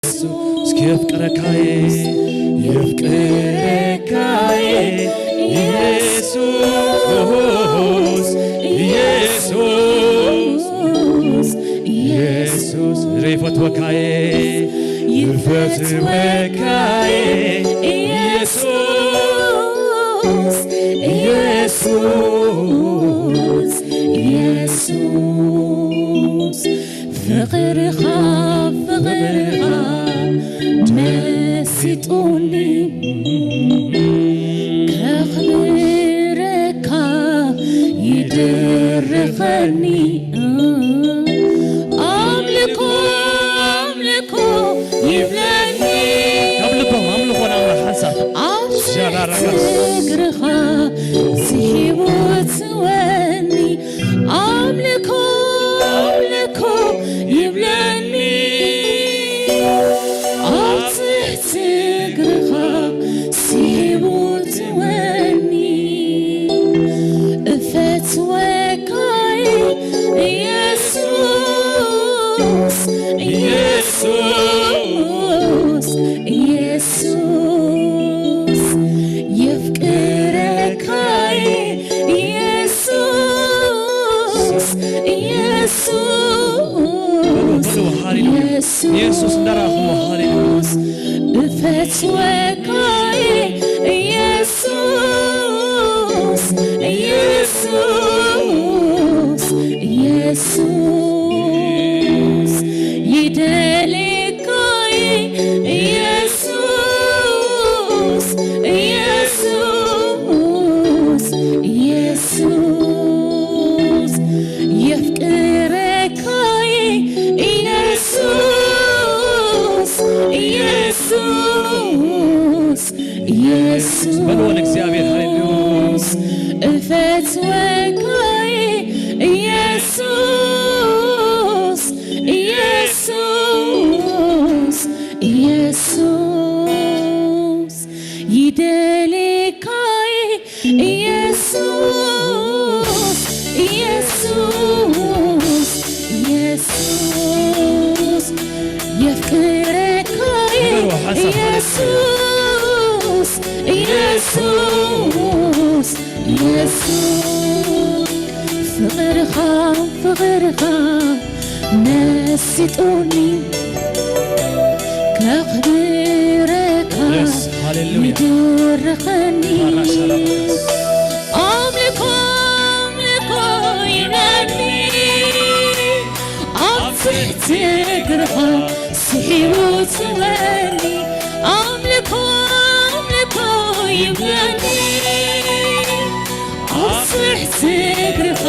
እስኪ የፍቅረካይ፣ የፍቅረካይ ኢየሱስ፣ ኢየሱስ፣ ኢየሱስ፣ ይፈትወካይ፣ ይፈትወካይ ኢየሱስ፣ ኢየሱስ፣ ኢየሱስ። ፍቕርኻ፣ ፍቕርኻ መሲጡኒ፣ ከኽብረካ ይድርኸኒ። ኣምልኮ፣ ኣምልኮ ይብለኒ። ካብ ልቦም ኣምልኾ ንኣምላኽ ሓንሳብ። ኣብ ትሕቲ እግርኻ ስሒቡ ትወኒ። ኣምልኮ፣ ኣምልኮ ይብለኒ። ኣብ ትሕቲ እግርኻ ስሒቡ ትወኒ። እፈትወካይ ኢየሱስ፣ ኢየሱስ፣ ኢየሱስ። የፍቅረካይ ኢየሱስ፣ ኢየሱስ፣ በሉ፣ በሉ፣ ሃሌሉያ። ኢየሱስ። ኢየሱስ እንዳራኹሞ፣ ሃሌሉያ። እፈትወካይ ኢየሱስ፣ ኢየሱስ፣ ኢየሱስ። ይደልየካይ ኢየሱስ፣ ኢየሱስ፣ ኢየሱስ። የፍቅረካይ ኢየሱስ፣ ኢየሱስ፣ ኢየሱስ። በልዎ ንእግዚኣብሔር፣ ሃሌሉያ። እፈትወካይ ኢየሱስ፣ ኢየሱስ፣ ኢየሱስ። ይደልየካይ ኢየሱስ፣ ኢየሱስ፣ ኢየሱስ። የፍቅረካይ ንገርዎ ሓንሳብ። ኢየሱስ፣ ኢየሱስ፣ ኢየሱስ። ፍቕርኻ፣ ፍቕርኻ መሲጡኒ፣ ከኽብረካ የስ፣ ሃሌሉያ። ይድርኸኒ። ባራሻላባስ። ኣምልኮ፣ ኣምልኮ ይብለኒ፣ ኣብ ትሕቲ እግርኻ ስሒቡ ትወኒ። ኣምልኮ፣ ኣምልኮ ይብለኒ፣ ኣብ ትሕቲ እግርኻ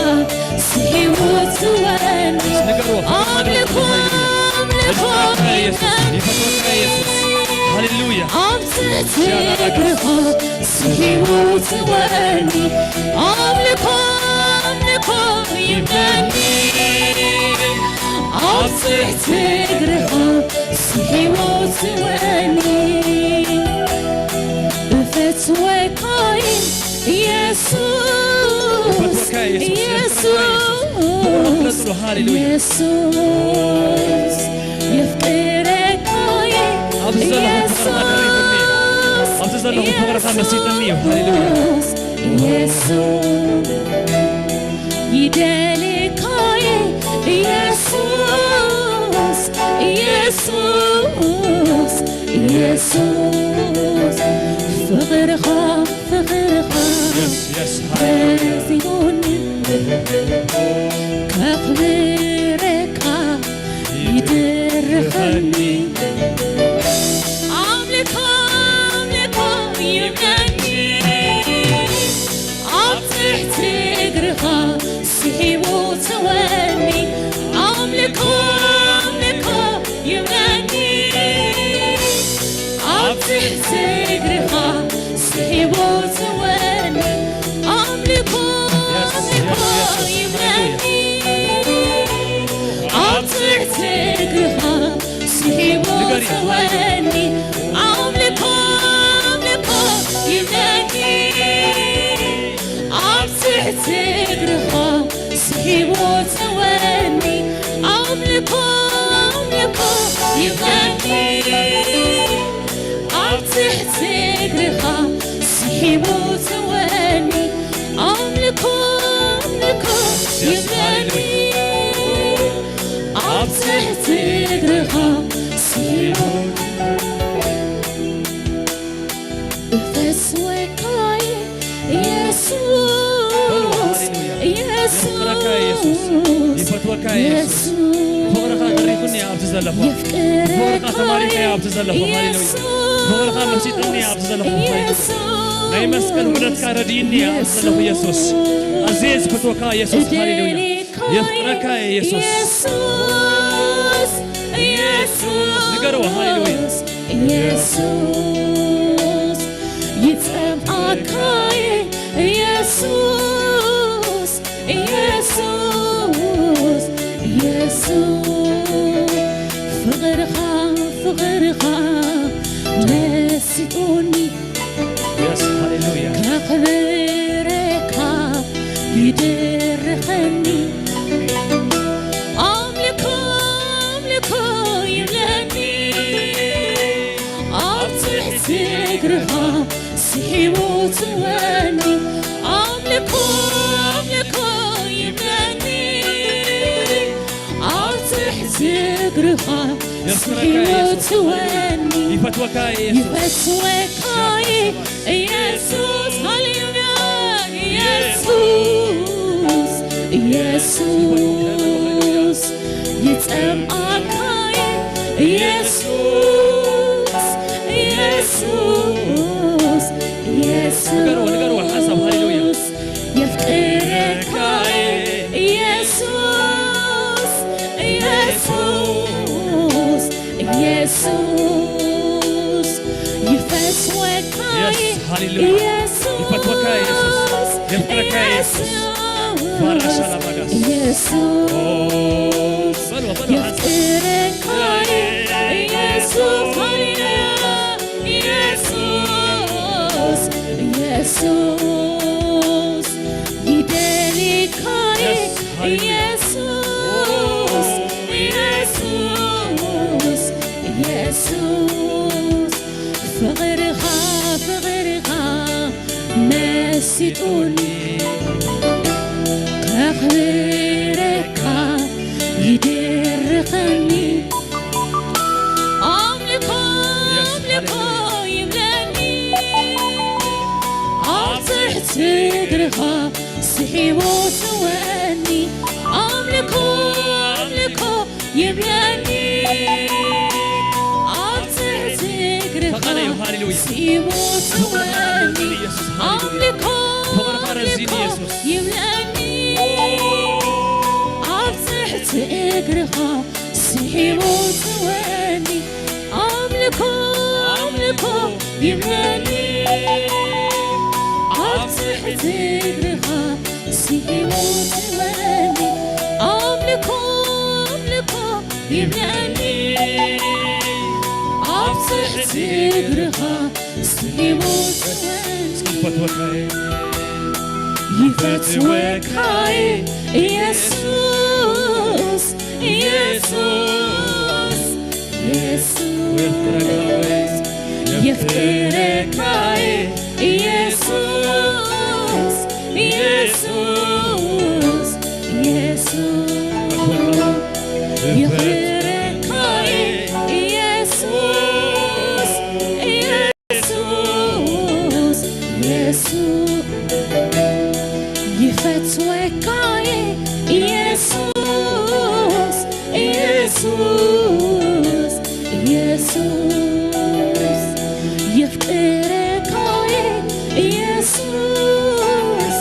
ስሒቡ ትወኒ። ንገርዎ፣ ኣምልኮ፣ ኣምልኮ ይፈትወካ ኢየሱስ፣ ይፈትወካ ኢየሱስ። ሃሌሉያ። ኣብ ትሕቲ እግርኻ ስሒቡ ትወኒ። ኣምልኮ፣ ኣምልኮ ይብለኒ፣ ኣብ ትሕቲ እግርኻ ስሒቡ ትወኒ። እፈትወካይ ኢየሱስ፣ እፈትወካ ኢየሱስ፣ ኢየሱስ፣ እፈትወካ። ሃሌሉያ። ኢየሱስ፣ የፍቅረካይ ኣብዚ ዘለኹ ክብርኻ ኢየሱስ፣ ደሪኹኒ። ኣብዚ ዘለኹ ክብርኻ መሲጥኒ እዩ። ሃሌሉያ። ኢየሱስ፣ ኢየሱስ፣ ይደልየካይ ኢየሱስ፣ ኢየሱስ፣ ኢየሱስ። ፍቕርኻ፣ ፍቕርኻ የስ፣ የስ፣ ሃሌሉያ። በዚሁኒ፣ ከኽብረካ ይድርኸኒ። ኣምልኮ፣ ኣምልኮ ይብለኒ፣ ኣብ ትሕቲ እግርኻ ስሒቡ ትወኒ። ኣምልኮ፣ ኣምልኮ ይብለኒ፣ ኣብ ትሕቲ እግርኻ ስሒቡ ትወኒ። ኣምልኮ፣ የስ፣ ኣምልኮ የስ፣ የስ። ይብለኒ፣ ኣብ ትሕቲ እግርኻ ስሒቡ ንገሪ። ትወኒ። ኣምልኮ፣ ኣምልኮ ይብለኒ፣ ኣብ ትሕቲ እግርኻ ስሒቡ ትወኒ። ኣምልኮ፣ ኣምልኮ ይብለኒ፣ ትሕቲ እግርኻ ስሒቡ ተወኒ። ኣምልኮ፣ ኣምልኮ ይብለኒ። ኣብ ትሕቲ እግርኻ ስሒቡ ይፈስወካይ የሱስ፣ በሉ፣ ሃሌሉያ። የሱስ፣ የፍቅረካ የሱስ፣ ይፈትወካ የሱስ። የሱስ። ፍቕርኻ ደሪኹኒ ኣብዚ ዘለኹ። የፍቅረካ ፍቕርኻ ተማሪኸ ኣብዚ ዘለኹ። ሃሌሉያ። የሱስ። ፍቕርኻ መሲጥኒ ኣብዚ ዘለኹ። ሃሌሉያ። የሱስ። ናይ መስቀል ውለትካ ረድይኒ ኣብዚ ዘለኹ የሱስ። ኣዝየ ዝፈትወካ የሱስ። ሃሌሉያ። የፍቅረካ የሱስ። የሱስ፣ የሱስ፣ ንገርዎ፣ ሃሌሉያ። የሱስ፣ ይጸምኣካ የሱስ፣ የሱስ፣ የሱስ፣ ፍቕርኻ፣ ፍቕርኻ መሲጡኒ። የስ፣ ሃሌሉያ። ከኽብረካ ይድርኸኒ። ኣምልኮ፣ ኣምልኮ ይብለኒ። ኣብ ትሕቲ እግርኻ ስሒቡ ትወኒ። ኣምልኮ፣ ኣምልኮ ይብለኒ። ኣብ ትሕቲ እግርኻ የፍቅረካ ስሒቡ የሱስ። ትወኒ። ይፈትወካ የሱስ። ይፈትወካ የሱስ። ሃሌሉያ። የሱስ፣ የሱስ፣ ይጸምኣካ የሱስ፣ የሱስ፣ የሱስ። ንገርዎ፣ ንገርዎ፣ ሓሳብ፣ ሃሌሉያ። የፍቅረካ የሱስ፣ የሱስ፣ የሱስ፣ ይፈትወካ የስ፣ ሃሌሉያ። የሱስ፣ ይፈትወካ የሱስ። የፍቅረካ የሱስ። የሱስ፣ ባራሻ ላባጋስ። የሱስ፣ በሉ፣ በሉ፣ የፍቅረካ የሱስ፣ ሃሌሉያ። የሱስ፣ የሱስ፣ ይደሊካ የስ፣ ሃሌሉያ። የሱስ፣ የሱስ፣ የሱስ፣ ፍቕርኻ፣ ፍቕርኻ መሲጡኒ፣ ከኽብረካ ይድርኸኒ። ኣምልኮ፣ የስ፣ ኣምልኮ ሃሌሉያ። ይብለኒ። ኣብ ትሕቲ እግርኻ ስሒቡ ትወኒ። ኣምልኮ፣ ኣምልኮ ይብለኒ። ኣብ ትሕቲ እግርኻ ተቐነዩ፣ ሃሌሉያ። ስሒቡ ትወኒ። ኢየሱስ፣ ሃሌሉያ። ኣምልኮ፣ ፍቕርኻ ረዚኒ፣ ኣምልኮ ኢየሱስ። ይብለኒ። ኣብ ትሕቲ እግርኻ ስሒቡ ትወኒ። ኣምልኮ፣ ኣምልኮ ይብለኒ። ኣብ ትሕቲ እግርኻ ስሒቡ ትወኒ። ኣምልኮ፣ ኣምልኮ ይብለኒ። ኣብ ትሕቲ እግርኻ ስሒቡ ትወኒ። ይፈትወካ ይፈትወካ የሱስ፣ የሱስ፣ የሱስ፣ የፍቅረካ የሱስ፣ የሱስ፣ የሱስ፣ የፍቅረካ የሱስ፣ የሱስ፣ የሱስ፣ ይፈትወካ የሱስ፣ የሱስ፣ የሱስ፣ የፍቅረካ የሱስ፣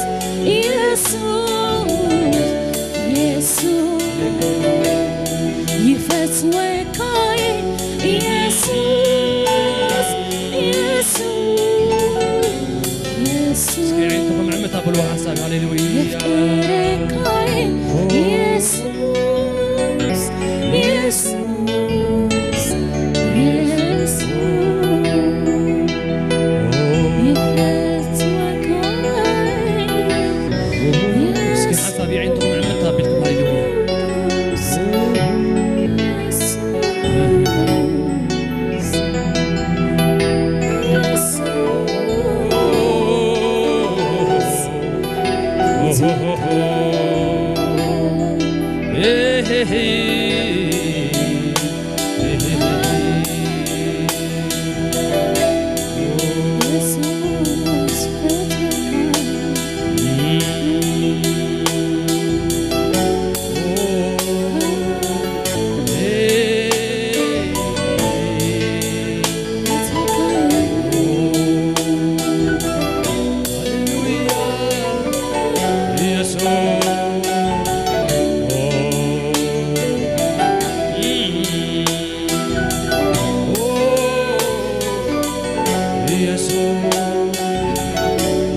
የሱስ፣ የሱስ፣ ይፈትወካ የሱስ፣ የሱስ፣ የሱስ። እስኪ ዓይንትኹም ዕምት ኣብልዎ ሓሳብ፣ ሃሌሉያ። የፍቅረካ የሱስ፣ የሱስ፣ የሱስ፣ ይፈትወካ እስኪ ሓሳብ የዓይንትኹም ዕምት ኣቢልኩም፣ ሃሌሉያ። የሱስ፣ የሱስ፣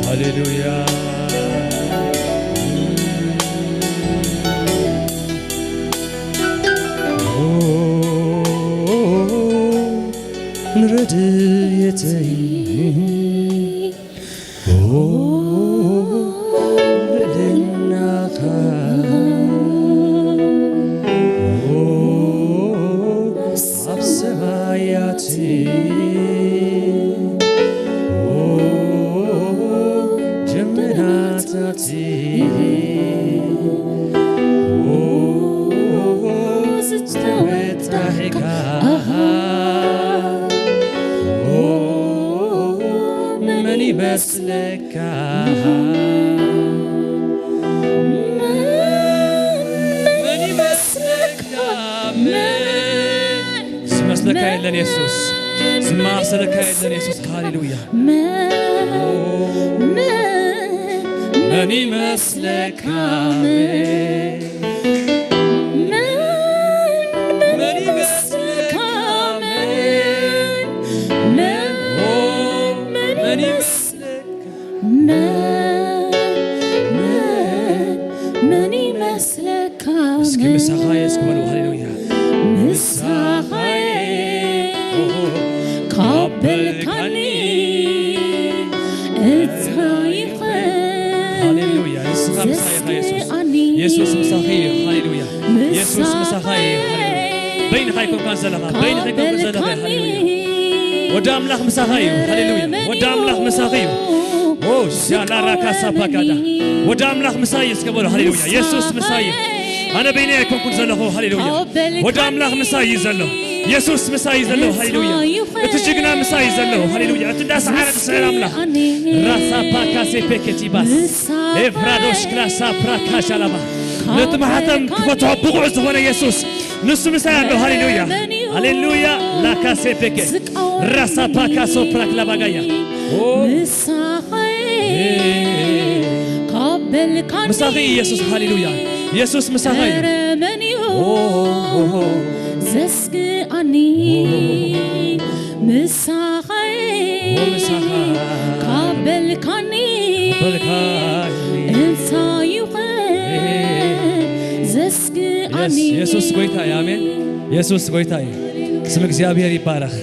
ሃሌሉያ። ንረድኤተይ ልዕልናኻ ኣብ ሰማያት ደመናታት ዝተወጣሕካ መን ይመስለካ? መን ይመስለካ? መን ዝመስለካ የለን የሱስ፣ ዝመሳሰለካ የለን የሱስ። ሃሌሉያ። መን መን ይመስለካ? መን መን ይመስለካ? መን መን ይመስለካ? መን መን መን ይመስለካ? እስኪ ምሳኻ እየ እስኪ በሉ። ሃሌሉያ። ምሳኻ እየ ካብ በልካኒ እንታይ ይኾን? ሃሌሉያ። ንስኻ ምሳኻ ኢኻ የሱስ። ዘስክኣኒ የሱስ ምሳኻ እዩ። ሃሌሉያ። የሱስ ምሳኻ እዩ። ሃሌሉያ። በይንኻ ኣይኮንካን ዘለኻ፣ በይንኻ ኣይኮንካን ዘለኻ። ሃሌሉያ። ወዲ ኣምላኽ ምሳኻ እዩ። ሃሌሉያ። ወዲ ኣምላኽ ምሳኻ እዩ። ኦ ሻላራካ ሳፓካዳ። ወዲ ኣምላኽ ምሳይ እዩ እስከ በሉ። ሃሌሉያ። የሱስ ምሳይ እዩ። ኣነ በይነይ ኣይኮንኩን ዘለኹ። ሃሌሉያ። ወዲ ኣምላኽ ምሳይ እዩ ዘሎ። የሱስ ምሳይ እዩ ዘሎ። ሃሌሉያ። እቲ ጅግና ምሳይ እዩ ዘሎ። ሃሌሉያ። እቲ እንዳሰዓረ ዝስዕር ኣምላኽ። ራሳ ፓካሴ ፔኬቲባስ። ኤፍራዶሽ ክላሳ ፕራካሻላባ። ነቲ ማሕተም ክፈትሖ ብቑዕ ዝኾነ የሱስ ንሱ ምሳይ ኣሎ። ሃሌሉያ። ሃሌሉያ። ላካሴ ፔኬ። ራሳ ፓካሶ ፕራክላባጋያ። ኦ። ምሳኸይ ካብ በልካኒ ምሳኺ ኢየሱስ። ሃሌሉያ። ኢየሱስ ምሳኻ እዩ። ኧረ መን እዩ ኦ፣ ኦ፣ ኦ። ዘስግኣኒ? ኦ፣ ኦ፣ ኦ። ምሳኸይ ኦ፣ ምሳኻ ካብ በልካኒ በልካኒ። እንታይ ይኾን ዘስግኣኒ? የስ-፣ የሱስ ጎይታ እዩ። ኣሜን። የሱስ ጎይታ እዩ። ስም እግዚኣብሔር ይባረኽ።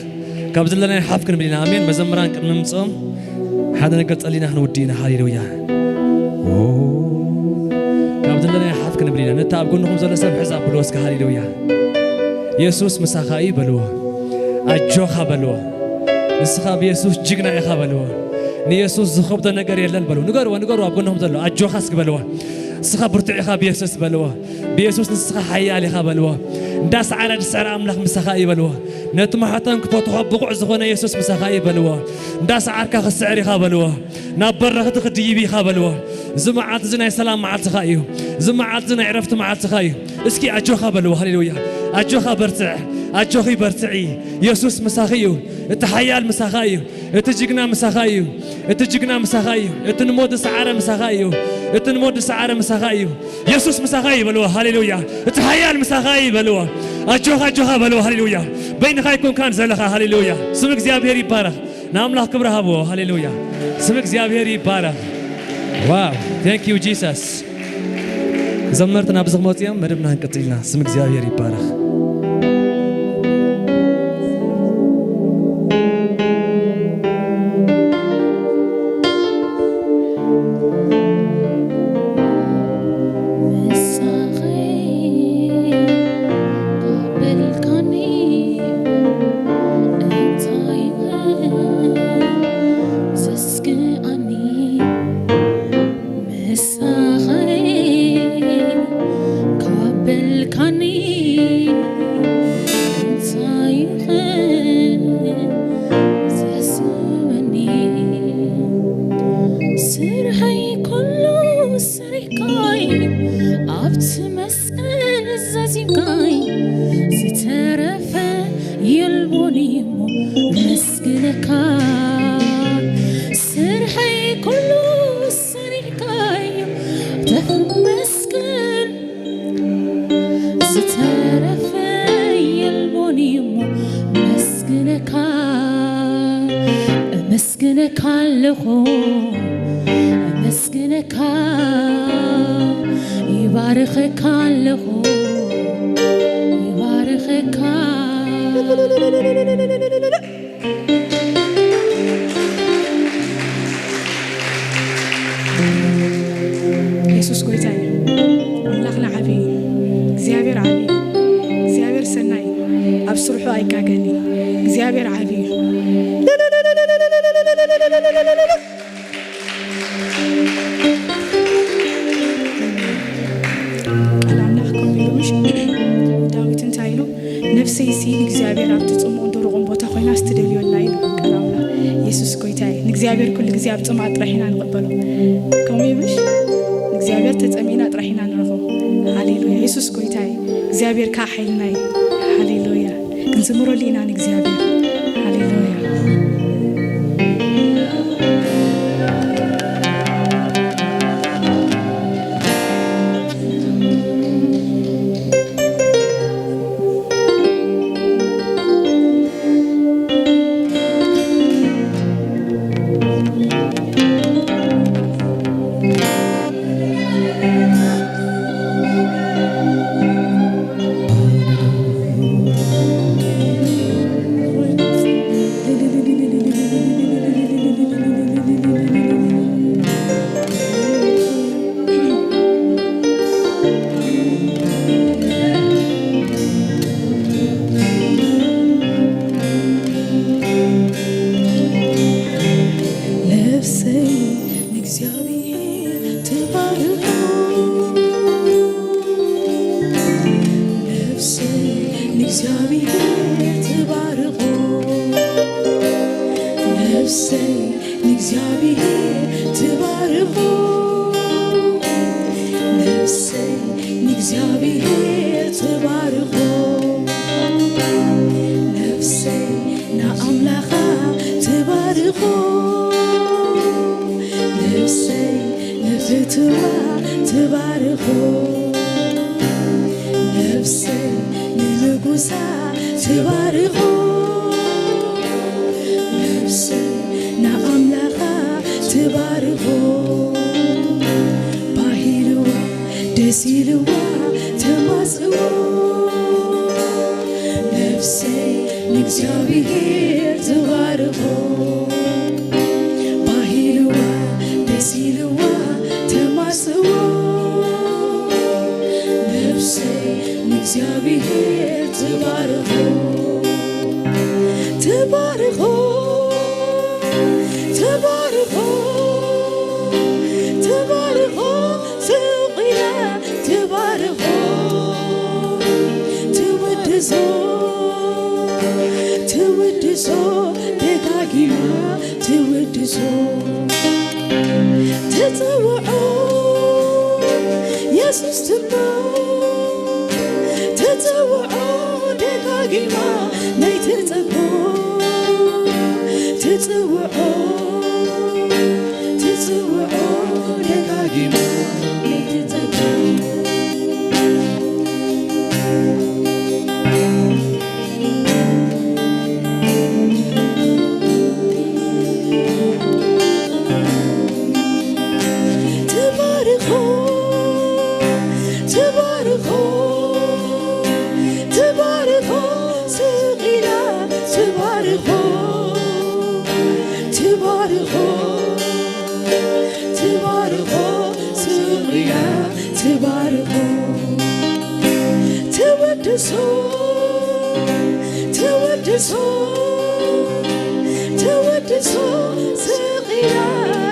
ካብ ዘለናዮ ሓፍ ክንብል ኢና። ኣሜን። መዘምራን ቅድሚ ምምፅኦም ሓደ ነገር ጸሊና ክንውዲ ኢና። ሃሌሉያ። ኦ፣ ካብ ዘለናዮ ሓፍ ክንብል ኢና። ነቲ ኣብ ጎንኹም ዘሎ ሰብ ሕዝ ኣብልዎ እስከ። ሃሌሉያ። የሱስ ምሳኻ እዩ በልዎ። ኣጆኻ በልዎ። ንስኻ ብየሱስ ጅግና ኢኻ በልዎ። ንየሱስ ዝኸብዶ ነገር የለን በልዎ። ንገርዎ፣ ንገርዎ ኣብ ጎንኹም ዘሎ። ኣጆኻ እስኪ በልዎ። ንስኻ ብርቱዕ ኢኻ ብየሱስ በልዎ። ብየሱስ ንስኻ ሓያል ኢኻ በልዎ። እንዳሰዓረ ዝስዕር ኣምላኽ ምሳኻ እዩ በልዎ። ነቲ ማሕተም ክፈትሖ ብቑዕ ዝኾነ የሱስ ምሳኻ እዩ በልዎ። እንዳሰዓርካ ክትስዕር ኢኻ በልዎ። ናብ በረኽቲ ክትድይብ ኢኻ በልዎ። እዚ መዓልቲ እዚ ናይ ሰላም መዓልትኻ እዩ። እዚ መዓልቲ እዚ ናይ ዕረፍቲ መዓልትኻ እዩ። እስኪ ኣጆኻ በልዎ። ሃሌሉያ። ኣጆኻ በርትዕ። ኣጆኺ በርትዒ። የሱስ ምሳኺ እዩ። እቲ ሓያል ምሳኻ እዩ። እቲ ጅግና ምሳኻ እዩ። እቲ ጅግና ምሳኻ እዩ። እቲ ንሞት ዝሰዓረ ምሳኻ እዩ። እቲ ንሞት ዝሰዓረ ምሳኻ እዩ። የሱስ ምሳኻ እዩ በልዎ። ሃሌሉያ። እቲ ሓያል ምሳኻ እዩ በልዎ። ኣጆኻ፣ ኣጆኻ በልዎ። ሃሌሉያ። በይንኻ ኣይኮንካን ዘለኻ። ሃሌሉያ። ስም እግዚኣብሔር ይባረኽ። ንኣምላኽ ክብሪ ሃብዎ። ሃሌሉያ። ስም እግዚኣብሔር ይባረኽ። ዋው። Thank you Jesus። ዘመርቲ ናብዚ ክመፁ እዮም። መደብና ክንቅፅል ኢና። ስም እግዚኣብሔር ይባረኽ። ምሳኺ ካብ በልካኒ እንታይ ዘስግኣኒ? ምሳኺ ካብ በልካኒ ስርሐይ ኩሉ ሰሪሕካዮ ተመስገን። ዝተረፈ የልቦን እሞ መስግነካ፣ እመስግነካ ኣለኹ፣ እመስግነካ፣ ይባርኸካ ኣለኹ፣ ይባርኸካ። የሱስ ጎይታ እዩ። ኣምላኽና ዓቢ እዩ። እግዚኣብሔር ዓቢ እዩ። እግዚኣብሔር ሰናይ እዩ። ኣብ ስርሑ ኣይጋገን እዩ። እግዚኣብሔር ዓቢ እዩ። ቃል ኣምላኽ ከምኡ ኢሉ ምሽ ዳዊት እንታይ ኢሉ? ነፍሰይሲ ንእግዚኣብሔር ኣብቲ ጽሙእን ደረቑን ቦታ ኮይና ስትደልዮ ኣላ ኢሉ ቃል ኣምላኽ። የሱስ ጎይታ እዩ። ንእግዚኣብሔር ኩሉ ግዜ ኣብ ጽምኣ ጥራሕ ኢና ንቕበሎ። ከምኡ እዩ ምሽ? ንእግዚኣብሔር ተጸሚእና ጥራሕ ኢና ንረኽቦ። ሃሌሉያ። የሱስ ጎይታ እዩ። እግዚኣብሔር ከኣ ሓይልና እዩ። ሃሌሉያ። ክንዝምረሉ ኢና ንእግዚኣብሔር። ሃሌሉያ። ነፍሰይ ንእግዚኣብሔር ትባርኾ። ነፍሰይ ንእግዚኣብሔር ትባርኾ። ነፍሰይ ንእግዚኣብሔር ትባርኾ። ነፍሰይ ንእግዚኣብሔር ትባርኾ። ነፍሰይ ንኣምላኻ ትባርኾ። ነፍሰይ ንፍትዋ ትባርኾ። ነፍሰይ ንንጉሳ ትባርኾ። ነፍሰይ ንኣምላኻ ትባርኾ። ባሂልዋ ደስ ኢልዋ ተማጽዎ። ነፍሰይ ንእግዚኣብሔር ትባርኾ። ባሂልዋ ደስ ኢልዋ ተማጽዎ። ነፍሰይ ንእግዚኣብሔር ትባርኾ። ትባርኾ፣ ትባርኾ፣ ትባርኾ፣ ስቕ ኢላ ትባርኾ። ትውድሶ፣ ትውድሶ፣ ደጋጊማ ትውድሶ። ትጽውዖ የሱስ ትብሎ፣ ትጽውዖ ደጋጊማ ናይ ትጸግቦ። ትጽውዖ፣ ትጽውዖ ደጋጊማ ናይ ትጸግቦ። ትባርኾ፣ ትባርኾ፣ ትባርኾ፣ ስቕ ኢላ ትባርኾ፣ ትባርኾ፣ ትባርኾ፣ ስቕ ኢላ ትባርኾ። ትውድሶ፣ ትውድሶ፣ ትውድሶ፣ ስቕ ኢላ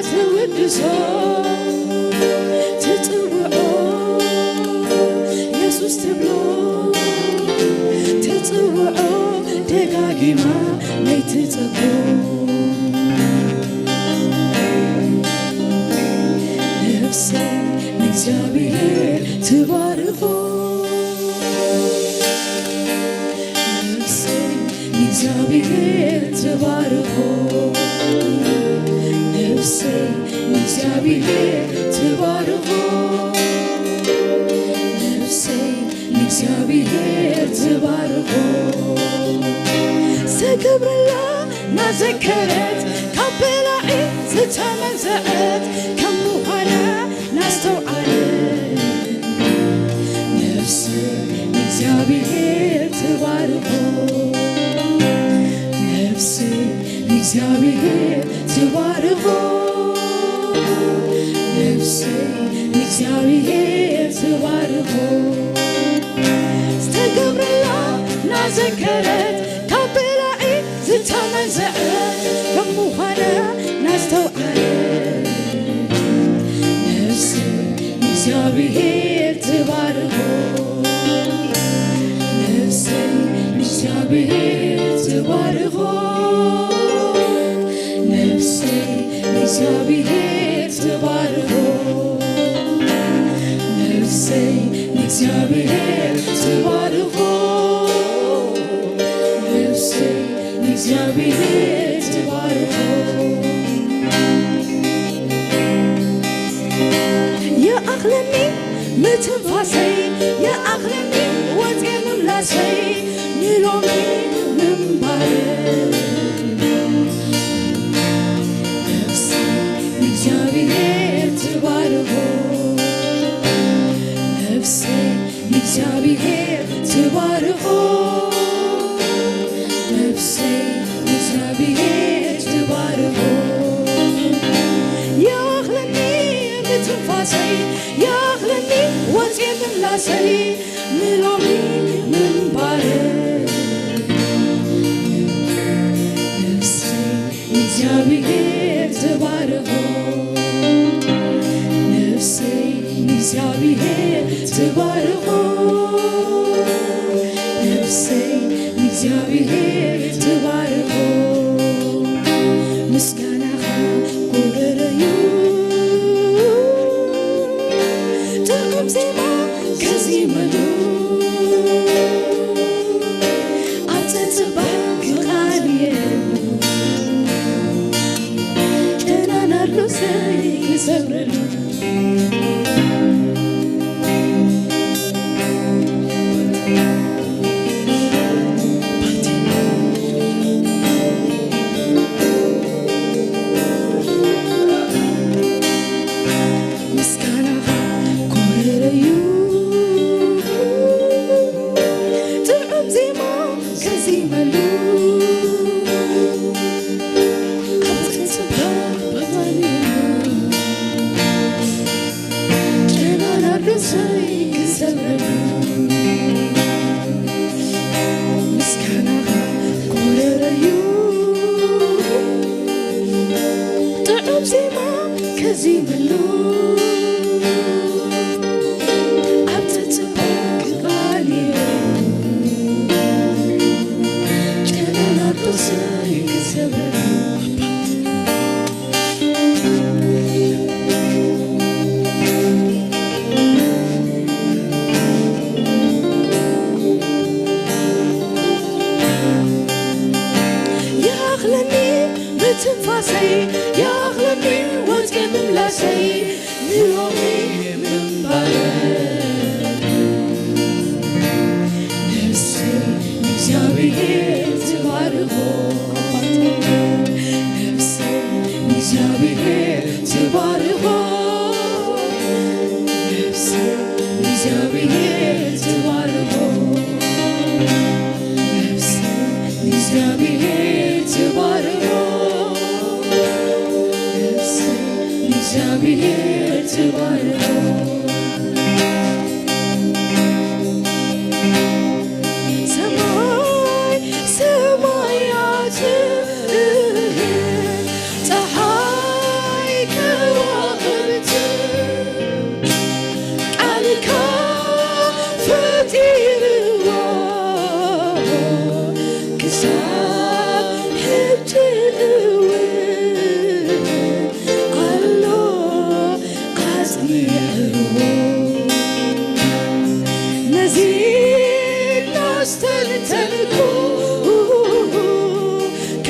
ትውድሶ። ትጽውዖ የሱስ ትብሎ፣ ትጽውዖ ደጋጊማ ናይ ትጸግቦ። ነፍሰይ ንእግዚኣብሔር ትባርኾ። ነፍሰይ ንእግዚኣብሔር ትባርኾ። ነፍሰይ ንእግዚኣብሔር ትባርኾ። ነፍሰይ ንእግዚኣብሔር ትባርኾ። ዝተገብረላ ናዘከረት፣ ካብ በላዒ ዝተመንዘዐት፣ ከም ምዃና ናስተውዓለት፣ ነፍሰይ ንእግዚኣብሔር ትባርኾ። ነፍሰይ ንእግዚኣብሔር ትባርኾ። ነፍሰይ ንእግዚኣብሔር ትባርኾ። ዝተገብረላ ናዘከረት፣ ካብ በላዒ ዝተመንዘዐት፣ ከም ምዃና ናስተውዓለት፣ ነፍሰይ ንእግዚኣብሔር ትባርኾ። ነፍሰይ ንእግዚኣብሔር ትባርኾ። ነፍሰይ ንእግዚኣብሔር ትባርኾ። ነፍሰይ ንእግዚኣብሔር ትባርኾ። ነፍሰይ ንእግዚኣብሔር ትባርኾ። ይኣኽለኒ ምትንፋሰይ፣ ይኣኽለኒ ወጽየ ምምላሰይ፣ ንሎሚ ምንባረይ። ነፍሰይ ንእግዚኣብሔር ትባርኾ። ነፍሰይ ንእግዚኣብሔር ትባርኾ። ነፍሰይ ንእግዚኣብሔር ትባርኾ። ይኣኽለኒ ምትንፋሰይ፣ ይኣኽለኒ ወጽየ ምምላሰይ፣ ንሎሚ ምንባረይ። ነፍሰይ ንእግዚኣብሔር ትባርኾ። ነፍሰይ ንእግዚኣብሔር ትባርኾ። ነፍሰይ ንእግዚኣብሔር ትባርኾ። ምስጋናኻ ጎረረዩ ጥዑም ዜማ ከዚመሉ፣ ኣብ ጸጽባሕ ክቓልየ ደናናርዶሰይ ክሰብረሉ። ምስጋናኻ ኮረረዩ ጥዑም ዜማ ከዚመሉ፣ ኣብ ጽባሕ ባባልዩ ጨናናርዶሰይ ክሰብረሉ። ምስጋናኻ ኮረረዩ ጥዑም ዜማ ከዚመሉ፣ ኣብ ጽባሕ ክቓልዮ ጨናናርዶሰይ ክሰብረሉ። ይኣኽለኒ ምትንፋሰይ፣ ይኣኽለኒ ወጽየ ምምላሰይ፣ ንሎሚ ምንባረይ። ነፍሰይ ንእግዚኣብሔር ትባርኾ። ነፍሰይ ንእግዚኣብሔር ትባርኾ። ነፍሰይ ንእግዚኣብሔር ትባርኾ። ነፍሰይ ንእግዚኣብሔር ትባርኾ። ነፍሰይ ንእግዚኣብሔር ትባርኾ።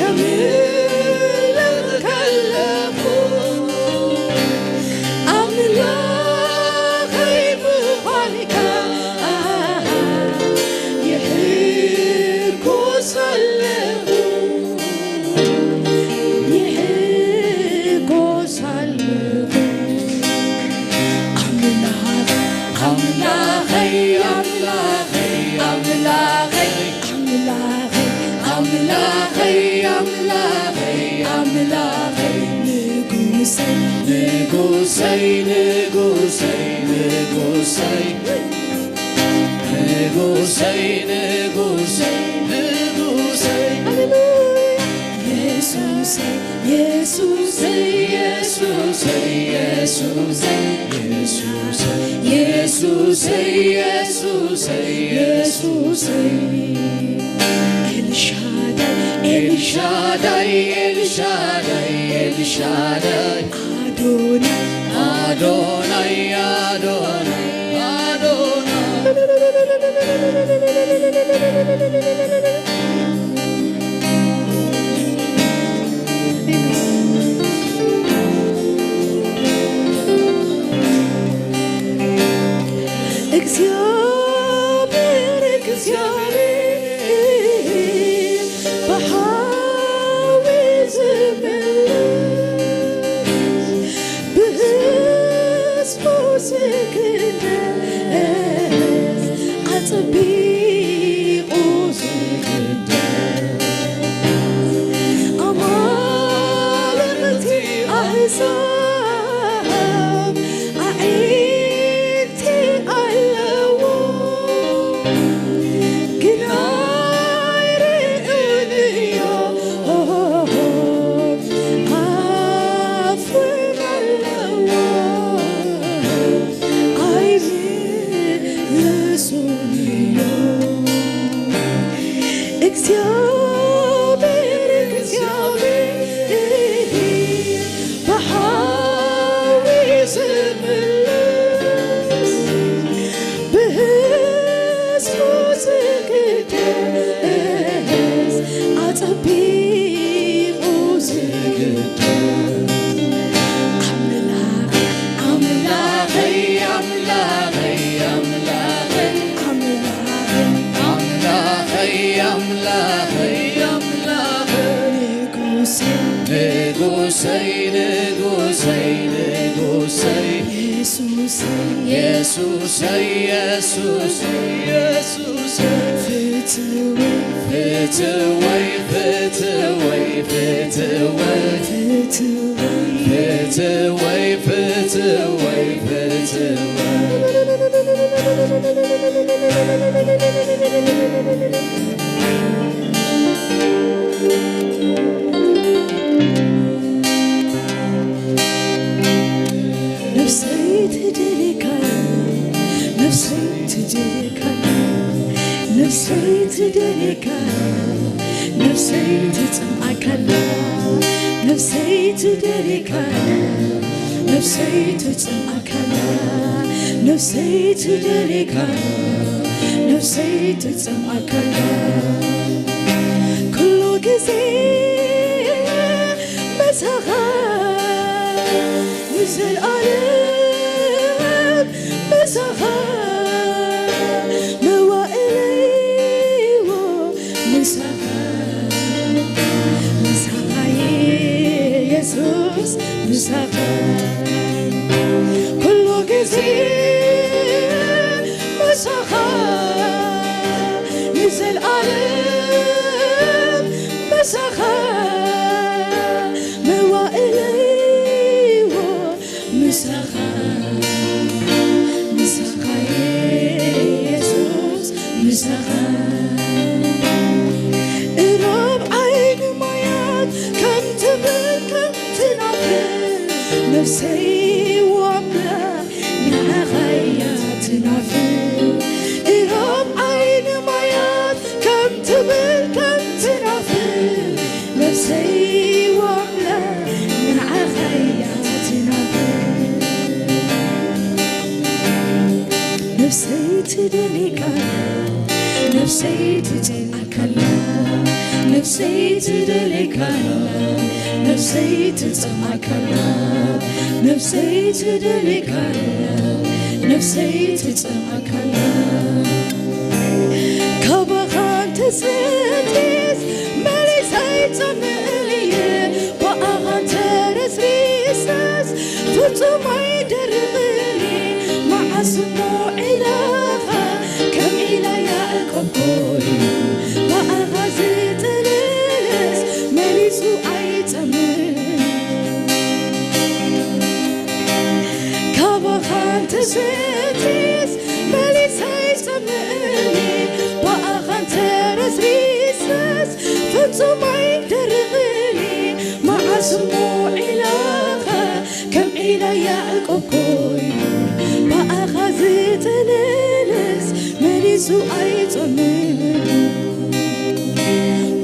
የምልኽ ከለኹ ኣምላኸይ ምዃንካ ይሕጎስ ኣለኹ፣ ይሕጎስ ኣለኹ። ኣምላኽ ኣምላኸይ ኣምላኸይ ኣምላኸይ ኣምላኸይ ኣምላኸይ ኣምላኸይ ኣምላኸይ ንጉሰይ ንጉሰይ ንጉሰይ ንጉሰይ ንጉሰይ ንጉሰይ ንጉሰይ ሃሌሉያ የሱሰይ የሱሰይ የሱሰይ የሱሰይ የሱሰይ የሱሰይ የሱሰይ የሱሰይ ኤልሻዳይ ኤልሻዳይ ኤልሻዳይ ኤልሻዳይ አዶናይ አዶናይ አዶናይ አዶናይ እግዚኣብሔር እግዚኣብሔር ብሓዊ ዝምልስ ብህዝቡ ዝግደስ ኣጸቢቑ ዝግደስ ኣማልኽቲ ኣህዛብ ኣዒንቲ ኣለዎ ግን ኣይርእንዮ ኣፍን ኣለዎ ኣይምልሱን እዮም እግዚኣብሔር እግዚኣብሔር ብሓዊ ዝምልስ ብህዝቡ ዝግደስ ኣጸቢቑ ዝግደስ ኣምላኽ ኣምላኸይ ኣምላኸይ ኣምላኸይ ኣምላኸይ ኣምላኸይ ኣምላኸይ ኣምላኸይ ንጉሰይ ንጉሰይ ንጉሰይ ንጉሰይ የሱሰይ የሱሰይ የሱሰይ የሱሰይ ፍትወይ ፍትወይ ፍትወይ ፍትወይ ፍትወይ ፍትወይ ፍትወይ ፍትወይ ነፍሰይ ትደልየካ ነፍሰይ ትደልየካ ነፍሰይ ትደልየካ ነፍሰይ ትጽምኣካላ ነፍሰይ ትደልየካ ነፍሰይ ትጽምኣካላ ነፍሰይ ትደልየካ ነፍሰይ ትጽምኣካላ ኩሉ ግዜ መሳኻ ንዘልኣለም ምሳኻ መዋእለይዎ ምሳኻ ምሳኻ የሱስ ምሳኻ ኩሉ ግዜ ምሳኻ ንዘልኣለም ምሳኻ መዋእለይዎ ምሳኻ ምሳኻ የሱስ ምሳኻ እሮብ ዓይኒ ማያት ከም ትብል ከም ትናፍር ነፍሰይ ዋብላ ንዓኻ እያ ትናፍር እሮብ ዓይኒ ማያት ከም ትብል ከም ትናፍር ነፍሰይ ዋብላ ንዓኻ እያ ትናፍር ነፍሰይ ትደሊካ ነፍሰይ ትጽልኣካላ ነፍሰይ ትደሌካላ፣ ነፍሰይ ትጸማካላ፣ ነፍሰይ ትደሌካላ፣ ነፍሰይ ትጸማካላ። ካባኻ እንተሰትየስ መሊሰ ኣይጸምእን እየ፣ ብኣኻ እንተረስሪሰስ ፍጹም ኣይደርቕን እየ። መዓስ እሞ ዒላኻ ከም ዒላ ያዕቆብ ኮይኑ፣ ብኣኻ ዝጥለስ መሊሱ ኣይጸምእን። ካባኻ እንተሰትየስ መሊሰ ኣይጸምእን፣ ብኣኻ እንተረስሪሰስ ፍጹም ኣይደርቕን። መዓስ እሞ ዒላኻ ከም ዒላ ያዕቆብ ኮይኑ፣ ብኣኻ ዝጥለስ መሊሱ ኣይጸምእን።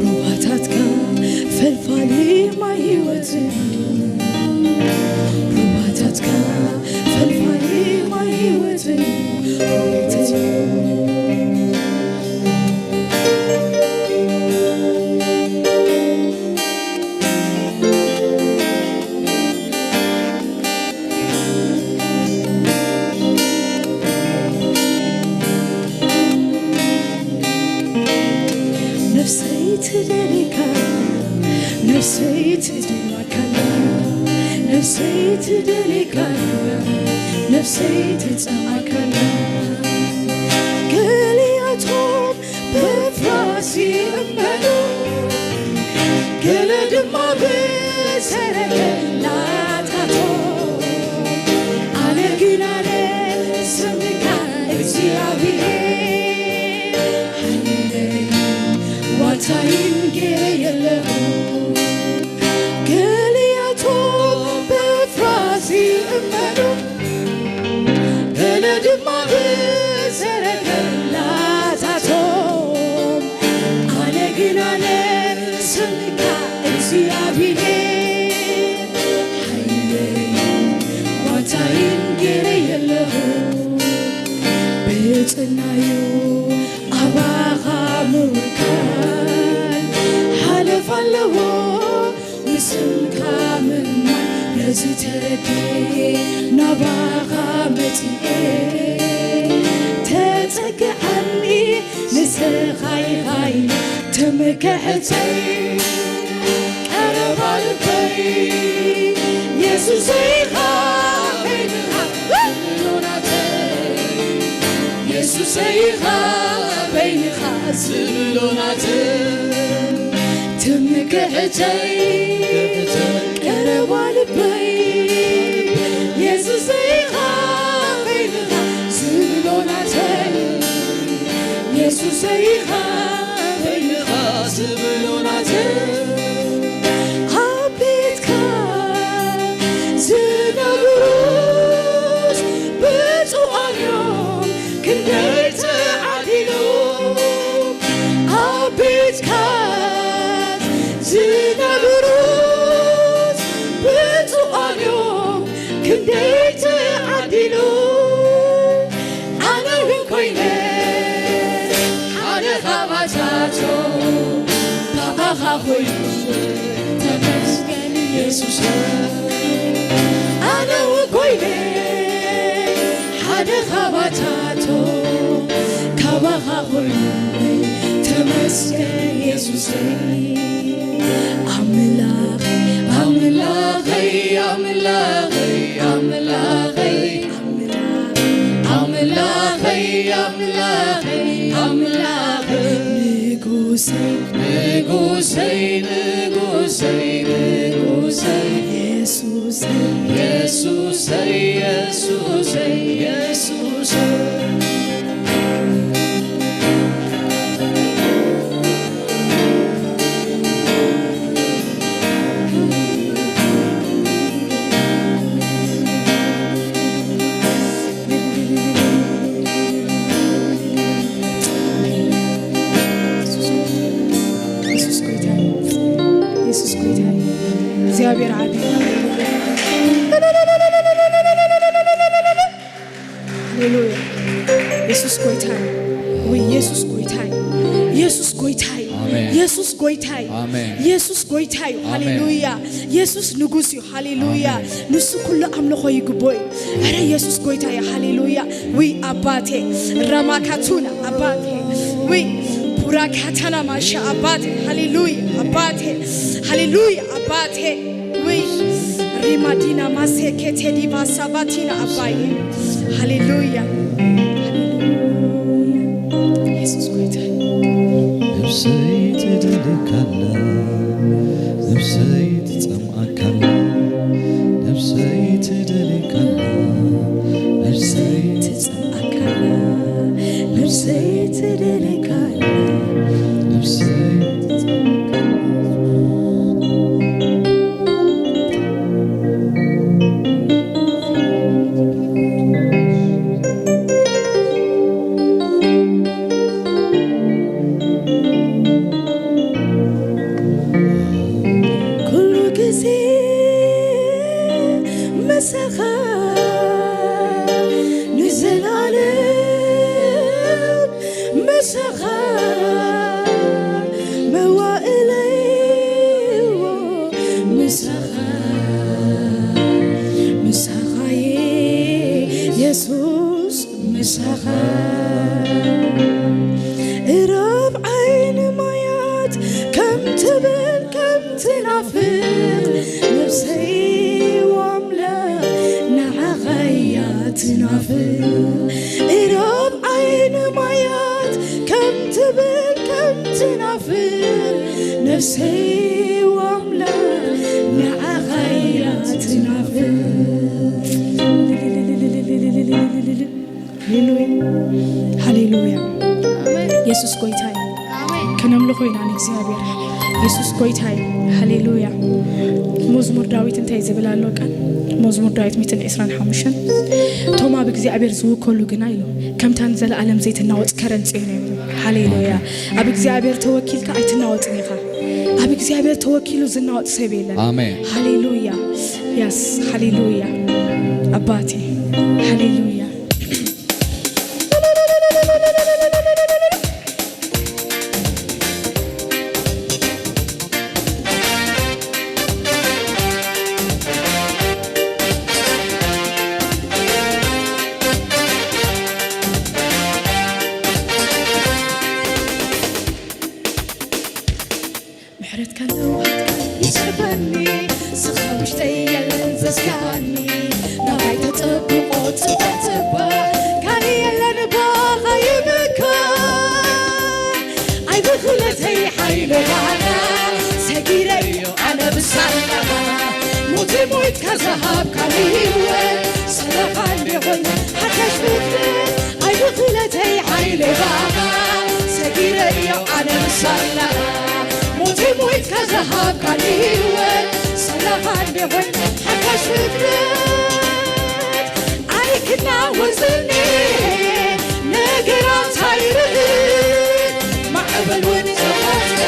ሩባታትካ ፈልፋሊ ማይ ህይወትን፣ ሩባታትካ ፈልፋሊ ማይ ህይወትን፣ ነፍሰይ ትደሊካ፣ ነፍሰይ ትደልዋካላ፣ ነፍሰይ ትደሊካ፣ ነፍሰይ ትጸማካላ። ገሊኣቶም ብፍራስ ይእመኑ፣ ገለ ድማ ብሰረገላታቶም። ኣነ ግን ኣነ ስምካ እግዚኣብሔር ሓይለይ ዋልታይን ገይረየለኹ። ገሊኣቶም ብፍራስ ይእመኑ፣ ገለ ድማ ብሰረገላታቶም። ኣነ ግን ኣነ ስምካ እግዚኣብሔር ሓይለይ ዋልታይን ገይረየለኹ። ብጽናዩ ኣባኻ ምውካል ሓለፍ ኣለዎ። ንስምካ ምእማን ነዚ ተረድኤ ናባኻ መጺኤ። ተጸግዓኒ ንስኻ ኢኻ ትምክሕተይ፣ ቀረባ ልበይ የሱሰይ ኢኻ በይንኻ ዝብሎ ናተይ። የሱሰይ ኢኻ በይንኻ ዝብሎ ናተይ። ትምክሕተይ ቀረባ ልበይ የሱሰይ ኢኻ በይንኻ ዝብሎ ናተይ። የሱሰይ ኢኻ በይንኻ ዝብሎ ናተይ። ኣብ ቤትካ ዝነብሩስ ብፁዓን እዮም ክንደይ ተዓዲሎም። ኣብ ቤትካ ዝነብሩስ ብፁዓን እዮም ክንደይ ተዓዲሎም። ኣነ እውን ኮይነ ሓደ ካባታቶም፣ ካባኻ ኮይኑ ተመስገን የሱስ። ኣነ እውን ኮይነ ሓደ ካባታቶም፣ ካባኻ ኮይኑ ተመስገን የሱሰይ። ኣምላኽ ኣምላኸይ ኣምላኸይ ኣምላኸይ ኣምላኸይ ኣምላኸይ ኣምላኸይ ንጉሰይ ንጉሰይ ንጉሰይ ንጉሰይ የሱሰይ የሱሰይ የሱሰይ የሱሰይ። የሱስ ጎይታ እዩ። የሱስ ጎይታ እዩ። እግዚኣብሔር ዓቢ። ሃሌሉያ። የሱስ ጎይታ እዩ። ወይ የሱስ ጎይታ እዩ። የሱስ ጎይታ እዩ። ኣሜን። የሱስ ጎይታ እዩ። ኣሜን። የሱስ ጎይታ እዩ። ኣሜን። ሃሌሉያ። የሱስ ንጉስ እዩ። ሃሌሉያ። ኣሜን። ንሱ ኩሉ ኣምልኾ ይግቦ እዩ። ኣረ የሱስ ጎይታ እዩ። ሃሌሉያ። ውይ ኣባቴ፣ ራማካቱና ኣባቴ፣ ውይ ፑራካታና ማሻ ኣባቴ፣ ሃሌሉያ ኣባቴ፣ ሃሌሉያ ኣባቴ። ውይ ሪማዲና ማሴኬቴ ዲቫ ሳባቲና ኣባዬ። ሃሌሉያ። የሱስ ጎይታ። ነፍሰይ ትደልየካላ፣ ነፍሰይ ትጸምኣካላ፣ ነፍሰይ ትደልየካላ፣ ነፍሰይ ትጸምኣካላ፣ ነፍሰይ ትደልየካላ፣ ነፍሰይ ትጸምኣካላ። ኩሉ ግዜ ምሳኻ ንዘላለም ምሳኻ መዋእለይዎ ምሳኻ ምሳኻየ የሱስ ምሳኻ እሮብ ዓይኒ ማያት ከም ትብል ከም ትናፍቅ ነፍሰይ ዋምላ ንዓኻ እያ ትናፍቅ እሮብ ዓይኒ ማያት ከም ትብል ከም ትናፍቅ ነፍሰይ ዋምላ ንዓኻ እያ ትናፍቅ። ሃሌሉያ፣ ሃሌሉያ። ኣሜን። የሱስ ጎይታ እዩ። ኣሜን። ከነምልኾ ኢና ንእግዚኣብሔር። የሱስ ጎይታ እዩ። ሃሌሉያ። መዝሙር ዳዊት እንታይ ዝብል ኣሎ ቃል? መዝሙር ዳዊት ሚእትን ዕስራን ሓሙሽተን፣ እቶም ኣብ እግዚኣብሔር ዝውከሉ ግና ኢሉ፣ ከምታ ንዘለኣለም ዘይትናወጽ ከረን ጽዮን እዮም። ሃሌሉያ። ኣብ እግዚኣብሔር ተወኪልካ ኣይትናወጽን ኢኻ። ኣብ እግዚኣብሔር ተወኪሉ ዝናወጽ ሰብ የለን። ኣሜን። ሃሌሉያ። የስ፣ ሃሌሉያ። ኣባቴ፣ ሃሌሉያ። ምሕረትካን ለውሃትካን ይስሕበኒ፣ ስኻ ውሽጠይ የለን ዘስጋኒ፣ ናባይ ተጸብቆ ጽባሕ ጽባሕ፣ ካሊ የለን ባኻ ይምካ። ኣይ ብኽለተይ ሓይሊ ባኻ፣ ሰጊረዮ ኣነ ብሳላኻ፣ ሞተይ ሞይትካ ዝሃብካኒ ህይወት፣ ሰላኻ እንዲኹን ሓካሽ ፍጥረት፣ ኣይ ብኽለተይ ሓይሊ ባኻ፣ ሰጊረዮ ኣነ ብሳላኻ፣ ሞተይ ሞይትካ ዝሃብካኒ ህይወት፣ ሰላኻ እንዲኹን ሓካሽ ፍጥረት። ኣይክናወጽኒ ነገራት ኣይርኢ፣ ማዕበል እውን ተቐጽረ፣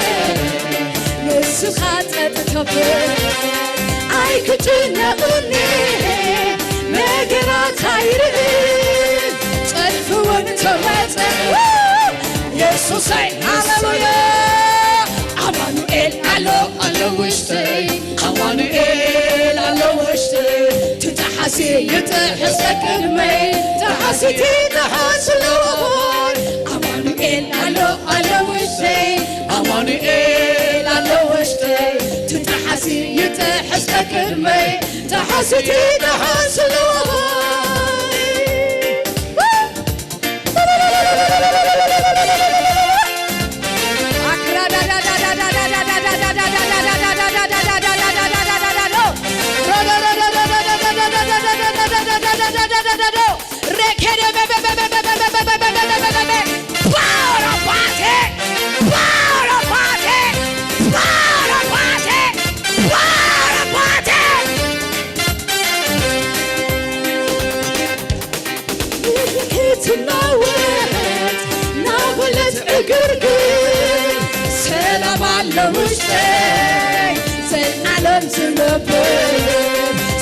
ንስኻ ጸጥ ተብል። ኣይክጭነቕኒ ነገራት ኣይርኢ፣ ጸድፊ እውን ተመጸ። የሱሰይ፣ ሃሌሉያ። ኣማኑኤል ኣሎ፣ ኣሎ ውሽጠይ፣ ኣማኑኤል ኣሎ ውሽጠይ። ትጠሓሲ ይጥሕስ ቅድመይ፣ ጠሓሲቲ ጠሓስ ኣለዎ። ኣማኑኤል ኣሎ፣ ኣሎ ውሽጠይ፣ ኣማኑኤል ኣሎ ውሽጠይ። ትጠሓሲ ይጥሕስ ቅድመይ፣ ጠሓሲቲ ጠሓስ ኣለዎ። ክትናወጥ ናበለት ዕግርግር፣ ሰላም ኣሎ ውሽጠይ፣ ዘልዓለም ዝነብር።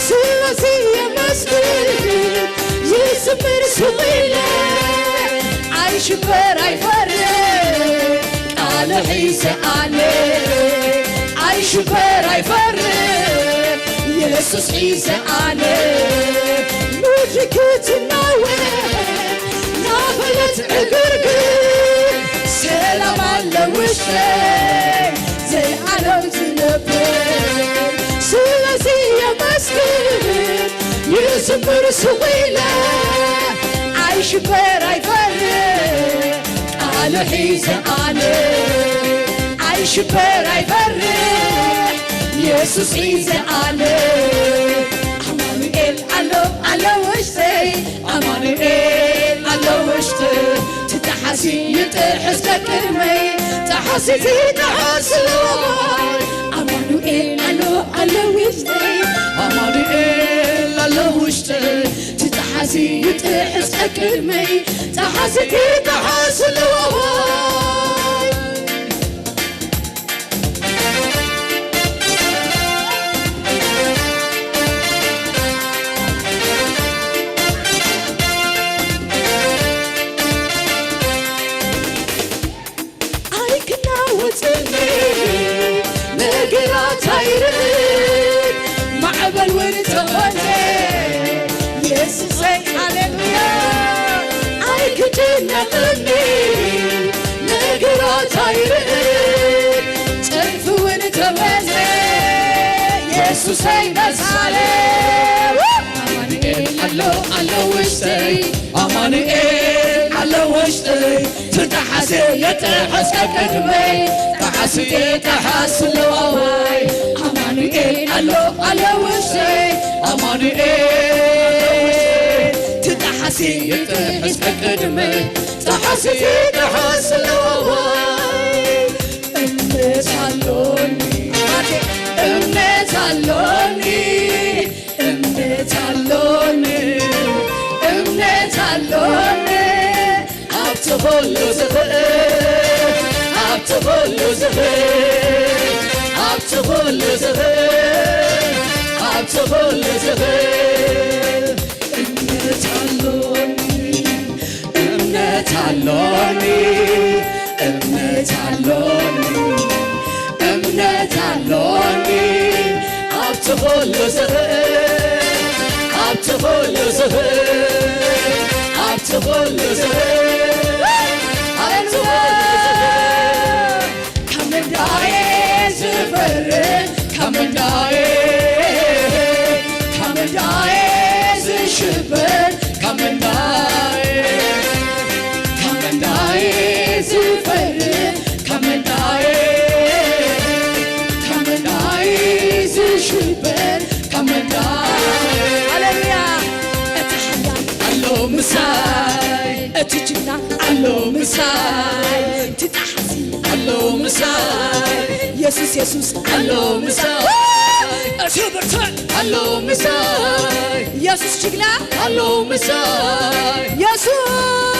ስለዚ የመስግን፣ ይዝምር ስቕ ኢለ፣ ኣይሽበር ኣይፈርህ፣ ቃል ሒዘ ኣነ ኣይሽበር ኣይፈርሕ ኢየሱስ ሒዘ ኣነ ምድሪ ክትናወጥ ናበለት ዕግርግር ሰላም ኣለ ውሽጠይ ዘልዓለም ዝነብር ስለዚ የመስግን ይዝምር ስቕ ኢለ ኣይሽበር ኣይፈርሕ ቃሉ ሒዘ ኣነ ኣይሽበር ኣይፈርሕ ኢየሱስ ሒዘ ኣነ ኣማኑኤል ኣሎ ኣሎ ውሽጠይ ኣማኑኤል ኣሎ ውሽጠይ ትጠሓሲ ይጥሕስ ከቅድመይ ጠሓሲቲ ጠሓስ ኣማኑኤል ኣሎ ኣሎ ውሽጠይ ኣማኑኤል ኣሎ ውሽጠይ ትጠሓሲ ይጥሕስ ከቅድመይ ጠሓሲቲ ጠሓስ ኣለዋዋይ ኣይክናወፅኒ ነገራት ኣይርህድ ማዕበል እውን ተኾነ የሱሰይ ሃሌሉያ ኣይክጭነቕኒ ነገራት ኣይርህድ ጨልፊ እውን ተወነ የሱሰይ መሳለ ኣማኑኤል ኣሎ ኣሎ ውሽጠይ ኣማኑኤል ኣሎ ውሽጠይ ትጠሓስ የጥሕስ ከቅድመይ ጠሓስ የጥሓስ ለዋዋይ ኣማኑኤል ኣሎ ኣሎ ውሽጠይ ኣማኑኤል ትጠሓስ የጥሕስ ከቅድመይ ጠሓስ የጥሓስ ለዋዋይ እምነት ኣሎኒ እምነት ኣሎኒ እምነት ኣሎኒ እምነት ኣሎኒ ኣብቲ ኩሉ ዝኽእል ኣብቲ ኩሉ ዝኽእል ኣብቲ ኩሉ ዝኽእል ኣብቲ ኩሉ ዝኽእል እምነት ኣሎኒ እምነት ኣሎኒ እምነት ኣሎኒ እምነት ኣሎኒ ኣብቲ ኩሉ ዝኽእል ኣብቲ ኩሉ ዝኽእል ኣብቲ ኩሉ ዝኽእል ኣብቲ ኩሉ ዝኽእል ካብ ምንዳዬ ዝፈርህ ካብ ምንዳዬ ካብ ምንዳዬ ዝሽበር ካብ ምንዳዬ ካብ ምንዳዬ ዝፈርህ ካብ ምንዳዬ ካብ ምንዳዬ ዝሽበር ካብ ምንዳዬ ሃሌሉያ እቲ ሓያል ኣሎ ምሳይ እቲ ጅግና ኣሎ ምሳይ እቲ ጠሓሲ ኣሎ ምሳይ የሱስ የሱስ ኣሎ ምሳይ እቲ ብርቱዕ ኣሎ ምሳይ የሱስ ጅግና ኣሎ ምሳይ የሱስ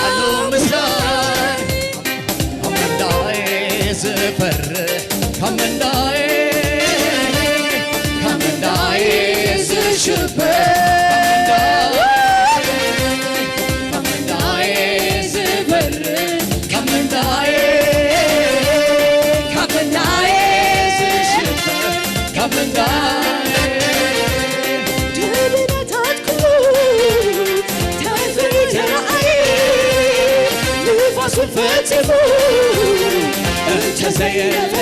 ኣሎ ምሳይ ካብ ምንዳዬ ዝፈርሕ ካብ ምንዳዬ ካብ ምንዳዬ ዝሽበር ካብ ምንዳዬ ዝፈርሕ ካብ ምንዳዬ ካብ ምንዳዬ ዝሽበር ካብ ምንዳዬ ደበናታት ኩሉ ተዘይተረኣየ ንፋሱን ፈጺሙ እንተዘየፈ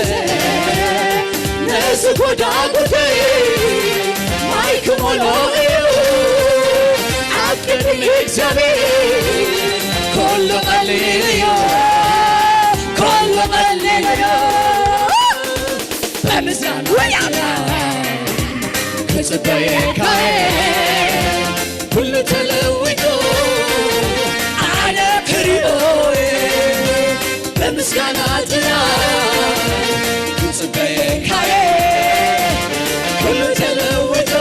ነዚ ጎዳጉዲ ማይ ክመልኦ እዩ ኣብ ቅድሚ እግዚኣብሔር ኩሉ ቀሊል እዩ ኩሉ ቀሊል እዩ በምስጋና ክጽበየካ ኩሉ ተለዊጡ ኣነ ክሪኦ ብምስጋና ጥራይ ክጽበየካ ኩሉ ተለዊጡ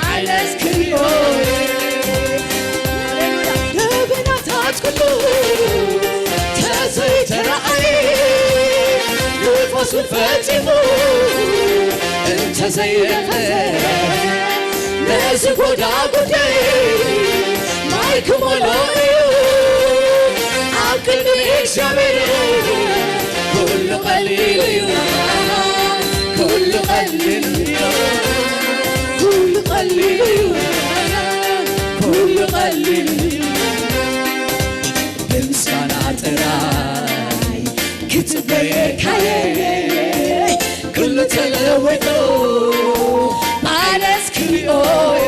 ኣነስ ክሪኦ ደበናታት ኩሉ ተዘይተረኣየ ንፋሱ ፈጺሙ እንተዘየፈዘ ነዚ ጎዳጉዲ ማይ ክመልኦ እዩ ኣብ ቅድሚ እግዚኣብሔር ቀሊል እዩ፣ ኩሉ ቀሊል እዩ፣ ኩሉ ቀሊል እዩ፣ ኩሉ ቀሊል እዩ። ብምስጋና ጥራይ ክጽበየካየ፣ ኩሉ ተለዊጡ ኣነስ ክሪኦየ።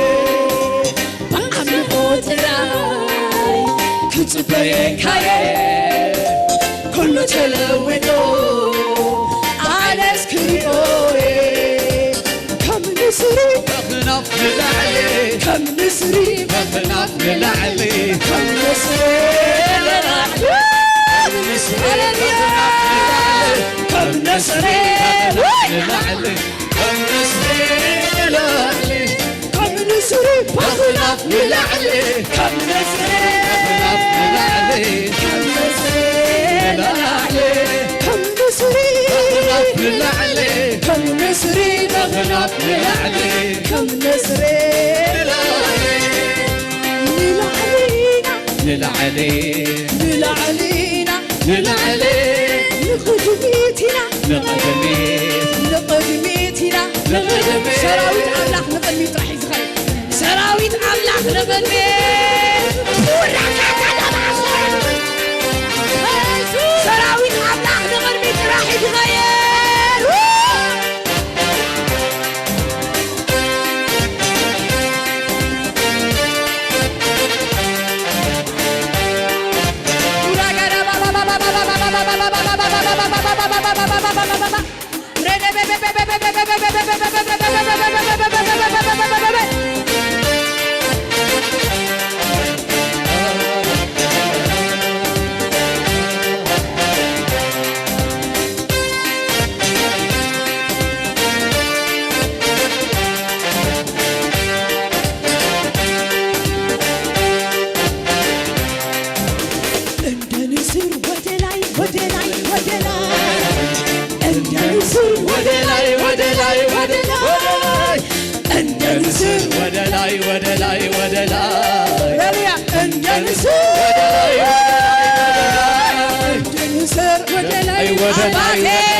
ብኣምልኾ ጥራይ ክጽበየካየ፣ ኩሉ ተለዊጡ ኣነስ ክሪኦየ። ከም ንስሪ ኣኽናፍ ንላዕሊ፣ ከም ንስሪ ኣኽናፍ ንላዕሊ፣ ከም ንስሪ ንላዕሊ፣ ከም ንስሪ ሃሌሉያ። ኣኽናፍ ንላዕሊ፣ ከም ንስሪ ኣኽናፍ ወይ ንላዕሊ፣ ከም ንስሪ ንላዕሊ፣ ከም ንስሪ ኣኽናፍ ንላዕሊ፣ ከም ንስሪ ኣኽናፍ ንላዕሊ፣ ከም ንስሪ ንላዕሊ፣ ከም ንስሪ ኣኽናፍ ንላዕሊ፣ ከም ንስሪ ኣኽናፍ ንላዕሊ፣ ከም ንስሪ ንላዕሊ፣ ንላዕሊ ኢና፣ ንላዕሊ፣ ንላዕሊ ኢና፣ ንላዕሊ፣ ንቕድሚት ኢና፣ ንቕድሚት፣ ንቕድሚት ኢና፣ ንቕድሚት። ሰራዊት ኣምላኽ ንቕድሚት ጥራሕ እዩ ዝኸይድ። ሰራዊት ኣምላኽ ንቕድሚት። ሰራዊት ኣምላኽ ንቕድሚት ጥራሕ እዩ ዝኸይድ። እንደ ንስር ወደ ላይ፣ ወደ ላይ፣ ወደ ላይ። እንደ ንስር ወደ ላይ፣ ወደ ላይ፣ ወደ ላይ። እንደ ንስር ወደ ላይ፣ ወደ ላይ፣ ወደ ላይ። ሃሌሉያ። እንደ ንስር ወደ ላይ፣ ወደ ላይ፣ ወደ ላይ። እንደ ንስር ወደ ላይ፣ ወደ ላይ፣ አባቴ። ወደ ላይ።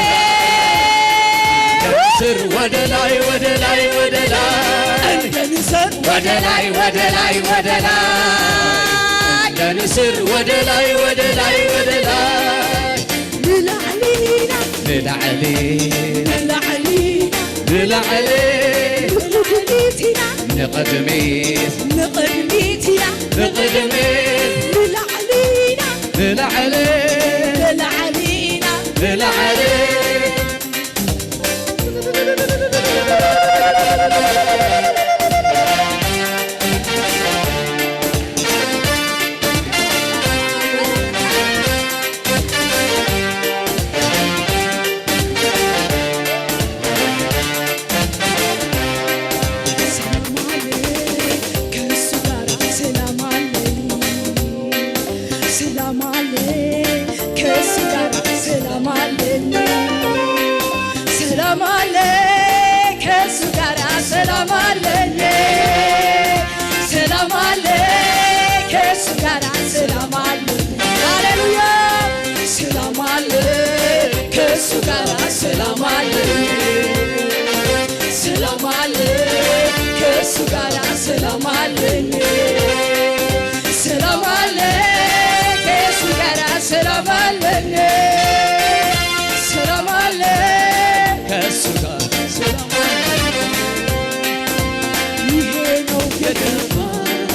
እንደ ንስር ወደ ላይ፣ ወደ ላይ፣ ወደ ላይ። እንደ ንስር ወደ ላይ፣ ወደ ላይ፣ ወደ ላይ። እንደ ንስር ወደ ላይ፣ ወደ ላይ፣ ወደ ላይ። ንላዕሊ ኢና፣ ንላዕሊ፣ ንላዕሊ ኢና፣ ንላዕሊ። ንቕድሚት ኢና፣ ንቕድሚት፣ ንቕድሚት ኢና፣ ንቕድሚት። ንላዕሊ ኢና፣ ንላዕሊ፣ ንላዕሊ ኢና፣ ንላዕሊ። ሰላም አለ፣ ከእሱ ጋር ሰላም አለኝ። ሰላም አለ፣ ከእሱ ጋር ሰላም አለኝ። ሰላም አለ፣ ከእሱ ጋር ሰላም አለኝ። ሰላም አለ፣ ከእሱ ጋር ሰላም አለኝ። ሃሌሉያ። ሰላም አለ፣ ከእሱ ጋር ሰላም አለኝ። ሰላም አለ፣ ከእሱ ጋር ሰላም አለኝ። ሰላም አለ፣ ከእሱ ጋር ሰላም አለኝ። ሰላም አለ፣ ከእሱ ጋር ሰላም አለኝ። ይሄ ነው የገባኝ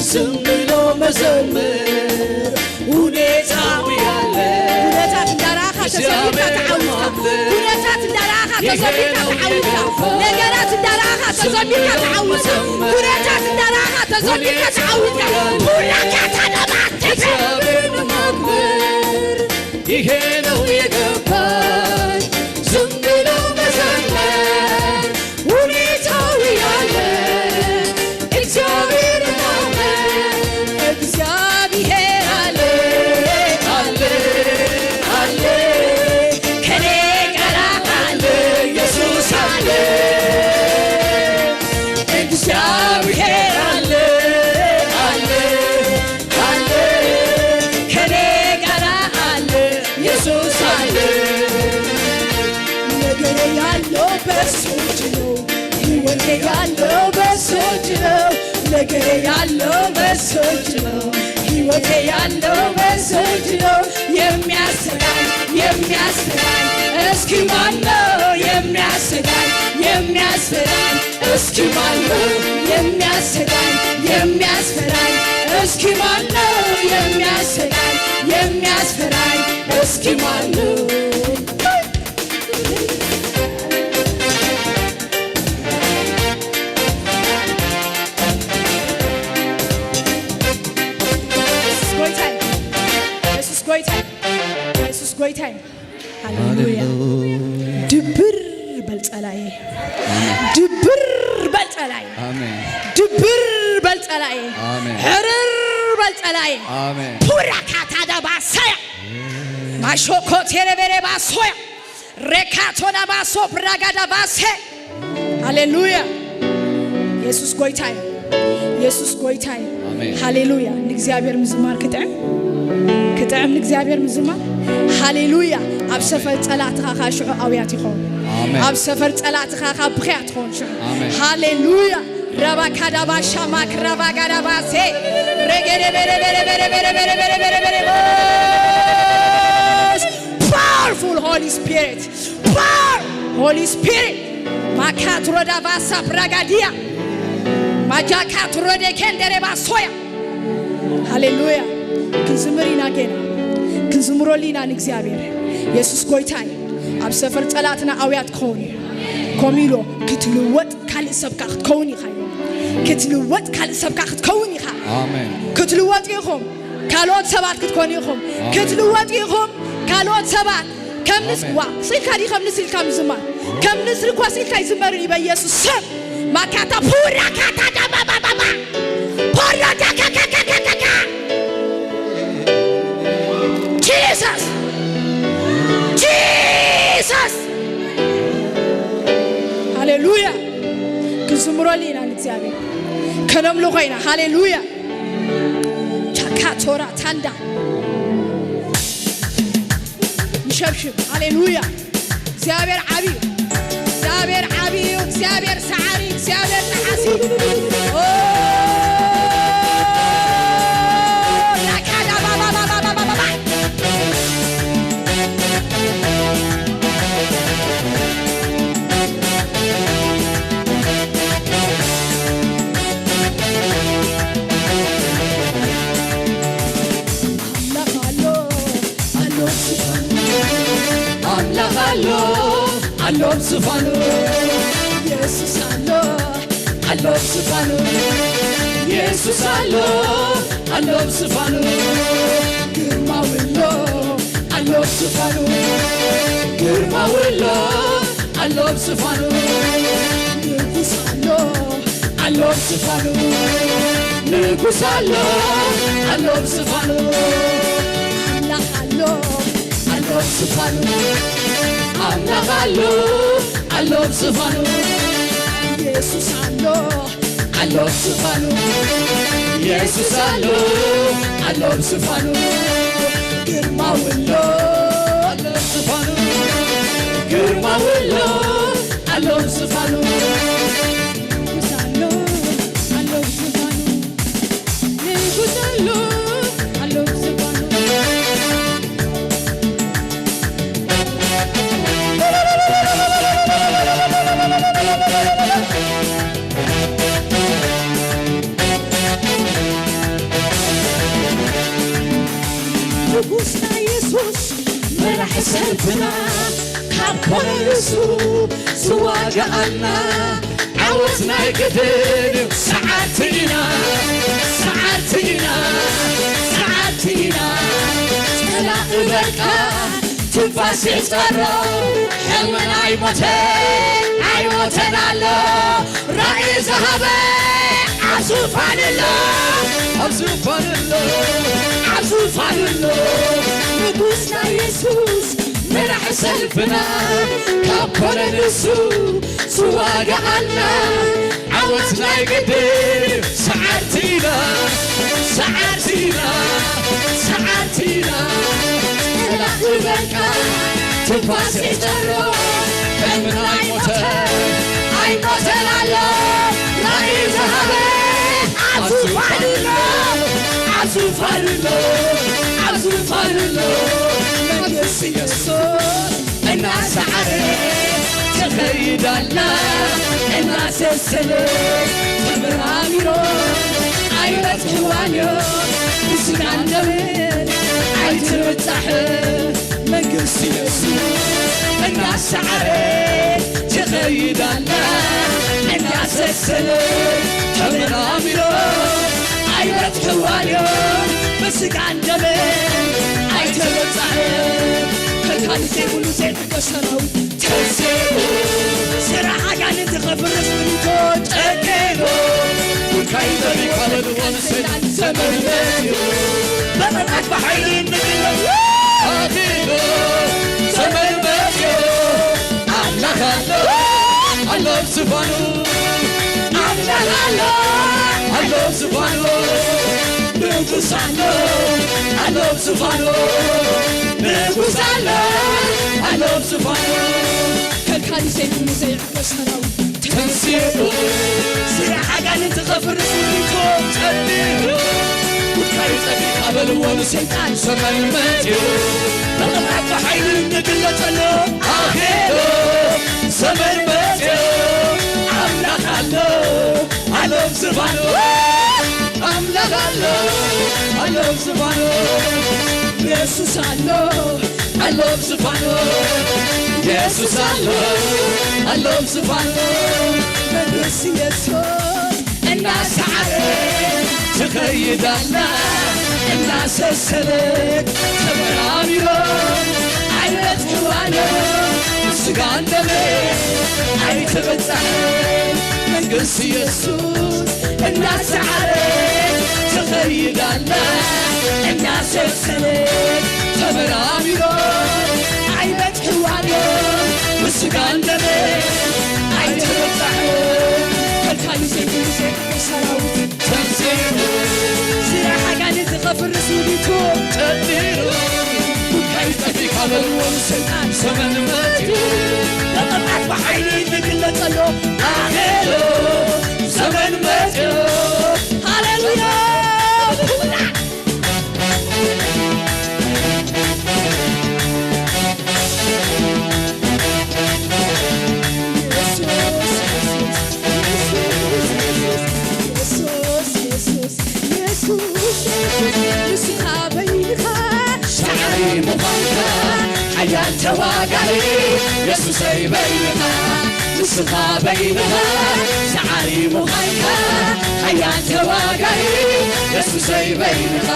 ዝም ብሎ መዘመር። ሁኔታው ያለ ኩነታት እንዳረኣኻ ተዘሚርካ ተዓዊትካ። ኩነታት እንዳረኣኻ ተዘሚርካ ተዓዊትካ። ነገራት እንዳረኣኻ ተዘሚርካ ተዓዊትካ። ኩነታት እንዳረኣኻ ተዘሚርካ ተዓዊትካ። ቡራካ ተደባትከ። እግዚአብሔርን ማክበር ይሄ ነው የገባኝ ዝም ብሎ መዘመር። ሁኔታው ያለ እግዚአብሔር ማመን። እግዚአብሔር አለ፣ አለ፣ አለ፣ ከኔ ጋር አለ፣ ኢየሱስ አለ። እግዚአብሔር አለ፣ አለ፣ አለ፣ ከኔ ጋር አለ፣ ኢየሱስ በሱ እጅ ነው። ሕይወቴ ያለው በሱ እጅ ነው። ነገሬ ያለው በሱ እጅ ነው። ሕይወቴ ያለው በሱ እጅ ነው። የሚያሰጋኝ የሚያሰጋኝ እስኪ ማን ነው የሚያሰጋኝ የሚያሰጋኝ እስኪ ማን ነው የሚያሰጋኝ የሚያስፈራኝ እስኪ ማን ነው የሚያሰጋኝ የሚያስፈራኝ እስኪ ማን ነው? ኢየሱስ ጎይታይ ኢየሱስ ጎይታይ ኢየሱስ ጎይታይ። ሃሌሉያ። ድብር በል ጸላኤ። ድብር በል ጸላኤ። ድብር በል ጸላኤ። ሕርር በል ጸላኤ። ፑራ ካታዳ ባሳያ ማሾኮ ቴሬቤሬ ባሶያ ሬካቶና ባሶ ብራጋዳ ባሴ። ሃሌሉያ። ኢየሱስ ጎይታይ ኢየሱስ ጎይታይ። ሃሌሉያ። ንእግዚኣብሔር ምዝማር ክጥዕም ክጥዕም ንእግዚኣብሔር ምዝማር። ሃሌሉያ። ኣብ ሰፈር ጸላእትኻ ኸዓ ሽዑ ኣውያት ይኸውን። ኣብ ሰፈር ጸላእትኻ ኸዓ ብኽያት ትኸውን ሽዑ። ሃሌሉያ። ራባካዳባሻ ማክራባጋዳባሴ ሬጌሬቤሬቤሬቤሬቤሬቤሬቤሬቤሬቤሬ Powerful Holy Spirit. Power Holy Spirit. ማካትሮዳ ቫሳ ፕራጋዲያ ማጃካትሮዴ ኬንደሬ ባሶያ። ሃሌሉያ። ክንዝምር ኢና ጌና ክንዝምረሉ ኢና ንእግዚኣብሔር። የሱስ ጎይታ እዩ። ኣብ ሰፈር ጸላእትና ኣውያት ክኸውን እዩ። ከምኡ ኢሎ ክትልወጥ ካልእ ሰብካ ክትከውን ኢኻ እዩ። ክትልወጥ ካልእ ሰብካ ክትከውን ኢኻ። ኣሜን። ክትልወጡ ኢኹም። ካልኦት ሰባት ክትኮኑ ኢኹም። ኣሜን። ክትልወጡ ኢኹም። ካልኦት ሰባት ከም ንስ ኣሜን። ዋ ስልካ ዲ ከም ንስልካ ምዝማር ከም ንስሪ እኳ ስልካ ይዝመርን እዩ በኢየሱስ ስም። ማካታ ፑራ ካታ ዳባባባባ ፖሮ ዳካካካካካ ጂሰስ ጂሰስ። ሃሌሉያ። ክንዝምረሉ ኢና ንእግዚኣብሔር። ከነምልኾ ኢና። ሃሌሉያ። ቻካ ቶራ ታንዳ ንሸብሽብ። ሃሌሉያ። እግዚኣብሔር ዓብዩ። እግዚኣብሔር ዓብዩ። እግዚኣብሔር ሰዓሪ። እግዚኣብሔር ጠዓሲ። ኦ፣ ላካዳ ባባባባባባ። ኣምላኽ ኣሎ፣ ኣሎ ኣብ ዝፋኑ። ኣምላኽ ኣሎ፣ ኣሎ ኣብ ዝፋኑ። የሱስ ኣሎ፣ ኣሎ ኣብ ዝፋኑ። የሱስ ኣሎ፣ ኣሎ ኣብ ዝፋኑ። ግርማዊ ኣሎ፣ ኣሎ ኣብ ዝፋኑ። ግርማዊ ኣሎ፣ ኣሎ ኣብ ዝፋኑ። ንጉስ ኣሎ፣ ኣሎ ኣብ ዝፋኑ። ንጉስ ኣሎ፣ ኣሎ ኣብ ዝፋኑ። ኣምላኽ ኣሎ፣ ኣሎ ኣብ ዝፋኑ። ኣምላኽ ኣሎ፣ ኣሎ ኣብ ዝፋኑ። የሱስ ኣሎ፣ ኣሎ ኣብ ዝፋኑ። የሱስ ኣሎ፣ ኣሎ ኣብ ዝፋኑ። ግርማዊ ኣሎ፣ ኣሎ ኣብ ዝፋኑ። ግርማዊ ኣሎ፣ ኣሎ ኣብ ዝፋኑ። ንጉስ ኣሎ፣ ኣሎ ኣብ ዝፋኑ። ንጉስ ኣሎ፣ ኣሎ ኣብ ዝፋኑ። ንጉስና የሱስ መራሕ ሰልፍና ካብ ኮነ ንሱ ዝዋጋኣና ዓወት ናይ ግድን እዩ። ሰዓርቲ ኢና፣ ሰዓርቲ ኢና፣ ሰዓርቲ ኢና። ጸላኢ በቃ ትንፋስ የጸሮ ሕልምና ኣይሞተ ኣይሞተን ኣሎ ራእይ ዝሃበ ኣብ ዙፋን ኣሎ ኣብ ዙፋን ኣሎ ኣብ ዙፋን ኣሎ ንጉስና የሱስ መራሕ ሰልፍና ካብ ኮነ ንሱ ዝዋጋኣና ዓወት ናይ ግድን ሰዓርቲና ሰዓርቲና ሰዓርቲና ጸላኢ በቃ ትንፋስ የጸሮ ምን ኣይሞተ ኣይሞተን ኣሎ ራእይ ዝሃበ ኣብ ዙፋንሎ ኣብ ዙፋንሎ ኣብ ዙፋንሎ መንግስቲ የሱስ እናሰዓረ ትኸይዳላ እናሰሰለ ተመራሚሮ ኣይበጽሕዋንዮ ብስጋን ደምን ኣይትብጻሕ መንግስቲ የሱስ እናሰዓረ ትኸይዳላ እናሰሰለ ተመራሚሮ ኣይበጽሕዋንዮ ብስጋን ደምን ኣይትብጻሕ ከልካሊ ዘይብሉ ዘይሕገ ሰራዊት ተንሲኡ ስራሕ ኣጋንንቲ ከፍርስ ምኒቶ ጨኪኑ ዱካይ ዘቢካ በልዎ ንሰይጣን ዘመን መጺኡ በመብራት ብሓይሊ እንግለጽ ኣኺሉ ዘመን መጺኡ ኣምላኽ ኣሎ ኣሎ ኣብ ዝፋኑ ኣምላኽ ኣሎ ኣሎ ኣብ ዝፋኑ ንጉስ ኣሎ ኣሎ ኣብ ዝፋኑ ንጉስ ኣሎ ኣሎ ኣብ ዝፋኑ ከልካሊ ዘይብሉ ዘይዕገ ሰራዊት ተንሲኡ ስራሕ ኣጋንንቲ ከፍርስ ውዲቱ ጨሊሉ ጉድካዩ ጸፊእካ በልዎ ንሰይጣን ዘመን መጺኡ በቕብዓት ብሓይሊ እንግለጸሉ ኣኼሉ ዘመን መጺኡ ኣምላኽ ኣሎ ኣሎ ኣብ ዝፋኑ ኣምላኽ ኣሎ ኣሎ ኣብ ዝፋኑ የሱስ ኣሎ ኣሎ ኣብ ዝፋኑ የሱስ ኣሎ ኣሎ ኣብ ዝፋኑ መንግስቲ የሱስ እናሰዓረ ትኸይድ ኣላ እናሰሰለት ተመራሚሮም ኣይበጽሕዋን ስጋን ደምን ኣይትብጻሕን መንግስቲ የሱስ እናሰዓረት ትኸይድ ኣላ እናሰሰለት ተመራሚሮም ኣይበጽሕዋን ስጋን ደምን ኣይትብጻሕን ከልካሊ ዘይብሉ ዘይሕገ ሰራዊት ተንሲኡ ስራሕ ኣጋንንቲ ከፍርስ ውዲቱ ጨሊሉ ጉዳይ ጠፊካ በልዎ ንሰይጣን ዘመን መጺኡ ብቕብዓት ብሓይሊ ንግለጸሉ ኣኼሉ ዘመን መጺኡ ሃሌሉያ ንስኻ በይንኻ ሻዕሪ ምዃንካ ሓያል ተዋጋኢ የሱሰይ በይንኻ ንስኻ በይንኻ ሻዕሪ ምዃንካ ሓያል ተዋጋኢ የሱሰይ በይንኻ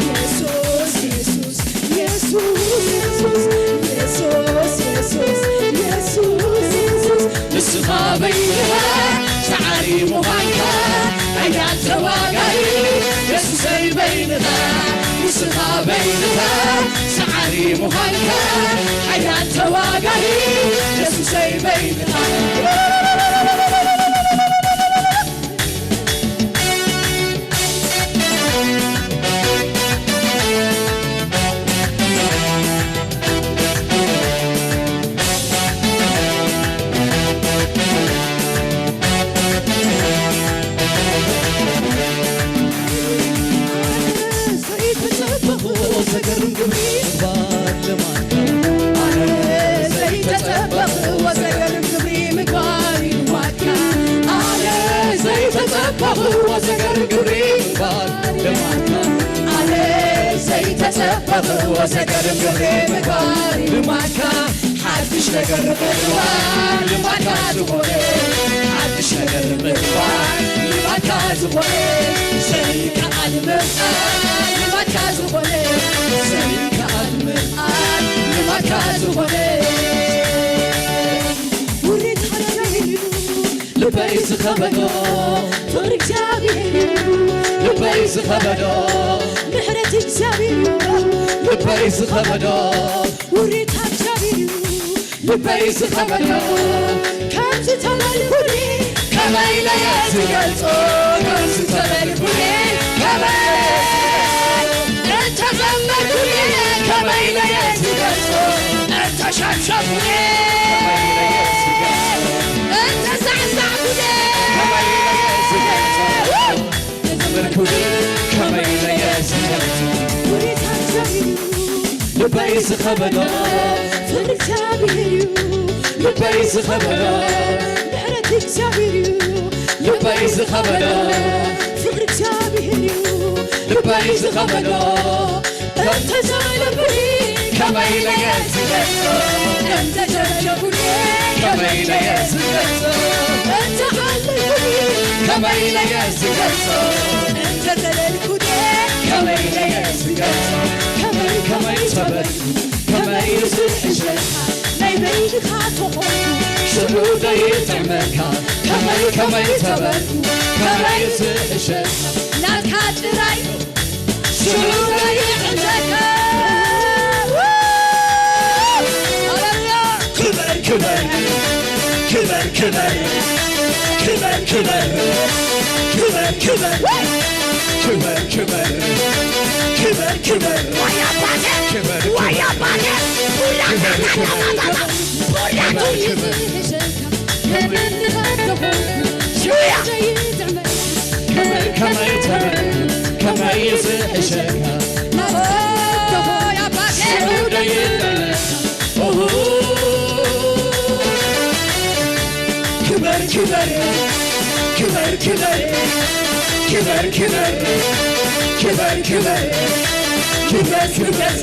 የሱስ የሱስ የሱስ የሱስ የሱስ የሱስ የሱስ ንስኻ በይንኻ ሰዓሪ ምዃንካ ሓያል ተዋጋኢ የሱሰይ በይንኻ ንስኻ በይንኻ ሰዓሪ ምዃንካ ሓያል ተዋጋኢ የሱሰይ በይንኻ ልማድካ ሓድሽ ነገር ምግባር ልማድካ ዝኾነ ሓድሽ ነገር ምግባር ልማድካ ዝኾነ ዘይከኣል ምርኣይ ልማድካ ዝኾነ ዘይከኣል ምርኣይ ልማድካ ዝኾነ ውሪድ ሓዳር እዩ ልበይ ዝኸበዶ ፍቕሪ እግዚኣብሔር እዩ ልበይ ዝኸበዶ ምሕረት እግዚኣብሔር እዩ ልበይ ዝኸበዶ ውሪድ እግዚኣብሔር እዩ ልበይ ዝኸበዶ ከምዚ ተመልኩኒ ከመይ ኢለ እየ ዝገልጾ ከምዚ ተመልኩኒ ከመይ እንተዘመርኩኒ ከመይ ኢለ እየ ዝገልጾ እንተሻሻኩኒ ክብሪ ከመይ ኢለ እየ ዝገልጾ? ውለታ እግዚኣብሔር እዩ። ልበይ ዝኸበዶ ፍቕሪ እግዚኣብሔር እዩ። ልበይ ዝኸበዶ ምሕረት እግዚኣብሔር እዩ። ልበይ ዝኸበዶ ፍቕሪ እግዚኣብሔር እዩ። ልበይ ዝኸበዶ እንተ ተመለኩኒ ከመይ ኢለ እየ ዝገልጾ? እንተ ሸሸጉኒ ከመይ ኢለ እየ ዝገልጾ? እንተ ሓለይኩኒ ከመይ ኢለ እየ ዝገልጾ? እንተ ዘለልኩኒ ከመይ ኢለ እየ ዝገልጾ? ከመይ ከመይ ተበልኩ ከመይ እዩ ዝሕሸካ? ናይ በይንኻ ተኾንኩ ሽዑ ዶ ይጥዕመካ? ከመይ ከመይ ተበልኩ ከመይ እዩ ዝሕሸካ? ናትካ ጥራይ ሽዑ ዶ ይሕሸካ? ሃሌሉያ! ክበር ክበር ክበር ክበር ክበር ክበር ክበር ክበር ክበር ክበር ክበር ክበር ወይ አባቴ ክበር ወይ አባቴ ክበር ክበር ክበር ክበር ክበር ከመይ ተበልኩ ከመይ ዝሕሸካ ሽዑ ደይበለ ኦሆ ክበር ክበር ክበር ክበር ክበር ክበር ክበር ክበር ክበር ክበር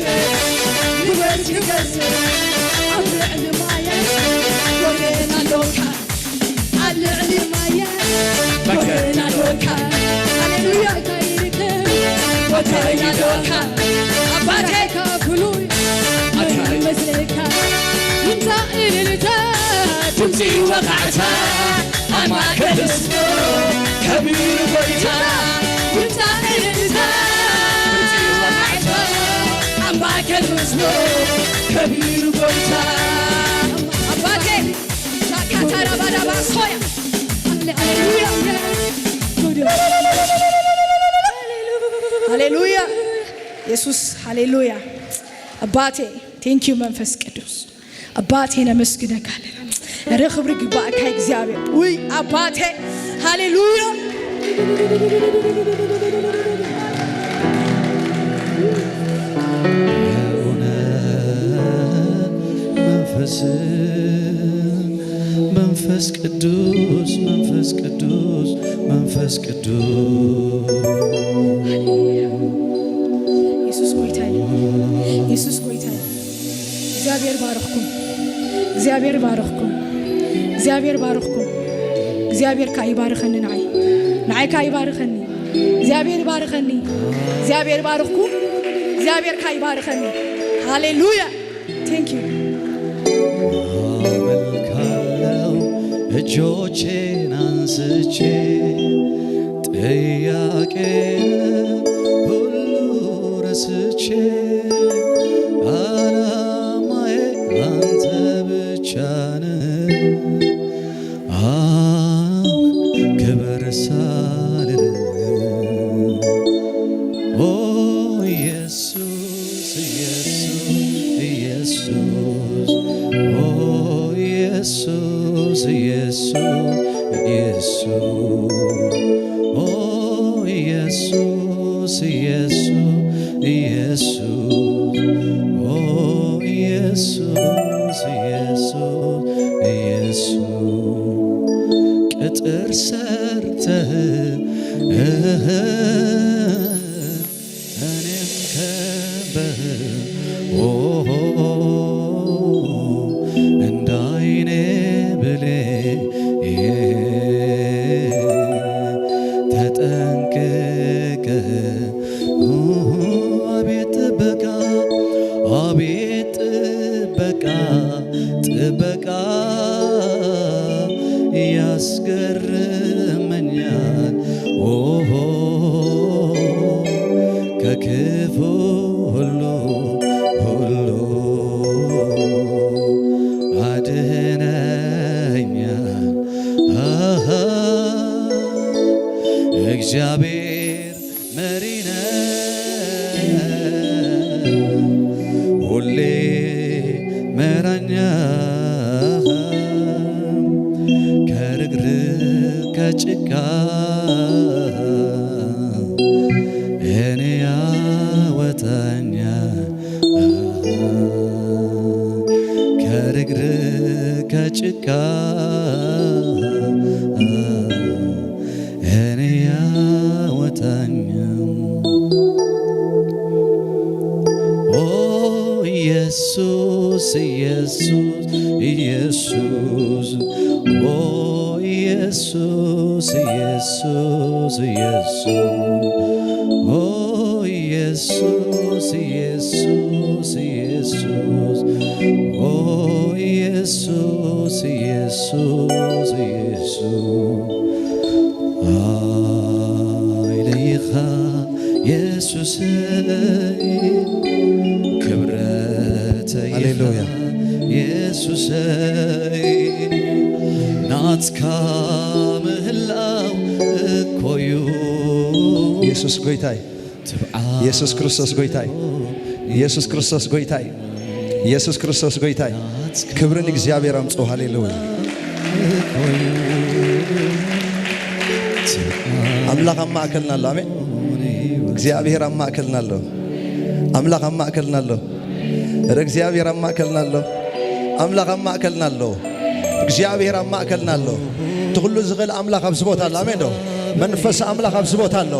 ክበር ክበር ኣብ ልዕሊ ማያት ወገን ኣሎካ ኣብ ልዕሊ ማያት ወገን ኣሎካ። ሃሌሉያ። ወገን ኣሎካ። ኣባቴ ከፍሉይ መስለካ። ይምጻእ እልልታ፣ ድምጺ ወቓዕታ፣ ኣብ ማእከል ህዝቡ ከቢሩ ጎይታ። ይምጻእ እልልታ፣ ድምጺ ወቓዕታ፣ ኣብ ማእከል ህዝቡ ከቢሩ ጎይታ። ኣባቴ ሃሌሉያ። ሃሌሉያ። የሱስ ሃሌሉያ። ኣባቴ፣ thank you መንፈስ ቅዱስ። ኣባቴ ነመስግነካ ኣለና። እረ ክብሪ ግባእካ እግዚኣብሔር። ውይ ኣባቴ፣ ሃሌሉያ። የእውነት መንፈስ መንፈስ ቅዱስ መንፈስ ቅዱስ መንፈስ ቅዱስ የሱስ ጎይታ እዩ። የሱስ ጎይታ እዩ። እግዚኣብሔር ባርኽኩም። እግዚኣብሔር ባርኽኩም። እግዚኣብሔር ባርኽኩም። እግዚኣብሔር ካኣ ይባርኸኒ ንዓይ። ንዓይ ካኣ ይባርኸኒ። እግዚኣብሔር ይባርኸኒ። እግዚኣብሔር ባርኽኩም። እግዚኣብሔር ካኣ ይባርኸኒ። ሃሌሉያ። Thank you። አመልካለው እጆቼን አንስቼ ጥያቄን ሁሉ ረስቼ አላማዬ አንተ ብቻ ነህ። ክበር ሳልል ኦ ኢየሱስ ኢየሱስ ኢየሱስ ኦ ኢየሱስ ኢየሱስ ኦ ኢየሱስ ኢየሱስ ኢየሱስ ኦ ኢየሱስ ኢየሱስ ኢየሱስ ቅጥር ሰርተህ እኔም ከበህ ኦሆ እንደ አይኔ ብሌን ተጠንቅቀህ ኦሆ አቤት ጥበቃ አቤት ጥበቃ ጥበቃ ያስገርመኛል ኦሆ ከክፉ ሁሉ ሁሉ አድነኛል አሃ እግዚአብሔር መሪ ነህ ሁሌ መራኛ ከርግርግ ከጭቃ እኔ ያወጣኛ ከርግርግ ከጭቃ እኔ ያወጣኛ። ኦ ኢየሱስ ኢየሱስ ኢየሱስ ኦ ኢየሱስ ኢየሱስ ኢየሱስ ኦ ኢየሱስ ኢየሱስ ኢየሱስ ኦ ኢየሱስ ኢየሱስ ኢየሱስ ኣይለይኻ የሱሰይ ክብረተይ ሃሌሉያ። የሱሰይ ናትካ ምህላው እኮዩ ኢየሱስ ጎይታይ ትብዓ ኢየሱስ ክርስቶስ ጎይታይ ኢየሱስ ክርስቶስ ጎይታይ ኢየሱስ ክርስቶስ ጎይታይ ክብርን እግዚኣብሔር ኣምጽኡ ሃሌሉያ። ኣምላኽ ኣብ ማእከልና ኣሎ። ኣሜን። እግዚኣብሔር ኣብ ማእከልና ኣሎ። ኣምላኽ ኣብ ማእከልና ኣሎ። ረ እግዚኣብሔር ኣብ ማእከልና ኣሎ። ኣምላኽ ኣብ ማእከልና ኣሎ። እግዚኣብሔር ኣብ ማእከልና ኣሎ። እቲ ኩሉ ዝኽእል ኣምላኽ ኣብዚ ቦታ ኣሎ። ኣሜን ዶ? መንፈስ ኣምላኽ ኣብዚ ቦታ ኣሎ።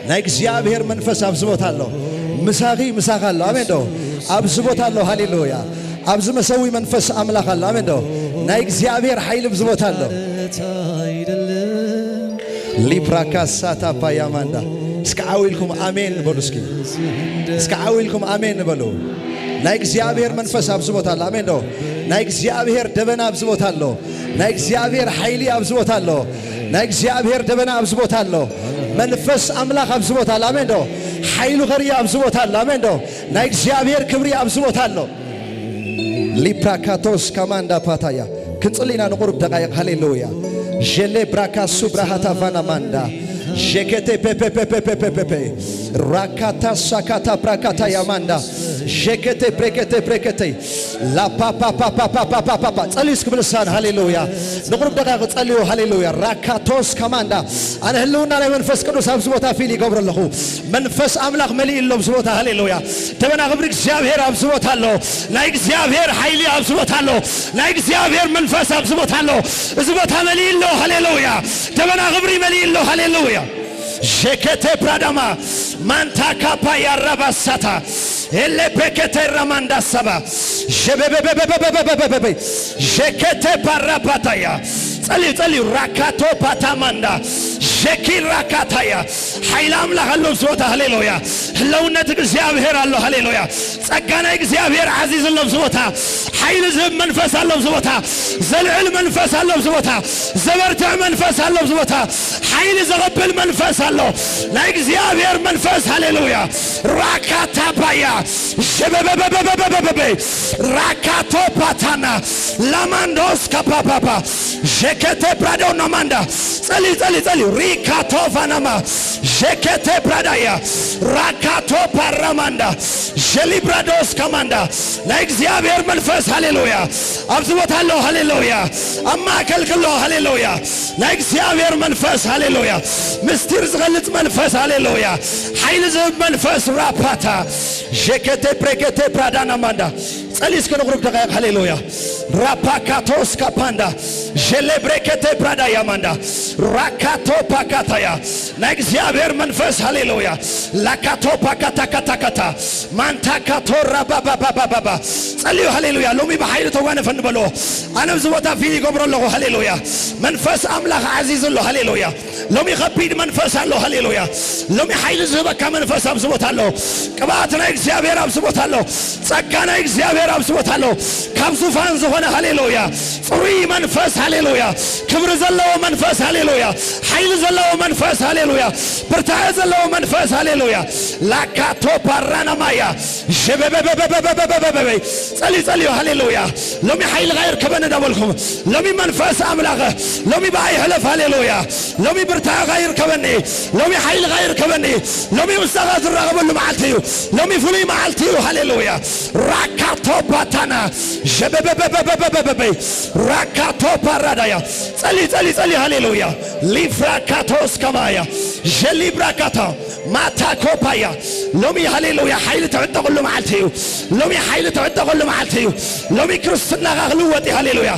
ናይ እግዚኣብሔር መንፈስ ኣብዚ ቦታ ኣሎ። ምሳኺ ምሳኻ ኣሎ። ኣሜን ዶ? ኣብዚ ቦታ ኣሎ። ሃሌሉያ። ኣብዚ መሰዊ መንፈስ ኣምላኽ ኣሎ። ኣሜን ዶ? ናይ እግዚኣብሔር ሓይሊ ኣብዚ ቦታ ኣሎ። ሊፕራካሳታ ፓያማንዳ እስኪ ዓው ኢልኩም ኣሜን በሉ። እስኪ እስኪ ዓው ኢልኩም ኣሜን በሉ። ናይ እግዚኣብሔር መንፈስ ኣብዚ ቦታ ኣሎ። ኣሜን ዶ? ናይ እግዚኣብሔር ደበና ኣብዚ ቦታ ኣሎ። ናይ እግዚኣብሔር ሓይሊ ኣብዚ ቦታ ኣሎ። ናይ እግዚኣብሔር ደበና ኣብዚ ቦታ ኣሎ። መንፈስ ኣምላኽ ኣብዚ ቦታ ኣሎ። ኣሜን ዶ? ሓይሉ ኸርእዮ ኣብዚ ቦታ ኣሎ። ኣሜን ዶ? ናይ እግዚኣብሔር ክብሪ ኣብዚ ቦታ ኣሎ። ሊፕራካቶስ ካማንዳ ፓታያ ክንጽሊ ኢና ንቁሩብ ደቃይቕ። ሃሌሉያ። ጀሌ ብራካሱ ብራሃታ ፋና ማንዳ ጀከቴ ፔፔፔፔፔፔ ራካታ ሳካታ ብራካታ ያማንዳ ጀከቴ ብሬከቴ ብሬከቴ ላፓፓፓፓፓፓፓፓ ጸልዩ እስኪ ብልሳን። ሃሌሉያ። ንቁሩብ ደቃይቕ ጸልዩ። ሃሌሉያ። ራካቶስ ካማንዳ ኣነ ህልውና ናይ መንፈስ ቅዱስ ኣብዚ ቦታ ፊል ይገብሮ ኣለኹ። መንፈስ ኣምላኽ መሊኡ ኣሎ ኣብዚ ቦታ። ሃሌሉያ። ደበና ክብሪ እግዚኣብሔር ኣብዚ ቦታ ኣሎ። ናይ እግዚኣብሔር ሓይሊ ኣብዚ ቦታ ኣሎ። ናይ እግዚኣብሔር መንፈስ ኣብዚ ቦታ ኣሎ። እዚ ቦታ መሊኡ ኣሎ። ሃሌሉያ። ደበና ክብሪ መሊኡ ኣሎ። ሃሌሉያ። ሸከተ ፕራዳማ ማንታ ካፓ ያራባሳታ ኤሌ ቤከተ ራማንዳ ሰባ ሸበበበበበበበበበበ ሸከተ ፓራፓታያ ጸልዩ ጸልዩ ራካቶ ፓታማንዳ ሸኪ ራካታያ ሓይሊ ኣምላኽ ኣሎ ኣብዚ ቦታ። ሃሌሉያ። ህለውነት እግዚኣብሔር ኣሎ። ሃሌሉያ። ጸጋ ናይ እግዚኣብሔር ዓዚዙ ኣሎ ኣብዚ ቦታ። ሓይሊ ዝህብ መንፈስ ኣሎ ኣብዚ ቦታ። ዘልዕል መንፈስ ኣሎ ኣብዚ ቦታ። ዘበርትዕ መንፈስ ኣሎ ኣብዚ ቦታ። ሓይሊ ዘቐብል መንፈስ ኣሎ። ናይ እግዚኣብሔር መንፈስ። ሃሌሉያ። ራካታ ባያ ሸበበበበበበበ ራካቶ ፓታና ላማንዶስ ካፓፓፓ ሸከተ ብራዶ ናማንዳ ጸሊ ጸሊ ጸሊ ሪካቶ ፋናማ ሸከተ ብራዳያ ራካቶ ፓራማንዳ ሸሊብራዶስ ካማንዳ ናይ እግዚኣብሔር መንፈስ። ሃሌሉያ። ኣብዚ ቦታ ኣሎ። ሃሌሉያ። ኣብ ማእከል ክሎ። ሃሌሉያ። ናይ እግዚኣብሔር መንፈስ። ሃሌሉያ። ምስጢር ዝገልጽ መንፈስ። ሃሌሉያ። ሓይሊ ዝህብ መንፈስ። ራፓታ ሸከተ ብሬከተ ብራዳና ማንዳ ጸሊ እስከ ንቑሩብ ደቃይቕ። ሃሌሉያ። ራፓካቶስ ካፓንዳ ሸሌ ብሬከተ ብራዳ ያማንዳ ራካቶ ፓካታያ ናይ እግዚኣብሔር መንፈስ። ሃሌሉያ። ላካቶ ፓካታካታካታ ማንታካቶ ራባባባባባ ጸልዩ። ሃሌሉያ። ሎሚ ብሓይሊ ተጓነፈኒ በልዎ። ኣነ ኣብዚ ቦታ ፊል ይገብሮ ኣለኹ። ሃሌሉያ። መንፈስ ኣምላኽ ዓዚዙ ኣሎ። ሃሌሉያ። ሎሚ ከቢድ መንፈስ ኣሎ። ሃሌሉያ። ሎሚ ሓይሊ ዝህበካ መንፈስ ኣብዚ ቦታ ኣሎ። ቅብኣት ናይ እግዚኣብሔር ኣብዚ ቦታ ኣሎ። ጸጋ ናይ እግዚኣብሔር ኣብዚ ቦታ ኣሎ። ካብ ዙፋን ዝኾነ። ሃሌሉያ። ጽሩይ መንፈስ። ሃሌሉያ። ክብሪ ዘለዎ መንፈስ። ሃሌሉያ። ሓይሊ ዘለዎ መንፈስ። ሃሌሉያ። ብርታዐ ዘለዎ መንፈስ። ሃሌሉያ። ላካቶ ፓራናማያ ሸበበበበበበበበበበይ ጸልዩ ጸልዩ። ሃሌሉያ። ሎሚ ሓይልኻ ይርከበኒ እንዳበልኩም ሎሚ መንፈስ ኣምላኽ ሎሚ ብኣይ ሕለፍ። ሃሌሉያ። ሎሚ ብርታዕኻ ይርከበኒ። ሎሚ ሓይልኻ ይርከበኒ። ሎሚ ምሳኻ ዝራኸበሉ መዓልቲ እዩ። ሎሚ ፍሉይ መዓልቲ እዩ። ሃሌሉያ። ራካቶ ባታና ሸበበበበበበበበይ ራካቶ ፓራዳያ ጸሊ ጸሊ ጸሊ። ሃሌሉያ። ሊፍራካቶስ ከማያ ጀሊብራካታ ማታኮፓያ። ሎሚ ሃሌሉያ ሓይሊ ትዕጠቐሉ መዓልቲ እዩ። ሎሚ ሓይሊ ትዕጠቐሉ መዓልቲ እዩ። ሎሚ ክርስትናኻ ክልወጥ እዩ። ሃሌሉያ።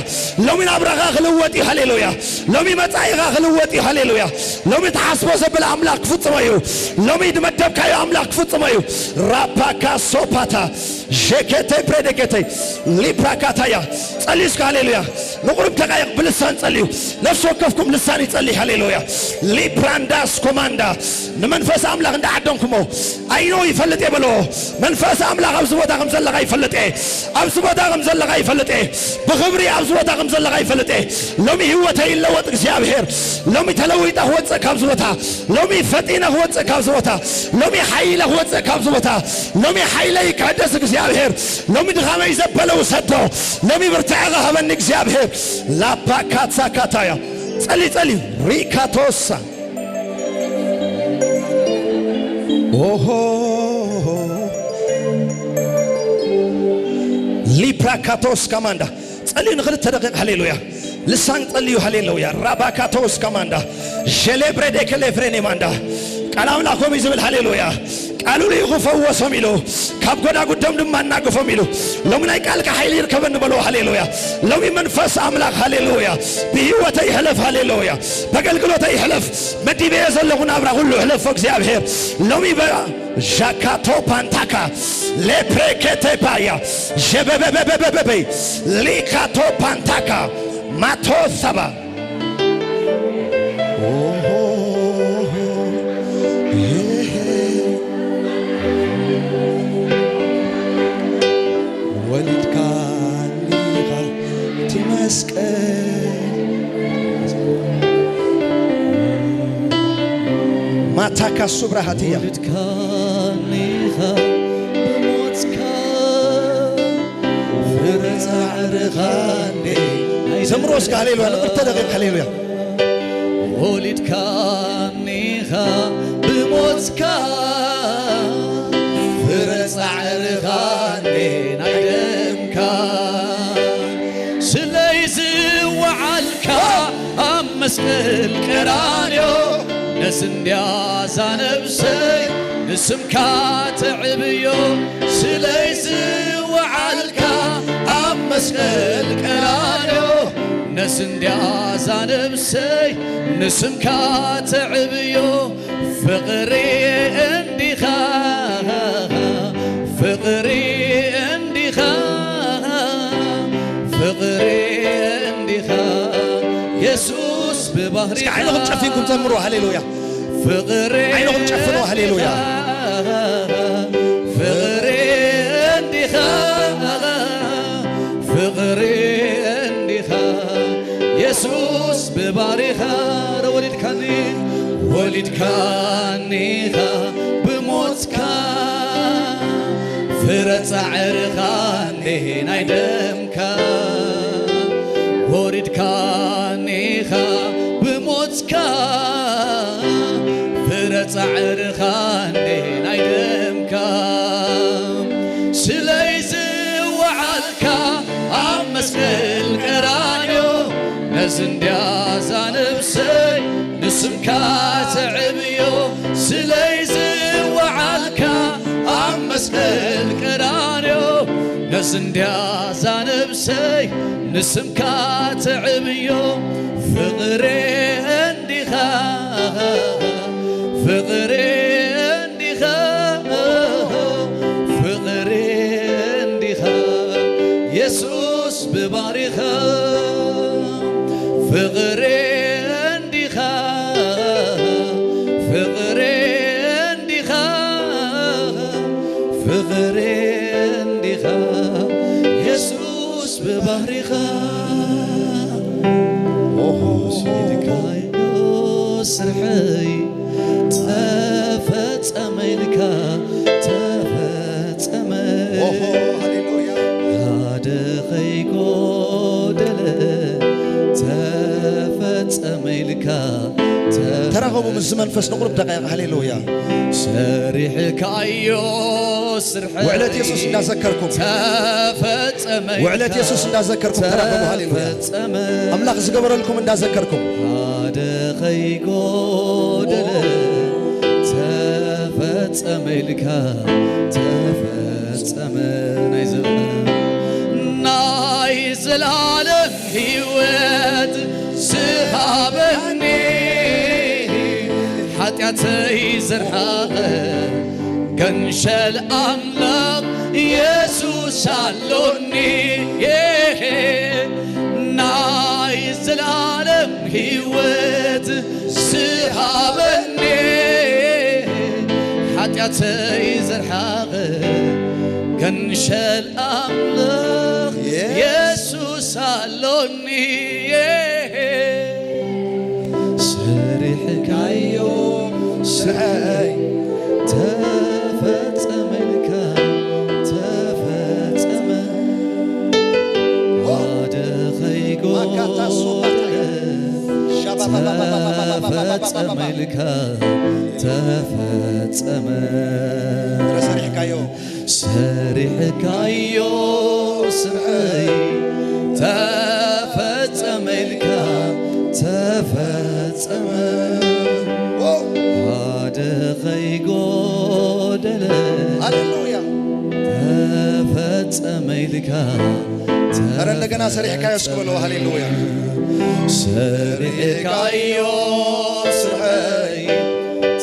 ሎሚ ናብራኻ ክልወጥ እዩ። ሃሌሉያ። ሎሚ መጻኢኻ ክልወጥ እዩ። ሃሌሉያ። ሎሚ ትሓስቦ ዘብል ኣምላኽ ክፍጽሞ እዩ። ሎሚ ዝመደብካዮ ኣምላኽ ክፍጽሞ እዩ። ራፓካ ሶፓታ ሸከተይ ፕሬደከተይ ሊፕራካታያ። ጸልዩ እስከ ሃሌሉያ። ንቑሩብ ደቃይቕ ብልሳን ጸልዩ። ነፍሲ ወከፍኩም ልሳን ይጸልይ። ሃሌሉያ። ሊፕራንዳስ ኮማንዳ። ንመንፈስ ኣምላኽ እንዳዓደንኩሞ፣ ኣይኖ ይፈልጥ እየ በሎ። መንፈስ ኣምላኽ ኣብዚ ቦታ ከም ዘለኻ ይፈልጥ እየ። ኣብዚ ቦታ ከም ዘለኻ ይፈልጥ እየ። ብኽብሪ ኣብዚ ቦታ ከም ዘለኻ ይፈልጥ እየ። ሎሚ ህይወተይ ይለወጥ እግዚኣብሔር። ሎሚ ተለዊጠ ክወፅእ ካብዚ ቦታ። ሎሚ ፈጢነ ክወፅእ ካብዚ ቦታ። ሎሚ ሓይለ ክወፅእ ካብዚ ቦታ። ሎሚ ሓይለይ ክሕደስ እግዚኣብሔር። ሎሚ ድኻመይ ዘበለ ውሰዶ። ሎሚ ብርትዐ ሃበኒ እግዚኣብሔር። ላፓካትሳካታያ። ጸሊ፣ ጸሊ። ሪካቶሳ። ኦሆ። ሊፕራካቶስ ካማንዳ። ጸልዩ ንኽልተ ደቂቕ። ሃሌሉያ። ልሳን ጸልዩ። ሃሌሉያ። ራባካቶስ ካማንዳ። ሸሌብሬ ደከሌፍሬኔ ማንዳ። ቃል ኣምላኽ ከምኡ እዩ ዝብል። ሃሌሉያ። ቃሉ ልኢኹ ፈወሶም ኢሉ፣ ካብ ጎዳጉዶም ድማ ኣናግፎም ኢሉ። ሎሚ ናይ ቃልካ ሓይሊ ይርከበኒ በልዎ። ሃሌሉያ። ሎሚ መንፈስ ኣምላኽ፣ ሃሌሉያ፣ ብህይወተይ ይሕለፍ። ሃሌሉያ። በገልግሎተይ ይሕለፍ። መዲበዮ ዘለኹ ናብራ ኩሉ ሕለፎ እግዚኣብሔር። ሎሚ በ-፣ ዣካቶ ፓንታካ፣ ሌፕሬኬቴ ፓያ፣ ሸበበበበበበይ፣ ሊካቶ ፓንታካ፣ ማቶ ሰባ። ወሊድካኒ ኢኻ እቲ መስቀል። ማታካ ሱብራሃትያ። ወሊድካኒ ኢኻ ብሞትካ፣ ፍረ ጻዕርኻ እንዴ። ዘምሮ እስከ ሃሌሉያ፣ ንክልተ ደቂቕ ሃሌሉያ። ወሊድካኒ ኢኻ ብሞትካ፣ ፍረ ጻዕርኻ እንዴ ናይ ደምካ። ስለይ ዝወዓልካ ኣብ መስቀል ቀራንዮ፣ ነዚ እንድያ እዛ ነብሰይ ንስምካ ተዕብዮ። ስለይ ዝወዓልካ ኣብ መስቀል ቀራንዮ፣ ነዚ እንድያ እዛ ነብሰይ ንስምካ ተዕብዮ። ፍቕሪ እንዲኻ፣ ፍቕሪ እንዲኻ፣ ፍቕሪ እንዲኻ፣ የሱስ ብባህሪኻ። እስኪ ዓይንኹም ጨፊንኩም ዘምሩ። ሃሌሉያ። ፍቕሪ ዓይንኹም ጨፍኑ። ሃሌሉያ። ፍቕሪ እንዲኻ፣ ፍቕሪ እንዲኻ፣ የሱስ ብባሪኻ። ወሊድካኒ፣ ወሊድካኒኻ ብሞትካ፣ ፍረ ጻዕርኻ እንዴ ናይ ደምካ። ወሪድካኒኻ ብሞትካ፣ ፍረ ጻዕርኻ እንዴ ናይ ደምካ። ስለይ ዝወዓልካ ኣብ መስቀል ቀራንዮ፣ ነዚ እንድያ እዛ ነብሰይ ንስምካ ተዕብዮ። ስለይ ዝወዓልካ ኣብ መስቀል ቀራንዮ፣ ነዚ እንድያ እዛ ነብሰይ ንስምካ ተዕብዮ። ፍቕሬ እንዲኻ፣ ፍቕሬ እንዲኻ፣ ፍቕሬ እንዲኻ፣ የሱስ ብባሪኻ። ፍቕሬ እንዲኻ፣ ፍቕሬ እንዲኻ፣ ፍቕሬ እንዲኻ፣ የሱስ ብባህሪኻ። ኦሆ፣ ኢልካዮ ስርሐይ ተፈጸመ ኢልካ ተፈጸመ። ኦሆ፣ ሃሌሉያ። ሓደ ኸይጎደለ ተፈጸመ ኢልካ ተ- ተራኸቡ ምስ መንፈስ ንቑሩብ ደቂቕ። ሃሌሉያ። ሰሪሕካዮ ስርሐይ ውዕለት የሱስ እንዳዘከርኩም። ተፈጸመ ውዕለት ኢልካ የሱስ እንዳዘከርኩም ተራኸቡ። ሃሌሉያ። ተፈጸመ። ኣምላኽ ዝገበረልኩም እንዳዘከርኩም። ሓደ ኸይጎደለ ተፈጸመ ኢልካ፣ ተፈጸመ። ናይ ዘላለም፣ ናይ ዘላለም ህይወት ዝሃበኒ፣ ሓጢኣተይ ዘርሓቐ ገንሸል ኣምላኽ የሱስ ኣሎኒ። ናይ ዘላለም ህይወት ዝሃበኒ፣ ሓጢኣተይ ዘርሓቐ ገንሸል ኣምላኽ የሱስ ኣሎኒ። ሰሪሕካዮ ስራይ ተፈጸመ ኢልካ፣ ተፈጸመ። ሓደ ከይጎደለ ተፈጸመ ኢልካ፣ ተፈጸመ። ሰሪሕካዮ። ሰሪሕካዮ ስራይ ተፈጸመ ኢልካ፣ ተፈጸመ። ሓደ ከይጎደለ፣ ሃሌሉያ። ተፈጸመ ኢልካ፣ ኧረ እንደገና ሰሪሕካዮ እስኪ በሉ፣ ሃሌሉያ። ሰሪሕካዮ ስራይ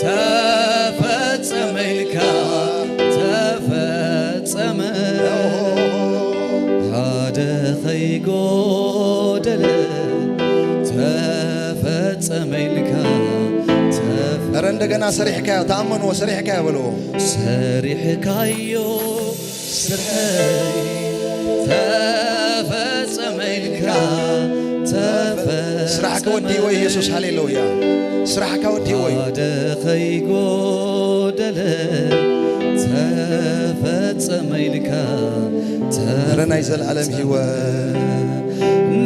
ተፈጸመ ኢልካ፣ ተፈጸመ። ሓደ ከይጎደለ ተፈጸመ ኢልካ፣ ተፈ- ኧረ እንደገና ሰሪሕካዮ፣ ተኣመንዎ፣ ሰሪሕካዮ በልዎ። ሰሪሕካዮ ስራይ ተፈጸመ ኢልካ፣ ተፈጸመ። ስራሕካ ወዲእዎ ኢየሱስ፣ ሃሌሉያ። ስራሕካ ወዲእዎ እዩ። ሓደ ከይጎደለ ተፈጸመ ኢልካ፣ ኧረ ናይ ዘላለም ህይወት።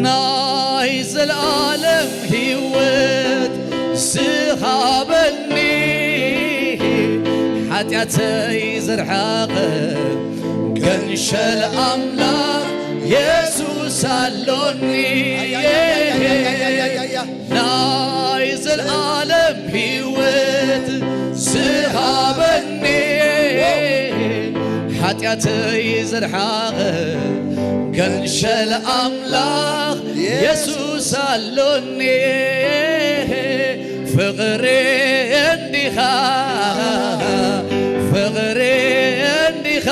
ናይ ዘላለም ህይወት ዝሃበኒ፣ ሓጢኣተይ ዘርሓቐ ገንሸል ኣምላኽ የሱስ ኣሎኒ። ናይ ዘላለም ህይወት ዝሃበኒ፣ ሓጢኣተይ ዘርሓቐ ገንሸል ኣምላኽ የሱስ ኣሎኒ። ፍቕሪ እንዲኻ፣ ፍቕሪ እንዲኻ፣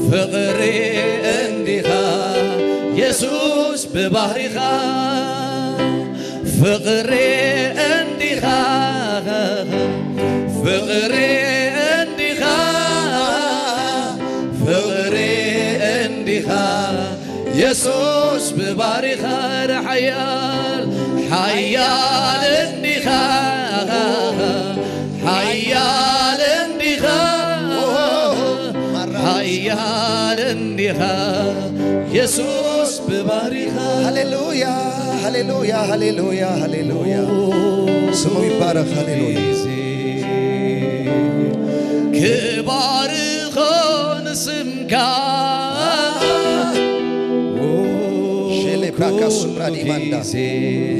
ፍቕሪ እንዲኻ፣ የሱስ ብባህሪኻ። ፍቕሪ እንዲኻ፣ ፍቕሪ እንዲኻ፣ ፍቕሪ እንዲኻ፣ የሱስ ብባህሪኻ። ኧረ ሓያል፣ ሓያል እንዲኻ፣ ሓያል እንዲኻ፣ ሓያል እንዲኻ፣ የሱስ ብባህሪኻ። ሃሌሉያ፣ ሃሌሉያ፣ ሃሌሉያ፣ ሃሌሉያ። ስሙ ይባረኽ። ሃሌሉያ። ክባር ይኹን ስምካ። ሼሌ ብራካ ሱፕራ ዲማንዳ።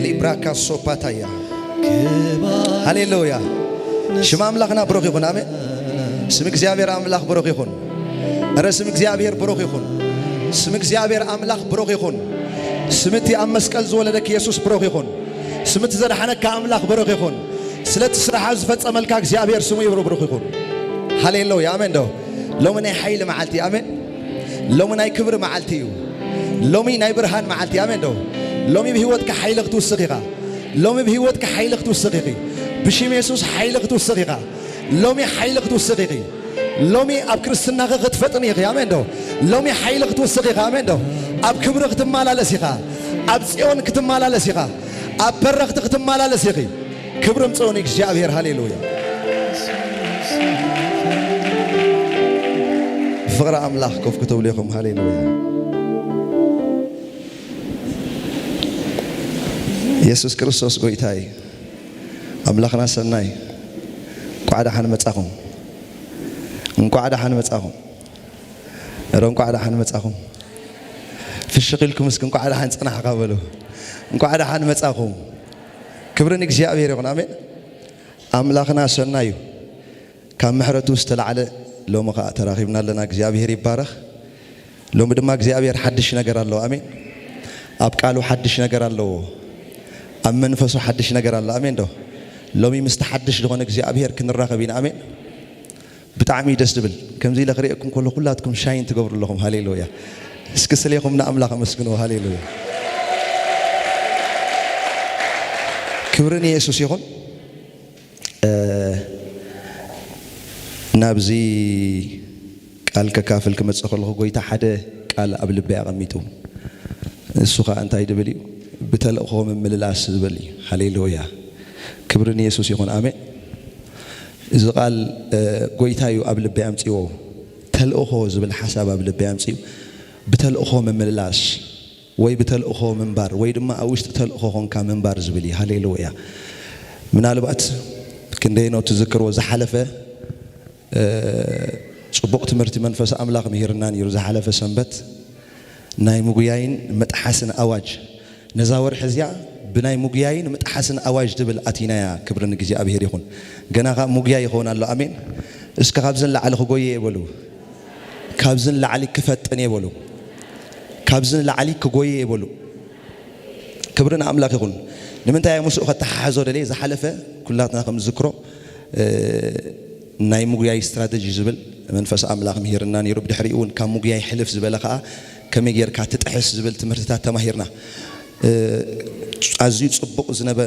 ሊብራካ ሶፓታያ። ሃሌሉያ። ሽም ኣምላኽና ብሩኽ ይኹን። ኣሜን። ስም እግዚኣብሔር ኣምላኽ ብሩኽ ይኹን። እረ ስም እግዚኣብሔር ብሩኽ ይኹን። ስም እግዚኣብሔር ኣምላኽ ብሩኽ ይኹን። ስም እቲ ኣብ መስቀል ዝወለደክ የሱስ ብሩኽ ይኹን። ስም እቲ ዘድሓነካ ኣምላኽ ብሩኽ ይኹን። ስለቲ ስራሕ ዝፈጸመልካ እግዚኣብሔር ስሙ ይብሩ ብሩኽ ይኹን። ሃሌሉያ። ኣሜን ዶ? ሎሚ ናይ ሓይሊ መዓልቲ። ኣሜን። ሎሚ ናይ ክብሪ መዓልቲ እዩ። ሎሚ ናይ ብርሃን መዓልቲ። ኣሜን ዶ? ሎሚ ብህይወትካ ሓይሊ ክትውስኽ ኢኻ። ሎሚ ብህይወትካ ሓይሊ ክትውስኽ ኢኺ። ብሽም የሱስ ሓይሊ ክትውስኽ ኢኻ። ሎሚ ሓይሊ ክትውስኽ ኢኺ። ሎሚ ኣብ ክርስትናኺ ክትፈጥኒ ኢኺ። ኣሜን ዶ? ሎሚ ሓይሊ ክትውስኽ ኢኻ። ኣሜን ዶ? ኣብ ክብሪ ክትመላለስ ኢኻ። ኣብ ጽዮን ክትመላለስ ኢኻ። ኣብ በረኽቲ ክትመላለስ ኢኺ። ክብሪ ምጽኡ ንእግዚኣብሔር። ሃሌሉያ። ፍቕሪ ኣምላኽ ኮፍ ክትብሉ ኢኹም። ሃሌሉያ። የሱስ ክርስቶስ ጎይታ እዩ። ኣምላኽና ሰናይ። እንቋዕ ደሓን መጻኹም። እንቋዕ ደሓን መጻኹም። እረ እንቋዕ ደሓን መጻኹም። ፍሽኽ ኢልኩም እስኪ እንቋዕ ደሓን ጸናሕካ በሉ። እንቋዕ ደሓን መጻኹም። ክብሪ ንእግዚኣብሔር ይኹን። ኣሜን። ኣምላኽና ሰናይ እዩ። ካብ ምሕረቱ ዝተላዕለ ሎሚ ኸኣ ተራኺብና ኣለና። እግዚኣብሔር ይባረኽ። ሎሚ ድማ እግዚኣብሔር ሓድሽ ነገር ኣለዎ። ኣሜን። ኣብ ቃሉ ሓድሽ ነገር ኣለዎ። ኣብ መንፈሱ ሓድሽ ነገር ኣሎ። ኣሜን ዶ? ሎሚ ምስቲ ሓድሽ ዝኾነ እግዚኣብሔር ክንራኸብ ኢና። ኣሜን። ብጣዕሚ እዩ ደስ ዝብል። ከምዚ ኢለ ክርእየኩም ከሎ ኩላትኩም ሻይን ትገብሩ ኣለኹም። ሃሌሉያ። እስኪ ስሌኹም ንኣምላኽ ኣመስግንዎ። ሃሌሉያ። ክብሪ ንየሱስ ይኹን። እ፣ ናብዚ ቃል ከካፍል ክመጽእ ከለኹ ጎይታ ሓደ ቃል ኣብ ልበይ ኣቐሚጡ። እሱ ኸኣ እንታይ ድብል እዩ? ብተልእኾ ምምልላስ ዝብል እዩ። ሃሌሉያ። ክብሪ ንየሱስ ይኹን። ኣሜን። እዚ ቃል፣ እ፣ ጎይታ እዩ ኣብ ልበይ ኣምጺዎ። ተልእኾ ዝብል ሓሳብ ኣብ ልበይ ኣምጺኡ። ብተልእኾ ምምልላስ ወይ ብተልእኾ ምንባር ወይ ድማ ኣብ ውሽጢ ተልእኾ ኾንካ ምንባር ዝብል እዩ። ሃሌሉያ። ምናልባት ክንደይኖ ትዝክርዎ ዝሓለፈ፣ እ፣ ጽቡቕ ትምህርቲ መንፈስ ኣምላኽ ምሂርና ነይሩ። ዝሓለፈ ሰንበት ናይ ምጉያይን ምጥሓስን ኣዋጅ። ነዛ ወርሒ እዚኣ ብናይ ምጉያይን ምጥሓስን ኣዋጅ ትብል ኣቲናያ። ክብሪ ንእግዚኣብሔር ይኹን። ገና ኻብ ምጉያይ ይኸውን ኣሎ። ኣሜን። እስከ ካብዝን ላዕሊ ክጎየ እየ በሉ። ካብዝን ላዕሊ ክፈጥን እየ በሉ። ካብዝን ላዕሊ ክጎየ እየ በሉ። ክብሪ ንኣምላኽ ይኹን። ንምንታይ እየ ምስኡ ከተሓሕዞ ደልየ? ዝሓለፈ ኩላትና ከም ዝዝክሮ፣ እ፣ ናይ ምጉያይ ስትራተጂ ዝብል መንፈስ ኣምላኽ ምሂርና ነይሩ። ብድሕሪኡ እውን ካብ ምጉያይ ሕልፍ ዝበለ ኸኣ ከመይ ጌርካ ትጥሕስ ዝብል ትምህርትታት ተማሂርና። እ፣ ኣዝዩ ጽቡቕ ዝነበ-፣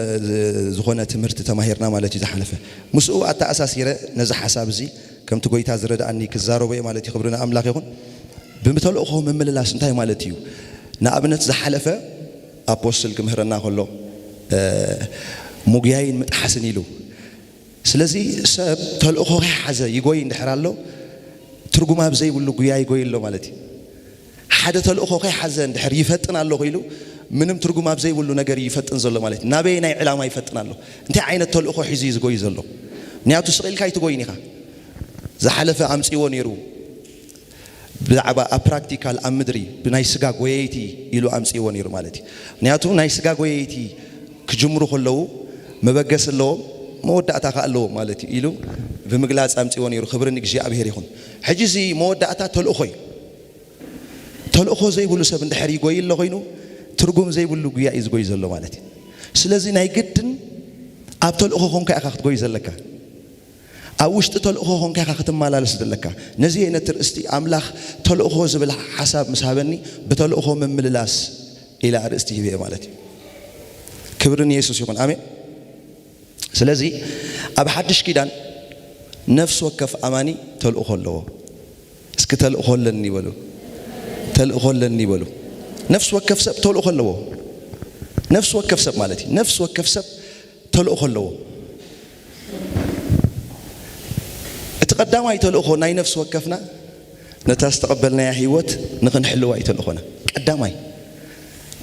ዝኾነ ትምህርቲ ተማሂርና ማለት እዩ ዝሓለፈ። ምስኡ ኣተኣሳሲረ ነዚ ሓሳብ እዚ ከምቲ ጎይታ ዝረድኣኒ ክዛረቦ እየ ማለት እዩ። ክብሪ ንኣምላኽ ይኹን። ብተልእኾ ምምልላስ እንታይ ማለት እዩ? ንኣብነት ዝሓለፈ ኣፖስትል ክምህረና ከሎ፣ እ፣ ምጉያይን ምጥሓስን ኢሉ። ስለዚ ሰብ ተልእኾ ከይሓዘ ይጎይ እንድሕር ኣሎ፣ ትርጉም ኣብ ዘይብሉ ጉያ ይጎይ ኣሎ ማለት እዩ። ሓደ ተልእኾ ከይሓዘ እንድሕር ይፈጥን ኣለኹ ኢሉ፣ ምንም ትርጉም ኣብ ዘይብሉ ነገር እዩ ይፈጥን ዘሎ ማለት እዩ። ናበየናይ ዕላማ ይፈጥን ኣሎ? እንታይ ዓይነት ተልእኾ ሒዙ እዩ ዝጎይ ዘሎ? ምክንያቱ ስቕ ኢልካ ኣይትጎይን ኢኻ። ዝሓለፈ ኣምጺዎ ነይሩ። ብዛዕባ ኣብ ፕራክቲካል ኣብ ምድሪ ብናይ ስጋ ጎየይቲ ኢሉ ኣምጺዎ ነይሩ ማለት እዩ። ምክንያቱ ናይ ስጋ ጎየይቲ ክጅምሩ ከለዉ መበገሲ ኣለዎም፣ መወዳእታ ከኣ ኣለዎም ማለት እዩ ኢሉ ብምግላጽ ኣምጺዎ ነይሩ። ክብሪ ንእግዚኣብሔር ይኹን። ሕጂ እዚ መወዳእታ ተልእኾ እዩ። ተልእኾ ዘይብሉ ሰብ እንድሕር ይጎይ ኣሎ ኮይኑ፣ ትርጉም ዘይብሉ ጉያ እዩ ዝጎይ ዘሎ ማለት እዩ። ስለዚ ናይ ግድን ኣብ ተልእኾ ኮንካ ኢኻ ክትጎይ ዘለካ። ኣብ ውሽጢ ተልእኾ ኮንካ ኢኻ ክትመላለስ ዘለካ። ነዚ ነቲ ርእስቲ ኣምላኽ ተልእኾ ዝብል ሓሳብ ምስ ሃበኒ፣ ብተልእኾ ምምልላስ ኢለ ኣርእስቲ ሂበ ማለት እዩ። ክብሪ ንየሱስ ይኹን። ኣሜን። ስለዚ ኣብ ሓድሽ ኪዳን ነፍሲ ወከፍ ኣማኒ ተልእኾ ኣለዎ። እስኪ ተልእኾ ኣለኒ ይበሉ። ተልእኾ ኣለኒ ይበሉ። ነፍሲ ወከፍ ሰብ ተልእኾ ኣለዎ። ነፍሲ ወከፍ ሰብ ማለት እዩ። ነፍሲ ወከፍ ሰብ ተልእኾ ኣለዎ። እቲ ቀዳማይ ተልእኾ ናይ ነፍሲ ወከፍና ነታ ዝተቐበልናያ ህይወት ንኽንሕልዋ እዩ ተልእኾና። ቀዳማይ፣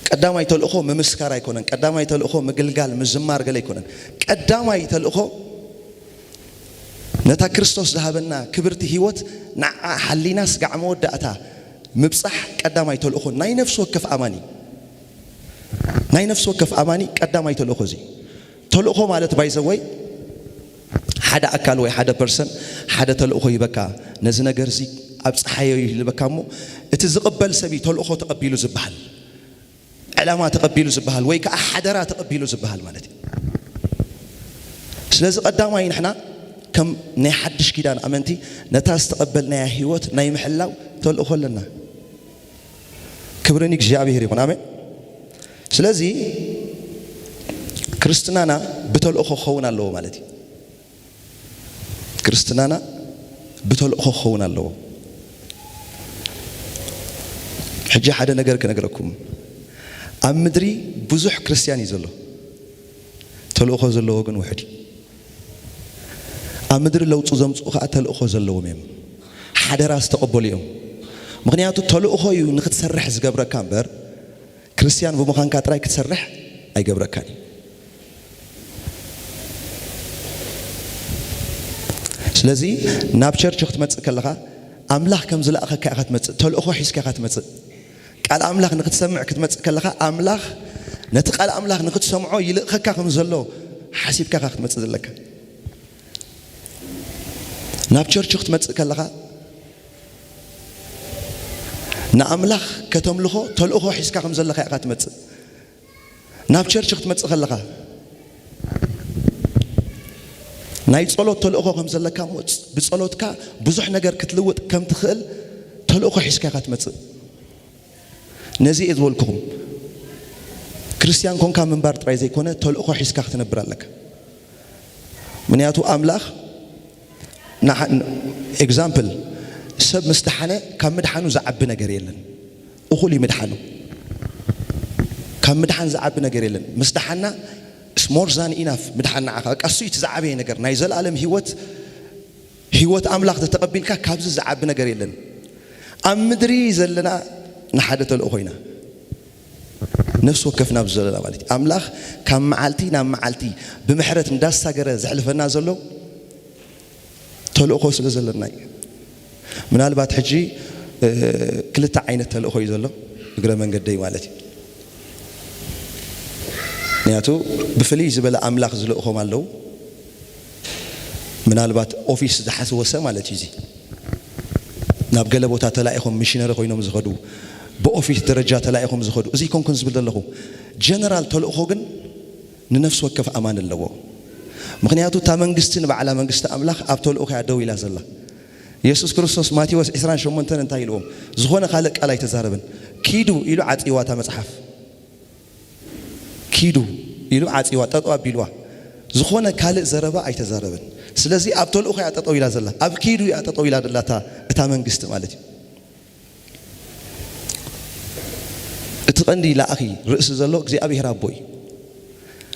ቀዳማይ ተልእኾ ምምስካር ኣይኮነን። ቀዳማይ ተልእኾ ምግልጋል፣ ምዝማር ገለ ኣይኮነን። ቀዳማይ ተልእኾ ነታ ክርስቶስ ዝሃበና ክብርቲ ህይወት ንዓ ሓሊና ስጋዕ መወዳእታ ምብጻሕ ቀዳማይ ተልእኾ ናይ ነፍሲ ወከፍ ኣማኒ። ናይ ነፍሲ ወከፍ ኣማኒ ቀዳማይ ተልእኾ እዚ። ተልእኾ ማለት ባይዘወይ ሓደ ኣካል ወይ ሓደ ፐርሰን ሓደ ተልእኾ ይበካ፣ ነዚ ነገር እዚ ኣብጽሓዮ ይልበካ እሞ እቲ ዝቕበል ሰብ እዩ ተልእኾ ተቐቢሉ ዝበሃል፣ ዕላማ ተቐቢሉ ዝበሃል ወይ ከዓ ሓደራ ተቐቢሉ ዝበሃል ማለት እዩ። ስለዚ ቀዳማይ ንሕና ከም ናይ ሓድሽ ኪዳን ኣመንቲ ነታ ዝተቐበልናያ ህይወት ናይ ምሕላው ተልእኾ ኣለና። ክብሪ ንእግዚኣብሔር ይኹን። ኣሜን። ስለዚ ክርስትናና ብተልእኾ ክኸውን ኣለዎ ማለት እዩ። ክርስትናና ብተልእኾ ክኸውን ኣለዎ። ሕጂ ሓደ ነገር ክነግረኩም። ኣብ ምድሪ ብዙሕ ክርስትያን እዩ ዘሎ። ተልእኾ ዘለዎ ግን ውሑድ እዩ። ኣብ ምድሪ ለውጢ ዘምጽኡ ኸኣ ተልእኾ ዘለዎም እዮም። ሓደራ ዝተቐበሉ እዮም። ምኽንያቱ ተልእኾ እዩ ንኽትሰርሕ ዝገብረካ እምበር፣ ክርስትያን ብምዃንካ ጥራይ ክትሰርሕ ኣይገብረካን እዩ። ስለዚ ናብ ቸርች ክትመጽእ ከለኻ ኣምላኽ ከም ዝለኣኸካ ኢኻ ትመጽእ፣ ተልእኾ ሒዝካ ኢኻ ትመጽእ። ቃል ኣምላኽ ንኽትሰምዕ ክትመጽእ ከለኻ ኣምላኽ ነቲ ቃል ኣምላኽ ንኽትሰምዖ ይልእኸካ ከም ዘሎ ሓሲብካ ኢኻ ክትመጽእ ዘለካ። ናብ ቸርች ክትመጽእ ከለኻ ንኣምላኽ ከተምልኾ ተልእኾ ሒዝካ ከም ዘለኻ ኢኻ ትመጽእ። ናብ ቸርች ክትመጽእ ከለኻ ናይ ጸሎት ተልእኾ ከም ዘለካ እሞ፣ ብጸሎትካ ብዙሕ ነገር ክትልውጥ ከም ትኽእል ተልእኾ ሒዝካ ኢኻ ትመጽእ። ነዚ እየ ዝበልኩኹም፣ ክርስትያን ኮንካ ምንባር ጥራይ ዘይኮነ፣ ተልእኾ ሒዝካ ክትነብር ኣለካ። ምኽንያቱ ኣምላኽ፣ ኤግዛምፕል፣ ሰብ ምስ ደሓነ ካብ ምድሓኑ ዝዓቢ ነገር የለን። እኹል እዩ ምድሓኑ። ካብ ምድሓን ዝዓቢ ነገር የለን። ምስ ደሓና ሞር ዛን ኢናፍ ምድሓን ንዓኻ። በቃ እሱ እቲ ዝዓበየ ነገር፣ ናይ ዘለኣለም ህይወት፣ ህይወት ኣምላኽ ተተቐቢልካ ካብዚ ዝዓቢ ነገር የለን። ኣብ ምድሪ ዘለና ንሓደ ተልእኾ ኢና፣ ነፍሲ ወከፍና ኣብዚ ዘለና ማለት እዩ። ኣምላኽ ካብ መዓልቲ ናብ መዓልቲ ብምሕረት እንዳሳገረ ዘሕልፈና ዘሎ ተልእኾ ስለ ዘለና እዩ። ምናልባት ሕጂ፣ እ፣ ክልተ ዓይነት ተልእኾ እዩ ዘሎ፣ እግረ መንገደይ ማለት እዩ። ምኽንያቱ ብፍልይ ዝበለ ኣምላኽ ዝልእኾም ኣለዉ። ምናልባት ኦፊስ ዝሓስወ ሰብ ማለት እዩ። እዚ ናብ ገለ ቦታ ተላኢኾም ሚሽነሪ ኮይኖም ዝኸዱ፣ ብኦፊስ ደረጃ ተላኢኾም ዝኸዱ፣ እዚ ይኮንኩን ዝብል ዘለኹ። ጀነራል ተልእኾ ግን ንነፍሲ ወከፍ ኣማን ኣለዎ። ምኽንያቱ እታ መንግስቲ ንባዕላ መንግስቲ ኣምላኽ ኣብ ተልእኾ እያ ደው ኢላ ዘላ። የሱስ ክርስቶስ ማቴዎስ ዕስራን ሸሞንተን እንታይ ኢልዎም? ዝኾነ ካልእ ቃል ኣይተዛረበን። ኪዱ ኢሉ ዓጽይዋ እታ መጽሓፍ። ኪዱ ኢሉ ዓጽይዋ፣ ጠጠው ኣቢልዋ። ዝኾነ ካልእ ዘረባ ኣይተዛረበን። ስለዚ ኣብ ተልእኾ እያ ጠጠው ኢላ ዘላ፣ ኣብ ኪዱ እያ ጠጠው ኢላ ዘላ እታ፣ እታ መንግስቲ ማለት እዩ። እቲ ቀንዲ ላእኺ ርእሲ ዘሎ እግዚኣብሔር ኣቦ እዩ።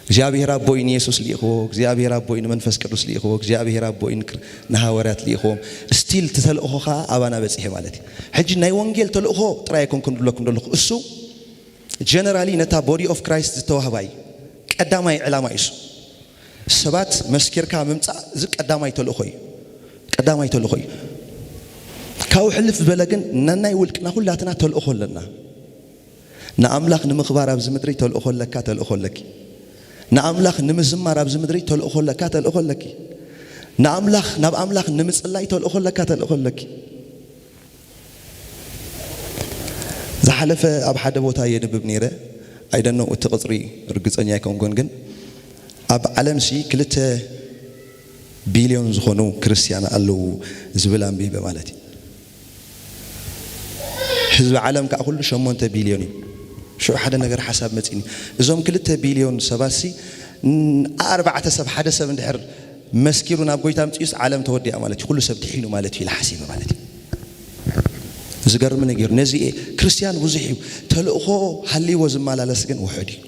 እግዚኣብሔር ኣቦ እዩ ንየሱስ ልኢኽዎ፣ እግዚኣብሔር ኣቦ እዩ ንመንፈስ ቅዱስ ልኢኽዎ፣ እግዚኣብሔር ኣቦ እዩ ንክር-፣ ንሃዋርያት ልኢኽዎም። ስቲል እቲ ተልእኾ ኸዓ ኣባና በጺሐ ማለት እዩ። ሕጂ ናይ ወንጌል ተልእኾ ጥራይ ኣይኮንኩን ዝብለኩም ዘለኹ፣ እሱ ጀነራሊ ነታ ቦዲ ኦፍ ክራይስት ዝተዋህባ እዩ። ቀዳማይ ዕላማ እዩ እሱ። ሰባት መስኪርካ ምምጻእ፣ እዚ ቀዳማይ ተልእኾ እዩ። ቀዳማይ ተልእኾ እዩ። ካብኡ ሕልፍ ዝበለ ግን፣ ነናይ ውልቅና ኩላትና ተልእኾ ኣለና። ንኣምላኽ ንምኽባር ኣብዚ ምድሪ ተልእኾ ኣለካ፣ ተልእኾ ኣለኪ። ንኣምላኽ ንምዝማር ኣብዚ ምድሪ ተልእኾ ኣለካ፣ ተልእኾ ኣለኪ። ንኣምላኽ፣ ናብ ኣምላኽ ንምጽላይ ተልእኾ ኣለካ፣ ተልእኾ ኣለኪ። ዝሓለፈ ኣብ ሓደ ቦታ የንብብ ነይረ። ኣይደኖ እቲ ቅጽሪ ርግጸኛ ኣይኮንኩን፣ ግን ኣብ ዓለምሲ ክልተ ቢልዮን ዝኾኑ ክርስትያን ኣለዉ ዝብል ኣንቢበ ማለት እዩ። ህዝቢ ዓለም ከዓ ኩሉ ሸሞንተ ቢልዮን እዩ። ሽዑ ሓደ ነገር ሓሳብ መጺኒ። እዞም ክልተ ቢልዮን ሰባትሲ፣ ን-፣ ኣርባዕተ ሰብ፣ ሓደ ሰብ እንድሕር መስኪሩ ናብ ጎይታ ምጽኡስ ዓለም ተወዲኣ ማለት እዩ። ኩሉ ሰብ ድሒኑ ማለት እዩ ኢለ ሓሲበ ማለት እዩ። ዝገርም ነገር ነዚ እየ። ክርስትያን ብዙሕ እዩ። ተልእኾ ሃልይዎ ዝመላለስ ግን ውሑድ እዩ።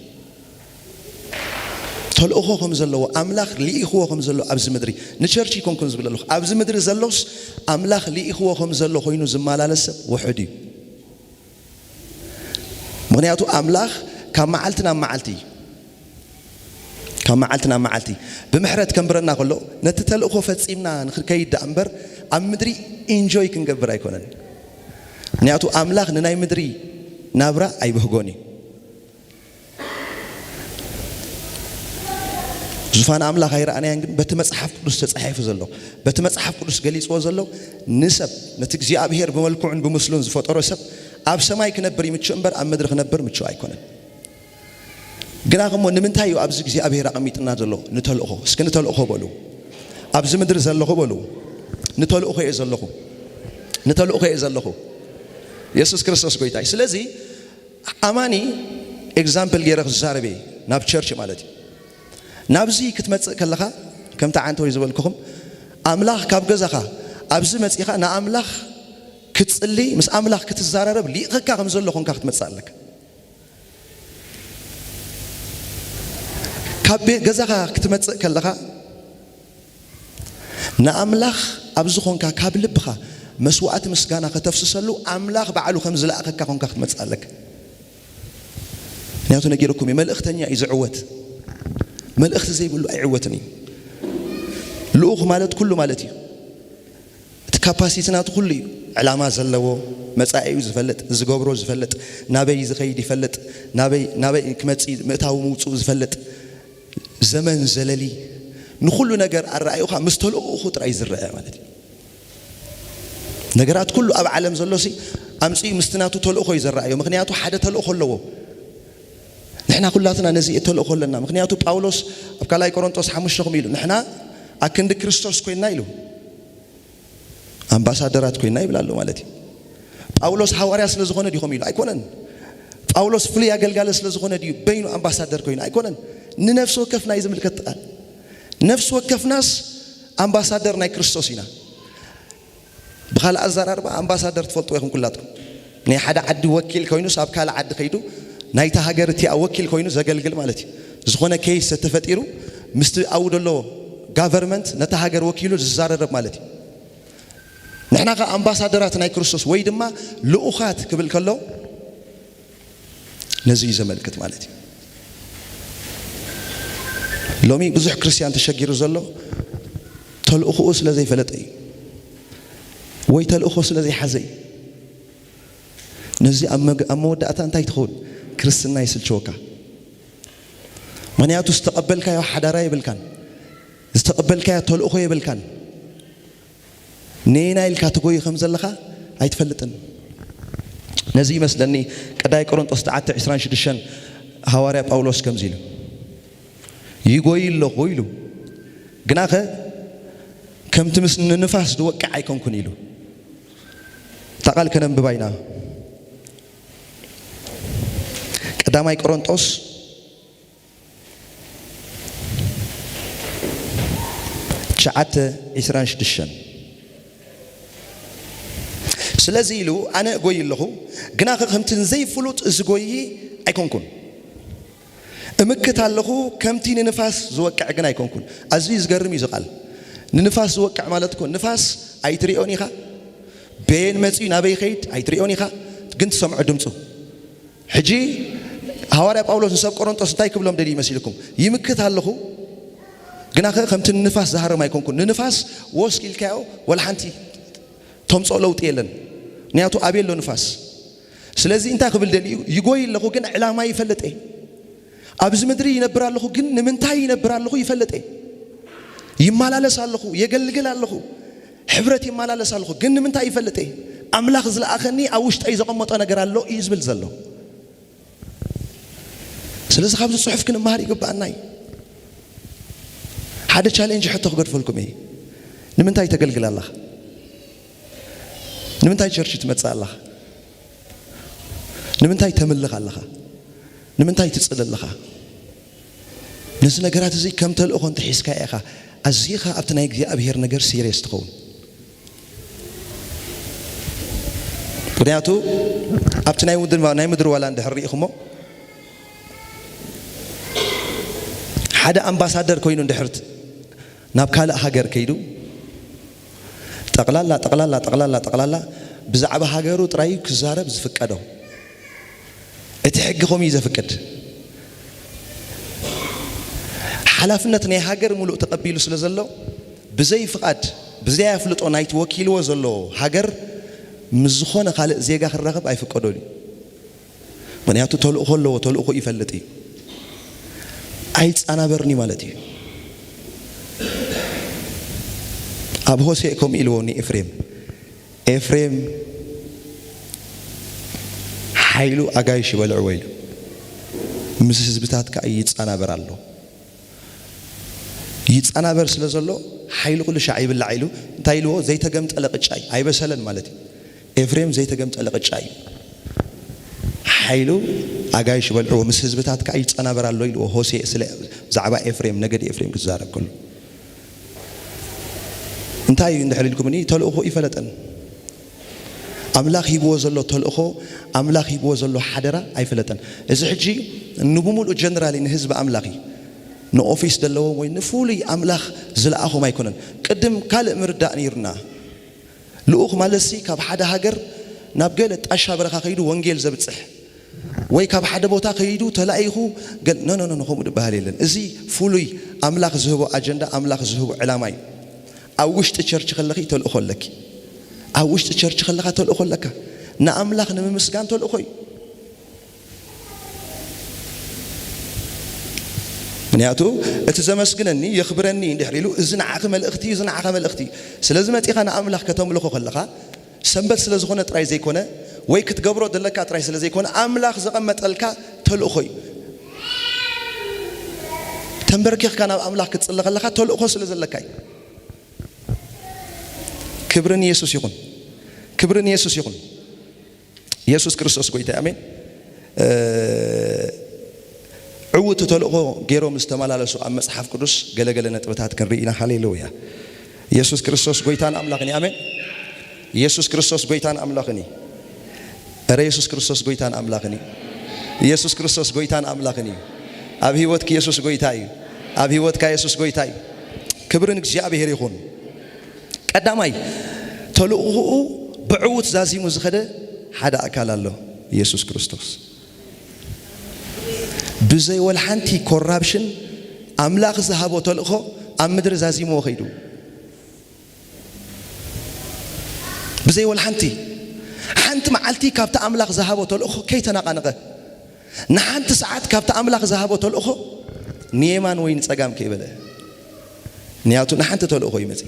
ተልእኾ ከም ዘለዎ፣ ኣምላኽ ልኢኽዎ ከም ዘሎ ኣብዚ ምድሪ፣ ንቸርች ይኮንኩን ዝብል ኣለኹ። ኣብዚ ምድሪ ዘሎስ ኣምላኽ ልኢኽዎ ከም ዘሎ ኮይኑ ዝመላለስ ሰብ ውሑድ እዩ። ምኽንያቱ ኣምላኽ ካብ መዓልቲ ናብ መዓልቲ፣ ካብ መዓልቲ ናብ መዓልቲ ብምሕረት ከንብረና ከሎ፣ ነቲ ተልእኾ ፈጺምና ንኽንከይድ ደኣ እምበር፣ ኣብ ምድሪ ኢንጆይ ክንገብር ኣይኮነን። ምኽንያቱ ኣምላኽ ንናይ ምድሪ ናብራ ኣይብህጎን እዩ። ዙፋን ኣምላኽ ኣይረኣናያን፣ ግን በቲ መጽሓፍ ቅዱስ ተጻሒፉ ዘሎ፣ በቲ መጽሓፍ ቅዱስ ገሊጽዎ ዘሎ፣ ንሰብ፣ ነቲ እግዚኣብሔር ብመልክዑን ብምስሉን ዝፈጠሮ ሰብ፣ ኣብ ሰማይ ክነብር ይምችእ እምበር፣ ኣብ ምድሪ ክነብር ምችእ ኣይኮነን። ግና እሞ ንምንታይ እዩ ኣብዚ እግዚኣብሔር ኣቐሚጥና ዘሎ? ንተልእኾ። እስኪ ንተልእኾ በሉ። ኣብዚ ምድሪ ዘለኹ በሉ። ንተልእኾ እየ ዘለኹ። ንተልእኾ እየ ዘለኹ። የሱስ ክርስቶስ ጎይታ እዩ። ስለዚ ኣማኒ ኤግዛምፕል ገይረ ክዛረብ እየ፣ ናብ ቸርች ማለት እዩ። ናብዚ ክትመጽእ ከለኻ፣ ከምቲ ዓንተወይ ዝበልኩኹም፣ ኣምላኽ ካብ ገዛኻ ኣብዚ መጺኻ ንኣምላኽ ክትጽሊ፣ ምስ ኣምላኽ ክትዛራረብ ሊእኸካ ከም ዘሎ ኮንካ ክትመጽእ ኣለካ። ካብ ቤ-፣ ገዛኻ ክትመጽእ ከለኻ፣ ንኣምላኽ ኣብ ዝኾንካ ካብ ልብኻ መስዋዕቲ ምስጋና ከተፍስሰሉ ኣምላኽ ባዕሉ ከም ዝለኣኸካ ኮንካ ክትመጽእ ኣለካ። ምኽንያቱ ነጊርኩም እዩ፣ መልእኽተኛ እዩ ዝዕወት። መልእኽቲ ዘይብሉ ኣይዕወትን እዩ። ልኡኽ ማለት ኩሉ ማለት እዩ። እቲ ካፓሲቲ ናቱ ኩሉ እዩ። ዕላማ ዘለዎ፣ መጻኢኡ ዝፈልጥ፣ ዝገብሮ ዝፈልጥ፣ ናበይ ዝኸይድ ይፈልጥ፣ ናበይ፣ ናበይ ክመጽእ፣ ምእታው ምውጽኡ ዝፈልጥ፣ ዘመን ዘለሊ፣ ንኹሉ ነገር ኣረኣእዩኻ ምስ ተልእኾ ጥራይ ዝረአ ማለት እዩ። ነገራት ኩሉ ኣብ ዓለም ዘሎ ሲ ኣምጺኡ ምስቲ ናቱ ተልእኾ እዩ ዘረኣዮ። ምኽንያቱ ሓደ ተልእኾ ኣለዎ። ንሕና ኩላትና ነዚ ተልእኾ ኣለና። ምኽንያቱ ጳውሎስ ኣብ ካልኣይ ቆሮንጦስ ሓሙሽተ ከምኡ ኢሉ፣ "ንሕና ኣክንዲ ክርስቶስ ኮይንና" ኢሉ፣ "ኣምባሳደራት ኮይንና" ይብል ኣሎ ማለት እዩ። ጳውሎስ ሃዋርያ ስለ ዝኾነ ድዩ ከምኡ ኢሉ? ኣይኮነን። ጳውሎስ ፍሉይ ኣገልጋሊ ስለ ዝኾነ ድዩ በይኑ ኣምባሳደር ኮይኑ? ኣይኮነን። ንነፍሲ ወከፍና እዩ ዝምልከት ቃል። ነፍሲ ወከፍናስ ኣምባሳደር ናይ ክርስቶስ ኢና። ብኻልእ ኣዘራርባ ኣምባሳደር ትፈልጥዎ ኢኹም ኩላትኩም። ናይ ሓደ ዓዲ ወኪል ኮይኑስ ኣብ ካልእ ዓዲ ከይዱ ናይታ ሃገር እቲኣ ወኪል ኮይኑ ዘገልግል ማለት እዩ። ዝኾነ ኬስ ተፈጢሩ ምስቲ ኣብኡ ዘሎ ጋቨርመንት ነታ ሃገር ወኪሉ ዝዛረረብ ማለት እዩ። ንሕና ኸ ኣምባሳደራት ናይ ክርስቶስ ወይ ድማ ልኡኻት ክብል ከሎ ነዚ እዩ ዘመልክት ማለት እዩ። ሎሚ ብዙሕ ክርስትያን ተሸጊሩ ዘሎ ተልእኾኡ ስለ ዘይፈለጠ እዩ፣ ወይ ተልእኾ ስለ ዘይሓዘ እዩ። ነዚ ኣብ መግ-፣ ኣብ መወዳእታ እንታይ ትኸውን? ክርስትና ይስልችወካ። ምኽንያቱ ዝተቐበልካዮ ሓዳራ የብልካን፣ ዝተቐበልካዮ ተልእኾ የብልካን። ነየናይ ኢልካ ትጎይ ከም ዘለኻ ኣይትፈልጥን። ነዚ ይመስለኒ ቀዳይ ቆሮንጦስ ትሽዓተ ዕስራን ሽዱሽተን ሃዋርያ ጳውሎስ ከምዚ ኢሉ፣ "ይጎይ ኣለኹ" ኢሉ፣ "ግናኸ ከምቲ ምስ ንንፋስ ዝወቅዕ ኣይኮንኩን" ኢሉ። እታ ቃል ከነንብባ ኢና። ቀዳማይ ቆሮንጦስ ትሽዓተ ዕስራን ሽዱሽተን። "ስለዚ" ኢሉ፣ "ኣነ እጎይ ኣለኹ፣ ግናኸ ከምቲ ንዘይፍሉጥ ዝጎይ ኣይኮንኩን። እምክት ኣለኹ፣ ከምቲ ንንፋስ ዝወቅዕ ግን ኣይኮንኩን።" ኣዝዩ ዝገርም እዩ እዚ ቃል። ንንፋስ ዝወቅዕ ማለት እኮ ንፋስ ኣይትሪኦን ኢኻ። በየን መጺኡ ናበይ ይኸይድ ኣይትሪኦን ኢኻ፣ ግን ትሰምዖ ድምፁ። ሕጂ ሃዋርያ ጳውሎስ ንሰብ ቆሮንጦስ እንታይ ክብሎም ደልዩ መሲልኩም? "ይምክት ኣለኹ፣ ግናኸ ከምቲ ንንፋስ ዝሃርም ኣይኮንኩን።" ንንፋስ ወስክ ኢልካዮ ወላ ሓንቲ ተምፅኦ ለውጢ የለን። ምክንያቱ ኣበይ ኣሎ ንፋስ? ስለዚ እንታይ ክብል ደልዩ? "ይጎይ ኣለኹ፣ ግን ዕላማ ይፈልጥ እየ። ኣብዚ ምድሪ ይነብር ኣለኹ፣ ግን ንምንታይ ይነብር ኣለኹ ይፈልጥ እየ። ይመላለስ ኣለኹ፣ የገልግል ኣለኹ፣ ሕብረት ይመላለስ ኣለኹ፣ ግን ንምንታይ ይፈልጥ እየ? ኣምላኽ ዝለኣኸኒ ኣብ ውሽጠይ ዘቐመጦ ነገር ኣሎ" እዩ ዝብል ዘሎ። ስለዚ ካብዚ ጽሑፍ ክንመሃር ይግብኣና እዩ። ሓደ ቻሌንጅ ሕቶ ክገድፈልኩም እየ። ንምንታይ ተገልግል ኣለኻ? ንምንታይ ቸርች ትመጽእ ኣለኻ? ንምንታይ ተምልኽ ኣለኻ? ንምንታይ ትጽሊ ኣለኻ? ነዚ ነገራት እዚ ከም ተልእኾ እንተሒዝካዮ ኢኻ ኣዚኻ ኣብቲ ናይ እግዚኣብሄር ነገር ሲርየስ ትኸውን። ምኽንያቱ ኣብቲ ናይ ምድሪ፣ ናይ ምድሪ ዋላ እንድሕር ርኢኹሞ፣ ሓደ ኣምባሳደር ኮይኑ እንድሕር ናብ ካልእ ሃገር ከይዱ፣ ጠቕላላ፣ ጠቕላላ፣ ጠቕላላ፣ ጠቕላላ ብዛዕባ ሃገሩ ጥራይ ክዛረብ ዝፍቀዶ። እቲ ሕጊ ከምኡ እዩ ዘፍቅድ። ሓላፍነት ናይ ሃገር ሙሉእ ተቐቢሉ ስለ ዘሎ፣ ብዘይ ፍቓድ፣ ብዘይ ኣፍልጦ ናይቲ ወኪልዎ ዘሎ ሃገር ምስ ዝኾነ ካልእ ዜጋ ክራኸብ ኣይፍቀዶን እዩ። ምኽንያቱ ተልእኾ ኣለዎ፣ ተልእኾ ይፈልጥ እዩ። ኣይጻናበርኒ ማለት እዩ። ኣብ ሆሴዕ ከምኡ ኢልዎ ንኤፍሬም፣ "ኤፍሬም ሓይሉ ኣጋይሽ ይበልዕዎ" ኢሉ፣ "ምስ ህዝብታት ከኣ ይጻናበር ኣሎ። ይጻናበር ስለ ዘሎ ሓይሉ ኩሉ ሻዕ ይብላዕ" ኢሉ እንታይ ኢልዎ? ዘይተገምጠለ ቅጫ እዩ፣ ኣይበሰለን ማለት እዩ። ኤፍሬም ዘይተገምጠለ ቅጫ እዩ። ሓይሉ ኣጋይሽ ይበልዕዎ፣ ምስ ህዝብታት ከኣ ይጻናበር ኣሎ ኢልዎ ሆሴዕ፣ ስለ ብዛዕባ ኤፍሬም፣ ነገድ ኤፍሬም ክዛረብ ከሎ። እንታይ እዩ እንድሕር ኢልኩምኒ፣ ተልእኾ ይፈለጠን። ኣምላኽ ሂብዎ ዘሎ ተልእኾ፣ ኣምላኽ ሂብዎ ዘሎ ሓደራ ኣይፈለጠን። እዚ ሕጂ ንብሙሉእ ጀነራሊ ንህዝቢ ኣምላኽ እዩ። ንኦፊስ ዘለዎም ወይ ንፍሉይ ኣምላኽ ዝለኣኾም ኣይኮነን። ቅድም ካልእ ምርዳእ ነይሩና። ልኡኽ ማለትሲ ካብ ሓደ ሃገር ናብ ገለ ጣሻ በረኻ ከይዱ ወንጌል ዘብጽሕ፣ ወይ ካብ ሓደ ቦታ ከይዱ ተላኢኹ ገል-፣ ኖ፣ ኖ፣ ኖ፣ ኖ፣ ከምኡ ዝበሃል የለን። እዚ ፍሉይ ኣምላኽ ዝህቦ ኣጀንዳ፣ ኣምላኽ ዝህቦ ዕላማ እዩ። ኣብ ውሽጢ ቸርች ከለኺ ተልእኾ ኣለኪ። ኣብ ውሽጢ ቸርች ከለኻ ተልእኾ ኣለካ። ንኣምላኽ ንምምስጋን ተልእኾ እዩ። ምክንያቱ እቲ ዘመስግነኒ የኽብረኒ እንድሕር ኢሉ፣ እዚ ንዓኺ መልእኽቲ እዩ፣ እዚ ንዓኻ መልእኽቲ እዩ። ስለዚ መጺኻ ንኣምላኽ ከተምልኾ ከለኻ፣ ሰንበት ስለ ዝኾነ ጥራይ ዘይኮነ፣ ወይ ክትገብሮ ዘለካ ጥራይ ስለ ዘይኮነ፣ ኣምላኽ ዘቐመጠልካ ተልእኾ እዩ። ተንበርኪኽካ ናብ ኣምላኽ ክትጽሊ ከለኻ ተልእኾ ስለ ዘለካ እዩ። ክብሪ ንየሱስ ይኹን። ክብሪ ንየሱስ ይኹን። የሱስ ክርስቶስ ጎይታ፣ ኣሜን። እ፣ ዕዉት ተልእኾ ገይሮም ዝተመላለሱ ኣብ መጽሓፍ ቅዱስ ገለገለ ነጥብታት ክንርኢ ኢና። ሃሌሉያ። የሱስ ክርስቶስ ጎይታን ኣምላኽን እዩ። ኣሜን። የሱስ ክርስቶስ ጎይታን ኣምላኽን እዩ። እረ የሱስ ክርስቶስ ጎይታን ኣምላኽን እዩ። የሱስ ክርስቶስ ጎይታን ኣምላኽን እዩ። ኣብ ህይወትኪ የሱስ ጎይታ እዩ። ኣብ ህይወትካ የሱስ ጎይታ እዩ። ክብሪ ንእግዚኣብሔር ይኹን። ቀዳማይ፣ ተልእኾኡ ብዕዉት ዛዚሙ ዝኸደ ሓደ ኣካል ኣሎ፣ የሱስ ክርስቶስ። ብዘይ ወላ ሓንቲ ኮራፕሽን ኣምላኽ ዝሃቦ ተልእኾ ኣብ ምድሪ ዛዚምዎ ኸይዱ። ብዘይ ወላ ሓንቲ፣ ሓንቲ መዓልቲ ካብቲ ኣምላኽ ዝሃቦ ተልእኾ ከይተናቓነቐ፣ ንሓንቲ ሰዓት ካብቲ ኣምላኽ ዝሃቦ ተልእኾ ንየማን ወይ ንጸጋም ከይበለ። ምኽንያቱ ንሓንቲ ተልእኾ እዩ መጺኡ።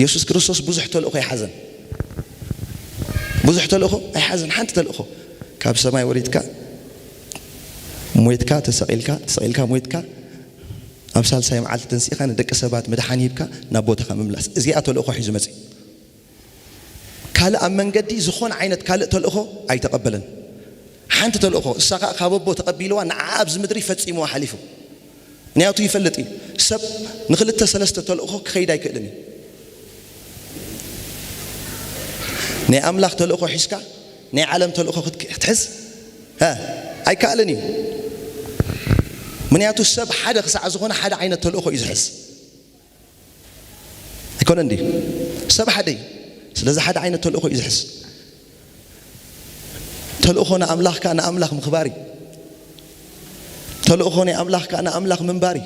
የሱስ ክርስቶስ ብዙሕ ተልእኾ ኣይሓዘን። ብዙሕ ተልእኾ ኣይሓዘን። ሓንቲ ተልእኾ፣ ካብ ሰማይ ወሪድካ፣ ሞይትካ፣ ተሰቒልካ፣ ተሰቒልካ፣ ሞይትካ፣ ኣብ ሳልሳይ መዓልቲ ተንሲእካ፣ ንደቂ ሰባት ምድሓን ሂብካ፣ ናብ ቦታኻ ምምላስ። እዚኣ ተልእኾ ሒዙ መጺኡ። ካልእ ኣብ መንገዲ ዝኾነ ዓይነት ካልእ ተልእኾ ኣይተቐበለን። ሓንቲ ተልእኾ፣ እሳ ኸኣ ካብ ኣቦ ተቐቢልዋ፣ ንዓ ኣብዚ ምድሪ ፈጺምዋ ሓሊፉ። ምኽንያቱ ይፈልጥ እዩ፣ ሰብ ንኽልተ ሰለስተ ተልእኾ ክኸይድ ኣይክእልን እዩ። ናይ ኣምላኽ ተልእኾ ሒዝካ ናይ ዓለም ተልእኾ ክትክ-፣ ክትሕዝ፣ ሀ፣ ኣይከኣልን እዩ። ምኽንያቱ ሰብ ሓደ ክሳዕ ዝኾነ ሓደ ዓይነት ተልእኾ እዩ ዝሕዝ። ኣይኮነን ድዩ? ሰብ ሓደ እዩ። ስለዚ ሓደ ዓይነት ተልእኾ እዩ ዝሕዝ። ተልእኾ ንኣምላኽ ከኣ ንኣምላኽ ምኽባር እዩ። ተልእኾ ናይ ኣምላኽ ከኣ ንኣምላኽ ምንባር እዩ።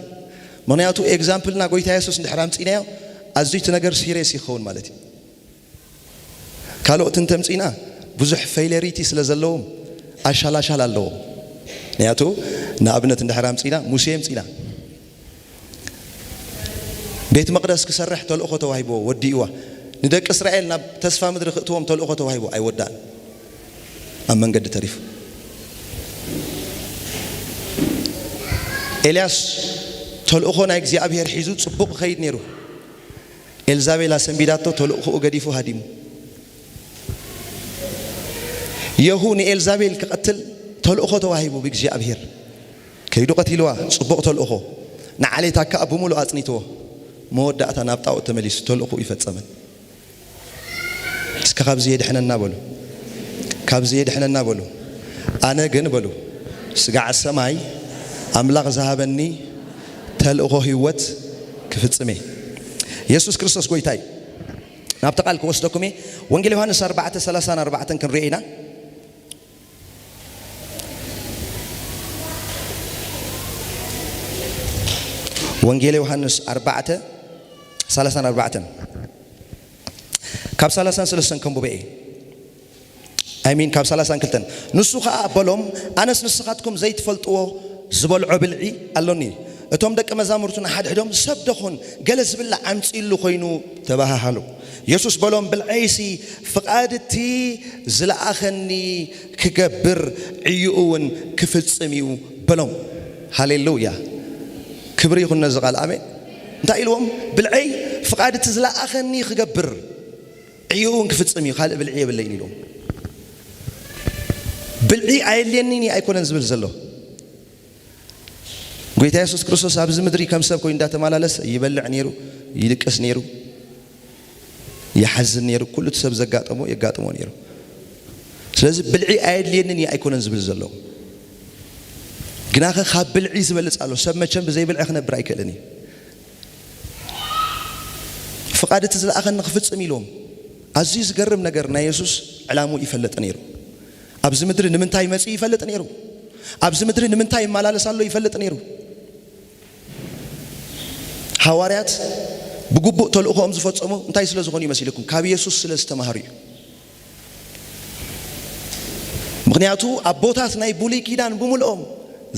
ምኽንያቱ ኤግዛምፕልና ጎይታ የሱስ እንድሕር ኣምጺእናዮ፣ ኣዝዩ እቲ ነገር ሲሪየስ ይኸውን ማለት እዩ። ካልኦት እንተምጺእና ብዙሕ ፌይለሪቲ ስለ ዘለዎም ኣሻላሻል ኣለዎም። ምኽንያቱ ንኣብነት እንድሕር ኣምጺእና ሙሴ ኣምጺእና። ቤት መቕደስ ክሰርሕ ተልእኾ ተዋሂብዎ፣ ወዲእዋ። ንደቂ እስራኤል ናብ ተስፋ ምድሪ ክእትዎም ተልእኾ ተዋሂቡ፣ ኣይወዳእን። ኣብ መንገዲ ተሪፉ። ኤልያስ ተልእኾ ናይ እግዚኣብሔር ሒዙ ጽቡቕ ክኸይድ ነይሩ። ኤልዛቤል ኣሰንቢዳቶ፣ ተልእኾኡ ገዲፉ ሃዲሙ። የሁ ንኤልዛቤል ክቐትል ተልእኾ ተዋሂቡ ብእግዚኣብሔር። ከይዱ ቀቲልዋ፣ ጽቡቕ ተልእኾ። ንዓሌታ ከኣ ብምሉእ ኣጽኒትዎ። መወዳእታ ናብ ጣኦት ተመሊሱ፣ ተልእኾኡ ይፈጸመን። እስከ ካብዚ የድሕነና በሉ። ካብዚ የድሕነና በሉ። ኣነ ግን በሉ፣ ስጋዕ ሰማይ ኣምላኽ ዝሃበኒ ተልእኾ ህይወት ክፍጽም እየ። የሱስ ክርስቶስ ጎይታ እዩ። ናብቲ ቃል ክወስደኩም እየ። ወንጌል ዮሃንስ ኣርባዕተ ሰላሳን ኣርባዕተን ክንሪኦ ኢና። ወንጌል ዮሃንስ ኣርባዕተ ሰላሳን ኣርባዕተን። ካብ ሰላሳን ሰለስተን ከንብቦ እየ። ኣይ ሚን፣ ካብ ሰላሳን ክልተን። ንሱ ኸኣ በሎም፣ ኣነስ ንስኻትኩም ዘይትፈልጥዎ ዝበልዖ ብልዒ ኣሎኒ። እቶም ደቀ መዛሙርቱ ንሓድሕዶም፣ ሰብ ደኹን ገለ ዝብላዕ ኣምጺእሉ ኾይኑ ተባሃሃሉ። የሱስ በሎም፣ ብልዐይሲ ፍቓድ እቲ ዝለኣኸኒ ክገብር ዕይኡ እውን ክፍጽም እዩ በሎም። ሃሌሉያ! ክብሪ ይኹን ነዚ ቃል። ኣሜን። እንታይ ኢልዎም? ብልዐይ ፍቓድ እቲ ዝለኣኸኒ ክገብር፣ ዕይኡ እውን ክፍጽም እዩ፣ ካልእ ብልዒ የብለይን ኢልዎም። ብልዒ ኣየድልየኒን እዩ ኣይኮነን ዝብል ዘሎ። ጎይታ የሱስ ክርስቶስ ኣብዚ ምድሪ ከም ሰብ ኮይኑ እንዳተመላለሰ ይበልዕ ነይሩ፣ ይድቅስ ነይሩ፣ ይሓዝን ነይሩ፣ ኩሉ እቲ ሰብ ዘጋጠሞ የጋጥሞ ነይሩ። ስለዚ ብልዒ ኣየድልየንን እዩ ኣይኮነን ዝብል ዘሎ። ግናኸ ካብ ብልዒ ዝበልጽ ኣሎ። ሰብ መቸም ብዘይ ብልዒ ክነብር ኣይክእልን እዩ። ፍቓድ እቲ ዝለኣኸኒ ክፍጽም ኢልዎም። ኣዝዩ ዝገርም ነገር፣ ናይ የሱስ ዕላምኡ ይፈልጥ ነይሩ። ኣብዚ ምድሪ ንምንታይ መጺኡ ይፈልጥ ነይሩ። ኣብዚ ምድሪ ንምንታይ ይመላለስ ኣሎ ይፈልጥ ነይሩ። ሃዋርያት ብግቡእ ተልእኾኦም ዝፈጸሙ እንታይ ስለ ዝኾኑ ይመስለኩም? ካብ የሱስ ስለ ዝተማሃሩ እዩ። ምኽንያቱ ኣቦታት ናይ ብሉይ ኪዳን ብምልኦም፣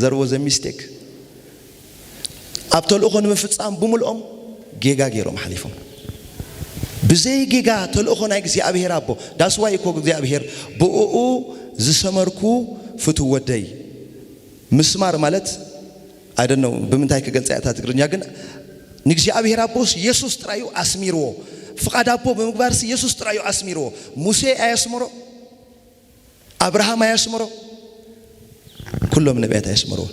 there was a mistake፣ ኣብ ተልእኾ ንምፍጻም ብምልኦም ጌጋ ገይሮም ሓሊፎም። ብዘይ ጌጋ ተልእኾ ናይ እግዚኣብሔር ኣቦ። ዳስዋይ እኮ እግዚኣብሔር ብእኡ ዝሰመርኩ ፍቱ ወደይ። ምስማር ማለት ኣይደነው ብምንታይ ክገልጻ እያ እታ ትግርኛ፣ ግን ንእግዚኣብሔር ኣቦስ የሱስ ጥራዩ ኣስሚርዎ። ፍቓድ ኣቦ ብምግባርሲ የሱስ ጥራዩ ኣስሚርዎ። ሙሴ ኣየስምሮ፣ ኣብርሃም ኣየስምሮ፣ ኩሎም ነቢያት ኣየስምርዎ።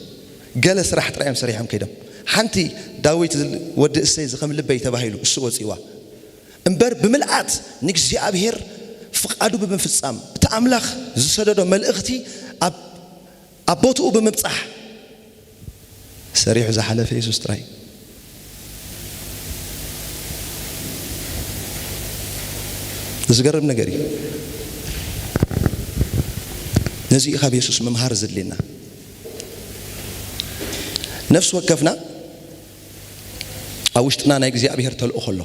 ገለ ስራሕ ጥራዮም ሰሪሖም ከይዶም። ሓንቲ ዳዊት ዝል-፣ ወዲ እሰይ ዝኸም ልበይ ተባሂሉ እሱ ወፂዋ። እምበር ብምልኣት ንእግዚኣብሔር ፍቓዱ ብምፍጻም፣ እቲ ኣምላኽ ዝሰደዶ መልእኽቲ ኣብ፣ ኣብ ቦትኡ ብምብጻሕ ሰሪሑ ዝሓለፈ የሱስ ጥራይ። ዝገርም ነገር እዩ። ነዚ እዩ ካብ የሱስ ምምሃር ዘድልየና። ነፍሲ ወከፍና ኣብ ውሽጥና ናይ እግዚኣብሔር ተልእኾ ኣሎ።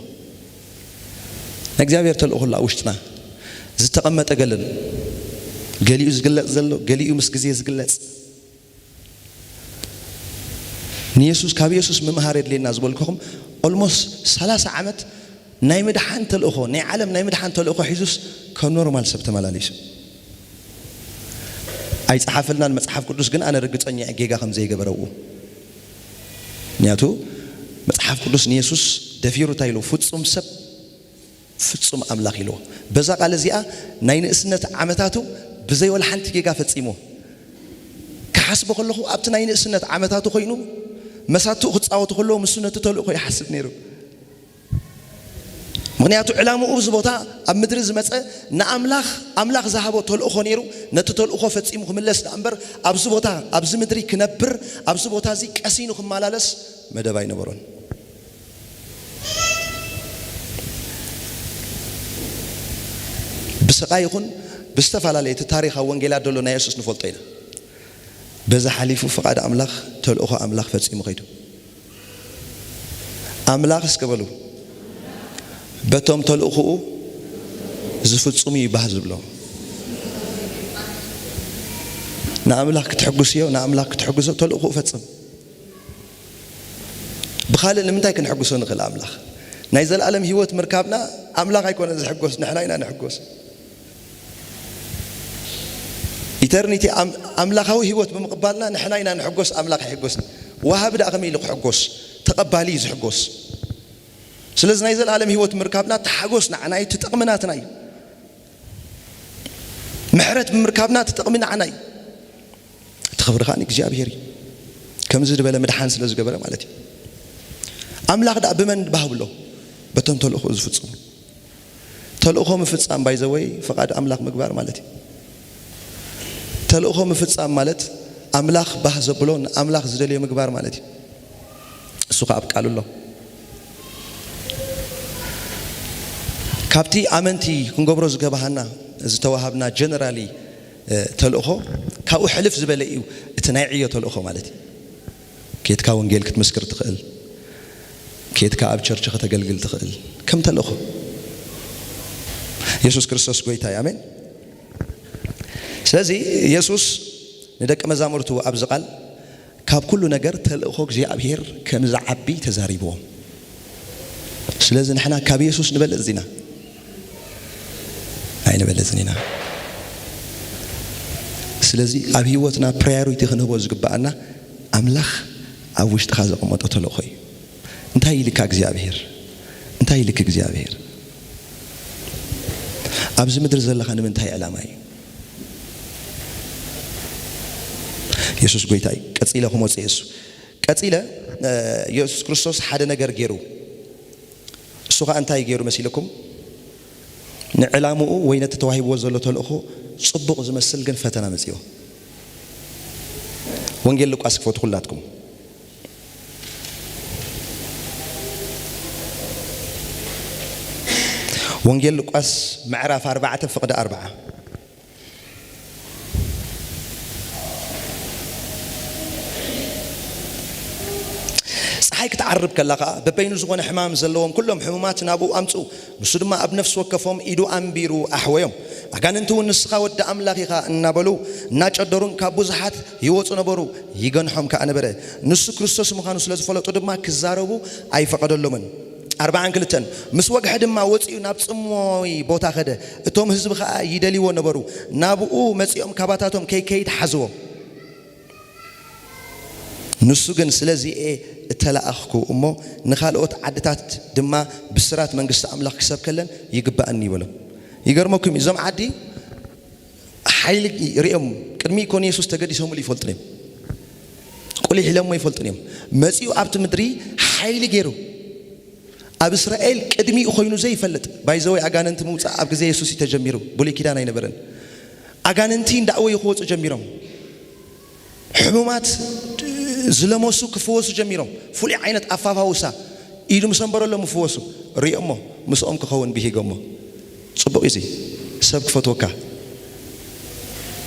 ናይ እግዚኣብሔር ተልእኾ ኣሎ ኣብ ውሽጥና ዝተቐመጠ ገለን፣ ገሊኡ ዝግለጽ ዘሎ፣ ገሊኡ ምስ ግዜ ዝግለጽ። ንየሱስ፣ ካብ የሱስ ምምሃር የድልየና ዝበልኩኹም፣ ኦልሞስት ሰላሳ ዓመት ናይ ምድሓን ተልእኾ፣ ናይ ዓለም ናይ ምድሓን ተልእኾ ሒዙስ ከም ኖርማል ሰብ ተመላሊሱ። ኣይጸሓፈልናን መጽሓፍ ቅዱስ፣ ግን ኣነ ርግጸኛ እየ ጌጋ ከም ዘይገበረ ኣብኡ። ምክንያቱ መጽሓፍ ቅዱስ ንየሱስ ደፊሩ እንታይ ኢሉ? ፍጹም ሰብ ፍጹም ኣምላኽ ኢልዎ። በዛ ቃል እዚኣ ናይ ንእስነት ዓመታቱ ብዘይ ወላ ሓንቲ ጌጋ ፈጺሙ። ክሓስቦ ከለኹ ኣብቲ ናይ ንእስነት ዓመታቱ ኮይኑ መሳትኡ ክጻወቱ ከለዉ ምስ ነቲ ተልእኾ ይሓስብ ነይሩ። ምኽንያቱ ዕላምኡ ኣብዚ ቦታ ኣብ ምድሪ ዝመጸ ንኣምላኽ፣ ኣምላኽ ዝሃቦ ተልእኾ ነይሩ። ነቲ ተልእኾ ፈጺሙ ክምለስ ደኣ እምበር ኣብዚ ቦታ፣ ኣብዚ ምድሪ ክነብር፣ ኣብዚ ቦታ እዚ ቀሲኑ ክመላለስ መደብ ኣይነበሮን። ብስቓይ ይኹን ብዝተፈላለየ እቲ ታሪኽ ኣብ ወንጌላት ዘሎ ናይ የሱስ ንፈልጦ ኢና። በዚ ሓሊፉ ፍቓድ ኣምላኽ፣ ተልእኾ ኣምላኽ ፈጺሙ ከይዱ። ኣምላኽ እስከ በሉ፣ በቶም ተልእኾኡ ዝፍጽሙ እዩ ባህ ዝብሎ። ንኣምላኽ ክትሕጉስዮ፣ ንኣምላኽ ክትሕጉሶ ተልእኾኡ ፈጽም። ብኻልእ ንምንታይ ክንሕጉሶ ንኽእል? ኣምላኽ ናይ ዘለኣለም ህይወት ምርካብና ኣምላኽ ኣይኮነን ዝሕጎስ፣ ንሕና ኢና ንሕጎስ። ኢተርኒቲ ኣም-፣ ኣምላኻዊ ህይወት ብምቕባልና ንሕና ኢና ንሕጎስ፣ ኣምላኽ ኣይሕጎስን። ወሃቢ ደኣ ከመይ ኢሉ ክሕጎስ? ተቐባሊ እዩ ዝሕጎስ። ስለዚ ናይ ዘለኣለም ህይወት ምርካብና እቲ ሓጎስ ንዓና እዩ፣ እቲ ጥቕሚ ናትና እዩ። ምሕረት ብምርካብና እቲ ጥቕሚ ንዓና እዩ። እቲ ክብሪ ከኣ ንእግዚኣብሔር እዩ። ከምዚ ዝበለ ምድሓን ስለ ዝገበረ ማለት እዩ። ኣምላኽ ደኣ ብመን ባህ ብሎ? በቶም ተልእኾኡ ዝፍጽሙ። ተልእኾ ምፍጻም ባይ ዘ ወይ ፍቓድ ኣምላኽ ምግባር ማለት እዩ። ተልእኾ ምፍጻም ማለት ኣምላኽ ባህ ዘብሎ፣ ንኣምላኽ ዝደልዮ ምግባር ማለት እዩ። እሱ ከኣ ኣብ ቃሉ ኣሎ። ካብቲ ኣመንቲ ክንገብሮ ዝገባሃና ዝተዋሃብና ጀነራሊ፣ እ፣ ተልእኾ ካብኡ ሕልፍ ዝበለ እዩ። እቲ ናይ ዕዮ ተልእኾ ማለት እዩ። ኬድካ ወንጌል ክትምስክር ትኽእል፣ ኬድካ ኣብ ቸርች ከተገልግል ትኽእል፣ ከም ተልእኾ። የሱስ ክርስቶስ ጎይታ እዩ። ኣሜን። ስለዚ የሱስ ንደቂ መዛሙርቱ ኣብዚ ቃል ካብ ኩሉ ነገር ተልእኾ እግዚኣብሔር ከም ዝዓቢ ተዛሪብዎም። ስለዚ ንሕና ካብ የሱስ ንበልጽ ዚና ኣይንበልጽን ኢና። ስለዚ ኣብ ህይወትና ፕራዮሪቲ ክንህቦ ዝግብኣና ኣምላኽ ኣብ ውሽጥኻ ዘቐመጦ ተልእኾ እዩ። እንታይ ኢልካ እግዚኣብሔር? እንታይ ኢልክ እግዚኣብሔር? ኣብዚ ምድሪ ዘለኻ ንምንታይ ዕላማ እዩ? የሱስ ጎይታ እዩ። ቀጺለ ክመጽእ እየ እሱ። ቀጺለ፣ እ፣ የሱስ ክርስቶስ ሓደ ነገር ገይሩ። እሱ ኸኣ እንታይ ገይሩ መሲልኩም? ንዕላምኡ ወይ ነቲ ተዋሂብዎ ዘሎ ተልእኾ ጽቡቕ ዝመስል ግን ፈተና መጺኦ። ወንጌል ሉቃስ ክፈቱ ኩላትኩም። ወንጌል ሉቃስ ምዕራፍ ኣርባዕተ ፍቕዲ ኣርብዓ። ጸሓይ ክትዓርብ ከላ ኸኣ፣ በበይኑ ዝኾነ ሕማም ዘለዎም ኩሎም ሕሙማት ናብኡ ኣምጽኡ። ንሱ ድማ ኣብ ነፍሲ ወከፎም ኢዱ ኣንቢሩ ኣሕወዮም። ኣጋንንቲ እውን፣ "ንስኻ ወዲ ኣምላኽ ኢኻ" እናበሉ፣ እናጨደሩን ካብ ብዙሓት ይወጹ ነበሩ። ይገንሖም ከኣ ነበረ። ንሱ ክርስቶስ ምዃኑ ስለ ዝፈለጡ ድማ ክዛረቡ ኣይፈቐደሎምን። ኣርባዓን ክልተን ምስ ወግሐ ድማ ወፂኡ ናብ ጽምዊ ቦታ ኸደ። እቶም ህዝቢ ኸዓ ይደልይዎ ነበሩ። ናብኡ መጺኦም ካባታቶም ከይከይድ ሓዝዎም። ንሱ ግን፣ "ስለዚ እየ እተላእኽኩ እሞ፣ ንኻልኦት ዓድታት ድማ ብስራት መንግስቲ ኣምላኽ ክሰብከለን ይግባእኒ" ይበሎም። ይገርመኩም እዩ፣ እዞም ዓዲ ሓይሊ ሪኦም ቅድሚ ኢኮን የሱስ ተገዲሶምሉ ይፈልጡ እዮም። ቁሊሕ ኢሎሞ ይፈልጡ እዮም። መጺኡ ኣብቲ ምድሪ ሓይሊ ገይሩ ኣብ እስራኤል ቅድሚኡ ኮይኑ ዘይፈልጥ። ባይዘወይ ኣጋንንቲ ምውጻእ ኣብ ግዜ የሱስ እዩ ተጀሚሩ፣ ብሉይ ኪዳን ኣይነበረን። ኣጋንንቲ እንዳእወዩ ክወጹ ጀሚሮም። ሕሙማት ዝለመሱ ክፍወሱ ጀሚሮም። ፍሉይ ዓይነት ኣፋፋውሳ ኢዱ ምስ ኣንበረሎም ምፍወሱ ሪኦሞ፣ ምስኦም ክኸውን ብሂጎሞ። ጽቡቕ እዩ እዚ። ሰብ ክፈትወካ፣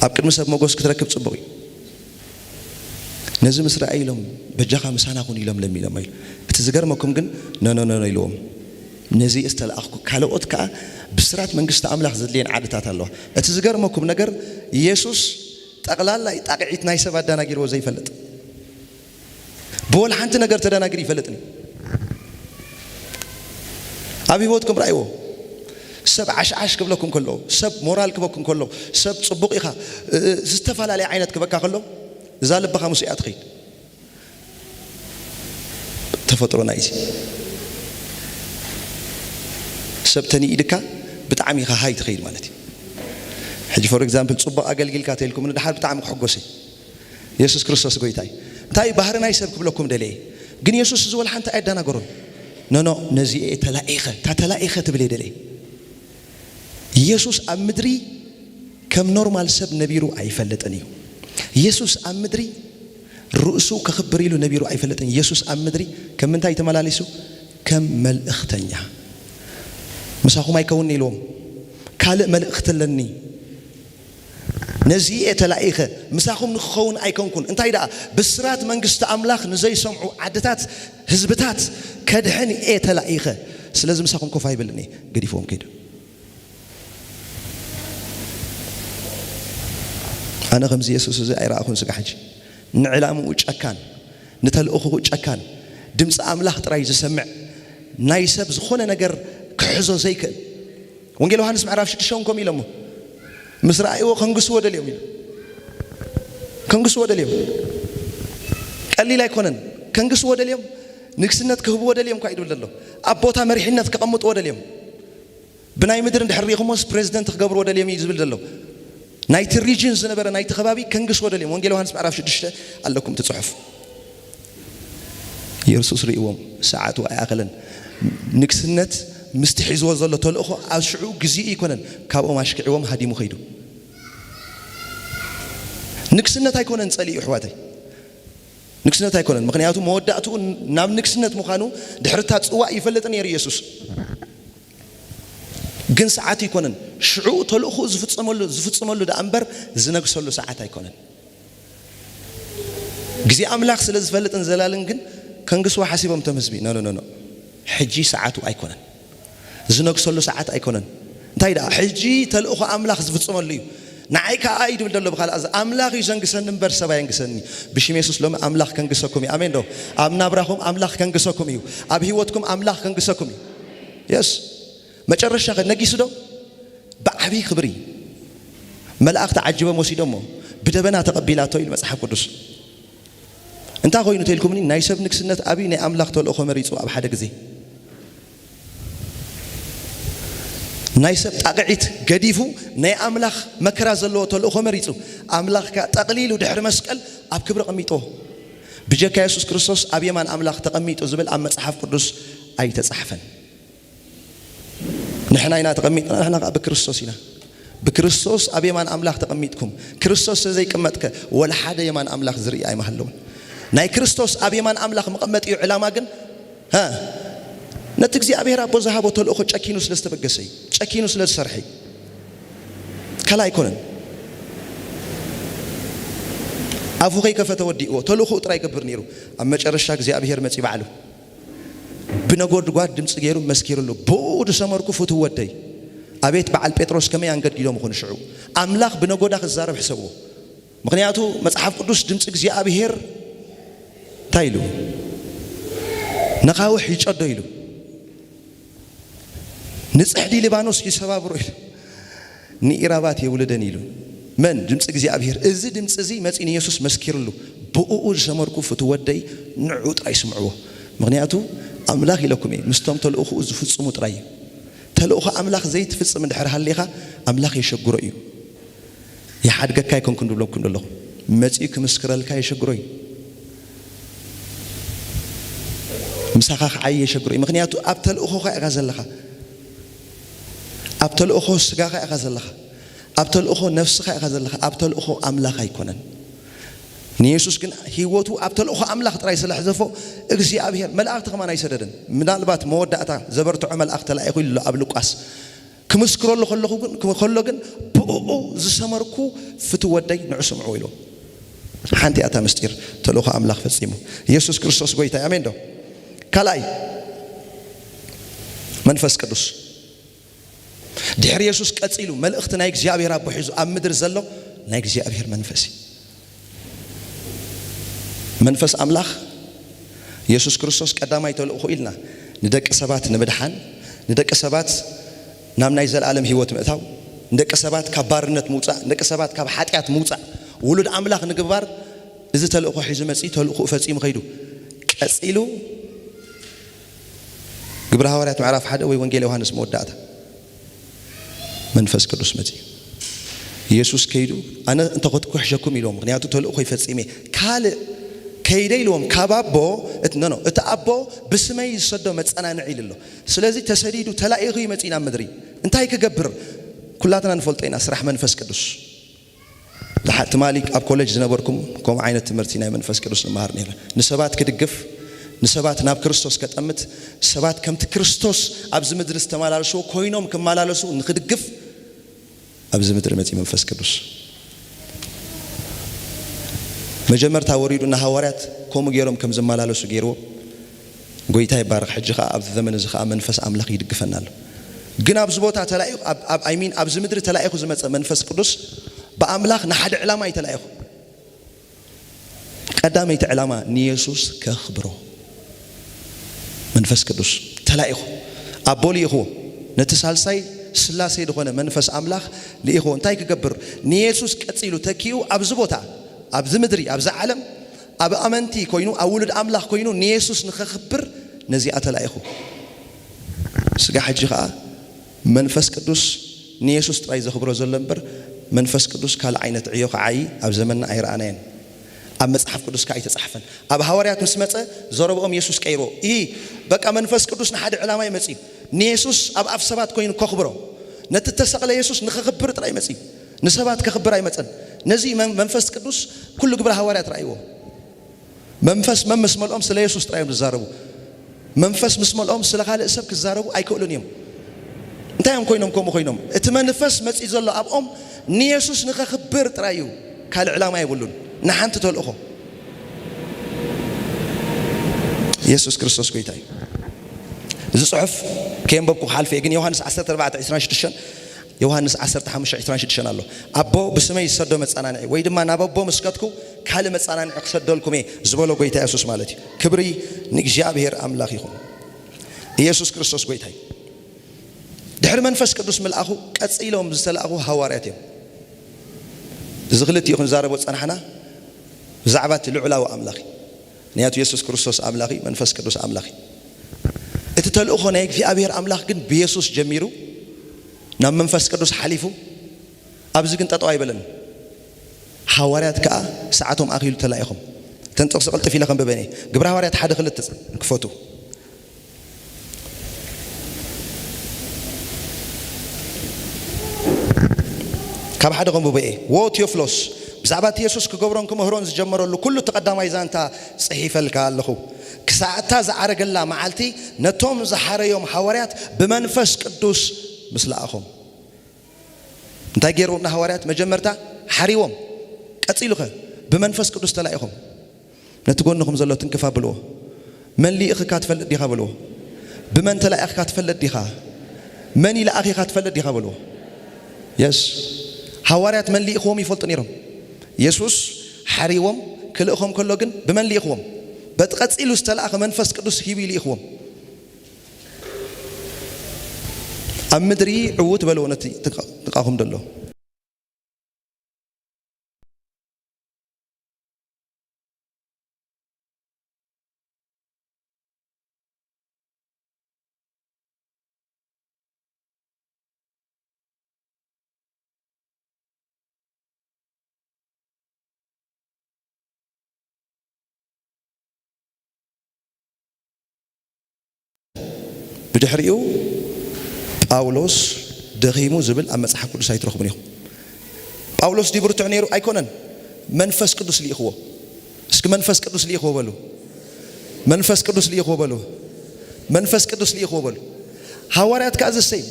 ኣብ ቅድሚ ሰብ መጎስ ክትረክብ ጽቡቕ እዩ። ነዚ ምስ ረኣዩ ኢሎም፣ "በጃኻ ምሳና ኩን" ኢሎም ለሚኖሞ ኢሉ። እቲ ዝገርመኩም ግን፣ "ኖ፣ ኖ፣ ኖ፣ ኖ" ኢልዎም። "ነዚ እየ ዝተላእኽኩ፣ ካልኦት ከኣ ብስራት መንግስቲ ኣምላኽ ዘድልየን ዓድታት ኣለዋ።" እቲ ዝገርመኩም ነገር፣ የሱስ ጠቕላላ ጣቕዒት ናይ ሰብ ኣዳናጊርዎ ዘይፈልጥ፣ ብወላ ሓንቲ ነገር ተዳናጊሩ ይፈልጥን እዩ። ኣብ ህይወትኩም ረኣይዎ። ሰብ ዓሽዓሽ ክብለኩም ከሎ፣ ሰብ ሞራል ክበኩም ከሎ፣ ሰብ ጽቡቕ ኢኻ፣ እ-፣ እ-፣ ዝተፈላለየ ዓይነት ክበካ ከሎ፣ እዛ ልብኻ ምስኡ እያ ትኸይድ። ተፈጥሮ ናይዚ ሰብ ተንኢድካ ብጣዕሚ ኢኻ ሃይ ትኸይድ ማለት እዩ። ሕጂ for example ጽቡቕ ኣገልጊልካ ተልኩም ንድሓር ብጣዕሚ ክሕጎስ እየ። የሱስ ክርስቶስ ጎይታ እዩ። እንታይ ባህሪ ናይ ሰብ ክብለኩም ደለየ። ግን የሱስ እዚ ወላ ሓንቲ ኣየዳናገሮን። ኖ፣ ኖ፣ ነዚ እየ ተላኢኸ፣ እታ ተላኢኸ ትብል እየ ደለየ። የሱስ ኣብ ምድሪ ከም ኖርማል ሰብ ነቢሩ ኣይፈልጥን እዩ። የሱስ ኣብ ምድሪ ርእሱ ከኽብር ኢሉ ነቢሩ ኣይፈልጥን። የሱስ ኣብ ምድሪ ከም ምንታይ ተመላሊሱ? ከም መልእኽተኛ። "ምሳኹም ኣይከውን" ኢልዎም። "ካልእ መልእኽቲ ኣለኒ። ነዚ እየ ተላኢኸ፣ ምሳኹም ንክኸውን ኣይኮንኩን። እንታይ ደኣ? ብስራት መንግስቲ ኣምላኽ ንዘይሰምዑ ዓድታት፣ ህዝብታት ከድሕን እየ ተላኢኸ። ስለዚ ምሳኹም ኮፍ ኣይብልን እየ።" ገዲፍዎም ከይዱ። ኣነ ከምዚ የሱስ እዚ ኣይረኣኹን ስጋ ሕጂ። ንዕላምኡ ጨካን፣ ንተልእኾኡ ጨካን፣ ድምፂ ኣምላኽ ጥራይ ዝሰምዕ፣ ናይ ሰብ ዝኾነ ነገር ክሕዞ ዘይክእል። ወንጌል ዮሃንስ ምዕራፍ ሽዱሽተ እውን ከምኡ ኢሎሞ። ምስ ረኣይዎ ከንግስዎ ደልዮም ኢሉ። ከንግስዎ ደልዮም። ቀሊል ኣይኮነን። ከንግስዎ ደልዮም፣ ንግስነት ክህብዎ ደልዮም እኳ እዩ ዝብል ዘሎ። ኣብ ቦታ መሪሕነት ከቐምጥዎ ደልዮም። ብናይ ምድሪ እንድሕር ርኢኹሞስ ፕሬዚደንት ክገብርዎ ደልዮም እዩ ዝብል ዘሎ። ናይቲ ሪጅን ዝነበረ ናይቲ ከባቢ ከንግስዎ ደልዮም። ወንጌል ዮሃንስ ምዕራፍ ሽዱሽተ ኣለኩም እቲ ጽሑፍ። የሱስ ርእይዎም፣ ሰዓቱ ኣይኣኸለን። ንግስነት ምስቲ ሒዝዎ ዘሎ ተልእኾ ኣብ ሽዑ ግዜኡ ኣይኮነን፣ ካብኦም ኣሽኪዕዎም ሃዲሙ ከይዱ። ንግስነት ኣይኮነን ጸሊኡ፣ ኣሕዋተይ፣ ንግስነት ኣይኮነን። ምኽንያቱ መወዳእትኡ ናብ ንግስነት ምዃኑ ድሕሪ እታ ጽዋእ ይፈልጥ ነይሩ የሱስ። ግን ሰዓቱ ኣይኮነን፣ ሽዑ ተልእኾኡ ዝፍጸመሉ፣ ዝፍጽመሉ ደኣ እምበር ዝነግሰሉ ሰዓት ኣይኮነን። ግዜ ኣምላኽ ስለ ዝፈልጥን ዘላልን ግን ከንግስዎ ሓሲቦም እቶም ህዝቢ። ኖ፣ ኖ፣ ኖ፣ ኖ። ሕጂ ሰዓቱ ኣይኮነን። ዝነግሰሉ ሰዓት ኣይኮነን። እንታይ ደኣ? ሕጂ ተልእኾ ኣምላኽ ዝፍጸመሉ እዩ። ንዓይ ከኣ እዩ ድብል ዘሎ ብኻልእ፣ እዚ ኣምላኽ እዩ ዘንግሰኒ እምበር ሰብ ኣየንግሰኒ። ብሽም የሱስ ሎሚ ኣምላኽ ከንግሰኩም እዩ። ኣሜን ዶ? ኣብ ናብራኹም ኣምላኽ ከንግሰኩም እዩ። ኣብ ህይወትኩም ኣምላኽ ከንግሰኩም እዩ። የስ። መጨረሻ ከ ነጊሱ ዶ? ብዓብዪ ክብሪ መላእኽቲ ዓጂቦም ወሲዶሞ፣ ብደበና ተቐቢላቶ ኢሉ መጽሓፍ ቅዱስ። እንታይ ኮይኑ ተልኩምኒ? ናይ ሰብ ንግስነት ኣብዩ ናይ ኣምላኽ ተልእኾ መሪጹ ኣብ ሓደ ግዜ። ናይ ሰብ ጣቕዒት ገዲፉ ናይ ኣምላኽ መከራ ዘለዎ ተልእኾ መሪጹ። ኣምላኽ ከኣ ጠቕሊሉ ድሕሪ መስቀል ኣብ ክብሪ ኣቐሚጥዎ። ብጀካ የሱስ ክርስቶስ ኣብ የማን ኣምላኽ ተቐሚጡ ዝብል ኣብ መጽሓፍ ቅዱስ ኣይተጻሕፈን። ንሕና ኢና ተቐሚጥና፣ ንሕና ከኣ ብክርስቶስ ኢና። ብክርስቶስ ኣብ የማን ኣምላኽ ተቐሚጥኩም። ክርስቶስ ተዘይቅመጥከ ወላ ሓደ የማን ኣምላኽ ዝርኢ ኣይምሃለውን። ናይ ክርስቶስ ኣብ የማን ኣምላኽ መቐመጢኡ ዕላማ ግን፣ ሃ፣ ነቲ እግዚኣብሔር ኣቦ ዝሃቦ ተልእኾ ጨኪኑ ስለ ዝተበገሰ እዩ። ጨኪኑ ስለ ዝሰርሐ እዩ። ካልእ ኣይኮነን። ኣፉ ከይከፈተ ወዲእዎ። ተልእኾኡ ጥራይ ይገብር ነይሩ። ኣብ መጨረሻ እግዚኣብሔር መጺኡ ባዕሉ ብነጎድጓድ ድምፂ ገይሩ መስኪሩሉ። ብኡ ዝሰመርኩ ፍቱው ወደይ። ኣቤት በዓል ጴጥሮስ ከመይ ኣንገድጊዶም ይኾኑ ሽዑ። ኣምላኽ ብነጎዳ ክዛረብ ሕሰብዎ። ምኽንያቱ መጽሓፍ ቅዱስ ድምፂ እግዚኣብሔር እንታይ ኢሉ? ነኻውሕ ይጨዶ ኢሉ። ንጽሕዲ ሊባኖስ ይሰባብሮ ኢሉ፣ ንኢራባት የውልደን ኢሉ። መን? ድምፂ እግዚኣብሔር። እዚ ድምፂ እዚ መፂ ንየሱስ መስኪርሉ፣ ብእኡ ዝሰመርኩ ፍትወደይ፣ ንዑ ጥራይ ስምዕዎ። ምክንያቱ ኣምላኽ ኢለኩም እየ፣ ምስቶም ተልእኹኡ ዝፍፅሙ ጥራይ እዩ። ተልእኹ ኣምላኽ ዘይትፍፅም እንድሕር ሃሊኻ፣ ኣምላኽ የሸግሮ እዩ። ይሓድገካ ኣይኮንኩን ድብለኩም ዘለኹ፣ መፂኡ ክምስክረልካ የሸግሮ እዩ። ምሳኻ ክዓይ የሸግሮ እዩ። ምክንያቱ ኣብ ተልእኾኻ ኢኻ ዘለኻ፣ ኣብ ተልእኾ ስጋኻ ኢኻ ዘለኻ፣ ኣብ ተልእኾ ነፍስኻ ኢኻ ዘለኻ፣ ኣብ ተልእኾ ኣምላኽ ኣይኮነን። ንየሱስ ግን ህይወቱ ኣብ ተልእኾ ኣምላኽ ጥራይ ስለ ሕዘፎ፣ እግዚኣብሔር መላእኽቲ ከማን ኣይሰደደን። ምናልባት መወዳእታ ዘበርትዖ መልኣኽ ተላኢኹ ኢሉ ኣሎ ኣብ ሉቃስ። ክምስክረሉ ከለኹ ግን፣ ከሎ ግን፣ ብእኡ ዝሰመርኩ ፍትወደይ ንዑ ስምዕዎ ኢሉ። ሓንቲ ኣታ ምስጢር ተልእኾ ኣምላኽ ፈጺሙ። ኢየሱስ ክርስቶስ ጎይታ እዩ። ኣሜን ዶ? ካልኣይ፣ መንፈስ ቅዱስ። ድሕሪ የሱስ ቀጺሉ መልእኽቲ ናይ እግዚኣብሔር ኣቦ ሒዙ ኣብ ምድሪ ዘሎ ናይ እግዚኣብሔር መንፈስ እዩ። መንፈስ ኣምላኽ፣ የሱስ ክርስቶስ ቀዳማይ ተልእኾ ኢልና፣ ንደቂ ሰባት ንምድሓን፣ ንደቂ ሰባት ናብ ናይ ዘለኣለም ህይወት ምእታው፣ ንደቂ ሰባት ካብ ባርነት ምውጻእ፣ ንደቂ ሰባት ካብ ሓጢኣት ምውጻእ፣ ውሉድ ኣምላኽ ንግባር፣ እዚ ተልእኾ ሒዙ መጺኡ፣ ተልእኾኡ ፈጺሙ ከይዱ። ቀጺሉ ግብሪ ሃዋርያት ምዕራፍ ሓደ ወይ ወንጌል ዮሃንስ መወዳእታ፣ መንፈስ ቅዱስ መጺኡ። ኢየሱስ ከይዱ፣ "ኣነ እንተ ኸድኩ ክሕሸኩም" ኢልዎም፣ ምኽንያቱ ተልእኾይ ፈጺመ። ካልእ ከይደ ኢልዎም፣ ካብ ኣቦ፣ እት-፣ ኖ፣ ኖ፣ እቲ ኣቦ ብስመይ ዝሰዶ መጸናንዒ ኢሉ ኣሎ። ስለዚ ተሰዲዱ፣ ተላኢኹ እዩ መጺኡ ናብ ምድሪ። እንታይ ክገብር? ኩላትና ንፈልጦ ኢና፣ ስራሕ መንፈስ ቅዱስ። ድሓ-፣ ትማሊ ኣብ ኮሌጅ ዝነበርኩም ከምኡ ዓይነት ትምህርቲ ናይ መንፈስ ቅዱስ ንመሃር ነይርና። ንሰባት ክድግፍ፣ ንሰባት ናብ ክርስቶስ ከጠምት፣ ሰባት ከምቲ ክርስቶስ ኣብዚ ምድሪ ዝተመላለስዎ ኮይኖም ክመላለሱ ንክድግፍ ኣብዚ ምድሪ መጺኡ መንፈስ ቅዱስ። መጀመርታ ወሪዱ ንሃዋርያት ከምኡ ገይሮም ከም ዝመላለሱ ገይርዎ። ጎይታ ይባረኽ። ሕጂ ኸኣ ኣብዚ ዘመን እዚ ኸኣ መንፈስ ኣምላኽ ይድግፈና ኣሎ። ግን ኣብዚ ቦታ ተላኢኹ፣ ኣብ፣ ኣብ፣ I mean፣ ኣብዚ ምድሪ ተላኢኹ ዝመጸ መንፈስ ቅዱስ ብኣምላኽ ንሓደ ዕላማ እዩ ተላኢኹ። ቀዳመይቲ ዕላማ ንየሱስ ከኽብሮ። መንፈስ ቅዱስ ተላኢኹ። ኣቦ ልኢኽዎ። ነቲ ሳልሳይ ስላሴ ዝኾነ መንፈስ ኣምላኽ ልኢኽዎ። እንታይ ክገብር? ንየሱስ ቀጺሉ ተኪኡ ኣብዚ ቦታ፣ ኣብዚ ምድሪ፣ ኣብዚ ዓለም፣ ኣብ ኣመንቲ ኮይኑ፣ ኣብ ውሉድ ኣምላኽ ኮይኑ ንየሱስ ንኸኽብር ነዚኣ ተላኢኹ። ስጋ ሕጂ ኸኣ መንፈስ ቅዱስ ንየሱስ ጥራይ ዘኽብሮ ዘሎ እምበር፣ መንፈስ ቅዱስ ካልእ ዓይነት ዕዮ ክዓዪ ኣብ ዘመንና ኣይረኣናዮን። ኣብ መጽሓፍ ቅዱስ ከኣ ኣይተጻሕፈን። ኣብ ሃዋርያት ምስ መጸ ዘረብኦም የሱስ ቀይርዎ። ይህ በቃ መንፈስ ቅዱስ ንሓደ ዕላማ እዩ መጺኡ። ንየሱስ ኣብ ኣፍ ሰባት ኮይኑ ከኽብሮ። ነቲ እተሰቕለ የሱስ ንኸኽብር ጥራይ መጺኡ። ንሰባት ከኽብር ኣይመጸን። ነዚ መን-፣ መንፈስ ቅዱስ ኩሉ ግብረ ሃዋርያት ረኣይዎ። መንፈስ መን ምስ መልኦም ስለ የሱስ ጥራይ እዮም ዝዛረቡ። መንፈስ ምስ መልኦም ስለ ካልእ ሰብ ክዛረቡ ኣይክእሉን እዮም። እንታይ እዮም ኮይኖም ከምኡ ኮይኖም? እቲ መንፈስ መጺኡ ዘሎ ኣብኦም ንየሱስ ንኸኽብር ጥራይ እዩ። ካልእ ዕላማ የብሉን። ንሓንቲ ተልእኾ። የሱስ ክርስቶስ ጎይታ እዩ። እዚ ጽሑፍ ከየንበብኩ ክሓልፍ እየ፣ ግን ዮሃንስ ዓሰርተ ኣርባዕተ ዕስራን ሽዱሽተን፣ ዮሃንስ ዓሰርተ ሓሙሽተ ዕስራን ሽዱሽተን ኣሎ። "ኣቦ ብስመይ ዝሰዶ መጸናንዒ፣ ወይ ድማ ናብ ኣቦ ምስ ከድኩ ካልእ መጸናንዒ ክሰደልኩም እየ" ዝበሎ ጎይታ የሱስ ማለት እዩ። ክብሪ ንእግዚኣብሔር ኣምላኽ ይኹን። ኢየሱስ ክርስቶስ ጎይታ እዩ። ድሕሪ መንፈስ ቅዱስ ምልኣኹ ቀጺሎም ዝተላእኹ ሃዋርያት እዮም። እዚ ክልቲኡ ክንዛረቦ ዝጸናሕና ብዛዕባ እቲ ልዑላዊ ኣምላኽ እዩ። ምኽንያቱ የሱስ ክርስቶስ ኣምላኽ እዩ፣ መንፈስ ቅዱስ ኣምላኽ እዩ። እቲ ተልእኾ ናይ እግዚኣብሔር ኣምላኽ ግን ብየሱስ ጀሚሩ ናብ መንፈስ ቅዱስ ሓሊፉ ኣብዚ ግን ጠጠው ኣይበለን። ሃዋርያት ከኣ ሰዓቶም ኣኺሉ ተላኢኾም። እተን ጥቕሲ ቅልጥፍ ኢለ ከንብበን እየ። ግብረ ሃዋርያት ሓደ ክልተ ክፈቱ። ካብ ሓደ ከንብቦ እየ። "ወ ቴዎፍሎስ፣ ብዛዕባ እቲ የሱስ ክገብሮን ክምህሮን ዝጀመረሉ ኩሉ እቲ ቀዳማይ ዛንታ ጽሒፈልካ ኣለኹ። ክሳዕ እታ ዝዓረገላ መዓልቲ ነቶም ዝሓረዮም ሃዋርያት ብመንፈስ ቅዱስ ምስ ለኣኾም።" እንታይ ገይርዎም ንሃዋርያት? መጀመርታ ሓሪዎም። ቀጺሉኸ? ብመንፈስ ቅዱስ ተላኢኾም። ነቲ ጎንኹም ዘሎ ትንክፍ ኣብልዎ። "መን ልኢኽካ ትፈልጥ ዲኻ?" በልዎ። "ብመን ተላኢኽካ ትፈልጥ ዲኻ? መን ይልኣኺኻ ትፈልጥ ዲኻ?" በልዎ። የስ። ሃዋርያት መን ልኢኽዎም ይፈልጡ ነይሮም። የሱስ ሓሪዎም ክልእኾም ከሎ ግን ብመን ልኢኽዎም? በቲ ቀጺሉ ዝተላእኸ መንፈስ ቅዱስ ሂቡ ይልኢኽዎም። ኣብ ምድሪ ዕውት በልዎ ነቲ ጥቃ-፣ ጥቃኹም ዘሎ። ብድሕሪኡ ጳውሎስ ደኺሙ ዝብል ኣብ መጽሓፍ ቅዱስ ኣይትረኽቡን ኢኹም። ጳውሎስ ድዩ ብርቱዕ ነይሩ? ኣይኮነን። መንፈስ ቅዱስ ልኢኽዎ። እስኪ መንፈስ ቅዱስ ልኢኽዎ በሉ። መንፈስ ቅዱስ ልኢኽዎ በሉ። መንፈስ ቅዱስ ልኢኽዎ በሉ። ሃዋርያት ከኣ ዘሰይ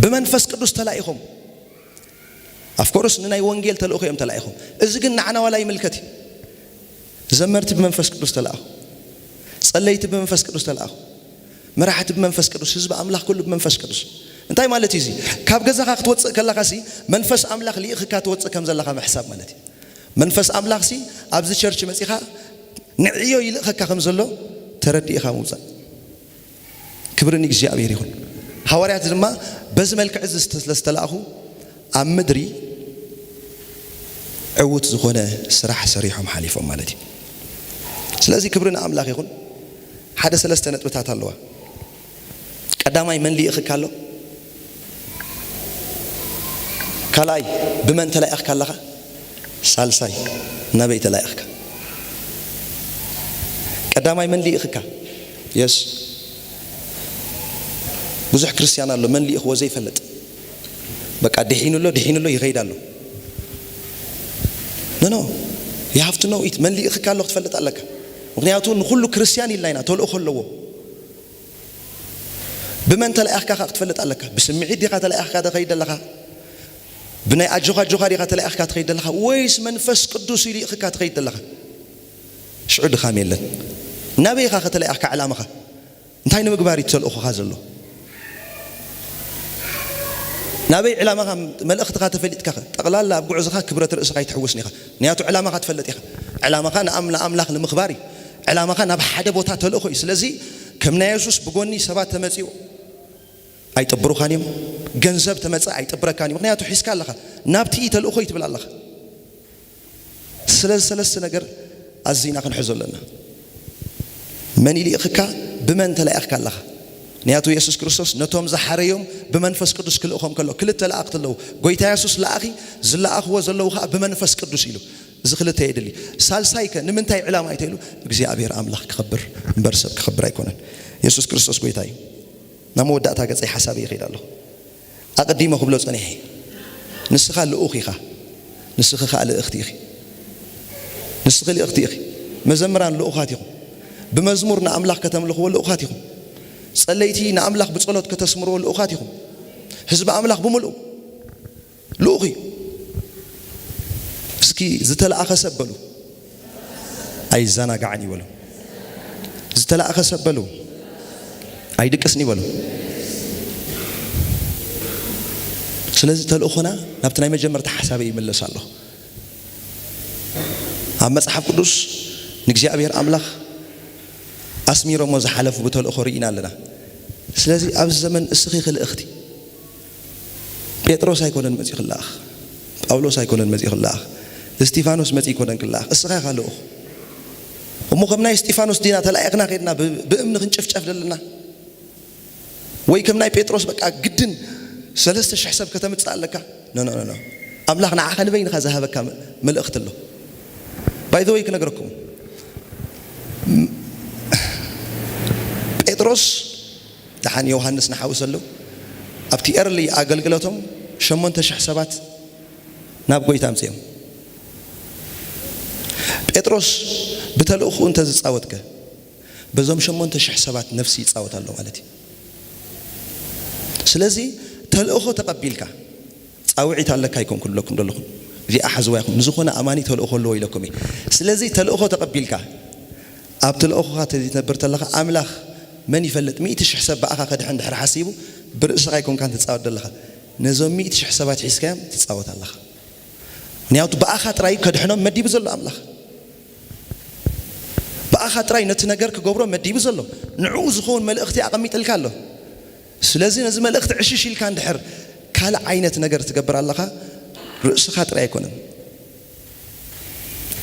ብመንፈስ ቅዱስ ተላኢኾም። ኣፍኮርስ ንናይ ወንጌል ተልእኾ እዮም ተላኢኾም። እዚ ግን ንዓና ዋላ ይምልከት እዩ። ዘመርቲ ብመንፈስ ቅዱስ ተላእኹ። ጸለይቲ ብመንፈስ ቅዱስ ተላእኹ። መራሕቲ ብመንፈስ ቅዱስ፣ ህዝቢ ኣምላኽ ኩሉ ብመንፈስ ቅዱስ። እንታይ ማለት እዩ እዚ? ካብ ገዛኻ ክትወጽእ ከለኻሲ መንፈስ ኣምላኽ ልኢኽካ ትወጽእ ከም ዘለኻ ምሕሳብ ማለት እዩ። መንፈስ ኣምላኽሲ ኣብዚ ቸርች መጺኻ ንዕዮ ይልእኸካ ከም ዘሎ ተረዲእኻ ምውጻእ። ክብሪ ንእግዚኣብሔር ይኹን። ሃዋርያት ድማ በዚ መልክዕ እዚ ስለ ዝተላእኹ ኣብ ምድሪ ዕዉት ዝኾነ ስራሕ ሰሪሖም ሓሊፎም ማለት እዩ። ስለዚ ክብሪ ንኣምላኽ ይኹን። ሓደ ሰለስተ ነጥብታት ኣለዋ። ቀዳማይ መን ልኢኽካ ኣሎ? ካልኣይ ብመን ተላኢኽካ ኣለኻ? ሳልሳይ ናበይ ተላኢኽካ? ቀዳማይ መን ልኢኽካ? የስ ብዙሕ ክርስትያን ኣሎ መን ልኢኽዎ ዘይፈልጥ። በቃ ድሒኑ ኣሎ፣ ድሒኑ ኣሎ፣ ይኸይድ ኣሎ። No, no. You have to know it. መን ልኢኽካ ኣሎ ክትፈልጥ ኣለካ። ምኽንያቱ ንኹሉ ክርስትያን ኢልና ኢና፣ ተልእኾ ኣለዎ። ብመን ተላኢኽካ ከኣ ክትፈልጥ ኣለካ። ብስምዒት ዲኻ ተላኢኽካ ትኸይድ ዘለኻ? ብናይ ኣጆኻ ኣጆኻ ዲኻ ተላኢኽካ ትኸይድ ዘለኻ? ወይስ መንፈስ ቅዱስ እዩ ልኢኽካ ትኸይድ ዘለኻ? ሽዑ ድኻም የለን። ናበይ ኢኻ ከተላኢኽካ ዕላማኻ? እንታይ ንምግባር እዩ ተልእኾኻ ዘሎ? ናበይ ዕላማኻ፣ መልእኽትኻ ተፈሊጥካ ኸ? ጠቕላላ ኣብ ጉዕዞኻ ክብረት ርእስኻ ኣይትሕውስን ኢኻ። ምኽንያቱ ዕላማኻ ትፈልጥ ኢኻ። ዕላማኻ ንኣም-፣ ንኣምላኽ ንምኽባር እዩ። ዕላማኻ ናብ ሓደ ቦታ ተልእኾ እዩ። ስለዚ ከም ናይ የሱስ ብጎኒ ሰባት ተመጺኡ ኣይጥብሩኻን እዮም። ገንዘብ ተመጸ ኣይጥብረካን እዩ። ምኽንያቱ ሒዝካ ኣለኻ። ናብቲ እዩ ተልእኾ እዩ ትብል ኣለኻ። ስለዚ ሰለስተ ነገር ኣዚና ክንሕዞ ኣለና። መን ይልእኽካ? ብመን ተላኢኽካ ኣለኻ? ምኽንያቱ የሱስ ክርስቶስ ነቶም ዝሓረዮም ብመንፈስ ቅዱስ ክልእኾም ከሎ ክልተ ለኣኽቲ ኣለዉ። ጎይታ የሱስ ለኣኺ፣ ዝለኣኽዎ ዘለዉ ኸኣ ብመንፈስ ቅዱስ ኢሉ። እዚ ክልተ የድሊ። ሳልሳይ ከ ንምንታይ ዕላማ እዩ ተይሉ? እግዚኣብሔር ኣምላኽ ክኸብር እምበር ሰብ ክኸብር ኣይኮነን። የሱስ ክርስቶስ ጎይታ እዩ። ናብ መወዳእታ ገጸይ ሓሳበይ ይኸይድ ኣለኹ። ኣቐዲመ ክብሎ ጸኒሐ፣ ንስኻ ልኡኽ ኢኻ፣ ንስኺ ኸኣ ልእኽቲ ኢኺ። ንስኺ ልእኽቲ ኢኺ። መዘምራን ልኡኻት ኢኹም። ብመዝሙር ንኣምላኽ ከተምልኽዎ ልኡኻት ኢኹም። ጸለይቲ ንኣምላኽ ብጸሎት ከተስምርዎ ልኡኻት ኢኹም። ህዝቢ ኣምላኽ ብምልኡ ልኡኽ እዩ። እስኪ ዝተለኣኸ ሰብ በሉ፣ ኣይዘናጋዕን እዩ በሉ። ዝተለኣኸ ሰብ በሉ፣ ኣይድቅስን እዩ በሉ። ስለዚ ተልእኾና ናብቲ ናይ መጀመርታ ሓሳበይ ይምለስ ኣለኹ። ኣብ መጽሓፍ ቅዱስ ንእግዚኣብሔር ኣምላኽ ኣስሚሮሞ ዝሓለፉ ብተልእኾ ርኢና ኣለና። ስለዚ ኣብዚ ዘመን እስኺ ኢኺ ልእኽቲ። ጴጥሮስ ኣይኮነን መጺኡ ክለኣኽ፣ ጳውሎስ ኣይኮነን መጺኡ ክለኣኽ፣ እስጢፋኖስ መጺኡ ኣይኮነን ክለኣኽ፣ እስኻ ኢኻ ልኡኽ። እሞ ከም ናይ እስጢፋኖስ ዲና ተላኢኽና ከይድና ብ-፣ ብእምኒ ክንጭፍጨፍ ዘለና? ወይ ከም ናይ ጴጥሮስ በቃ ግድን ሰለስተ ሽሕ ሰብ ከተምጽእ ኣለካ? ኖ፣ ኖ፣ ኖ፣ ኖ። ኣምላኽ ንዓኻ ንበይንኻ ዝሃበካ መ-፣ መልእኽቲ ኣሎ። By the way ክነግረኩም፣ ም-፣ ጴጥሮስ ደሓን ዮሃንስ ንሓውሰሉ ኣብቲ ኤርሊ ኣገልግሎቶም ሸሞንተ ሽሕ ሰባት ናብ ጎይታ ኣምጽኦም። ጴጥሮስ ብተልእኹኡ እንተ ዝጻወትከ፣ በዞም ሸሞንተ ሽሕ ሰባት ነፍሲ ይጻወት ኣሎ ማለት እዩ። ስለዚ ተልእኾ ተቐቢልካ፣ ጻውዒት ኣለካ ኢልኩም ክብለኩም ዘለኹ፣ እዚኣ ሓዝዋ ኢኹም። ንዝኾነ ኣማኒ ተልእኾ ኣለዎ ኢለኩም እየ። ስለዚ ተልእኾ ተቐቢልካ፣ ኣብ ተልእኾኻ ተዘይትነብር ተለኻ፣ ኣምላኽ መን ይፈልጥ፣ ሚእቲ ሽሕ ሰብ ብኣኻ ከድሕን ድሕሪ ሓሲቡ፣ ብርእስኻ ኣይኮንካን ትጻወት ዘለኻ። ነዞም ሚእቲ ሽሕ ሰባት ሒዝካዮም ትጻወት ኣለኻ። ምኽንያቱ ብኣኻ ጥራይ ከድሕኖም መዲቡ ዘሎ ኣምላኽ። ብኣኻ ጥራይ ነቲ ነገር ክገብሮ መዲቡ ዘሎ። ንዕኡ ዝኸውን መልእኽቲ ኣቐሚጥልካ ኣሎ። ስለዚ ነዚ መልእኽቲ ዕሽሽ ኢልካ እንድሕር ካልእ ዓይነት ነገር ትገብር ኣለኻ፣ ርእስኻ ጥራይ ኣይኮነን።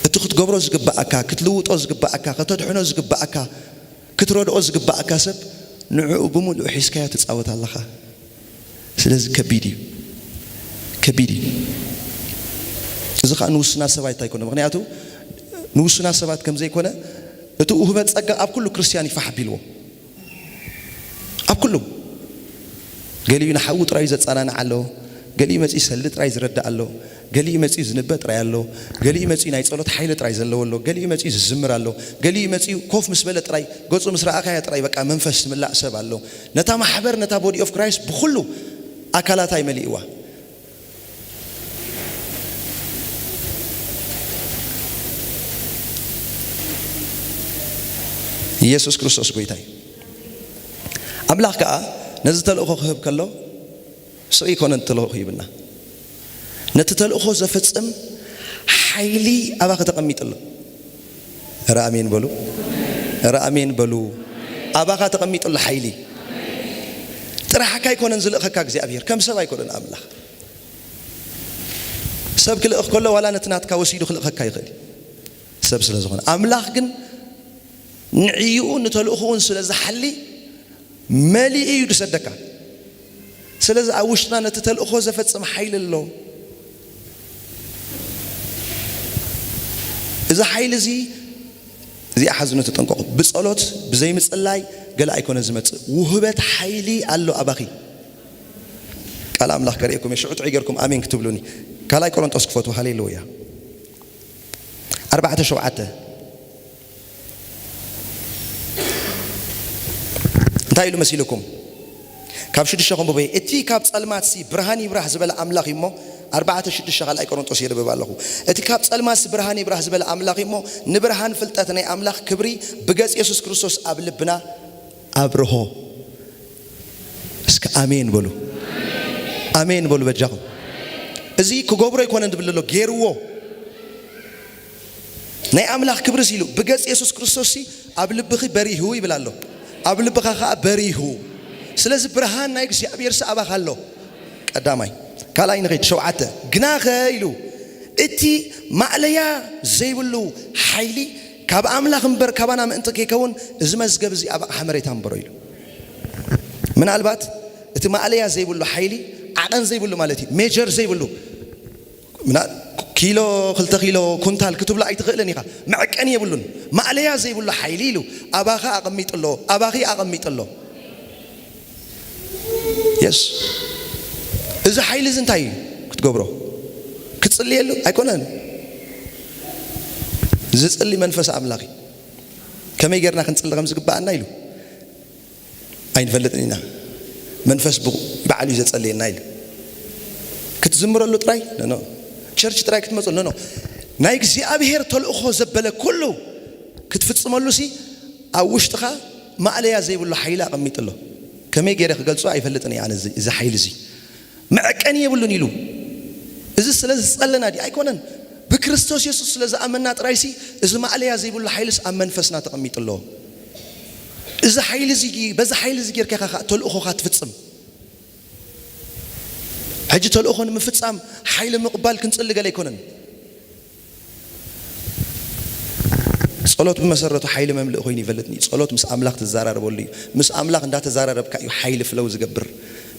እቲ ክትገብሮ ዝግብኣካ፣ ክትልውጦ ዝግብኣካ፣ ከተድሕኖ ዝግብኣካ፣ ክትረድኦ ዝግብኣካ ሰብ ንዕኡ ብምሉእ ሒዝካዮ ትጻወት ኣለኻ። ስለዚ ከቢድ እዩ፣ ከቢድ እዩ። እዚ ኸኣ ንውሱናት ሰባት ኣይኮነ፣ ምኽንያቱ ንውሱናት ሰባት ከም ዘይኮነ እቲ ውህበት ጸጋ ኣብ ኩሉ ክርስትያን እዩ ፋሕ ኣቢልዎ። ኣብ ኩሉ ገሊኡ ንሓዉ ጥራይ ዘጸናንዕ ኣሎ፣ ገሊኡ መጺኡ ሰልዲ ጥራይ ዝረድእ ኣሎ፣ ገሊኡ መጺኡ ዝንበ ጥራይ ኣሎ፣ ገሊኡ መጺኡ ናይ ጸሎት ሓይሊ ጥራይ ዘለዎ ኣሎ፣ ገሊኡ መጺኡ ዝዝምር ኣሎ፣ ገሊኡ መጺኡ ኮፍ ምስ በለ ጥራይ ገጹ ምስ ረኣኻዮ ጥራይ በቃ መንፈስ ዝምላእ ሰብ ኣሎ። ነታ ማሕበር ነታ ቦዲ ኦፍ ክራይስት ብኹሉ ኣካላታ ይመሊእዋ። ኢየሱስ ክርስቶስ ጎይታ እዩ። ኣምላኽ ከኣ ነዚ ተልእኾ ክህብ ከሎ ስቕ ኢኮነን ተልእኾ ክህብና ነቲ ተልእኾ ዘፈጽም ሓይሊ ኣባኺ ተቐሚጡ ኣሎ። እረ ኣሜን በሉ፣ እረ ኣሜን በሉ። ኣባኻ ተቐሚጡ ኣሎ ሓይሊ። ጥራሕካ ኣይኮነን ዝልእኸካ እግዚኣብሔር፣ ከም ሰብ ኣይኮነን ኣምላኽ። ሰብ ክልእኽ ከሎ ዋላ ነቲ ናትካ ወሲዱ ክልእኸካ ይኽእል እዩ፣ ሰብ ስለ ዝኾነ። ኣምላኽ ግን ንዕኡ ንተልእኾኡን ስለ ዝሓሊ መሊኡ እዩ ዝሰደካ። ስለዚ ኣብ ውሽጥና ነቲ ተልእኾ ዘፈጽም ሓይሊ ኣሎ። እዚ ሓይሊ እዚ፣ እዚኣ ሓዝኑ ተጠንቀቑ። ብጸሎት ብዘይምጽላይ ገለ ኣይኮነ ዝመጽእ። ውህበት ሓይሊ ኣሎ ኣባኺ። ቃል ኣምላኽ ከርእየኩም እየ። ሽዑ ጥዑይ ጌርኩም ኣሜን ክትብሉኒ። ካልኣይ ቆሮንጦስ ክፈቱ። ሃሌሉያ። ኣርባዕተ ሸውዓተ እንታይ ኢሉ መሲልኩም? ካብ ሽዱሽተ ከንብቦ እየ። እቲ ካብ ጸልማትሲ ብርሃን ይብራህ ዝበለ ኣምላኽ እዩ እሞ፣ ኣርባዕተ ሽዱሽተ ካልኣይ ቆሮንጦስ የንብብ ኣለኹ። እቲ ካብ ጸልማትሲ ብርሃን ይብራህ ዝበለ ኣምላኽ እዩ እሞ፣ ንብርሃን ፍልጠት ናይ ኣምላኽ ክብሪ ብገጽ የሱስ ክርስቶስ ኣብ ልብና ኣብርሆ። እስከ ኣሜን በሉ፣ ኣሜን በሉ በጃኹም። እዚ ክገብሮ ኣይኮነን ዝብል ዘሎ፣ ጌርዎ። ናይ ኣምላኽ ክብርስ ኢሉ ብገጽ የሱስ ክርስቶስ ሲ ኣብ ልብኺ በሪሁ ይብል ኣሎ። ኣብ ልብኻ ኸኣ በሪሁ። ስለዚ ብርሃን ናይ እግዚኣብሔር ሲ ኣባኻ ኣሎ። ቀዳማይ። ካልኣይ ንኸይድ፣ ሸውዓተ። ግናኸ ኢሉ እቲ ማእለያ ዘይብሉ ሓይሊ ካብ ኣምላኽ እምበር ካባና ምእንቲ ከይከውን እዚ መዝገብ እዚ ኣብ ኣቕሓ መሬት ኣንበሮ ኢሉ። ምናልባት እቲ ማእለያ ዘይብሉ ሓይሊ ዓቐን ዘይብሉ ማለት እዩ፣ ሜጀር ዘይብሉ ምና-፣ ኪሎ፣ ክልተ ኪሎ፣ ኩንታል ክትብሎ ኣይትኽእልን ኢኻ። መዐቀኒ የብሉን። ማእለያ ዘይብሉ ሓይሊ ኢሉ ኣባኻ ኣቐሚጡ ኣሎ፣ ኣባኺ ኣቐሚጡ ኣሎ። የስ። እዚ ሓይሊ እዚ እንታይ እዩ ክትገብሮ? ክትጽልየሉ ኣይኮነን። ዝጽሊ መንፈስ ኣምላኽ እዩ። ከመይ ጌርና ክንጽሊ ከም ዝግብኣና ኢሉ ኣይንፈልጥን ኢና። መንፈስ ብ-፣ ባዕሉ እዩ ዘጸልየና ኢሉ። ክትዝምረሉ ጥራይ? ኖ፣ ኖ። ቸርች ጥራይ ክትመጽሉ? ኖ፣ ኖ። ናይ እግዚኣብሔር ተልእኾ ዘበለ ኩሉ ክትፍጽመሉ ሲ ኣብ ውሽጥኻ ማእለያ ዘይብሉ ሓይሊ ኣቐሚጡ ኣሎ። ከመይ ገይረ ክገልጾ ኣይፈልጥን እየ ኣነ እዚ፣ እዚ ሓይሊ እዚ። መዐቀኒ የብሉን ኢሉ። እዚ ስለ ዝጸለና ድዩ? ኣይኮነን። ብክርስቶስ የሱስ ስለ ዝኣመና ጥራይሲ እዚ ማእለያ ዘይብሉ ሓይልስ ኣብ መንፈስና ተቐሚጡ ኣሎ። እዚ ሓይሊ እዚ፣ በዚ ሓይሊ እዚ ጌርካ ኢኻ ተልእኾኻ ትፍጽም። ሕጂ ተልእኾ ንምፍጻም ሓይሊ ምቕባል ክንጽሊ ገለ ኣይኮነን። ጸሎት ብመሰረቱ ሓይሊ መምልኢ ኮይኑ ይፈልጥኒ። ጸሎት ምስ ኣምላኽ ትዘራረበሉ እዩ። ምስ ኣምላኽ እንዳተዘራረብካ እዩ ሓይሊ ፍለው ዝገብር።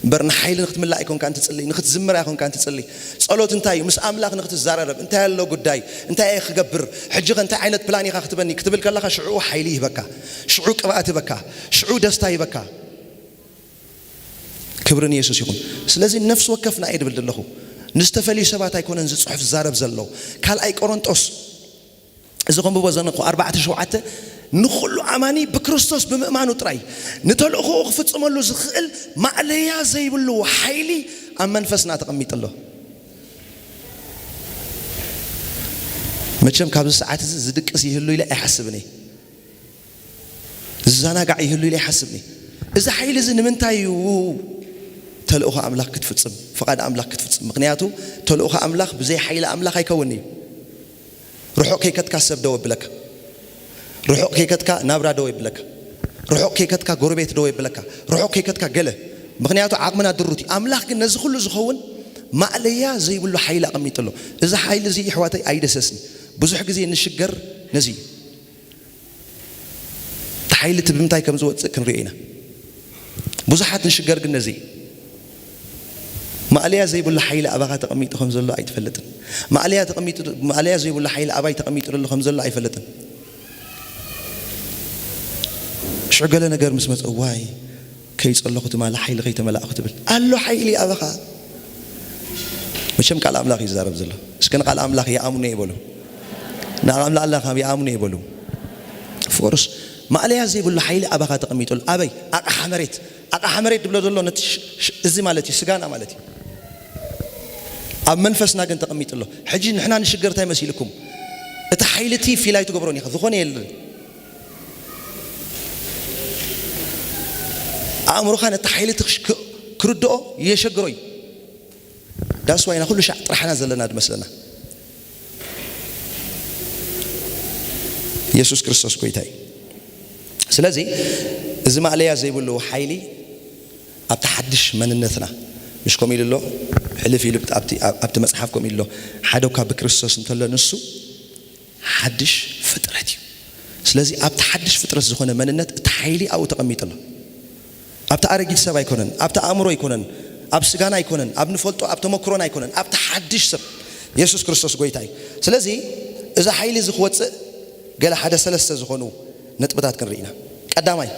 እምበር ንሓይሊ ንክትምላእ ኣይኮንካን ትጽሊ፣ ንክትዝምር ኣይኮንካን ትጽሊ። ጸሎት እንታይ እዩ? ምስ ኣምላኽ ንክትዘራረብ፣ እንታይ ኣሎ ጉዳይ? እንታይ እየ ክገብር? ሕጂ ኸ እንታይ ዓይነት ፕላን ኢኻ ክትበኒ? ክትብል ከለኻ ሽዑ ሓይሊ ይህበካ። ሽዑ ቅብኣት ይህበካ። ሽዑ ደስታ ይህበካ። ክብሪ ንየሱስ ይኹን። ስለዚ ነፍሲ ወከፍና እየ ድብል ዘለኹ። ንዝተፈልዩ ሰባት ኣይኮነን እዚ ጽሑፍ ዝዛረብ ዘሎ። ካልኣይ ቆሮንጦስ፣ እዚ ከንብቦ ዘነኹ ኣርባዕተ ሸውዓተ፣ ንኹሉ ኣማኒ ብክርስቶስ ብምእማኑ ጥራይ ንተልእኾኡ ክፍጽመሉ ዝኽእል ማእለያ ዘይብሉ ሓይሊ ኣብ መንፈስና ተቐሚጡ ኣሎ። መቸም ካብዚ ሰዓት እዚ ዝድቅስ ይህሉ ኢለ ኣይሓስብን እየ። ዝዘናጋዕ ይህሉ ኢለ ይሓስብ እየ። እዚ ሓይሊ እዚ ንምንታይ እዩ? ተልእኾ ኣምላኽ ክትፍጽም፣ ፍቓድ ኣምላኽ ክትፍጽም። ምኽንያቱ ተልእኾ ኣምላኽ ብዘይ ሓይሊ ኣምላኽ ኣይከውን እዩ። ርሑቕ ከይከድካ ሰብ ደው የብለካ። ርሑቕ ከይከድካ ናብራ ደው የብለካ። ርሑቕ ከይከድካ ጎረቤት ደው የብለካ። ርሑቕ ከይከድካ ገለ ምኽንያቱ ዓቕምና ድሩት እዩ። ኣምላኽ ግን ነዚ ኩሉ ዝኸውን ማእለያ ዘይብሉ ሓይሊ ኣቐሚጡ ኣሎ። እዚ ሓይሊ እዚ ይሕዋተይ ኣይደሰስን። ብዙሕ ግዜ ንሽገር ነዚ እዩ። እቲ ሓይሊ እቲ ብምንታይ ከም ዝወፅእ ክንሪኦ ኢና። ብዙሓት ንሽገር ግን ነዚ እዩ። ማእለያ ዘይብሉ ሓይሊ ኣባኻ ተቐሚጡ ከም ዘሎ ኣይትፈልጥን። ማእለያ ተቐሚጡ፣ ማእለያ ዘይብሉ ሓይሊ ኣባይ ተቐሚጡ ዘሎ ከም ዘሎ ኣይፈልጥን። ሽዑ ገለ ነገር ምስ መፀ፣ ዋይ፣ ከይፀለኹ ትማሊ ሓይሊ ከይተመላእኹ ትብል። ኣሎ ሓይሊ ኣባኻ። መቸም ቃል ኣምላኽ እዩ ዝዛረብ ዘሎ። እስከ ንቃል ኣምላኽ ይኣምኑ ይበሉ። ንቃል ኣምላኽ ይኣምኑ ይበሉ። ፎርስ ማእለያ ዘይብሉ ሓይሊ ኣባኻ ተቐሚጡ ኣሎ። ኣበይ? ኣቕሓ መሬት። ኣቕሓ መሬት ድብሎ ዘሎ ነቲ ሽ- ሽ- እዚ ማለት እዩ፣ ስጋና ማለት እዩ። ኣብ መንፈስና ግን ተቐሚጡ ኣሎ። ሕጂ ንሕና ንሽገር እንታይ መሲልኩም? እቲ ሓይሊ እቲ ፊል ኣይትገብሮን ኢኻ። ዝኾነ የለን። ኣእምሮኻ ነቲ ሓይሊ እቲ ክሽ- ክ- ክርድኦ የሸግሮ እዩ። ዳስ ዋይና ኩሉ ሻዕ ጥራሕና ዘለና ድመስለና። የሱስ ክርስቶስ ጎይታ እዩ። ስለዚ እዚ ማእለያ ዘይብሉ ሓይሊ ኣብቲ ሓድሽ መንነትና፣ ምሽ ከምኡ ኢሉ ኣሎ፣ ሕልፍ ኢሉ ኣብቲ ኣብቲ መጽሓፍ ከምኡ ኢሉ ኣሎ፣ ሓደ እኳ ብክርስቶስ እንተሎ ንሱ ሓድሽ ፍጥረት እዩ። ስለዚ ኣብቲ ሓድሽ ፍጥረት ዝኾነ መንነት እቲ ሓይሊ ኣብኡ ተቐሚጡ ኣሎ። ኣብቲ ኣረጊት ሰብ ኣይኮነን፣ ኣብቲ ኣእምሮ ኣይኮነን፣ ኣብ ስጋና ኣይኮነን፣ ኣብ ንፈልጦ ኣብ ተመክሮና ኣይኮነን፣ ኣብቲ ሓድሽ ሰብ የሱስ ክርስቶስ ጎይታ እዩ። ስለዚ እዚ ሓይሊ እዚ ክወፅእ ገለ ሓደ ሰለስተ ዝኾኑ ነጥብታት ክንርኢ ኢና። ቀዳማይ፣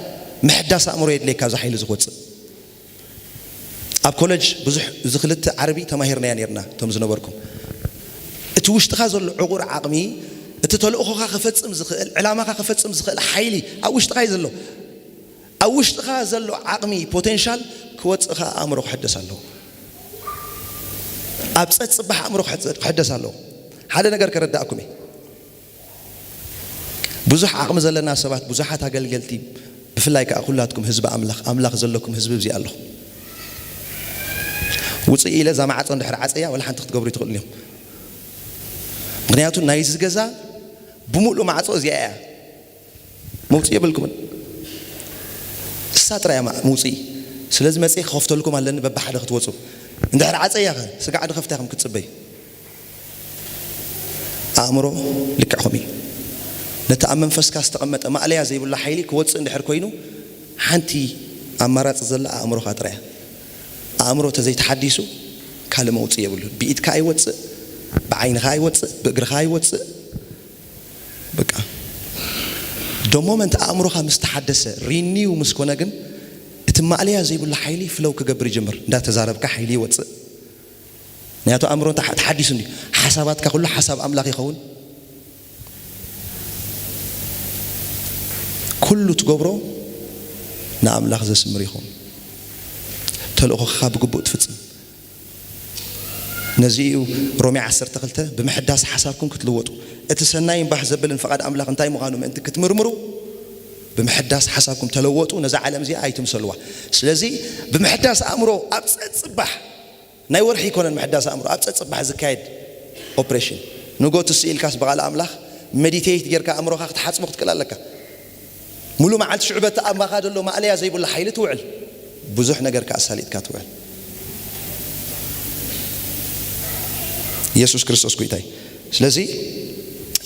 ምሕዳስ ኣእምሮ የድልየካ እዚ ሓይሊ እዚ ክወፅእ። ኣብ ኮለጅ ብዙሕ እዚ ክልተ ዓርቢ ተማሂርናያ ነርና እቶም ዝነበርኩም። እቲ ውሽጥኻ ዘሎ ዕቑር ዓቕሚ፣ እቲ ተልእኾኻ ክፈጽም ዝኽእል፣ ዕላማኻ ክፈጽም ዝኽእል ሓይሊ ኣብ ውሽጥኻ እዩ ዘሎ። ኣብ ውሽጥኻ ዘሎ ዓቕሚ፣ ፖቴንሻል ክወጽእ ከኣ ኣእምሮ ክሕደስ ኣለዎ። ኣብ ጸጽባሕ ኣእምሮ ክሕደስ ኣለዎ። ሓደ ነገር ከረዳእኩም እየ። ብዙሕ ዓቕሚ ዘለና ሰባት፣ ብዙሓት ኣገልገልቲ፣ ብፍላይ ከኣ ኩላትኩም ህዝቢ ኣምላኽ፣ ኣምላኽ ዘለኩም ህዝቢ እዚኣ ኣለኹም። ውጽእ ኢለ እዛ ማዕጾ እንድሕር ዓጸያ፣ ወላ ሓንቲ ክትገብሩ ይትኽእሉ እዮም። ምኽንያቱ ናይዚ ገዛ ብምሉእ ማዕጾ እዚኣ እያ። መውጽኢ የብልኩምን። እሳ ጥራይ እያ ማ- መውጽኢ። ስለዚ መጽየ ክኸፍተልኩም ኣለኒ በብሓደ ክትወጹ። እንድሕር ዓጸያ ኸ ስጋዕ ድኸፍታ ኢኹም ክትጽበዩ። ኣእምሮ ልክዕኹም እዩ። ነቲ ኣብ መንፈስካ ዝተቐመጠ ማእለያ ዘይብሉ ሓይሊ ክወጽእ እንድሕር ኮይኑ፣ ሓንቲ ኣማራጺ ዘላ ኣእምሮኻ ጥራይ እያ። ኣእምሮ ተዘይተሓዲሱ ካልእ መውጽኢ የብሉን። ብኢድካ ኣይወጽእ፣ ብዓይንኻ ኣይወጽእ፣ ብእግርኻ ኣይወጽእ። በቃ ዶ ሞመንት ኣእምሮኻ ምስ ተሓደሰ፣ ሪኒው ምስ ኮነ ግን እቲ ማእለያ ዘይብሉ ሓይሊ ፍለው ክገብር ይጅምር። እንዳተዛረብካ ሓይሊ ይወጽእ። ምክንያቱ ኣእምሮ እንተ ተሓዲሱ እንዲ ሓሳባትካ ኩሉ ሓሳብ ኣምላኽ ይኸውን። ኩሉ ትገብሮ ንኣምላኽ ዘስምር ይኸውን። ተልእኾኻ ብግቡእ ትፍጽም። ነዚ እዩ ሮሜ ዓሰርተ ክልተ፣ ብምሕዳስ ሓሳብኩም ክትልወጡ፣ እቲ ሰናይን ባህ ዘብልን ፍቓድ ኣምላኽ እንታይ ምዃኑ ምእንቲ ክትምርምሩ፣ ብምሕዳስ ሓሳብኩም ተለወጡ፣ ነዛ ዓለም እዚኣ ኣይትምሰልዋ። ስለዚ ብምሕዳስ ኣእምሮ ኣብ ጸጽባሕ፣ ናይ ወርሒ ኣይኮነን ምሕዳስ ኣእምሮ፣ ኣብ ጸጽባሕ ዝካየድ ኦፕሬሽን። ንጎ ትስእ ኢልካስ ብቓል ኣምላኽ ሜዲቴት ጌርካ ኣእምሮኻ ክትሓጽቦ ክትክእል ኣለካ። ሙሉ መዓልቲ ሽዑ በቲ ኣብ ማኻ ዘሎ ማእለያ ዘይብሉ ሓይሊ ትውዕል። ብዙሕ ነገር ከኣ ኣሳሊጥካ ትውዕል። የሱስ ክርስቶስ ጎይታይ። ስለዚ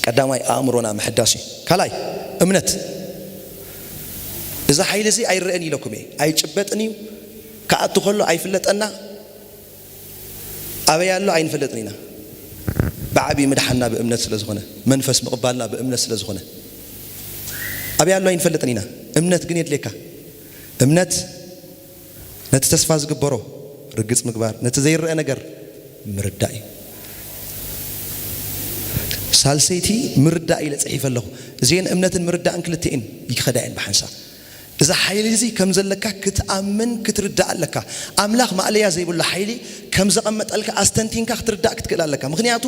ቀዳማይ ኣእምሮና ምሕዳስ እዩ። ካልኣይ እምነት። እዚ ሓይሊ እዚ ኣይረአን ኢለኩም እየ። ኣይጭበጥን እዩ። ክኣቱ ከሎ ኣይፍለጠና። ኣበይ ኣሎ ኣይንፈልጥን ኢና። ብዓብዪ ምድሓንና ብእምነት ስለ ዝኾነ፣ መንፈስ ምቕባልና ብእምነት ስለ ዝኾነ፣ ኣበይ ኣሎ ኣይንፈልጥን ኢና። እምነት ግን የድልየካ። እምነት ነቲ ተስፋ ዝግበሮ ርግጽ ምግባር፣ ነቲ ዘይረአ ነገር ምርዳእ እዩ። ሳልሰይቲ ምርዳእ ኢለ ጽሒፈ ኣለኹ። እዚአን እምነትን ምርዳእን ክልቲኤን ይኸዳ እየን ብሓንሳብ። እዚ ሓይሊ እዚ ከም ዘለካ ክትኣምን ክትርዳእ ኣለካ። ኣምላኽ ማእለያ ዘይብሉ ሓይሊ ከም ዘቐመጠልካ ኣስተንቲንካ ክትርዳእ ክትክእል ኣለካ። ምኽንያቱ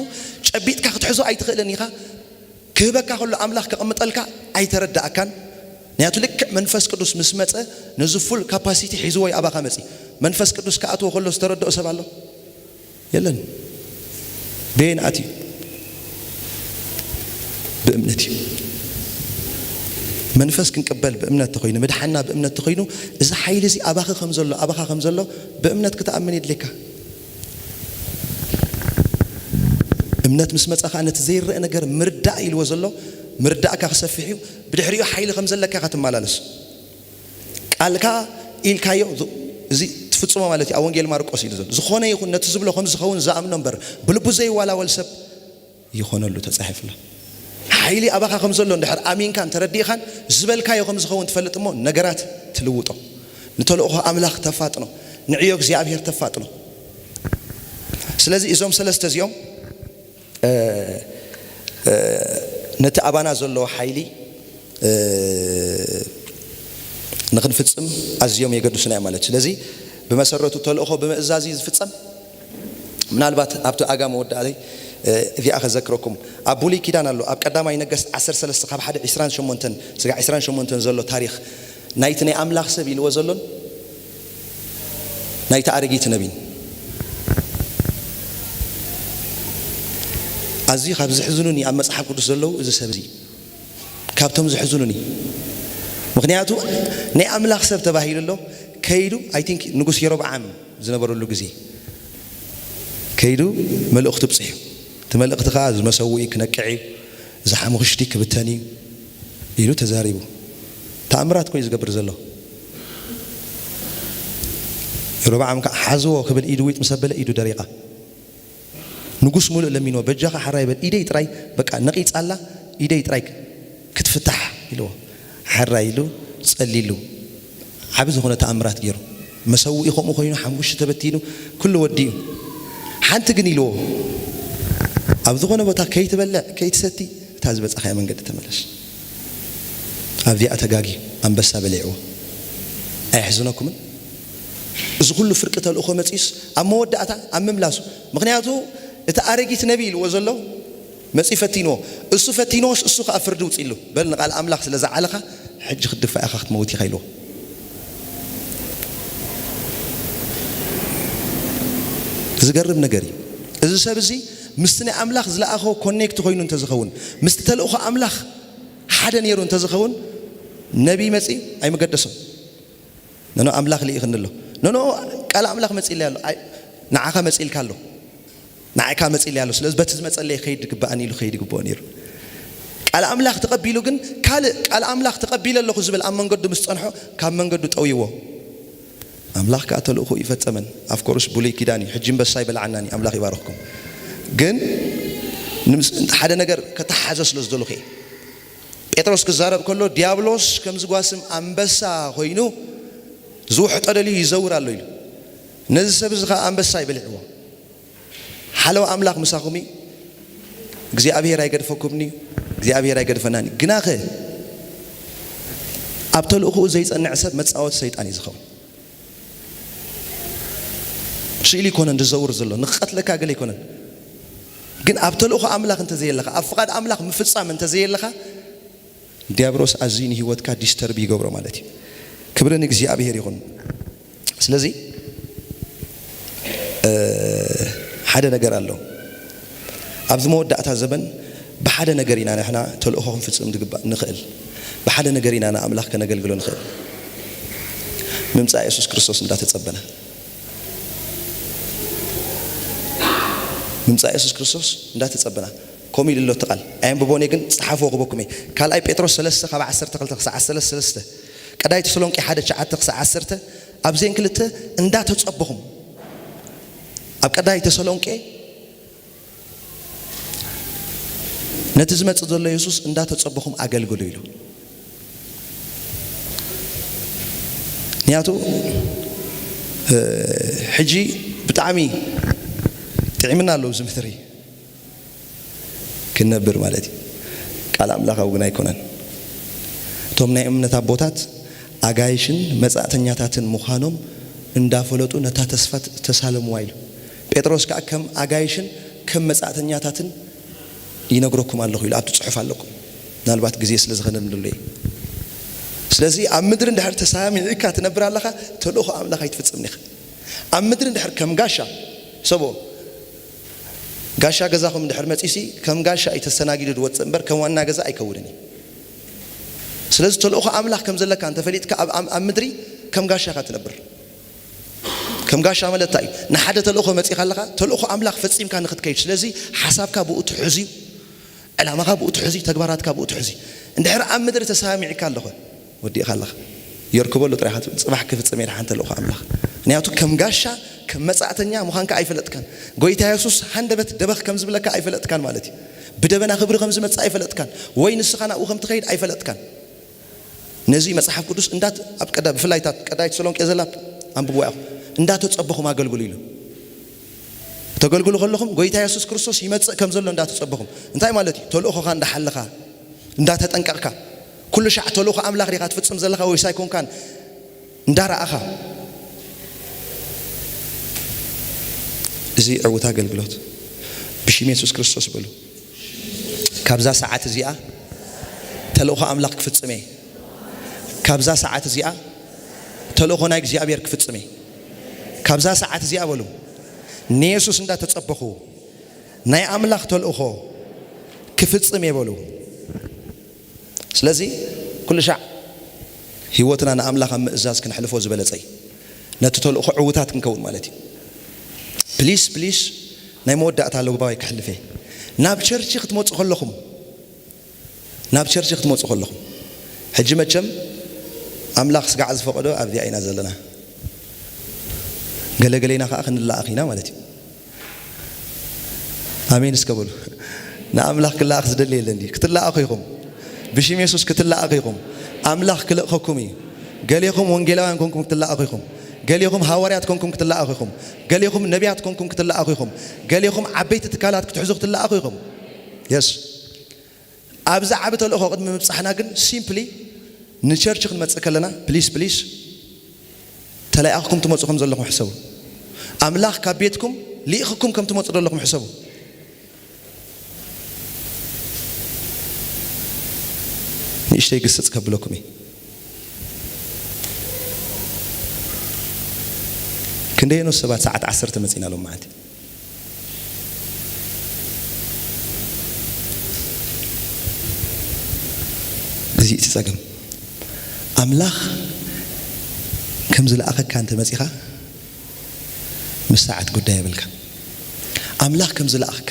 ጨቢጥካ ክትሕዞ ኣይትኽእልን ኢኻ። ክህበካ ከሎ ኣምላኽ ከቐምጠልካ ኣይተረዳእካን። ምኽንያቱ ልክዕ መንፈስ ቅዱስ ምስ መጸ ነዚ ፉል ካፓሲቲ ሒዝዎ እዩ ኣባኻ መጺ። መንፈስ ቅዱስ ክኣትዎ ከሎ ዝተረድኦ ሰብ ኣሎ? የለን። በየን ኣትዩ? ብእምነት እዩ። መንፈስ ክንቅበል ብእምነት ተኾይኑ፣ ምድሓና ብእምነት ተኾይኑ፣ እዚ ሓይሊ እዚ ኣባኺ ከም ዘሎ፣ ኣባኻ ከም ዘሎ ብእምነት ክትኣምን የድልየካ። እምነት ምስ መጻ ከኣ ነቲ ዘይረአ ነገር ምርዳእ ኢልዎ ዘሎ፣ ምርዳእካ ክሰፍሕ እዩ። ብድሕሪኡ ሓይሊ ከም ዘለካ ኢኻ ትመላለስ። ቃልካ ኢልካዮ፣ ዝ-፣ እዚ ትፍጽሞ ማለት እዩ። ኣብ ወንጌል ማርቆስ ኢሉ ዘሎ፣ ዝኾነ ይኹን ነቲ ዝብሎ ከም ዝኸውን ዝኣምኖ እምበር፣ ብልቡ ዘይዋላወል ሰብ ይኾነሉ ተጻሒፉ ኣሎ። ሓይሊ ኣባኻ ከም ዘሎ እንድሕር ኣሚንካን ተረዲእኻን፣ ዝበልካዮ ከም ዝኸውን ትፈልጥ እሞ፣ ነገራት ትልውጦ። ንተልእኾ ኣምላኽ ተፋጥኖ፣ ንዕዮ እግዚኣብሔር ተፋጥኖ። ስለዚ እዞም ሰለስተ እዚኦም፣ እ፣ እ፣ ነቲ ኣባና ዘሎ ሓይሊ፣ እ፣ ንኽንፍጽም ኣዝዮም የገድሱና እዮም ማለት እዩ። ስለዚ ብመሰረቱ ተልእኾ ብምእዛዝ እዩ ዝፍጸም። ምናልባት ኣብቲ ኣጋ መወዳእተይ፣ እ፣ እዚኣ ከዘክረኩም። ኣብ ብሉይ ኪዳን ኣሎ፣ ኣብ ቀዳማይ ነገስት ዓሰርተ ሰለስተ ካብ ሓደ ዒስራን ሸሞንተን ስጋዕ ዒስራን ሸሞንተን ዘሎ ታሪኽ ናይቲ ናይ ኣምላኽ ሰብ ኢልዎ ዘሎን ናይቲ ኣረጊት ነቢን። ኣዝዩ ካብ ዘሕዝኑኒ ኣብ መጽሓፍ ቅዱስ ዘለዉ እዚ ሰብ እዚ ካብቶም ዘሕዝኑኒ። ምኽንያቱ ናይ ኣምላኽ ሰብ ተባሂሉ ኣሎ። ከይዱ፣ I think ንጉስ የሮብዓም ዝነበረሉ ግዜ ከይዱ መልእኽቱ ብጽሑ። እቲ መልእኽቲ ከኣ እዚ መሰውኢ ክነቅዕ እዩ፣ እዚ ሓሙኽሽቲ ክብተን እዩ ኢሉ ተዛሪቡ። ተኣምራት ኮዩ ዝገብር ዘሎ። የሮብዓም ከኣ ሓዝዎ ክብል ኢዱ ዊጥ ምስ ኣበለ ኢዱ ደሪቓ። ንጉስ ሙሉእ ለሚንዎ፣ በጃኻ ሓራይ በል፣ ኢደይ ጥራይ በቃ ነቒጻ ኣላ፣ ኢደይ ጥራይ ክትፍታሕ ኢልዎ። ሓራይ ኢሉ ጸሊሉ ዓቢ ዝኾነ ተኣምራት ገይሩ። መሰውኢ ከምኡ ኮይኑ ሓሙሽተ ተበቲኑ ኩሉ ወዲኡ። ሓንቲ ግን ኢልዎ፣ ኣብ ዝኾነ ቦታ ከይትበልዕ ከይትሰቲ እታ ዝበጻኻያ መንገዲ ተመለስ። ኣብዚኣ ተጋግዩ ኣንበሳ በሊዕዎ። ኣየሕዝነኩምን? እዚ ኩሉ ፍርቂ ተልእኾ መጺኡስ ኣብ መወዳእታ ኣብ ምምላሱ። ምኽንያቱ እቲ ኣረጊት ነቢ ኢልዎ ዘሎ መጺኡ ፈቲንዎ። እሱ ፈቲንዎስ እሱ ከኣ ፍርዲ ውጽኢሉ። በል ንቓል ኣምላኽ ስለ ዝዓለኻ ሕጂ ክትድፋእ ኢኻ ክትመውት ኢኻ ኢልዎ። ዝገርም ነገር እዩ። እዚ ሰብ እዚ ምስቲ ናይ ኣምላኽ ዝለኣኾ ኮኔክት ኮይኑ እንተዝኸውን፣ ምስቲ ተልእኾ ኣምላኽ ሓደ ነይሩ እንተዝኸውን፣ ነቢይ መጺኡ ኣይምገደሶን። ነኖ ኣምላኽ ልኢኽኒ ኣሎ። ነኖ ቃል ኣምላኽ መጺእለይ ኣሎ። ኣይ፣ ንዓኻ መጺእልካ ኣሎ። ንዓይካ መጺእለይ ኣሎ። ስለዚ በቲ ዝመጸለይ ክኸይድ ዝግብኣኒ ኢሉ ክኸይድ ይግብኦ ነይሩ። ቃል ኣምላኽ ተቐቢሉ ግን ካልእ ቃል ኣምላኽ ተቐቢለ ኣለኹ ዝብል ኣብ መንገዱ ምስ ጸንሖ ካብ መንገዱ ጠውይዎ። ኣምላኽ ከኣ ተልእኾ ይፈጸመን። ኣፍኮርስ ብሉይ ኪዳን እዩ። ሕጂ ኣንበሳ ይበልዓናን እዩ። ኣምላኽ ይባርኽኩም። ግን ንምስ-፣ ሓደ ነገር ከተሓሓዞ ስለ ዝደለኹ እየ። ጴጥሮስ ክዛረብ ከሎ ዲያብሎስ ከም ዝጓስም ኣንበሳ ኮይኑ ዝውሕጦ ደልዩ ይዘውር ኣሎ ኢሉ። ነዚ ሰብ እዚ ከኣ ኣንበሳ ይበልዕዎ። ሓለዋ ኣምላኽ ምሳኹም እዩ። እግዚኣብሔር ኣይገድፈኩምን እዩ። እግዚኣብሔር ኣይገድፈናን እዩ። ግናኸ ኣብ ተልእኾኡ ዘይጸንዕ ሰብ መጻወቲ ሰይጣን እዩ ዝኸውን። ስእሊ ኣይኮነን ዝዘውር ዘሎ፣ ንክቐትለካ ገለ ኣይኮነን። ግን ኣብ ተልእኾ ኣምላኽ እንተዘየለኻ፣ ኣብ ፍቓድ ኣምላኽ ምፍጻም እንተዘየለኻ፣ ዲያብሎስ ኣዝዩ ንህይወትካ ዲስተርብ ይገብሮ ማለት እዩ። ክብሪ ንእግዚኣብሔር ይኹን። ስለዚ፣ እ፣ ሓደ ነገር ኣሎ። ኣብዚ መወዳእታ ዘመን ብሓደ ነገር ኢና ንሕና ተልእኾ ክንፍጽም ዝግባእ ንኽእል። ብሓደ ነገር ኢና ንኣምላኽ ከነገልግሎ ንኽእል። ምምጻእ የሱስ ክርስቶስ እንዳተጸበና። ምምጻእ የሱስ ክርስቶስ እንዳተጸበና። ከምኡ ኢሉ ኣሎ እቲ ቃል። ኣየንብቦን እየ ግን ጸሓፍዎ ክበኩም እየ። ካልኣይ ጴጥሮስ ሰለስተ ካብ ዓሰርተ ክልተ ክሳዕ ዓሰርተ ሰለስተ። ቀዳይ ተሰሎንቄ ሓደ ትሽዓተ ክሳዕ ዓሰርተ። ኣብዘን ክልተ እንዳተጸበኹም። ኣብ ቀዳይ ተሰሎንቄ ነቲ ዝመጽእ ዘሎ የሱስ እንዳተጸበኹም ኣገልግሉ ኢሉ። ምኽንያቱ፣ እ፣ ሕጂ ብጣዕሚ ጥዒምና ኣሎ ኣብዚ ምድሪ ክንነብር ማለት እዩ። ቃል ኣምላኻዊ ግን ኣይኮነን። እቶም ናይ እምነት ኣቦታት ኣጋይሽን መጻእተኛታትን ምዃኖም እንዳፈለጡ ነታ ተስፋ ተሳለምዋ ኢሉ። ጴጥሮስ ከኣ ከም ኣጋይሽን ከም መጻእተኛታትን ይነግረኩም ኣለኹ ኢሉ ኣብቲ ጽሑፍ ኣለኩም። ምናልባት ግዜ ስለ ዝኸነኒ ዘሎ እዩ። ስለዚ ኣብ ምድሪ እንድሕር ተሰማሚዕካ ትነብር ኣለኻ፣ ተልእኾ ኣምላኽ ኣይትፍጽምን ኢኻ። ኣብ ምድሪ እንድሕር ከም ጋሻ፣ ሰቦ፣ ጋሻ ገዛኹም እንድሕር መጺሲ ከም ጋሻ እዩ ተስተናጊዱ ዝወጽእ እምበር ከም ዋና ገዛ ኣይከውንን እዩ። ስለዚ ተልእኾ ኣምላኽ ከም ዘለካ እንተፈሊጥካ፣ ኣብ፣ ኣብ፣ ኣብ ምድሪ ከም ጋሻ ኢኻ ትነብር። ከም ጋሻ ማለት እንታይ እዩ? ንሓደ ተልእኾ መጺኻ ኣለኻ፣ ተልእኾ ኣምላኽ ፈጺምካ ንኽትከይድ። ስለዚ ሓሳብካ ብኡ ትሕዝ እዩ፣ ዕላማኻ ብኡ ትሕዝ እዩ፣ ተግባራትካ ብኡ ትሕዝ እዩ። እንድሕር ኣብ ምድሪ ተሰማሚዕካ ኣለኹ፣ ወዲእኻ ኣለኻ። የርክበሉ ጥራይ ኢኻ ትብል። ጽባሕ ክፍጽም እየ ደሓን ተልእኾ ኣምላኽ። ምኽንያቱ ከም ጋሻ፣ ከም መጻእተኛ ምዃንካ ኣይፈለጥካን። ጎይታ የሱስ ሃንደበት ደበኽ ከም ዝብለካ ኣይፈለጥካን ማለት እዩ። ብደበና ክብሪ ከም ዝመጽእ ኣይፈለጥካን። ወይ ንስኻ ናብኡ ከም ትኸይድ ኣይፈለጥካን። ነዚ መጽሓፍ ቅዱስ እንዳት-፣ ኣብ ቀዳ-፣ ብፍላይ እታ ቀዳይ ተሰሎንቄ ዘላ ኣንብብዋ ኢኹም። እንዳተጸበኹም ኣገልግሉ ኢሉ። ተገልግሉ ከለኹም ጎይታ የሱስ ክርስቶስ ይመጽእ ከም ዘሎ እንዳተጸበኹም። እንታይ ማለት እዩ? ተልእኾኻ እንዳሓለኻ፣ እንዳተጠንቀቕካ፣ ኩሉ ሻዕ ተልእኾ ኣምላኽ ዲኻ ትፍጽም ዘለኻ ወይስ ኣይኮንካን እንዳረኣኻ፣ እዚ ዕዉት ኣገልግሎት ብሽም የሱስ ክርስቶስ በሉ። ካብዛ ሰዓት እዚኣ ተልእኾ ኣምላኽ ክፍጽም እየ። ካብዛ ሰዓት እዚኣ ተልእኾ ናይ እግዚኣብሔር ክፍጽም እየ። ካብዛ ሰዓት እዚኣ በሉ፣ ንየሱስ እንዳተጸበኹ ናይ ኣምላኽ ተልእኾ ክፍጽም እየ በሉ። ስለዚ ኩሉ ሻዕ ህይወትና ንኣምላኽ ኣብ ምእዛዝ ክነሕልፎ ዝበለጸ እዩ። ነቲ ተልእኾ ዕዉታት ክንከውን ማለት እዩ። ፕሊስ፣ ፕሊስ፣ ናይ መወዳእታ ለጉባዊ ክሕልፍ እየ። ናብ ቸርች ክትመጹ ከለኹም፣ ናብ ቸርች ክትመጹ ከለኹም፣ ሕጂ መቸም ኣምላኽ ስጋዕ ዝፈቐዶ ኣብዚኣ ኢና ዘለና። ገለገሌና ከኣ ክንለኣኽ ኢና ማለት እዩ። ኣሜን እስከ በሉ። ንኣምላኽ ክለኣኽ ዝደሊ የለን ድዩ? ክትለኣኹ ኢኹም። ብሽም የሱስ ክትለኣኹ ኢኹም። ኣምላኽ ክልእኸኩም እዩ። ገሌኹም ወንጌላውያን ኮንኩም ክትለኣኹ ኢኹም። ገሌኹም ሃዋርያት ኮንኩም ክትለኣኹ ኢኹም። ገሌኹም ነቢያት ኮንኩም ክትለኣኹ ኢኹም። ገሌኹም ዓበይቲ ትካላት ክትሕዙ ክትለኣኹ ኢኹም። የስ። ኣብዚ ዓቢ ተልእኾ ቅድሚ ምብጻሕና ግን ሲምፕሊ ንቸርች ክንመጽእ ከለና፣ ፕሊስ፣ ፕሊስ፣ ተለኣኽኩም ትመጹ ከም ዘለኹም ሕሰቡ። ኣምላኽ ካብ ቤትኩም ልኢኽኩም ከም ትመጹ ዘለኹም ሕሰቡ። ንእሽተይ ግስጽ ከብለኩም እየ። ክንደየኖ ሰባት ሰዓት ዓሰርተ መጺና ሎም መዓልቲ? እዚ እቲ ጸገም። ኣምላኽ ከም ዝለኣኸካ እንተ መጺኻ፣ ምስ ሰዓት ጉዳይ የብልካ። ኣምላኽ ከም ዝለኣኸካ፣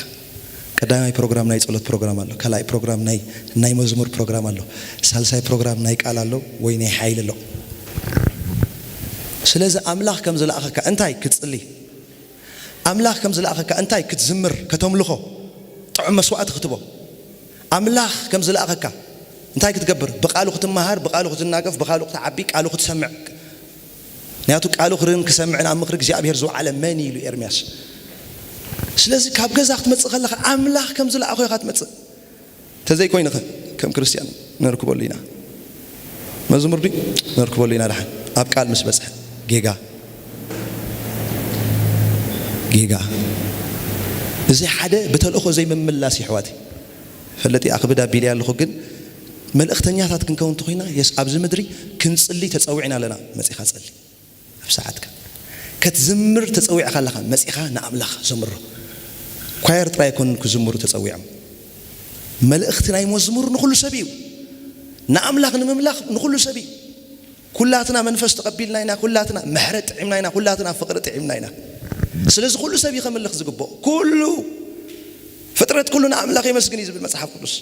ቀዳማይ ፕሮግራም ናይ ጸሎት ፕሮግራም ኣሎ፣ ካልኣይ ፕሮግራም ናይ፣ ናይ መዝሙር ፕሮግራም ኣሎ፣ ሳልሳይ ፕሮግራም ናይ ቃል ኣሎ ወይ ናይ ሓይሊ ኣሎ። ስለዚ ኣምላኽ ከም ዝለኣኸካ እንታይ ክትጽሊ፣ ኣምላኽ ከም ዝለኣኸካ እንታይ ክትዝምር፣ ከተምልኾ፣ ጥዑም መስዋዕቲ ክትቦ። ኣምላኽ ከም ዝለኣኸካ እንታይ ክትገብር፣ ብቃሉ ክትመሃር፣ ብቃሉ ክትናገፍ፣ ብቃሉ ክትዓቢ፣ ቃሉ ክትሰምዕ። ምክንያቱ ቃሉ ክርእን ክሰምዕን ኣብ ምኽሪ እግዚኣብሔር ዝወዓለ መን እዩ ኢሉ ኤርምያስ። ስለዚ ካብ ገዛ ክትመጽእ ከለኻ ኣምላኽ ከም ዝለኣኾ ኢኻ ትመጽእ። ተዘይኮይኑ ከ ከም ክርስትያን ነርክበሉ ኢና። መዝሙር ድዩ ነርክበሉ ኢና። ደሓን ኣብ ቃል ምስ በጽሐ ጌጋ፣ ጌጋ። እዚ ሓደ ብተልእኾ ዘይምምላስ እዩ፣ ኣሕዋተይ። ፈለጢ ኣኽብድ ኣቢለ ኣለኹ፣ ግን መልእኽተኛታት ክንከውን እንተኾይና፣ የስ፣ ኣብዚ ምድሪ ክንጽሊ ተጸዊዕና ኣለና። መጺኻ ጸሊ። ኣብ ሰዓትካ ክትዝምር ተጸዊዕካ ኣለኻ፣ መጺኻ ንኣምላኽ ዘምሮ። ኳየር ጥራይ ኣይኮኑን ክዝምሩ ተጸዊዖም። መልእኽቲ ናይ መዝሙር ንኹሉ ሰብ እዩ። ንኣምላኽ ንምምላኽ ንኹሉ ሰብ እዩ። ኩላትና መንፈስ ተቐቢልና ኢና፣ ኩላትና ምሕረት ጥዒምና ኢና፣ ኩላትና ፍቕሪ ጥዒምና ኢና። ስለዚ ኩሉ ሰብ እዩ ከምልኽ ዝግብኦ። ኩሉ ፍጥረት ኩሉ ንኣምላኽ የመስግን እዩ ዝብል መጽሓፍ ቅዱስ።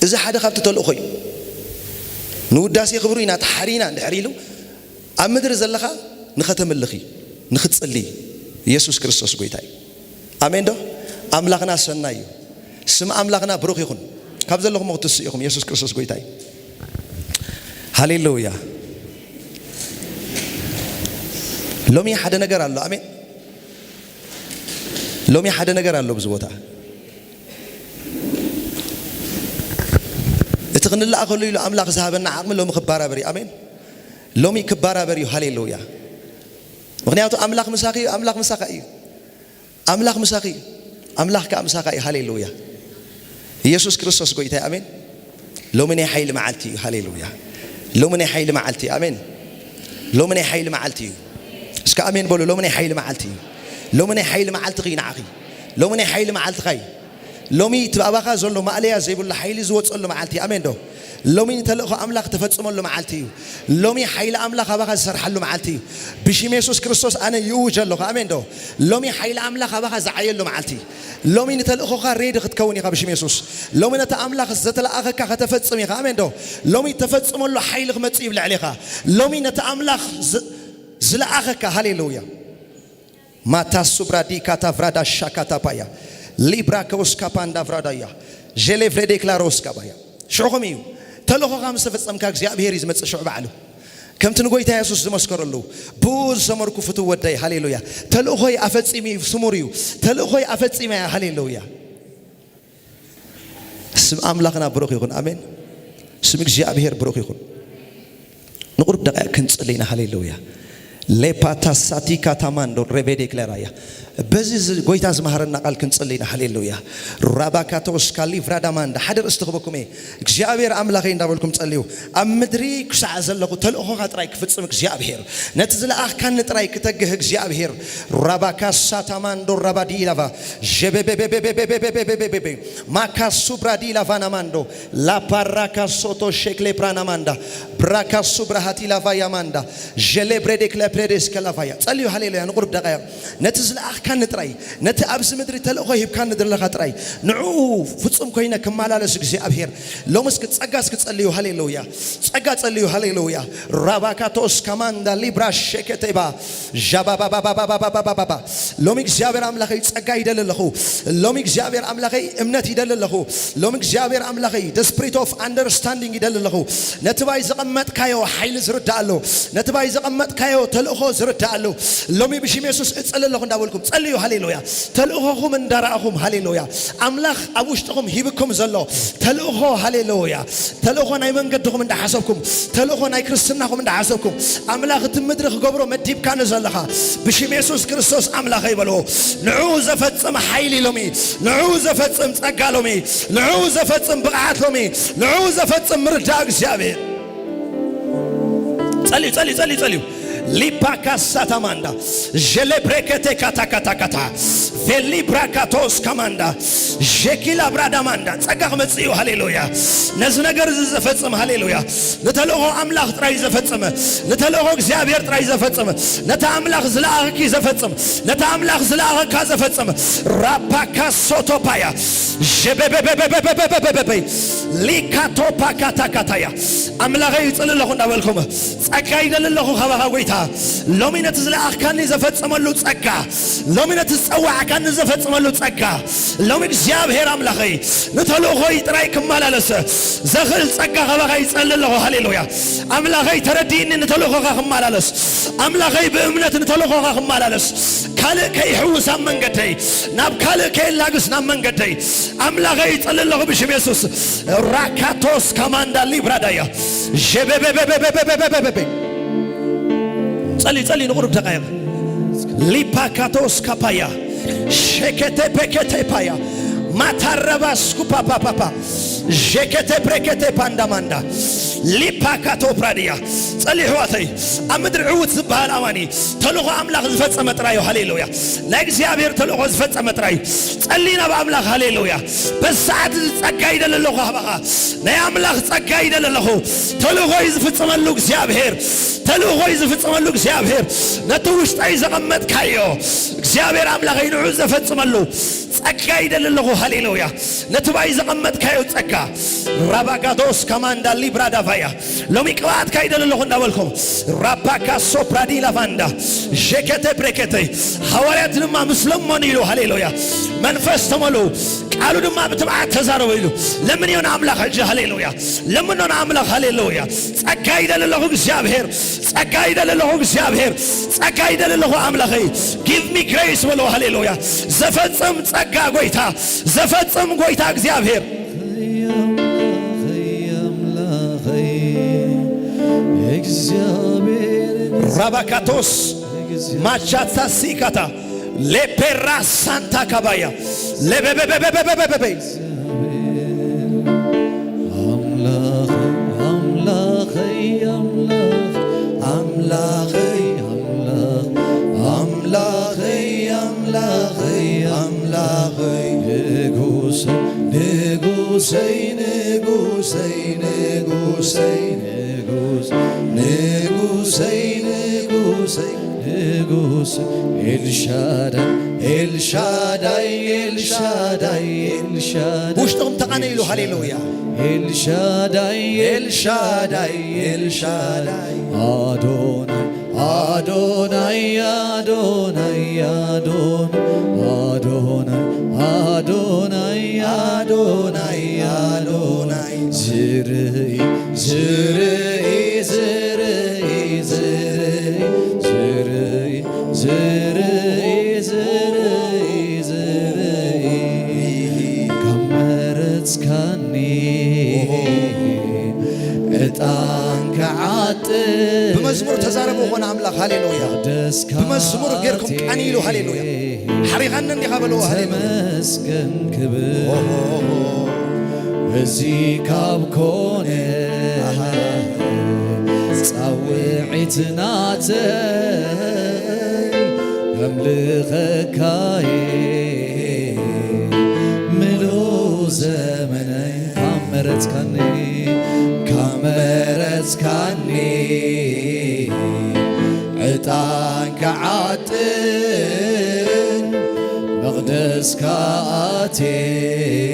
እዚ ሓደ ካብቲ ተልእኾ እዩ። ንውዳሴ ክብሩ ኢና ተሓሪና እንድሕር ኢሉ፣ ኣብ ምድሪ ዘለኻ ንኸተምልኽ እዩ፣ ንኽትጽሊ እዩ። ኢየሱስ ክርስቶስ ጎይታ እዩ። ኣሜን ዶ? ኣምላኽና ሰናይ እዩ። ስም ኣምላኽና ብሩኽ ይኹን። ካብ ዘለኹም ክትስኡ ኢኹም። ኢየሱስ ክርስቶስ ጎይታ እዩ። ሃሌሉያ። ሎሚ ሓደ ነገር ኣሎ። ኣሜን። ሎሚ ሓደ ነገር ኣሎ ብዙ ቦታ። እቲ ክንለኣኸሉ ኢሉ ኣምላኽ ዝሃበና ዓቕሚ ሎሚ ክባራበር እዩ። ኣሜን። ሎሚ ክባራበር እዩ። ሃሌሉያ። ምኽንያቱ ኣምላኽ ምሳኺ እዩ፣ ኣምላኽ ምሳኻ እዩ። ኣምላኽ ምሳኺ እዩ፣ ኣምላኽ ከኣ ምሳኻ እዩ። ሃሌሉያ። ኢየሱስ ክርስቶስ ጎይታ እዩ። ኣሜን። ሎሚ ናይ ሓይሊ መዓልቲ እዩ። ሃሌሉያ። ሎሚ ናይ ሓይሊ መዓልቲ እዩ። ኣሜን። ሎሚ ናይ ሓይሊ መዓልቲ እዩ። እስከ ኣሜን በሉ። ሎሚ ናይ ሓይሊ መዓልቲ እዩ። ሎሚ ናይ ሓይሊ መዓልትኺ እዩ ንዓኺ። ሎሚ ናይ ሓይሊ መዓልትኻ እዩ። ሎሚ እቲ ኣባኻ ዘሎ ማእለያ ዘይብሉ ሓይሊ ዝወጸሉ መዓልቲ እዩ። ኣሜን ዶ? ሎሚ ንተልእኾ ኣምላኽ ተፈጽመሉ መዓልቲ እዩ። ሎሚ ሓይሊ ኣምላኽ ኣባኻ ዝሰርሓሉ መዓልቲ እዩ። ብሽም የሱስ ክርስቶስ ኣነ ይእውጅ ኣለኹ። ኣሜን ዶ? ሎሚ ሓይሊ ኣምላኽ ኣባኻ ዝዓየሉ መዓልቲ እዩ። ሎሚ ንተልእኾኻ ሬዲ ክትከውን ኢኻ ብሽም የሱስ። ሎሚ ነቲ ኣምላኽ ዘተለኣኸካ ከተፈጽም ኢኻ። ኣሜን ዶ? ሎሚ ተፈጽመሉ ሓይሊ ክመጽእ እዩ ብልዕሌኻ። ሎሚ ነቲ ኣምላኽ ዝ-፣ ዝለኣኸካ፣ ሃሌሉያ። ማታ ሱብራ ዲ ካታ ቭራዳ ሻካታ ፓያ ሊብራ ከውስካ ፓንዳ ቭራዳያ ጀሌ ቭሬዴ ክላሮስካ ባያ ሽዑኹም እዩ። ተልእኾኻ ምስ ተፈጸምካ እግዚኣብሔር እዩ ዝመጽእ ሽዑ ባዕሉ። ከምቲ ንጎይታ የሱስ ዝመስከረሉ፣ ብኡ ዝሰመርኩ ፍትው ወደይ፣ ሃሌሉያ። ተልእኾይ ኣፈጺሙ እዩ፣ ስሙር እዩ። ተልእኾይ ኣፈጺመ እያ፣ ሃሌሉያ። ስም ኣምላኽና ብሩኽ ይኹን። ኣሜን። ስም እግዚኣብሔር ብሩኽ ይኹን። ንቑሩብ ደቂቕ ክንጽሊ ኢና። ሃሌሉያ። ሌፓታ ሳቲካ ታማንዶ ሬቤዴ ክለራያ። በዚ ዝ-፣ ጎይታ ዝመሃረና ቃል ክንጽሊ ኢና። ሃሌሉያ። ራባካቶስ ካሊቭራ ዳማንዳ። ሓደ ርእስቲ ክበኩም እየ። እግዚኣብሔር ኣምላኸይ እንዳበልኩም ጸልዩ። ኣብ ምድሪ ክሳዕ ዘለኹ ተልእኾኻ ጥራይ ክፍጽም እግዚኣብሔር። ነቲ ዝለኣኽካኒ ጥራይ ክተግህ እግዚኣብሔር። ራባካሳ ታማንዶ ራባዲ ኢላቫ። ጀቤቤቤቤቤቤቤቤቤቤቤ። ማካሱ ብራዲ ላቫና ማንዶ። ላፓራካ ሶቶ ሼክሌ ፕራና ማንዳ። ብራካሱ ብራሃቲ ላቫያ ማንዳ። ጀሌ ብሬዴ ክለ ፕሬዴስ ከላቫያ። ጸልዩ፣ ሃሌሉያ፣ ንቁሩብ ደቃይቕ። ነቲ ዝለኣኽካኒ ጥራይ፣ ነቲ ኣብዚ ምድሪ ተልእኾ ሂብካኒ ዘለኻ ጥራይ፣ ንዕኡ ፍጹም ኮይነ ክመላለስ እግዚኣብሔር። ሎሚ እስኪ ጸጋ እስኪ ጸልዩ፣ ሃሌሉያ። ጸጋ ጸልዩ፣ ሃሌሉያ። ራባካቶስ ካማንዳ ሊብራ ሸከቴባ ዣባባባባባባባባባ። ሎሚ እግዚኣብሔር ኣምላኸይ ጸጋ ይደሊ ኣለኹ። ሎሚ እግዚኣብሔር ኣምላኸይ እምነት ይደሊ ኣለኹ። ሎሚ እግዚኣብሔር ኣምላኸይ the spirit of understanding ይደሊ ኣለኹ። ነቲ ባይ ዘቐመጥካዮ ሓይሊ ዝርዳእ ኣሎ። ነቲ ባይ ዘቐመጥካዮ ተልእኾ ዝርዳእ ኣሎ። ሎሚ ብሽም የሱስ እጸሊ ኣለኹ እንዳበልኩም ጸልዩ። ሃሌሉያ። ተልእኾኹም እንዳረኣኹም፣ ሃሌሉያ፣ ኣምላኽ ኣብ ውሽጥኹም ሂብኩም ዘሎ ተልእኾ፣ ሃሌሉያ፣ ተልእኾ ናይ መንገድኹም እንዳሓሰብኩም፣ ተልእኾ ናይ ክርስትናኹም እንዳሓሰብኩም፣ ኣምላኽ እቲ ምድሪ ክገብሮ መዲብካኒ ዘለኻ ብሽም የሱስ ክርስቶስ ኣምላኸይ በልዎ። ንዕኡ ዘፈጽም ሓይሊ ሎሚ፣ ንዕኡ ዘፈጽም ጸጋ ሎሚ፣ ንዕኡ ዘፈጽም ብቕዓት ሎሚ፣ ንዕኡ ዘፈጽም ምርዳእ እግዚኣብሔር። ጸልዩ፣ ጸልዩ፣ ጸልዩ፣ ጸልዩ። ሊፓካሳ ታማንዳ ጀሌ ብሬከቴ ካታ ካታ ካታ ቬሊ ብራካቶስ ካማንዳ ጀኪላ ብራዳ ማንዳ። ጸጋ ክመጽእ እዩ። ሃሌሉያ። ነዚ ነገር እዚ ዘፈጽም፣ ሃሌሉያ፣ ንተልእኾ ኣምላኽ ጥራይ ዘፈጽም፣ ንተልእኾ እግዚኣብሔር ጥራይ ዘፈጽም፣ ነቲ ኣምላኽ ዝለኣኸኪ ዘፈጽም፣ ነቲ ኣምላኽ ዝለኣኸካ ዘፈጽም። ራፓካሶቶፓያ ጀበበበበበበበበበበይ ሊካቶፓካታካታያ። ኣምላኸይ ይጽሊ ኣለኹ እንዳበልኩም ጸጋ ይደሊ ኣለኹ ካባኻ ጎይታ። ሎሚ ነቲ ዝለኣኽካኒ ዘፈጸመሉ ጸጋ፣ ሎሚ ነቲ ዝጸዋዕካኒ ዘፈጸመሉ ጸጋ፣ ሎሚ እግዚኣብሔር ኣምላኸይ ንተልእኾይ ጥራይ ክመላለስ ዘኽእል ጸጋ ካባኻ ይጸሊ ኣለኹ። ሃሌሉያ። ኣምላኸይ ተረዲእኒ ንተልእኾኻ ክመላለስ፣ ኣምላኸይ ብእምነት ንተልእኾኻ ክመላለስ፣ ካልእ ከይሕውስ ኣብ መንገደይ፣ ናብ ካልእ ከየላግስ ናብ መንገደይ ኣምላኸይ ይጸሊ ኣለኹ ብሽም የሱስ። ራካቶስ ካማንዳ ሊብራዳያ ሸበበበበበበበበበበ። ጸሊ፣ ጸሊ፣ ንቑሩብ ደቃይቕ። ሊፓካቶስ ካፓያ ሸከተ ፔከተ ፓያ ማታረባስ ኩፓፓፓፓ ሸከተ ፕሬከተ ፓንዳማንዳ ሊፓካቶ ፕራድያ። ጸሊ፣ ኣሕዋተይ፣ ኣብ ምድሪ ዕዉት ዝበሃል ኣማኒ ተልእኾ ኣምላኽ ዝፈጸመ ጥራይ እዩ። ሃሌሉያ። ናይ እግዚኣብሔር ተልእኾ ዝፈጸመ ጥራይ እዩ። ጸሊ ናብ ኣምላኽ። ሃሌሉያ። በዚ ሰዓት እዚ ጸጋ ይደሊ ኣለኹ ካባኻ። ናይ ኣምላኽ ጸጋ ይደሊ ኣለኹ። ተልእኾ እዩ ዝፍጽመሉ እግዚኣብሔር። ተልእኾ እዩ ዝፍጽመሉ እግዚኣብሔር። ነቲ ውሽጠይ ዘቐመጥካዮ እግዚኣብሔር ኣምላኸይ ንዑ ዘፈጽመሉ ጸጋ ይደሊ ኣለኹ። ሃሌሉያ። ነቲ ባይ ዘቐመጥካዮ ጸጋ ራባጋዶስ ካማንዳ ሊብራ ዳቫያ ሎሚ ቅብኣትካ ይደሊ ኣለኹ እንዳበልኩም ራፓካ ሶፕራዲ ላቫንዳ ሸከተ ብሬከተ ሃዋርያት ድማ ምስ ለመኑ ኢሉ ሃሌሉያ መንፈስ ተመሉ ቃሉ ድማ ብትብዓት ተዛረቡ ኢሉ ለምን እዮ ንኣምላኽ ሕጂ ሃሌሉያ ለምኖ ንኣምላኽ ሃሌሉያ ጸጋ ይደሊ ኣለኹ እግዚኣብሔር ጸጋ ይደሊ ኣለኹ እግዚኣብሔር ጸጋ ይደሊ ኣለኹ ኣምላኸይ give me grace በሎ ሃሌሉያ ዘፈጽም ጸጋ ጎይታ ዘፈጽም ጎይታ እግዚኣብሔር ራባካቶስ ማቻታ ሲካታ ሌፔራ ሳንታ ካባያ ሌቤቤቤቤቤቤቤቤ ኣምላኸይ ኣምላኸይ ኣምላኽ ኣምላኸይ ኣምላኽ ኣምላኸይ ኣምላኸይ ኣምላኸይ ንጉሰይ ንጉሰይ ንጉሰይ ንጉ ንጉሰይ ንጉስ ንጉሰይ ንጉሰይ ንጉስ ኤልሻዳይ ኤልሻዳይ ኤልሻዳይ ኤልሻዳይ ውሽጥኹም ተቓነይሉ። ሃሌሉያ። ኤልሻዳይ ኤልሻዳይ ኤልሻዳይ ኣዶናይ ኣዶናይ ኣዶናይ ኣዶናይ ኣዶናይ ኣዶናይ ኣዶናይ ዝርኢ ዝርኢ ዝርኢ ዝርኢ ዝርኢ ዝርኢ ዝርኢ ዝርኢ ካብ መረጽካኒ ዕጣን ክዓጥን ብመዝሙር ተዛረቡ ኾነ ኣምላኽ። ሃሌሉያ። ደስካ ብመዝሙር ጌርኩም ቃንይሉ። ሃሌሉያ። ሓሪኻኒ እንዲኻ በልዎ። ሃሌሉያ። ተመስገን ክብር እዚ ካብ ኮነ ጻውዒት ናተይ ከምልኸካየ ምሉእ ዘመነይ ካብ መረጽካኒ ካብ መረጽካኒ ዕጣን ክዓጥን መቕደስካ ኣትየ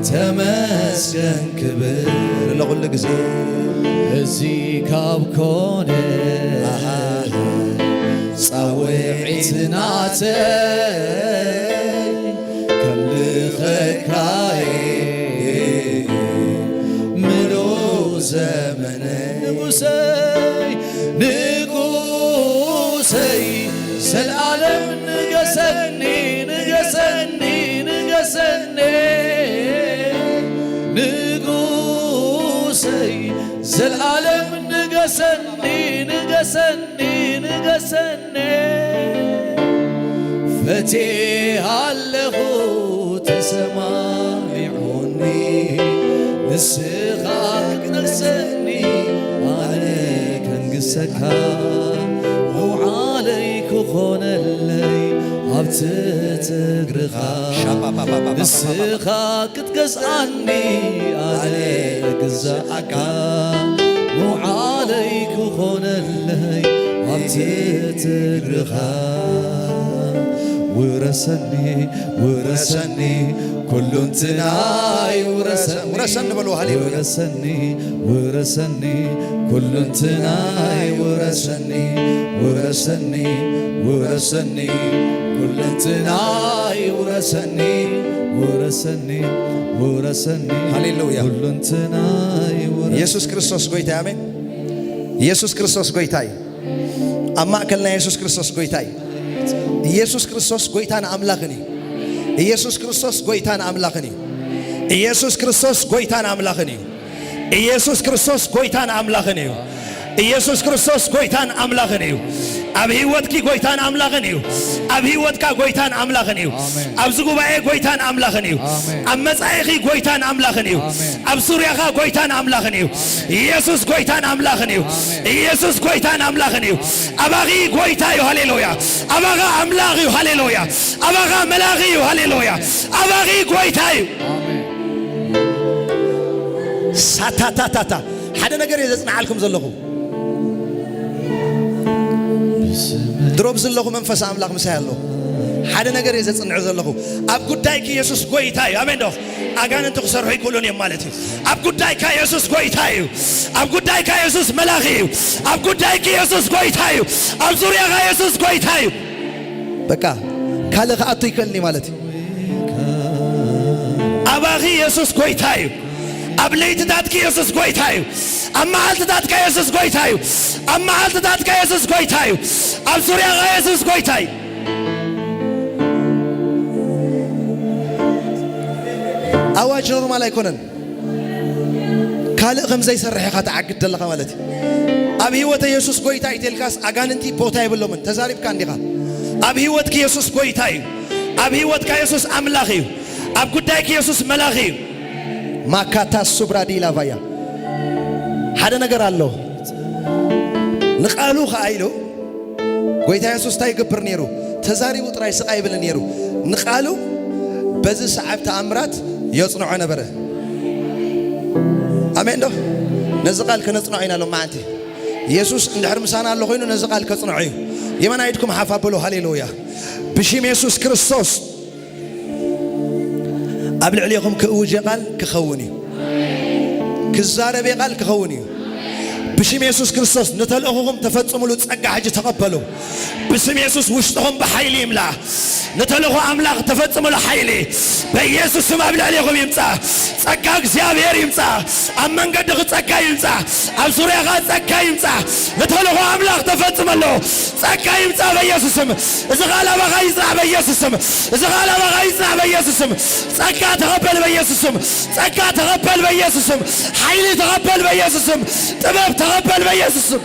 ተመስገን ክብር ለኹሉ ግዜ እዚ ካብ ኮነ ጻውዒት ናተይ ከምልኸካየ ምሉእ ዘመነይ ንጉሰይ ንጉሰይ ዘልኣለም ንገሰኒ ንገሰኒ ንገሰኒ ንጉሰይ ዘልኣለም ንገሰኒ ንገሰኒ ንገሰኒ ፈትየ ኣለኹ ተሰማሚዑኒ ንስኻ ክትነግሰኒ ኣነ ከንግሰካ መውዓለይ ክኾነለይ ኣብቲ ትግርኻ ንስኻ ክትገዝኣኒ ኣነ ክግዛኣካ መውዓለይ ክኾነለይ ኣብቲ ትግርኻ ውረሰኒ ውረሰኒ ኩሉንትናይ ውረሰኒ ውረሰኒ በሉ። ሃሌሉያ። ውረሰኒ ውረሰኒ ኩሉንትናይ ውረሰኒ ውረሰኒ ውረሰኒ ኩሉንትናይ ውረሰኒ ውረሰኒ ውረሰኒ ሃሌሉያ። ኩሉንትናይ ውረ- ኢየሱስ ክርስቶስ ጎይታ። ኣሜን። ኢየሱስ ክርስቶስ ጎይታ እዩ። ኣብ ማእከልና ኢየሱስ ክርስቶስ ጎይታ እዩ። ኢየሱስ ክርስቶስ ጎይታን ኣምላኽን እዩ። ኢየሱስ ክርስቶስ ጎይታን ኣምላኽን እዩ። ኢየሱስ ክርስቶስ ጎይታን ኣምላኽን እዩ። ኢየሱስ ክርስቶስ ጎይታን ኣምላኽን እዩ። ኢየሱስ ክርስቶስ ጎይታን ኣምላኽን እዩ። ኣብ ህይወትኪ ጎይታን ኣምላኽን እዩ። ኣብ ህይወትካ ጎይታን ኣምላኽን እዩ። ኣሜን። ኣብዚ ጉባኤ ጎይታን ኣምላኽን እዩ። ኣሜን። ኣብ መጻኢኺ ጎይታን ኣምላኽን እዩ። ኣሜን። ኣብ ዙርያኻ ጎይታን ኣምላኽን እዩ። ኣሜን። ኢየሱስ ጎይታን ኣምላኽን እዩ። ኣሜን። ኢየሱስ ጎይታን ኣምላኽን እዩ። ኣባኺ ጎይታ እዩ። ሃሌሉያ። ኣባኻ ኣምላኽ እዩ። ሃሌሉያ። ኣባኻ መላኺ እዩ። ሃሌሉያ። ኣባኺ ጎይታ እዩ። ኣሜን። ሳታታታታ ሓደ ነገር እየ ዘጽንዓልኩም ዘለኹ። ድሮብ ዘለኹ መንፈስ ኣምላኽ ምሳይ ኣሎ። ሓደ ነገር እየ ዘጽንዕ ዘለኹ። ኣብ ጉዳይኪ የሱስ ጎይታ እዩ። ኣሜን ዶ? ኣጋንንቲ ክሰርሑ ይክእሉን እዮም ማለት እዩ። ኣብ ጉዳይካ የሱስ ጎይታ እዩ። ኣብ ጉዳይካ የሱስ መላኺ እዩ። ኣብ ጉዳይኪ የሱስ ጎይታ እዩ። ኣብ ዙርያኻ የሱስ ጎይታ እዩ። በቃ ካልእ ክኣቱ ይክእልኒ ማለት እዩ። ኣባኺ የሱስ ጎይታ እዩ። ኣብ ለይትታትኪ የሱስ ጎይታ እዩ። ኣብ መዓልትታትካ የሱስ ጎይታ እዩ። ኣብ መዓልትታትካ የሱስ ጎይታ እዩ። ኣብ ዙርያኻ የሱስ ጎይታ እዩ። ኣዋጅ ኖርማል ኣይኮነን። ካልእ ከም ዘይሰርሕ ኢኻ ትዓግድ ዘለኻ ማለት እዩ። ኣብ ህይወተ የሱስ ጎይታ እዩ ተልካስ ኣጋንንቲ ቦታ የብሎምን። ተዛሪብካ እንዲኻ። ኣብ ህይወትኪ የሱስ ጎይታ እዩ። ኣብ ህይወትካ የሱስ ኣምላኽ እዩ። ኣብ ጉዳይኪ የሱስ መላኺ እዩ። ማካታ ሱብራ ዲላቫያ ሓደ ነገር ኣሎ። ንቃሉ ከኣ ኢሉ ጎይታ የሱስ እንታይ ይገብር ነይሩ? ተዛሪቡ ጥራይ ስቕ ኣይብልን ነይሩ። ንቃሉ በዚ ሰዓብ ተኣምራት የጽንዖ ነበረ። ኣሜን ዶ? ነዚ ቃል ከነጽንዖ ኢና ሎማዓንቲ። የሱስ እንድሕር ምሳና ኣሎ ኮይኑ ነዚ ቃል ከጽንዖ እዩ። የማን ኢድኩም ሓፍ ኣብሉ። ሃሌሉያ። ብሽም የሱስ ክርስቶስ ኣብ ልዕሌኹም ክእውጀ ቃል ክኸውን እዩ። ክዛረብ ቃል ክኸውን እዩ። ብሽም የሱስ ክርስቶስ ንተልእኹኹም ተፈጽሙሉ ጸጋ ሕጂ ተቐበሉ። ብስም የሱስ ውሽጥኹም ብሓይሊ ይምላ። ንተልእኾ ኣምላኽ ተፈጽሙሉ ሓይሊ በኢየሱስ ስም ኣብ ልዕሌኹም ይምጻ። ጸጋ እግዚኣብሔር ይምጻ። ኣብ መንገድኺ ጸጋ ይምጻ። ኣብ ዙርያኻ ጸጋ ይምጻ። ንተልእኾ ኣምላኽ ተፈጽመሉ ጸጋ ይምጻ በኢየሱስ ስም። እዚ ቃል ኣባኻ ይጽናዕ በኢየሱስ ስም። እዚ ቃል ኣባኻ ይጽናዕ በኢየሱስ ስም። ጸጋ ተቐበል በኢየሱስ ስም። ጸጋ ተቐበል በኢየሱስ ስም። ሓይሊ ተቐበል በኢየሱስ ስም። ጥበብ ተቐበል በኢየሱስ ስም።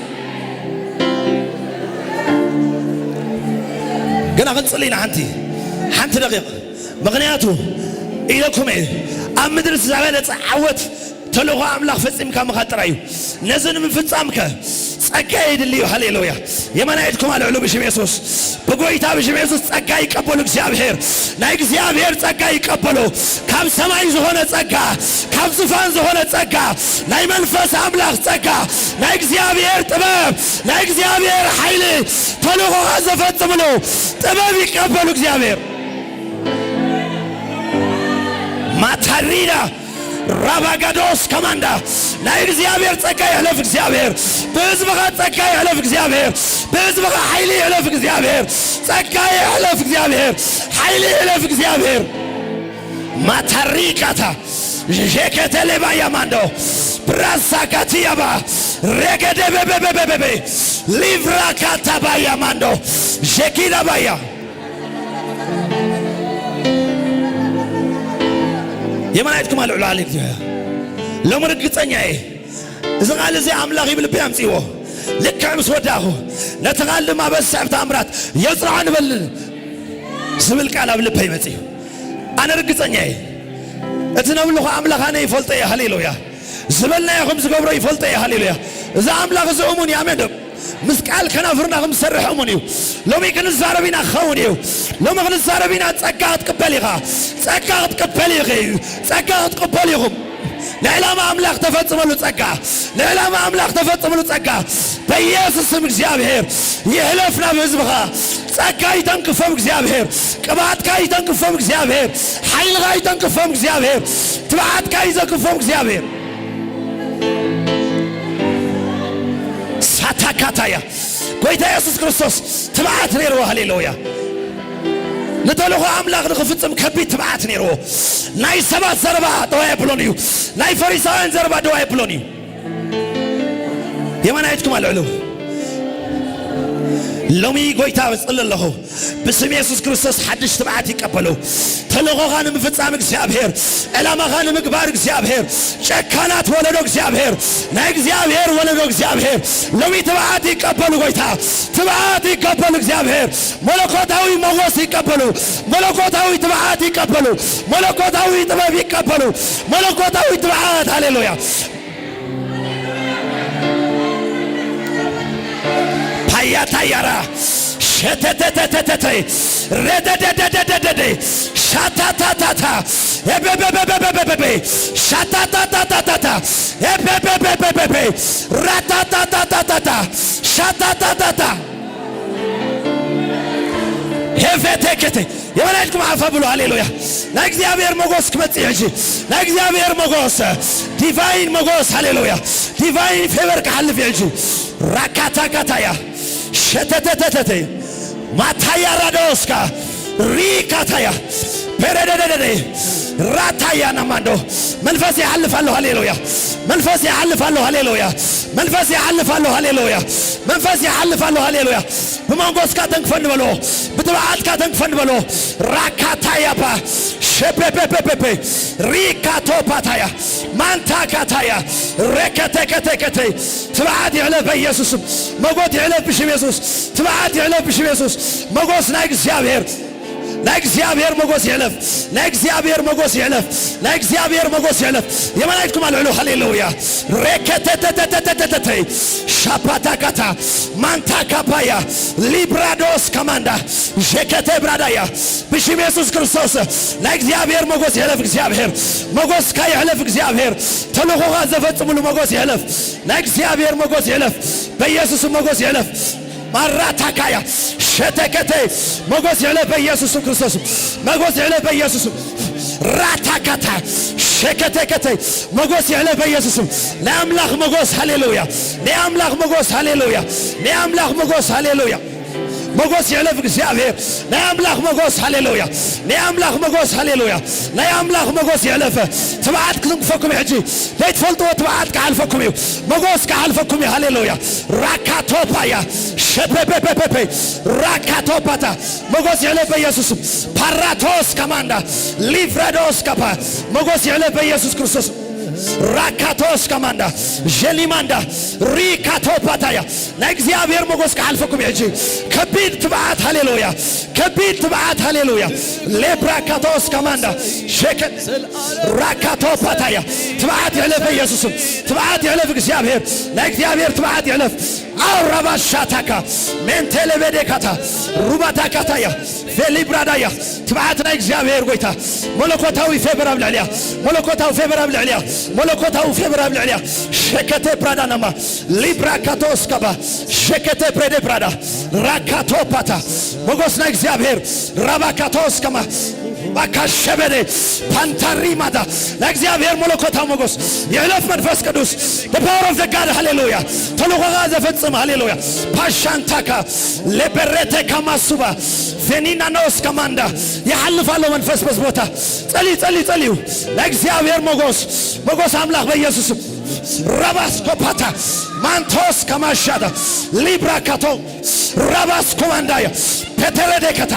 ግና ክንጽሊ ኢና ሓንቲ፣ ሓንቲ ደቂቕ። ምኽንያቱ ኢለኩም እየ፣ ኣብ ምድሪ ዝበለጸ ዓወት ተልእኾ ኣምላኽ ፈጺምካ ምኻድ ጥራይ እዩ። ነዚ ንምፍጻምከ ጸጋ የድሊ እዩ። ሃሌሉያ። የማን ኢድኩም ኣልዕሉ ብሽም የሱስ። ብጎይታ ብሽም የሱስ ጸጋ ይቀበሉ እግዚኣብሔር። ናይ እግዚኣብሔር ጸጋ ይቀበሉ። ካብ ሰማይ ዝኾነ ጸጋ፣ ካብ ዙፋን ዝኾነ ጸጋ፣ ናይ መንፈስ ኣምላኽ ጸጋ፣ ናይ እግዚኣብሔር ጥበብ፣ ናይ እግዚኣብሔር ሓይሊ፣ ተልእኾኻ ዘፈጽምሉ ጥበብ ይቀበሉ እግዚኣብሔር። ማታሪዳ ራባጋዶስ ከማንዳ ናይ እግዚኣብሔር ጸጋ ይሕለፍ እግዚኣብሔር። ብህዝብኻ ጸጋ ይሕለፍ እግዚኣብሔር። ብህዝብኻ ሓይሊ ይሕለፍ እግዚኣብሔር። ጸጋ ይሕለፍ እግዚኣብሔር። ሓይሊ ይሕለፍ እግዚኣብሔር። ማታሪካታ ዤኬቴሌባ ያማንዶ ብራሳካቲያባ ሬገደበበበበበ ሊቭራካታባ ያማንዶ ዤኪዳባያ የመናየትኩም ኣልዕሉ ኣሌሉያ። ሎሚ ርግጸኛ እየ፣ እዚ ቃል እዚ ኣምላኽ ይብል ልቢ ኣምጽዎ። ልክዕ ምስ ወዳኹ ነቲ ቃል ድማ በስዕብ ተኣምራት የጽንዖ ንበል ዝብል ቃል ኣብ ልበይ መጽዩ። ኣነ ርግጸኛ እየ፣ እቲ ነብልኹ ኣምላኽ ኣነ ይፈልጦ እየ። ሃሌሉያ። ዝበልናዮ ከም ዝገብሮ ይፈልጦ እየ። ሃሌሉያ። እዚ ኣምላኽ እዚ እሙን እዩ። ኣሜን ዶ? ምስ ቃል ከናፍርና ከም ዝሰርሕ እሙን እዩ። ሎሚ ክንዛረብ ኢና ክኸውን እዩ። ሎሚ ክንዛረብ ኢና። ጸጋ ክትቅበል ኢኻ። ጸጋ ክትቅበል ኢኺ። ጸጋ ክትቅበል ኢኹም። ንዕላማ ኣምላኽ ተፈጽመሉ ጸጋ፣ ንዕላማ ኣምላኽ ተፈጽመሉ ጸጋ በኢየሱስ ስም እግዚኣብሔር ይሕለፍ ናብ ህዝብኻ። ጸጋ ይተንክፎም እግዚኣብሔር፣ ቅብኣትካ ይተንክፎም እግዚኣብሔር፣ ሓይልኻ ይተንክፎም እግዚኣብሔር፣ ትብዓትካ ይዘክፎም እግዚኣብሔር። ሳታካታያ ጎይታ የሱስ ክርስቶስ ትብዓት ነይርዎ። ሃሌሉያ። ንተልእኾ ኣምላኽ ንኽፍጽም ከቢድ ትብዓት ነይርዎ። ናይ ሰባት ዘረባ ደው ኣይብሎን እዩ። ናይ ፈሪሳውያን ዘረባ ደው ኣይብሎን እዩ። የማናይትኩም ኣልዕሉ። ሎሚ ጎይታ እጽሊ ኣለኹ። ብስም የሱስ ክርስቶስ ሓድሽ ትብዓት ይቀበሉ። ተልእኾኻ ንምፍጻም እግዚኣብሔር፣ ዕላማኻ ንምግባር እግዚኣብሔር፣ ጨካናት ወለዶ እግዚኣብሔር፣ ናይ እግዚኣብሔር ወለዶ እግዚኣብሔር፣ ሎሚ ትብዓት ይቀበሉ። ጎይታ ትብዓት ይቀበሉ። እግዚኣብሔር መለኮታዊ ሞገስ ይቀበሉ። መለኮታዊ ትብዓት ይቀበሉ። መለኮታዊ ጥበብ ይቀበሉ። መለኮታዊ ትብዓት። ሃሌሉያ። ፓያታያራ ሸተተተተተተ ረደደደደደደደ ሻታታታታ ኤበበበበበበበ ሻታታታታታታ ኤበበበበበበ ራታታታታታታ ሻታታታታ ሄፌቴኬቴ የበላይትኩም ዓፋ ብሎ። ሃሌሉያ። ናይ እግዚኣብሔር መጎስ ክመጽእ ሕጂ። ናይ እግዚኣብሔር መጎስ፣ ዲቫይን መጎስ። ሃሌሉያ። ዲቫይን ፌቨር ክሓልፍ ሕጂ። ራካታካታያ ሸተተተተተ ማታያ ራዳዎስካ ሪካታያ ፔረደደደደ ራታያ ናማንዶ መንፈስ ይሓልፍ ኣሎ። ሃሌሉያ። መንፈስ ይሓልፍ ኣሎ። ሃሌሉያ። መንፈስ ይሓልፍ ኣሎ። ሃሌሉያ። መንፈስ ይሓልፍ ኣሎ። ሃሌሉያ። ብመንጎስካ ተንክፈኒ በሎ። ብትብዓትካ ተንክፈኒ በሎ። ራካታያባ ሸፔፔፔፔ ሪካቶፓታያ ማንታካታያ ሬከቴከቴከቴ ትብዓት ይዕለፍ በኢየሱስም። መጎት ይዕለፍ ብሽም የሱስ። ትብዓት ይዕለፍ ብሽም የሱስ። መጎስ ናይ እግዚኣብሔር ናይ እግዚኣብሔር ሞገስ ይሕለፍ። ናይ እግዚኣብሔር ሞገስ ይሕለፍ። ናይ እግዚኣብሔር ሞገስ ይሕለፍ። የመናይትኩም ኣልዕሉ። ሃሌሉያ። ሬከተተተተተተተይ ሻፓታካታ ማንታ ካፓያ ሊብራዶስ ከማንዳ ሸከተ ብራዳያ ብሽም የሱስ ክርስቶስ ናይ እግዚኣብሔር ሞገስ ይሕለፍ። እግዚኣብሔር ሞገስካ ይሕለፍ። እግዚኣብሔር ተልእኾኻ ዘፈጽምሉ ሞገስ ይሕለፍ። ናይ እግዚኣብሔር ሞገስ ይሕለፍ። በኢየሱስ ሞገስ ይሕለፍ። ማራታካያ ሸተከተ ሞገስ ይዕለ በኢየሱስም ክርስቶስም ሞገስ ይዕለ በኢየሱስም ራታካታ ሸከተከተ ሞገስ ይዕለ በኢየሱስም ናይ ኣምላኽ ሞገስ ሃሌሉያ ናይ ኣምላኽ ሞገስ ሃሌሉያ ናይ ኣምላኽ ሞገስ ሃሌሉያ ሞገስ ይዕለፍ እግዚኣብሔር ናይ ኣምላኽ ሞገስ ሃሌሉያ ናይ ኣምላኽ ሞገስ ሃሌሉያ ናይ ኣምላኽ ሞገስ ይዕለፈ ትብዓት ክትንክፈኩም ሕጂ ዘይትፈልጥዎ ትብዓት ክሓልፈኩም እዩ ሞገስ ክሓልፈኩም እዩ ሃሌሉያ ራካቶፓያ ሸፔፔፔፔ ራካቶፓታ ሞገስ ይዕለፍ በኢየሱስም ፓራቶስ ከማንዳ ሊፍረዶስ ከፓ ሞገስ ይዕለፍ በኢየሱስ ክርስቶስ ራካቶስ ከማንዳ ጀሊማንዳ ሪካቶፓታያ ናይ እግዚኣብሔር ሞገስ ክሓልፈኩም ሕጂ ከቢድ ትብዓት ሃሌሉያ ከቢድ ትብዓት ሃሌሉያ ሌብራካቶስ ከማንዳ ሸከ ራካቶፓታያ ትብዓት ይዕለፍ በኢየሱስም ትብዓት ይዕለፍ እግዚኣብሔር ናይ እግዚኣብሔር ትብዓት ይዕለፍ ኣራባሻታካ ሜንቴሌቤዴካታ ሩባታካታያ ፌሊብራዳያ ትብዓት ናይ እግዚኣብሔር ጎይታ መለኮታዊ ፌበር ኣብ ልዕልያ መለኮታዊ ፌበር ኣብ ልዕልያ መለኮታዊ ፌበር ኣብ ልዕልያ ሸከቴ ብራዳናማ ሊብራካቶስ ካባ ሸከቴ ብሬዴ ብራዳ ራካቶፓታ ሞገስ ናይ እግዚኣብሔር ራባካቶስ ከማ ባካሸበደ ፓንታሪማታ ናይ እግዚኣብሔር መለኮታዊ ሞገስ የሕለፍ መንፈስ ቅዱስ the power of the God ሃሌሉያ ተልእኾኻ ዘፈጽም ሃሌሉያ ፓሻንታካ ሌበሬቴ ካማሱባ ፌኒናኖስ ከማንዳ ይሓልፍ ኣሎ መንፈስ በዚ ቦታ ጸልዩ ጸልዩ ጸልዩ ናይ እግዚኣብሔር ሞገስ ሞገስ ኣምላኽ በኢየሱስም ራባስኮፓታ ማንቶስ ከማሻታ ሊብራካቶ ራባስ ኮማንዳያ ፔተረዴከታ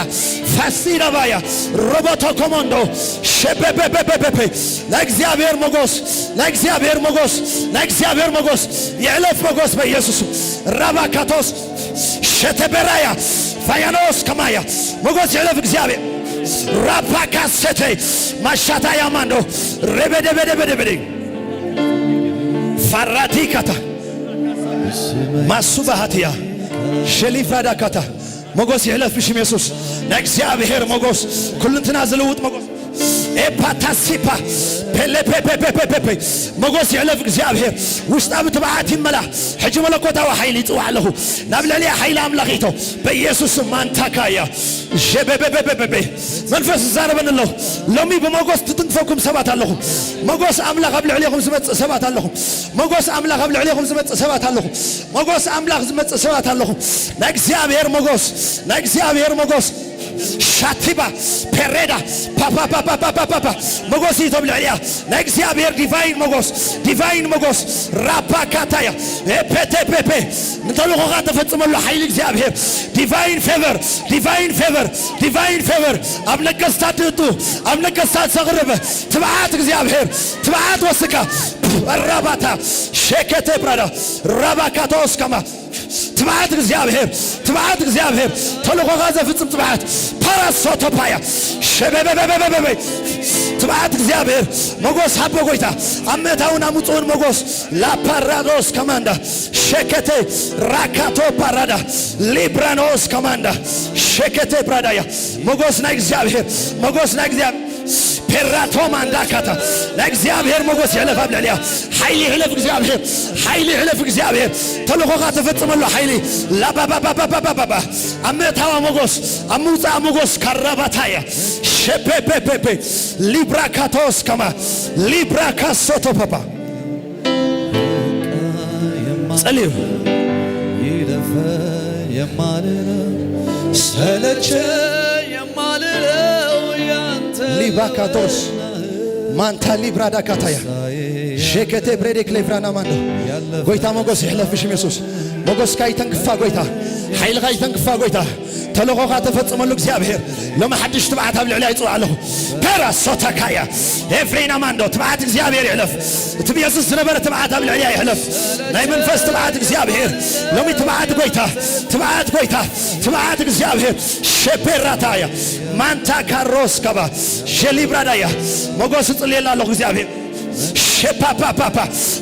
ፋሲዳባያ ሮቦቶ ኮሞንዶ ሸበበበበበ ናይ እግዚኣብሔር ሞገስ ናይ እግዚኣብሔር ሞገስ ናይ እግዚኣብሔር ሞገስ የዕለፍ ሞገስ በኢየሱስ ራባካቶስ ሸተበራያ ፋያኖስ ከማያ ሞገስ የዕለፍ እግዚኣብሔር ራባካሰተ ማሻታ ያማንዶ ሬበደበደበደበደ ፋራዲካታ ማሱባሃትያ ሸሊፍራዳካታ ሞገስ ይሕለፍ ብሽም የሱስ ናይ እግዚኣብሔር ሞገስ ኩልንትና ዝልውጥ ሞገስ ኤፓታሲፓ ፔሌፔፔፔፔፔ ሞገስ ይሕለፍ እግዚኣብሔር ውሽጣዊ ትብዓት ይመላ ሕጂ መለኮታዊ ሓይሊ ይፅዋዕ ኣለኹ ናብ ልዕሊያ ሓይሊ ኣምላኽ ይቶ በኢየሱስ ማንታካያ ሸበበበበበ መንፈስ ዝዛረበኒ ኣለኹ ሎሚ ብሞገስ ትትንክፈኩም ሰባት ኣለኹም ሞገስ ኣምላኽ ኣብ ልዕሌኹም ዝመፅእ ሰባት ኣለኹም ሞገስ ኣምላኽ ኣብ ልዕሌኹም ዝመፅእ ሰባት ኣለኹም ሞገስ ኣምላኽ ዝመፅእ ሰባት ኣለኹም ናይ እግዚኣብሔር ሞገስ ናይ እግዚኣብሔር ሞገስ ሻቲባ ፔሬዳ ፓፓፓፓፓፓፓ ሞገስ ይቶም ልዕሊያ ናይ እግዚኣብሔር ዲቫይን ሞገስ ዲቫይን ሞገስ ራፓካታያ ኤፔቴፔፔ ንተልእኾኻ ተፈጽመሉ ሓይሊ እግዚኣብሔር divine favor divine favor divine favor ኣብ ነገስታት ትእቱ ኣብ ነገስታት ዘቕርብ ትብዓት እግዚኣብሔር ትብዓት ወስካ ራባታ ሸከተ ብራዳ ራባካቶስ ከማ ትብዓት እግዚኣብሔር ትብዓት እግዚኣብሔር ተልእኾኻ ዘፍጽም ትብዓት ፓራሶቶፓያ ሸበበበበበበ ትብዓት እግዚኣብሔር ሞጎስ ሃቦ ጎይታ ኣብ ምእታውን ኣብ ምጽኡን ሞጎስ ላፓራዶስ ከማንዳ ሸከቴ ራካቶ ፓራዳ ሊብራኖስ ከማንዳ ሸከቴ ብራዳያ ሞጎስ ናይ እግዚኣብሔር ሞጎስ ናይ እግዚኣብሔር ፔራቶ ማንዳካታ ናይ እግዚኣብሔር ሞጎስ ይሕለፍ ኣብ ልዕሊያ ሓይሊ ይሕለፍ እግዚኣብሔር ሓይሊ ይሕለፍ እግዚኣብሔር ተልእኾኻ ተፈጽመሉ ሓይሊ ላባባባባባባባ ኣብ ምእታዋ ሞጎስ ኣብ ምውፃኣ ሞጎስ ካራባታያ ሸፔፔፔፔ ሊብራካቶስ ከማ ሊብራካሶቶፓፓ ጸልዩ ይለፈ የማልለው ሰለቸ የማልለው ያንተ ሊባካቶስ ማንታ ሊብራዳካታያ ሸከቴ ብሬዴክ ሌቭራና ማንዶ ጎይታ ሞገስ ይሕለፍ ብሽም የሱስ ሞገስካ ይተንክፋ ጎይታ ሓይልኻ ይተንክፋ ጎይታ፣ ተልእኾኻ ተፈጽመሉ እግዚኣብሔር። ሎሚ ሓድሽ ትብዓት ኣብ ልዕሊ ይጽውዕ ኣለኹ። ፔራ ሶታካያ ኤፍሬና ማንዶ ትብዓት እግዚኣብሔር ይሕለፍ። እቲ ብየሱስ ዝነበረ ትብዓት ኣብ ልዕሊ ይሕለፍ። ናይ መንፈስ ትብዓት እግዚኣብሔር። ሎሚ ትብዓት ጎይታ፣ ትብዓት ጎይታ፣ ትብዓት እግዚኣብሔር። ሸፔራታያ ማንታ ካሮስ ከባ ሸሊብራዳያ ሞገስ እጽልየላ ኣለኹ እግዚኣብሔር። ሸፓፓፓፓ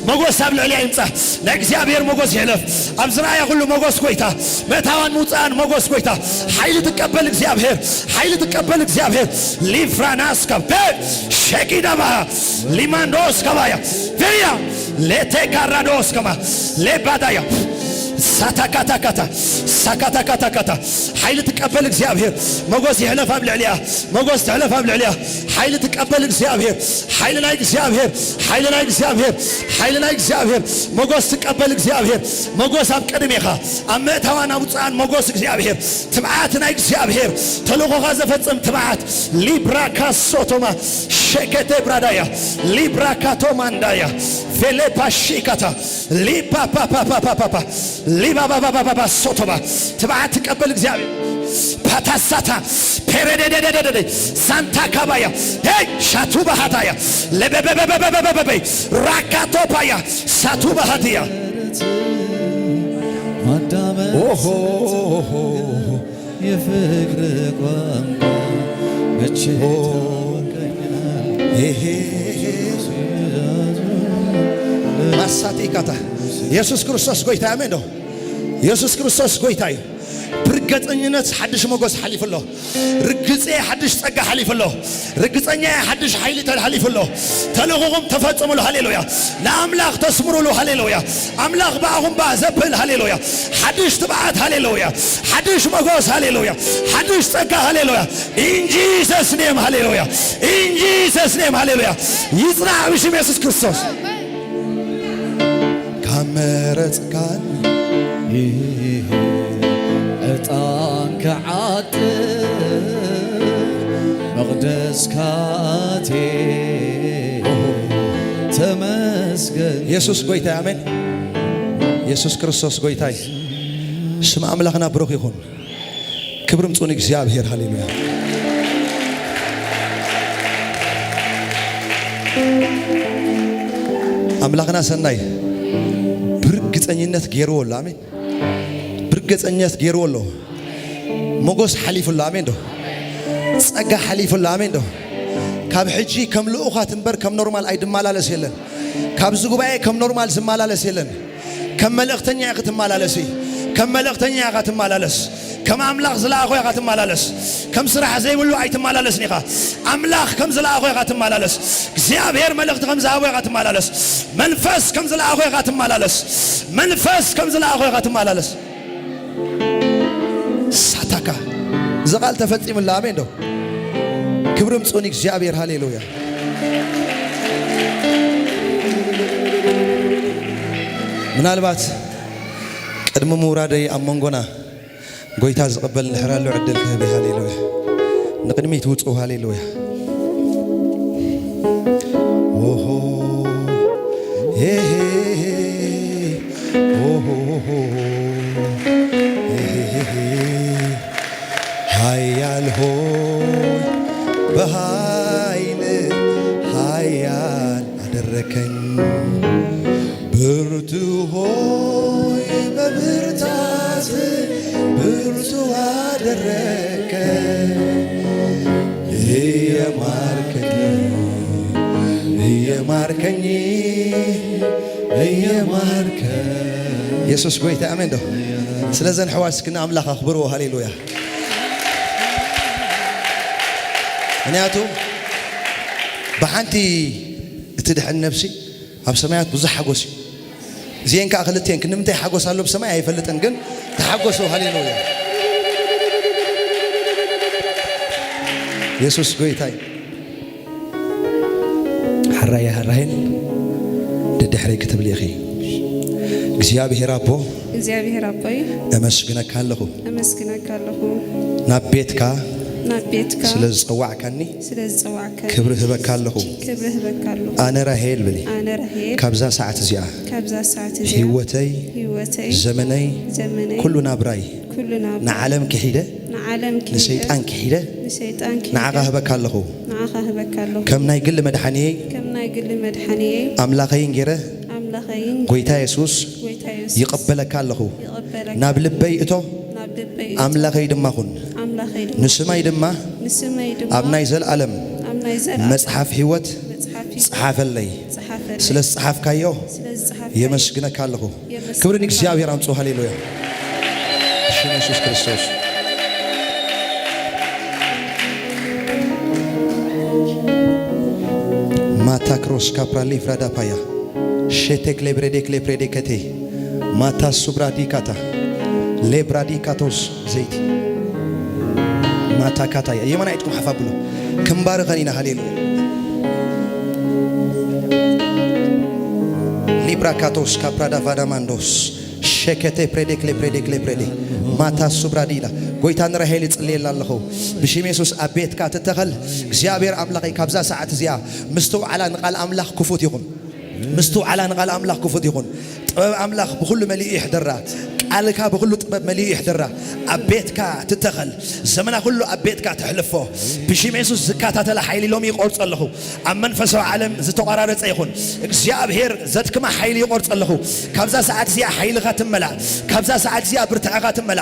ሞገስ ኣብ ልዕሊያ ይምጻ። ናይ እግዚኣብሔር ሞገስ ይሕለፍ። ኣብ ዝረኣያ ኩሉ ሞገስ ጎይታ፣ ምእታዋን ምውጻኣን ሞገስ ጎይታ። ሓይሊ ትቀበል እግዚኣብሔር፣ ሓይሊ ትቀበል እግዚኣብሔር። ሊፍራናስ ካብ ሸቂዳባ ሊማንዶስ ከባያ ቬያ ሌቴካራዶስ ከማ ሌባዳያ ሳታካታካታ ሳካታካታካታ ሓይሊ ትቀበል እግዚኣብሔር። ሞገስ ይሕለፍ ኣብ ልዕሊያ፣ ሞገስ ትሕለፍ ኣብ ልዕሊያ። ሓይሊ ትቀበል እግዚኣብሔር፣ ሓይሊ ናይ እግዚኣብሔር፣ ሓይሊ ናይ እግዚኣብሔር፣ ሓይሊ ናይ እግዚኣብሔር። ሞገስ ትቀበል እግዚኣብሔር። ሞገስ ኣብ ቅድሜኻ፣ ኣብ ምእታዋን ኣብ ውፅኣን ሞገስ እግዚኣብሔር። ትብዓት ናይ እግዚኣብሔር፣ ተልእኾኻ ዘፈጽም ትብዓት። ሊብራካ ሶቶማ ሸከቴ ብራዳያ ሊብራካ ቶማንዳያ ፌሌፓ ሺካታ ሊፓፓፓፓፓፓ ሊባባባባባ ሶቶባ ትብዓት ትቀበል እግዚኣብሔር። ፓታሳታ ፔሬዴዴዴዴዴ ሳንታ ካባያ ሄይ ሻቱ ባህታያ ለበበበበበበበበይ ራካቶፓያ ሳቱ ባህትያ ኦሆ የፍቅር ቋንቋ መቼ ታወቀኛል? ይሄ ማሳቴካታ ኢየሱስ ክርስቶስ ጎይታ ኣሜን ዶ ኢየሱስ ክርስቶስ ጎይታ እዩ። ብርግጸኝነት ሓድሽ ሞገስ ሓሊፉ ኣሎ። ርግጸ ሓድሽ ጸጋ ሓሊፉ ኣሎ። ርግጸኛ ሓድሽ ሓይሊ ተሓሊፉ ኣሎ። ተልእኾኹም ተፈጽሙሉ ሃሌሉያ። ንኣምላኽ ተስምሩሉ ሃሌሉያ። ኣምላኽ ብኣኹም ብኣ ዘብል ሃሌሉያ። ሓድሽ ትብዓት ሃሌሉያ። ሓድሽ ሞገስ ሃሌሉያ። ሓድሽ ጸጋ ሃሌሉያ። In Jesus name ሃሌሉያ። In Jesus name ሃሌሉያ። ይጽናዕ ብሽም የሱስ ክርስቶስ። ካብ መረጽካን ዕጣን ክዓጥር መቕደስካቴ ተመስገን። የሱስ ጎይታይ ኣሜን። የሱስ ክርስቶስ ጎይታይ። ስም ኣምላኽና ብሩኽ ይኹን። ክብሪ ምጹ ንእግዚኣብሔር። ሃሌሉያ። ኣምላኽና ሰናይ ብርግጸኝነት ገይርዎ ኣሎ። ኣሜን። ብርግጸኝነት ገይርዎ ኣሎ። ሞጎስ ሓሊፉ ኣሎ። ኣሜን ዶ? ጸጋ ሓሊፉ ኣሎ። ኣሜን ዶ? ካብ ሕጂ ከም ልኡኻት እምበር ከም ኖርማል ኣይድመላለስ የለን። ካብዚ ጉባኤ ከም ኖርማል ዝመላለስ የለን። ከም መልእኽተኛ ኢኻ ትመላለሲ። ከም መልእኽተኛ ኢኻ ትመላለስ። ከም ኣምላኽ ዝለኣኾ ኢኻ ትመላለስ። ከም ስራሕ ዘይብሉ ኣይትመላለስን ኢኻ። ኣምላኽ ከም ዝለኣኾ ኢኻ ትመላለስ። እግዚኣብሔር መልእኽቲ ከም ዝሃቦ ኢኻ ትመላለስ። መንፈስ ከም ዝለኣኾ ኢኻ ትመላለስ። መንፈስ ከም ዝለኣኾ ኢኻ ትመላለስ። ሳታካ እዚ ቃል ተፈጺሙላ። ኣሜን ዶ? ክብሪ ምጹን እግዚኣብሔር። ሃሌሉያ። ምናልባት ቅድሚ ምውራደይ ኣብ መንጎና ጎይታ ዝቕበል እንድሕር ኣሎ ዕድል ክህብ። ሃሌሉያ። ንቕድሚት ውጹ። ሃሌሉያ። ኦሆ፣ ሄ፣ ሄ፣ ሄ፣ ኦሆ፣ ሄ፣ ሄ፣ ሄ፣ ሄ። ሓያል ሆይ በኃይል ሓያል አደረከኝ። ብርቱ ሆይ በብርታት ብርቱ አደረከኝ። እየማርከኝ እየማርከኝ እየማርከኝ። የሱስ ጎይታ ኣሜን ዶ? ስለዘን ሕዋስ ግን ኣምላኽ ኣኽብርዎ። ሃሌሉያ። ምኽንያቱ ብሓንቲ እትድሕን ነፍሲ ኣብ ሰማያት ብዙሕ ሓጎስ እዩ። እዚኤን ከዓ ክልቴን ክንምንታይ ሓጎስ ኣሎ ብሰማይ ኣይፈልጥን፣ ግን ተሓጎሱ። ሃሌሉያ። የሱስ ጎይታይ። ሓራያ ሓራይን ደድሕረይ ክትብሊ ኢኺ። እግዚኣብሔር ኣቦ እግዚኣብሔር ኣቦይ፣ እመስግነካ ኣለኹ። እመስግነካ ኣለኹ። ናብ ቤትካ ናብ ቤትካ ስለ ዝጸዋዕካኒ ስለ ዝጸዋዕካኒ ክብሪ ህበካ ኣለኹ። ክብሪ ህበካ ኣለኹ። ኣነ ራሄል ብሊ ኣነ ራሄል ካብዛ ሰዓት እዚኣ ካብዛ ሰዓት እዚኣ ህይወተይ ህይወተይ ዘመነይ ዘመነይ ኩሉ ናብራይ ኩሉ ናብ ንዓለም ክሒደ ንዓለም ክሒደ ንሰይጣን ክሒደ ንሰይጣን ክሒደ ንዓኻ ህበካ ኣለኹ። ንዓኻ ህበካ ኣለኹ። ከም ናይ ግሊ መድሓንየይ ከም ናይ ግሊ መድሓንየይ ኣምላኸይን ገይረ ኣምላኸይን ጎይታ የሱስ ጎይታ የሱስ ይቐበለካ ኣለኹ። ይቐበለካ ናብ ልበይ እቶ ናብ ልበይ ኣምላኸይ ድማ ኩን። ኣምላኸይ ድማ ንስመይ ድማ ንስመይ ድማ ኣብ ናይ ዘለኣለም ኣብ ናይ ዘለኣለም መጽሓፍ ህይወት መጽሓፍ ህይወት ጸሓፈለይ። ጸሓፈለይ። ስለ ዝጸሓፍካዮ ስለ ዝጸሓፍካዮ የመስግነካ ኣለኹ። የመስግነካ ክብሪ ንእግዚኣብሔር ኣምጽኡ። ሃሌሉያ። ሽም የሱስ ክርስቶስ። ማታ ክሮስ ካፕራ ሊፍራ ዳፓያ ሼቴክ ሌብሬዴክ ሌፕሬዴከቴ ማታ ሱብራዲካታ ሌብራዲካቶስ ዘይቲ ማታ ካታያ የመናይ ጥቁም ሓፋ ብሎ ክንባርኸን ኢና። ሃሌሉያ። ሊብራካቶስ ካፕራዳ ቫዳማንዶስ ሸከቴ ፕሬዴክ ሌፕሬዴክ ሌፕሬዴ ማታ ሱብራዲላ ጎይታ ንራሄል ይጽልየላ ኣለኹ። ብሽም የሱስ ኣብ ቤትካ ትተኸል። እግዚኣብሔር ኣምላኸይ ካብዛ ሰዓት እዚኣ ምስትውዓላ ንቓል ኣምላኽ ክፉት ይኹን። ምስትውዓላ ንቓል ኣምላኽ ክፉት ይኹን። ጥበብ ኣምላኽ ብኹሉ መሊኡ ይሕደራ። ቃልካ ብኹሉ ጥበብ መሊኡ ይሕደራ። ኣብ ቤትካ ትተኸል። ዘመና ኩሉ ኣብ ቤትካ ተሕልፎ። ብሽም የሱስ ዝከታተላ ሓይሊ ሎሚ ይቆርጸ ኣለኹ። ኣብ መንፈሳዊ ዓለም ዝተቆራረጸ ይኹን። እግዚኣብሔር ዘድክማ ሓይሊ ይቆርጸ ኣለኹ። ካብዛ ሰዓት እዚኣ ሓይልኻ ትመላ። ካብዛ ሰዓት እዚኣ ብርትዕኻ ትመላ።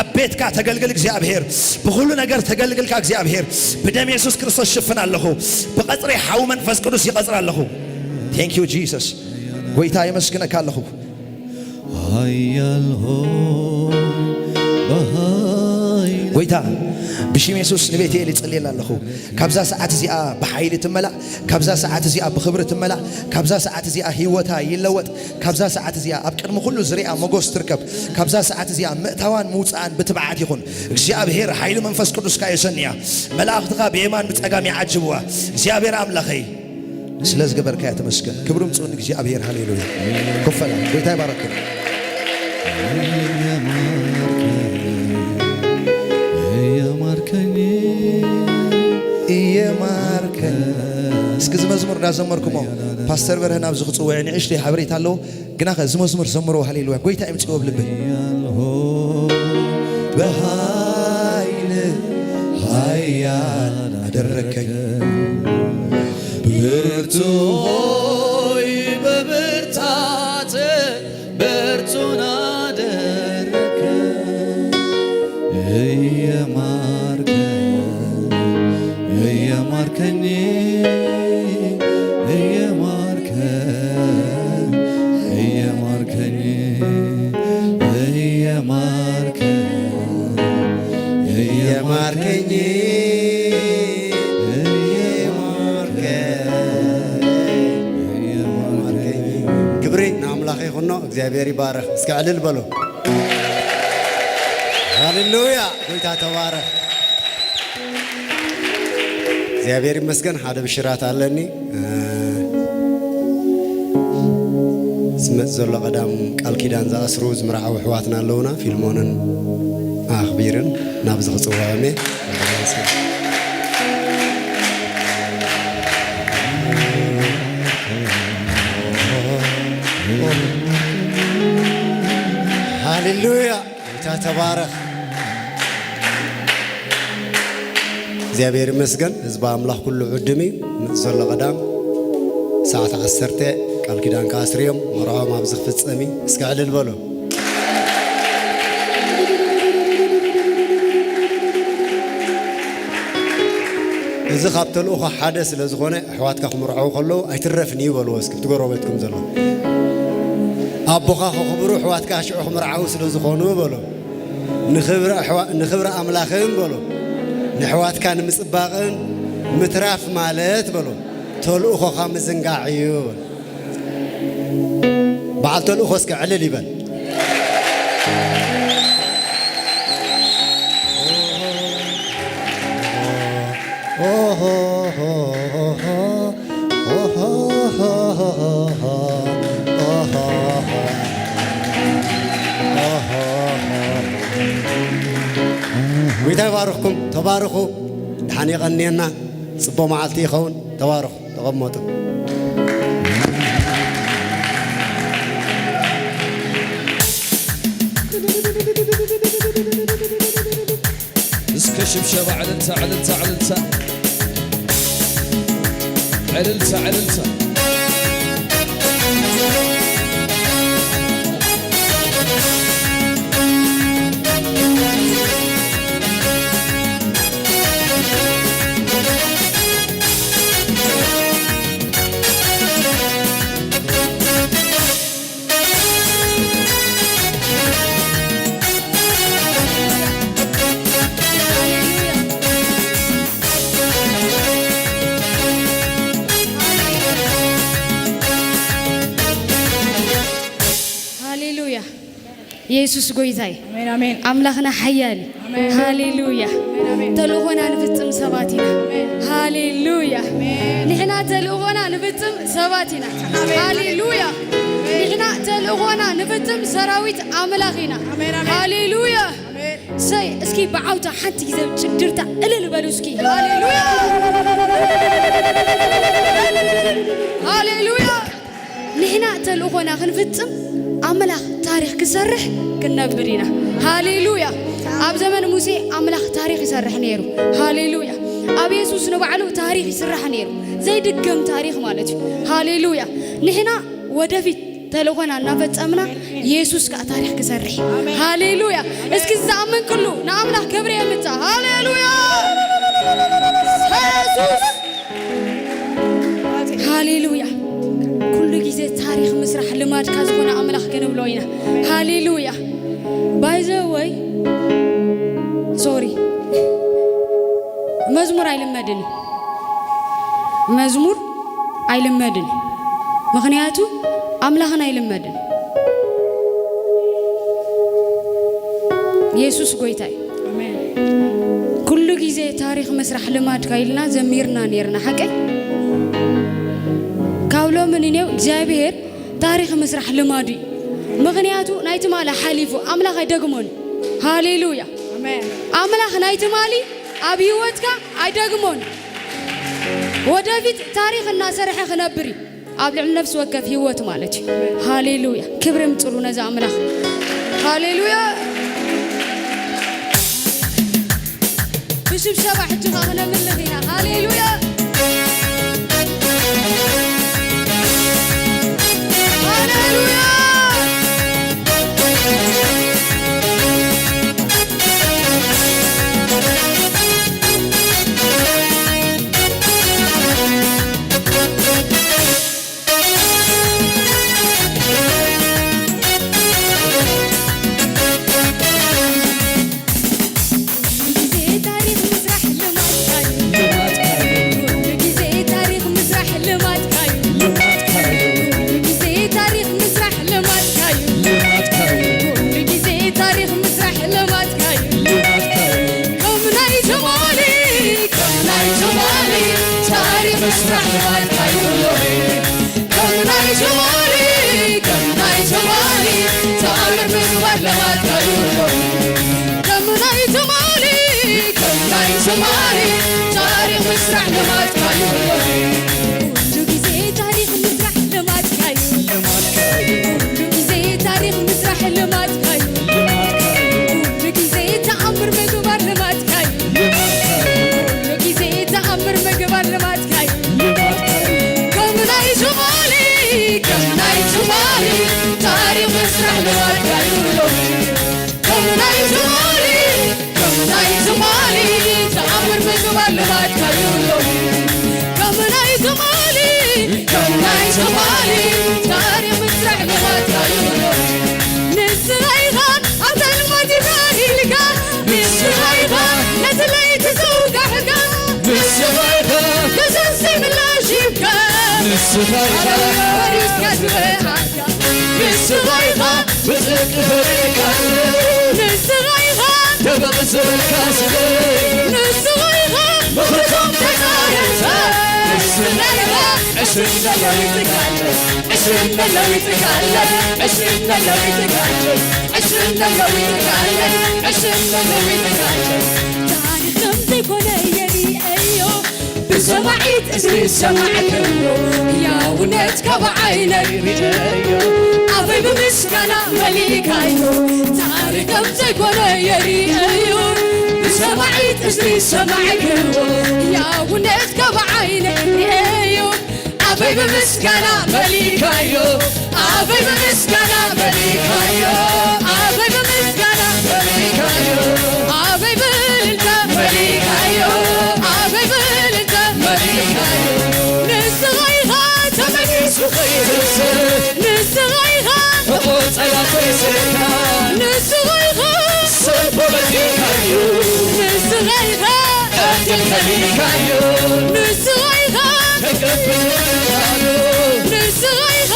ኣብ ቤትካ ተገልግል እግዚኣብሔር። ብኹሉ ነገር ተገልግልካ እግዚኣብሔር። ብደም የሱስ ክርስቶስ ሽፍን ኣለኹ። ብቐጽሪ ሓው መንፈስ ቅዱስ ይቐጽር ኣለኹ። Thank you Jesus። ጎይታ የመስግነካ ኣለኹ። ኃያል ሆይ በኃይል ጎይታ ብሽም የሱስ ንቤቴል ይጽልየላ ኣለኹ። ካብዛ ሰዓት እዚኣ ብሓይሊ ትመላእ። ካብዛ ሰዓት እዚኣ ብኽብሪ ትመላእ። ካብዛ ሰዓት እዚኣ ህይወታ ይለወጥ። ካብዛ ሰዓት እዚኣ ኣብ ቅድሚ ኩሉ ዝሪኣ ሞጎስ ትርከብ። ካብዛ ሰዓት እዚኣ ምእታዋን ምውፅኣን ብትብዓት ይኹን። እግዚኣብሔር ሓይሊ መንፈስ ቅዱስካ የሰንያ። መላእኽትኻ ብየማን ብጸጋም ይዓጅብዋ። እግዚኣብሔር ኣምላኸይ ስለ ዝገበርካያ ተመስገን። ክብሪ ምጽኡ ንእግዚኣብሔር። ሃሌሉያ። ኮፈላ ጎይታ ይባረክም። እየማርከኝ እየማርከኝ። እስኪ እዚ መዝሙር እንዳዘመርኩሞ ፓስተር በርሀ ናብዚ ክጽውዕ ንእሽተይ ሓበሬታ ኣለዎ። ግና ከ እዚ መዝሙር ዘምሮ። ሃሌሉያ። ጎይታ ይምጽዎ ብልቢ ኃያል ሆይ በኃይል ኃያል አደረከኝ ብርቱ ሆይ በብርታት ብርቱን አደረከኝ እየማርከኝ እየማርከኝ እየማርከኝ እየማርከኝ እየማርከኝ እየማርከኝ ክብሪ ንኣምላኽ ይኹኖ። እግዚኣብሔር ይባረኽ። እስኪ ዕልል በሉ። ሃሌሉያ። ጎይታ ተባረኽ። እግዚኣብሔር ይመስገን። ሓደ ብሽራት ኣለኒ። ዝመጽእ ዘሎ ቀዳም ቃል ኪዳን ዝኣስሩ ዝምርዓው ኣሕዋትና ኣለውና። ፊልሞንን ኣኽቢርን ናብዚ ክጽውዖም እየ። ሃሌሉያ። ጎይታ ተባረኽ። እግዚኣብሔር ይመስገን። ህዝቢ ኣምላኽ ኩሉ ዕድም እዩ። ምጽእ ዘሎ ቀዳም ሰዓት ዓሰርተ ቃል ኪዳን ክኣስርዮም መርዖም ኣብዚ ክፍጸም እዩ። እስከ ዕልል በሉ። እዚ ካብ ተልእኾ ሓደ ስለ ዝኾነ ኣሕዋትካ ክምርዐው ከለዉ ኣይትረፍን እዩ በልዎ እስኪ እቲ ጎረቤትኩም ዘሎ። ኣቦኻ ከኽብሩ ኣሕዋትካ ሽዑ ክምርዓው ስለ ዝኾኑ በሎ። ንኽብሪ ኣሕዋ- ንኽብሪ ኣምላኽን በሎ። ንኣሕዋትካ ንምጽባቕን ምትራፍ ማለት በሎ ተልእኾኻ ምዝንጋዕ እዩ በሎ። በዓል ተልእኾ እስከ ዕልል ይበል። ጎይታ ይባርኽኩም። ተባረኹ። ድሓን የቐንየና። ጽቡቕ መዓልቲ ይኸውን። ተባረኹ። ተቐመጡ። ሽብሸባ፣ ዕልልታ፣ ዕልልታ፣ ዕልልታ። ዕልልታ፣ ዕልልታ። ሃሌሉያ። ኢየሱስ ጎይታይ። ኣሜን፣ ኣሜን። ኣምላኽና ሓያል እዩ። ኣሜን። ሃሌሉያ። ኣሜን፣ ኣሜን። ተልእኾና ንፍጽም ሰባት ኢና። ኣሜን። ሃሌሉያ። ኣሜን። ንሕና ተልእኾና ንፍጽም ሰባት ኢና። ኣሜን። ሃሌሉያ። ኣሜን። ንሕና ተልእኾና ንፍጽም ሰራዊት ኣምላኽ ኢና። ኣሜን፣ ኣሜን። ሃሌሉያ። ኣሜን። ሰይ፣ እስኪ ብዓውታ ሓንቲ ግዜ ጭድርታ እልል በሉ እስኪ። ሃሌሉያ። ሃሌሉያ። ንሕና ተልእኾና ክንፍጽም ኣምላኽ ታሪኽ ክሰርሕ ክንነብር ኢና። ሃሌሉያ። ኣብ ዘመን ሙሴ ኣምላኽ ታሪኽ ይሰርሕ ነይሩ። ሃሌሉያ። ኣብ የሱስ ንባዕሉ ታሪኽ ይስራሕ ነይሩ። ዘይድገም ታሪኽ ማለት እዩ። ሃሌሉያ። ንሕና ወደፊት ተልእኾና እናፈጸምና የሱስ ከኣ ታሪኽ ክሰርሕ። ሃሌሉያ። እስኪ ዝኣምን ኩሉ ንኣምላኽ ክብሪ የምጽእ። ሃሌሉያ። የሱስ። ሃሌሉያ። ኩሉ ግዜ ታሪኽ ምስራሕ ልማድካ ዝኾነ ኣምላኽ ክንብሎ ኢና። ሃሌሉያ። ባይ ዘ ወይ፣ ሶሪ፣ መዝሙር ኣይልመድን እዩ። መዝሙር ኣይልመድን እዩ። ምኽንያቱ ኣምላኽን ኣይልመድን። የሱስ ጎይታ እዩ። ኣሜን። ኩሉ ግዜ ታሪኽ ምስራሕ ልማድካ ኢልና ዘሚርና ነይርና፣ ሓቀይ? ካብ ሎሚ ንኔው እግዚኣብሔር ታሪኽ ምስራሕ ልማዱ እዩ። ምኽንያቱ ናይ ትማሊ ሓሊፉ፣ ኣምላኽ ኣይደግሞን። ሃሌሉያ። ኣሜን። ኣምላኽ ናይ ትማሊ ኣብ ህይወትካ ኣይደግሞን። ወደፊት ታሪኽ እናሰርሐ ክነብር እዩ። ኣብ ልዕሊ ነፍሲ ወከፍ ህይወት ማለት እዩ። ሃሌሉያ። ክብሪ ምጽሉ ነዚ ኣምላኽ። ሃሌሉያ። ብሽብሸባ ሕጂ ኸኣ ክነምልኽ ኢና። ሃሌሉያ። ሃሌሉያ። ግዜ ታሪኽ ምስራሕ ልማድካ እዩ። ኩሉ ግዜ ታሪኽ ምስራሕ ልማድካ እዩ። ኩሉ ግዜ ታሪኽ ምስራሕ ልማድካ እዩ። ኩሉ ግዜ ታሪኽ ምስራሕ ልማድካ እዩ። ከም ናይ ትማሊ፣ ከም ናይ ትማሊ ታሪኽ ምስራሕ ልማድካ እዩ። ከም ናይ ትማሊ፣ ከም ናይ ትማሊ ታሪኽ ምስራሕ ልማድካ እዩ። ከም ናይ ትማሊ፣ ከም ናይ ትማሊ ታሪኽ ምስራሕ ልማድካ እዩ። ኩሉ ግዜ ታሪኽ ምስራሕ ልማድካ እዩ። ኩሉ ግዜ ታሪኽ ምስራሕ ልማድካ እዩ። ኩሉ ግዜ ተኣምር ምግባር ልማድካ እዩ። ኩሉ ግዜ ተኣምር ምግባር ልማድካ እዩ። ከም ናይ ትማሊ፣ ከም ናይ ትማሊ ታሪኽ ምስራሕ ልማድካ እዩ። ከም ናይ ትማሊ፣ ከም ናይ ትማሊ ተኣምር ምግባር ልማድካ እዩ። ከም ናይ ትማሊ፣ ከም ናይ ትማሊ ታሪኽ ምስራሕ ልማድካ እዩ። ንስኻ ኢኻ ኣብታ ልማድ ይብራህ ኢልካ፣ ንስኻ ኢኻ ነቲ ለይቲ ዘውጋሕካ፣ ንስኻ ኢኻ ክሰሲ ምላሽ ሂብካ፣ ንስኻ ኢኻ ፈሪስካ ዝበሃልካ፣ ንስኻ ኢኻ ብጽድቂ ፈሪድካለይ፣ ንስኻ ኢኻ ተበቕ ዝበልካ ስለይ፣ ንስኻ ኢኻ ምኽርቶም ተጻረርካ፣ ንስኻ ኢኻ ዕስለ ለዊጥካለይ፣ ዕስለ ለዊጥካለይ፣ ዕስለ ለዊጥካለይ፣ ዕስለ ለዊጥካለይ፣ ዕስለ ለዊጥካለይ። ታሪኽ ከም ዘይኮነ የርእዮ፣ ብሰማዒት እዝኒ ዝሰማዕክዎ፣ ህያውነትካ ብዓይነይ ርእየዮ። ኣፈይ ብምስጋና መሊእካዮ፣ ታሪኽ ከም ዘይኮነ የርእዮ። ብሰ- ሰማዒት እዝኒ ሰማዕክዎ፣ ያውነትካ ብዓይነ ርእየዮ። ኣበይ ብምስጋና መሊእካዮ፣ ኣበይ ብምስጋና መሊእካዮ፣ ኣበይ ብምስጋና መሊእካዮ፣ ኣበይ ብእልልታ መሊእካዮ፣ ኣበይ ብእልልታ መሊእካዮ። ንስኻ ኢኻ ተመሊሱ ኸይትስእ፣ ንስኻ ኢኻ ተቖጸራ ተይስእካ፣ ንስኻ ኢኻ ሰልፎ በቲካዮ፣ ንስኻ ኢኻ ዕድል ከሊእካዮ፣ ንስኻ ኢኻ ተቀብልካዮ፣ ንስኻ ኢኻ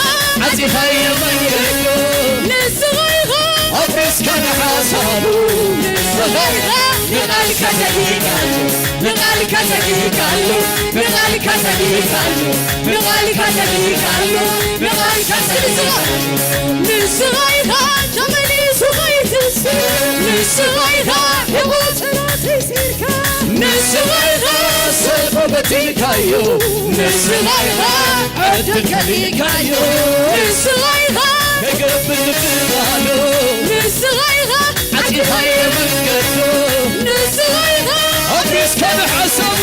ዓጺኻዮ መንገዶ፣ ንስኻ ኢኻ ኣፍሪስካ ንሓሳቡ፣ ንስኻ ኢኻ ንቓልካ ተጊካዮ፣ ንቓልካ ተጊካዮ፣ ንቓልካ ተጊካዮ፣ ንቓልካ ተጊካዮ፣ ንቓልካ ተጊካዮ። ንስኻ ኢኻ ተመሊሱ ኸይትስእ፣ ንስኻ ኢኻ ብቑጽራ ተይሲርካ፣ ንስኻ ኢኻ ሰልፎ በቲካዮ፣ ንስኻ ኢኻ ዕድል ከሊእካዮ፣ ንስኻ ኢኻ ከገብር ምፍቃዶ፣ ንስኻ ኢኻ ዓጺኻዮ መንገዶ፣ ንስኻ ኢኻ ኣፍሪስካ ንሓሳቡ፣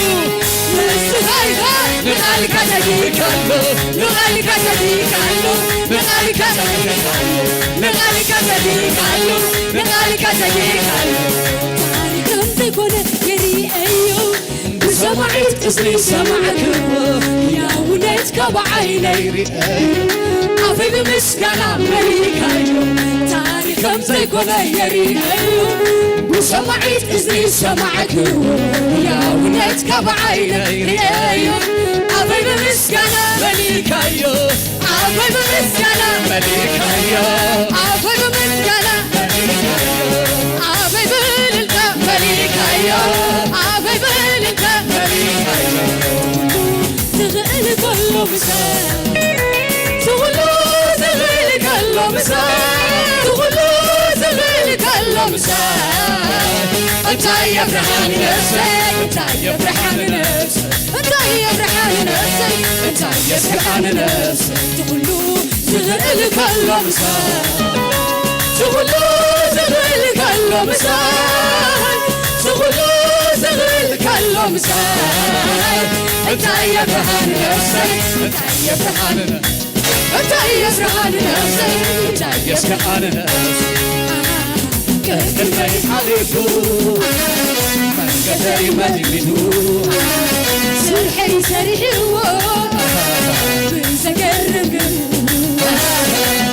ንስኻ ኢኻ ንቓልካ ተጊካሎ፣ ንቓልካ ተጊካሎ፣ ንቓልካ ተጊካሎ፣ ንቓልካ ተጊካሎ፣ ንቓልካ ተጊካሎ። ታሪኽ ከም ዘይኮነ የርእየዮ፣ ብሰማዒት እዝኒ ሰማዕክዎ፣ ያውነትካ ብዓይነይ ርእየዮ። ኣፈይ ብምስጋና መሊእካዮ፣ ታሪኽ ከም ዘይኮነ የርእየዮ። ብሰማዒት እዝኒ ሰማዕክዎ፣ ያውነትካ ብዓይነይ ርእየዮ። ኣፈይ ብምስጋና መሊእካዮ፣ ኣፈይ ብምስጋና መሊእካዮ፣ ኣፈይ ብምስጋና መሊእካዮ፣ ኣፈይ ብእልልታ መሊእካዮ፣ ኣፈይ ብእልልታ መሊእካዮ። ዝኽእል ከሎ ምሳይ፣ ዝኹሉ ዝኽእል ከሎ ምሳይ፣ ዝኹሉ ዝኽእል ከሎ ምሳይ፣ እንታይ የፍርሓኒ ነፍሰይ፣ እንታይ የፍርሓኒ ነፍሰይ፣ እንታይ የፍርሓኒ ነፍሰይ፣ እንታይ የስግኣኒ ነፍሰይ፣ ዝኹሉ ዝኽእል ከሎ ምሳይ፣ ዝኹሉ ዝኽእል ከሎ ምሳይ፣ ዝኹሉ ዝኽእል ከሎ ምሳይ፣ እንታይ የፍርሓኒ ነፍሰይ፣ እንታይ የፍርሓኒ ነፍሰይ፣ እንታይ የፍርሓኒ ነፍሰይ፣ እንታይ የስግኣኒ ነፍሰይ። ቅድመይ ሓሊፉ መንገደይ መሊሱ ስርሐይ ሰሪሕዎ ብዘገርም ግን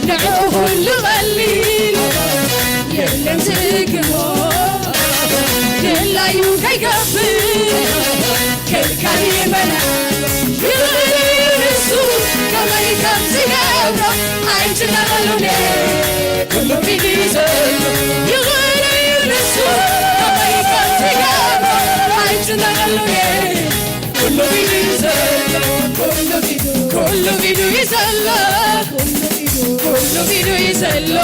ንዕኡ ኩሉ ቀሊል የለን ዝግሞ ድላዩ ከይገብር ከልካሊ መና ይኽእል እዩ ንሱ ከመይ ከም ዝገብሮ ኣይጭነቐሉን ኩሉ ቢዱ እዩ ዘሎ ይኽእል እዩ ንሱ ከመይ ከም ዝገብሮ ኣይጭነቐሉን ኩሉ ቢዱ እዩ ዘሎ ኩሉ ቢዱ ኩሉ ቢዱ እዩ ዘሎ ኩሉ ቢዱ እዩ ዘሎ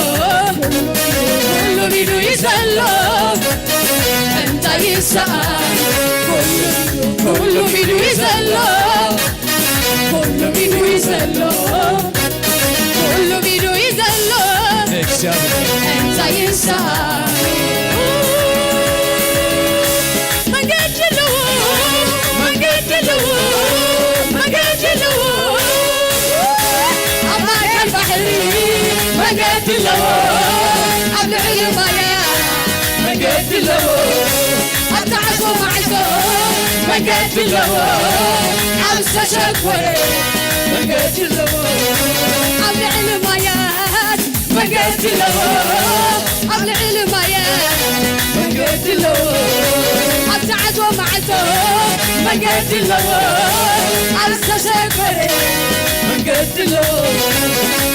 ኩሉ ቢዱ እዩ ዘሎ እንታይ ይሰኣን ኩሉ ቢዱ እዩ ዘሎ ኩሉ ቢዱ እዩ ዘሎ ኩሉ ቢዱ እዩ ዘሎ እግዚኣብሔር እንታይ ይሰኣን መንገዲ ኣለዎ መንገዲ ኣለዎ መንገዲ ኣለዎ ኣብ ማእከል ባሕሪ መንገዲ ኣለዎ ኣብ ልዕሊ ማያ መንገዲ ኣለዎ ኣብ ተዓጽዎ ማዕጾ መንገዲ ኣለዎ ኣብ ዝተሸጎረ መንገዲ ኣለዎ ኣብ ልዕሊ ማያት መንገዲ ኣለዎ ኣብ ልዕሊ ማያት መንገዲ ኣለዎ ኣብ ተዓጽዎ ማዕጾ መንገዲ ኣለዎ ኣብ ዝተሸጎረ መንገዲ ኣለዎ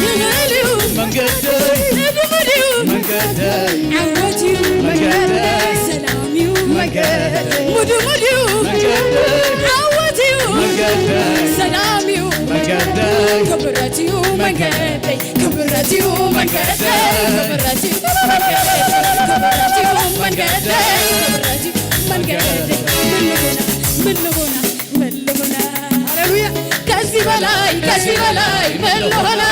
ይኽእል እዩ መንገደይ ንድሙድ እዩ መንገደይ ዓወት እዩ መንገደይ ሰላም እዩ መንገደይ ሙድሙድ እዩ መንገደይ ዓወት እዩ መንገደይ ሰላም እዩ መንገደይ ክብረት እዩ መንገደይ ክብረት እዩ መንገደይ ክብረት እዩ መንገደይ ክብረት እዩ መንገደይ ክብረት እዩ መንገደይ ምን ልቦና ምን ልቦና ምን ልቦና ሃሌሉያ ከዚህ በላይ ከዚህ በላይ ምን ልቦና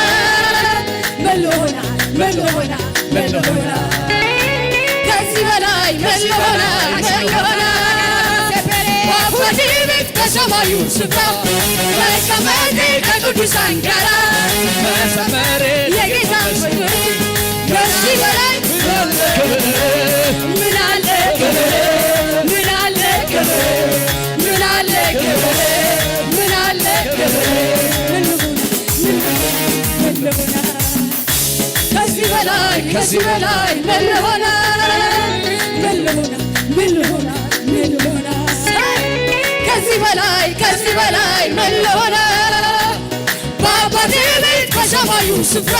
ምን ልቦና ምን ልቦና ምን ልቦና ከዚህ በላይ መለሆና መለሆና ባባዲ ቤት በሰማዩ ስፍራ መቀመጤ ከቅዱሳን ጋራ መሰመሬ የጌታ ፍቅር ከዚህ በላይ ምን አለ ክብር ምን አለ ክብር ምን አለ ክብር ምን አለ ክብር ምን ልሁን ምን ልሁን ምን ልሁን ከዚህ በላይ ከዚህ በላይ ምን ልሆና ምን ልሆና ምን ልሆና ምን ልሆና ከዚህ በላይ ከዚህ በላይ ምን ልሆና በአባቴ ቤት በሰማዩ ስፍራ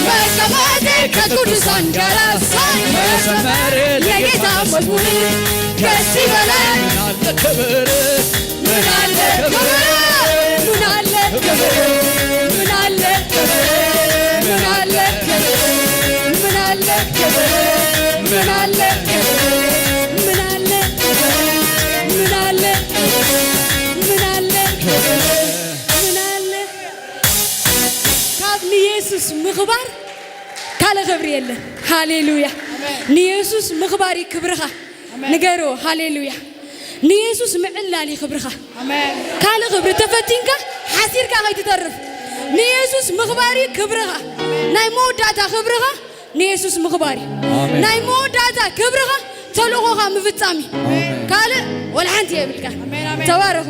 መቀመጤ ከቅዱሳን ጋር ሳይ መዘመር የጌታ መዝሙር ከዚህ በላይ ክብር ምን አለ ክብር ምን አለ ክብር ምን አለ ክብር ምን አለ ክብር ምን አለ ክብር ምን አለ ክብር ምን አለ ክብር ምን አለ ክብር ምን አለ ክብር ምን አለ ካብ ንየሱስ ምኽባር ካልእ ክብሪ የለን። ሃሌሉያ። ንየሱስ ምኽባር እዩ ክብርኻ። ንገርዎ። ሃሌሉያ። ንየሱስ ምዕላል እዩ ክብርኻ። ካልእ ክብሪ ተፈቲንካ ሓሲርካ ከይትተርፍ። ንየሱስ ምኽባር እዩ ክብርኻ። ናይ መወዳእታ ክብርኻ ንየሱስ ምኽባር እዩ። ናይ መወዳእታ ክብርኻ ተልእኾኻ ምፍጻም እዩ። ካልእ ወላ ሓንቲ የብልካ። ተባረኹ።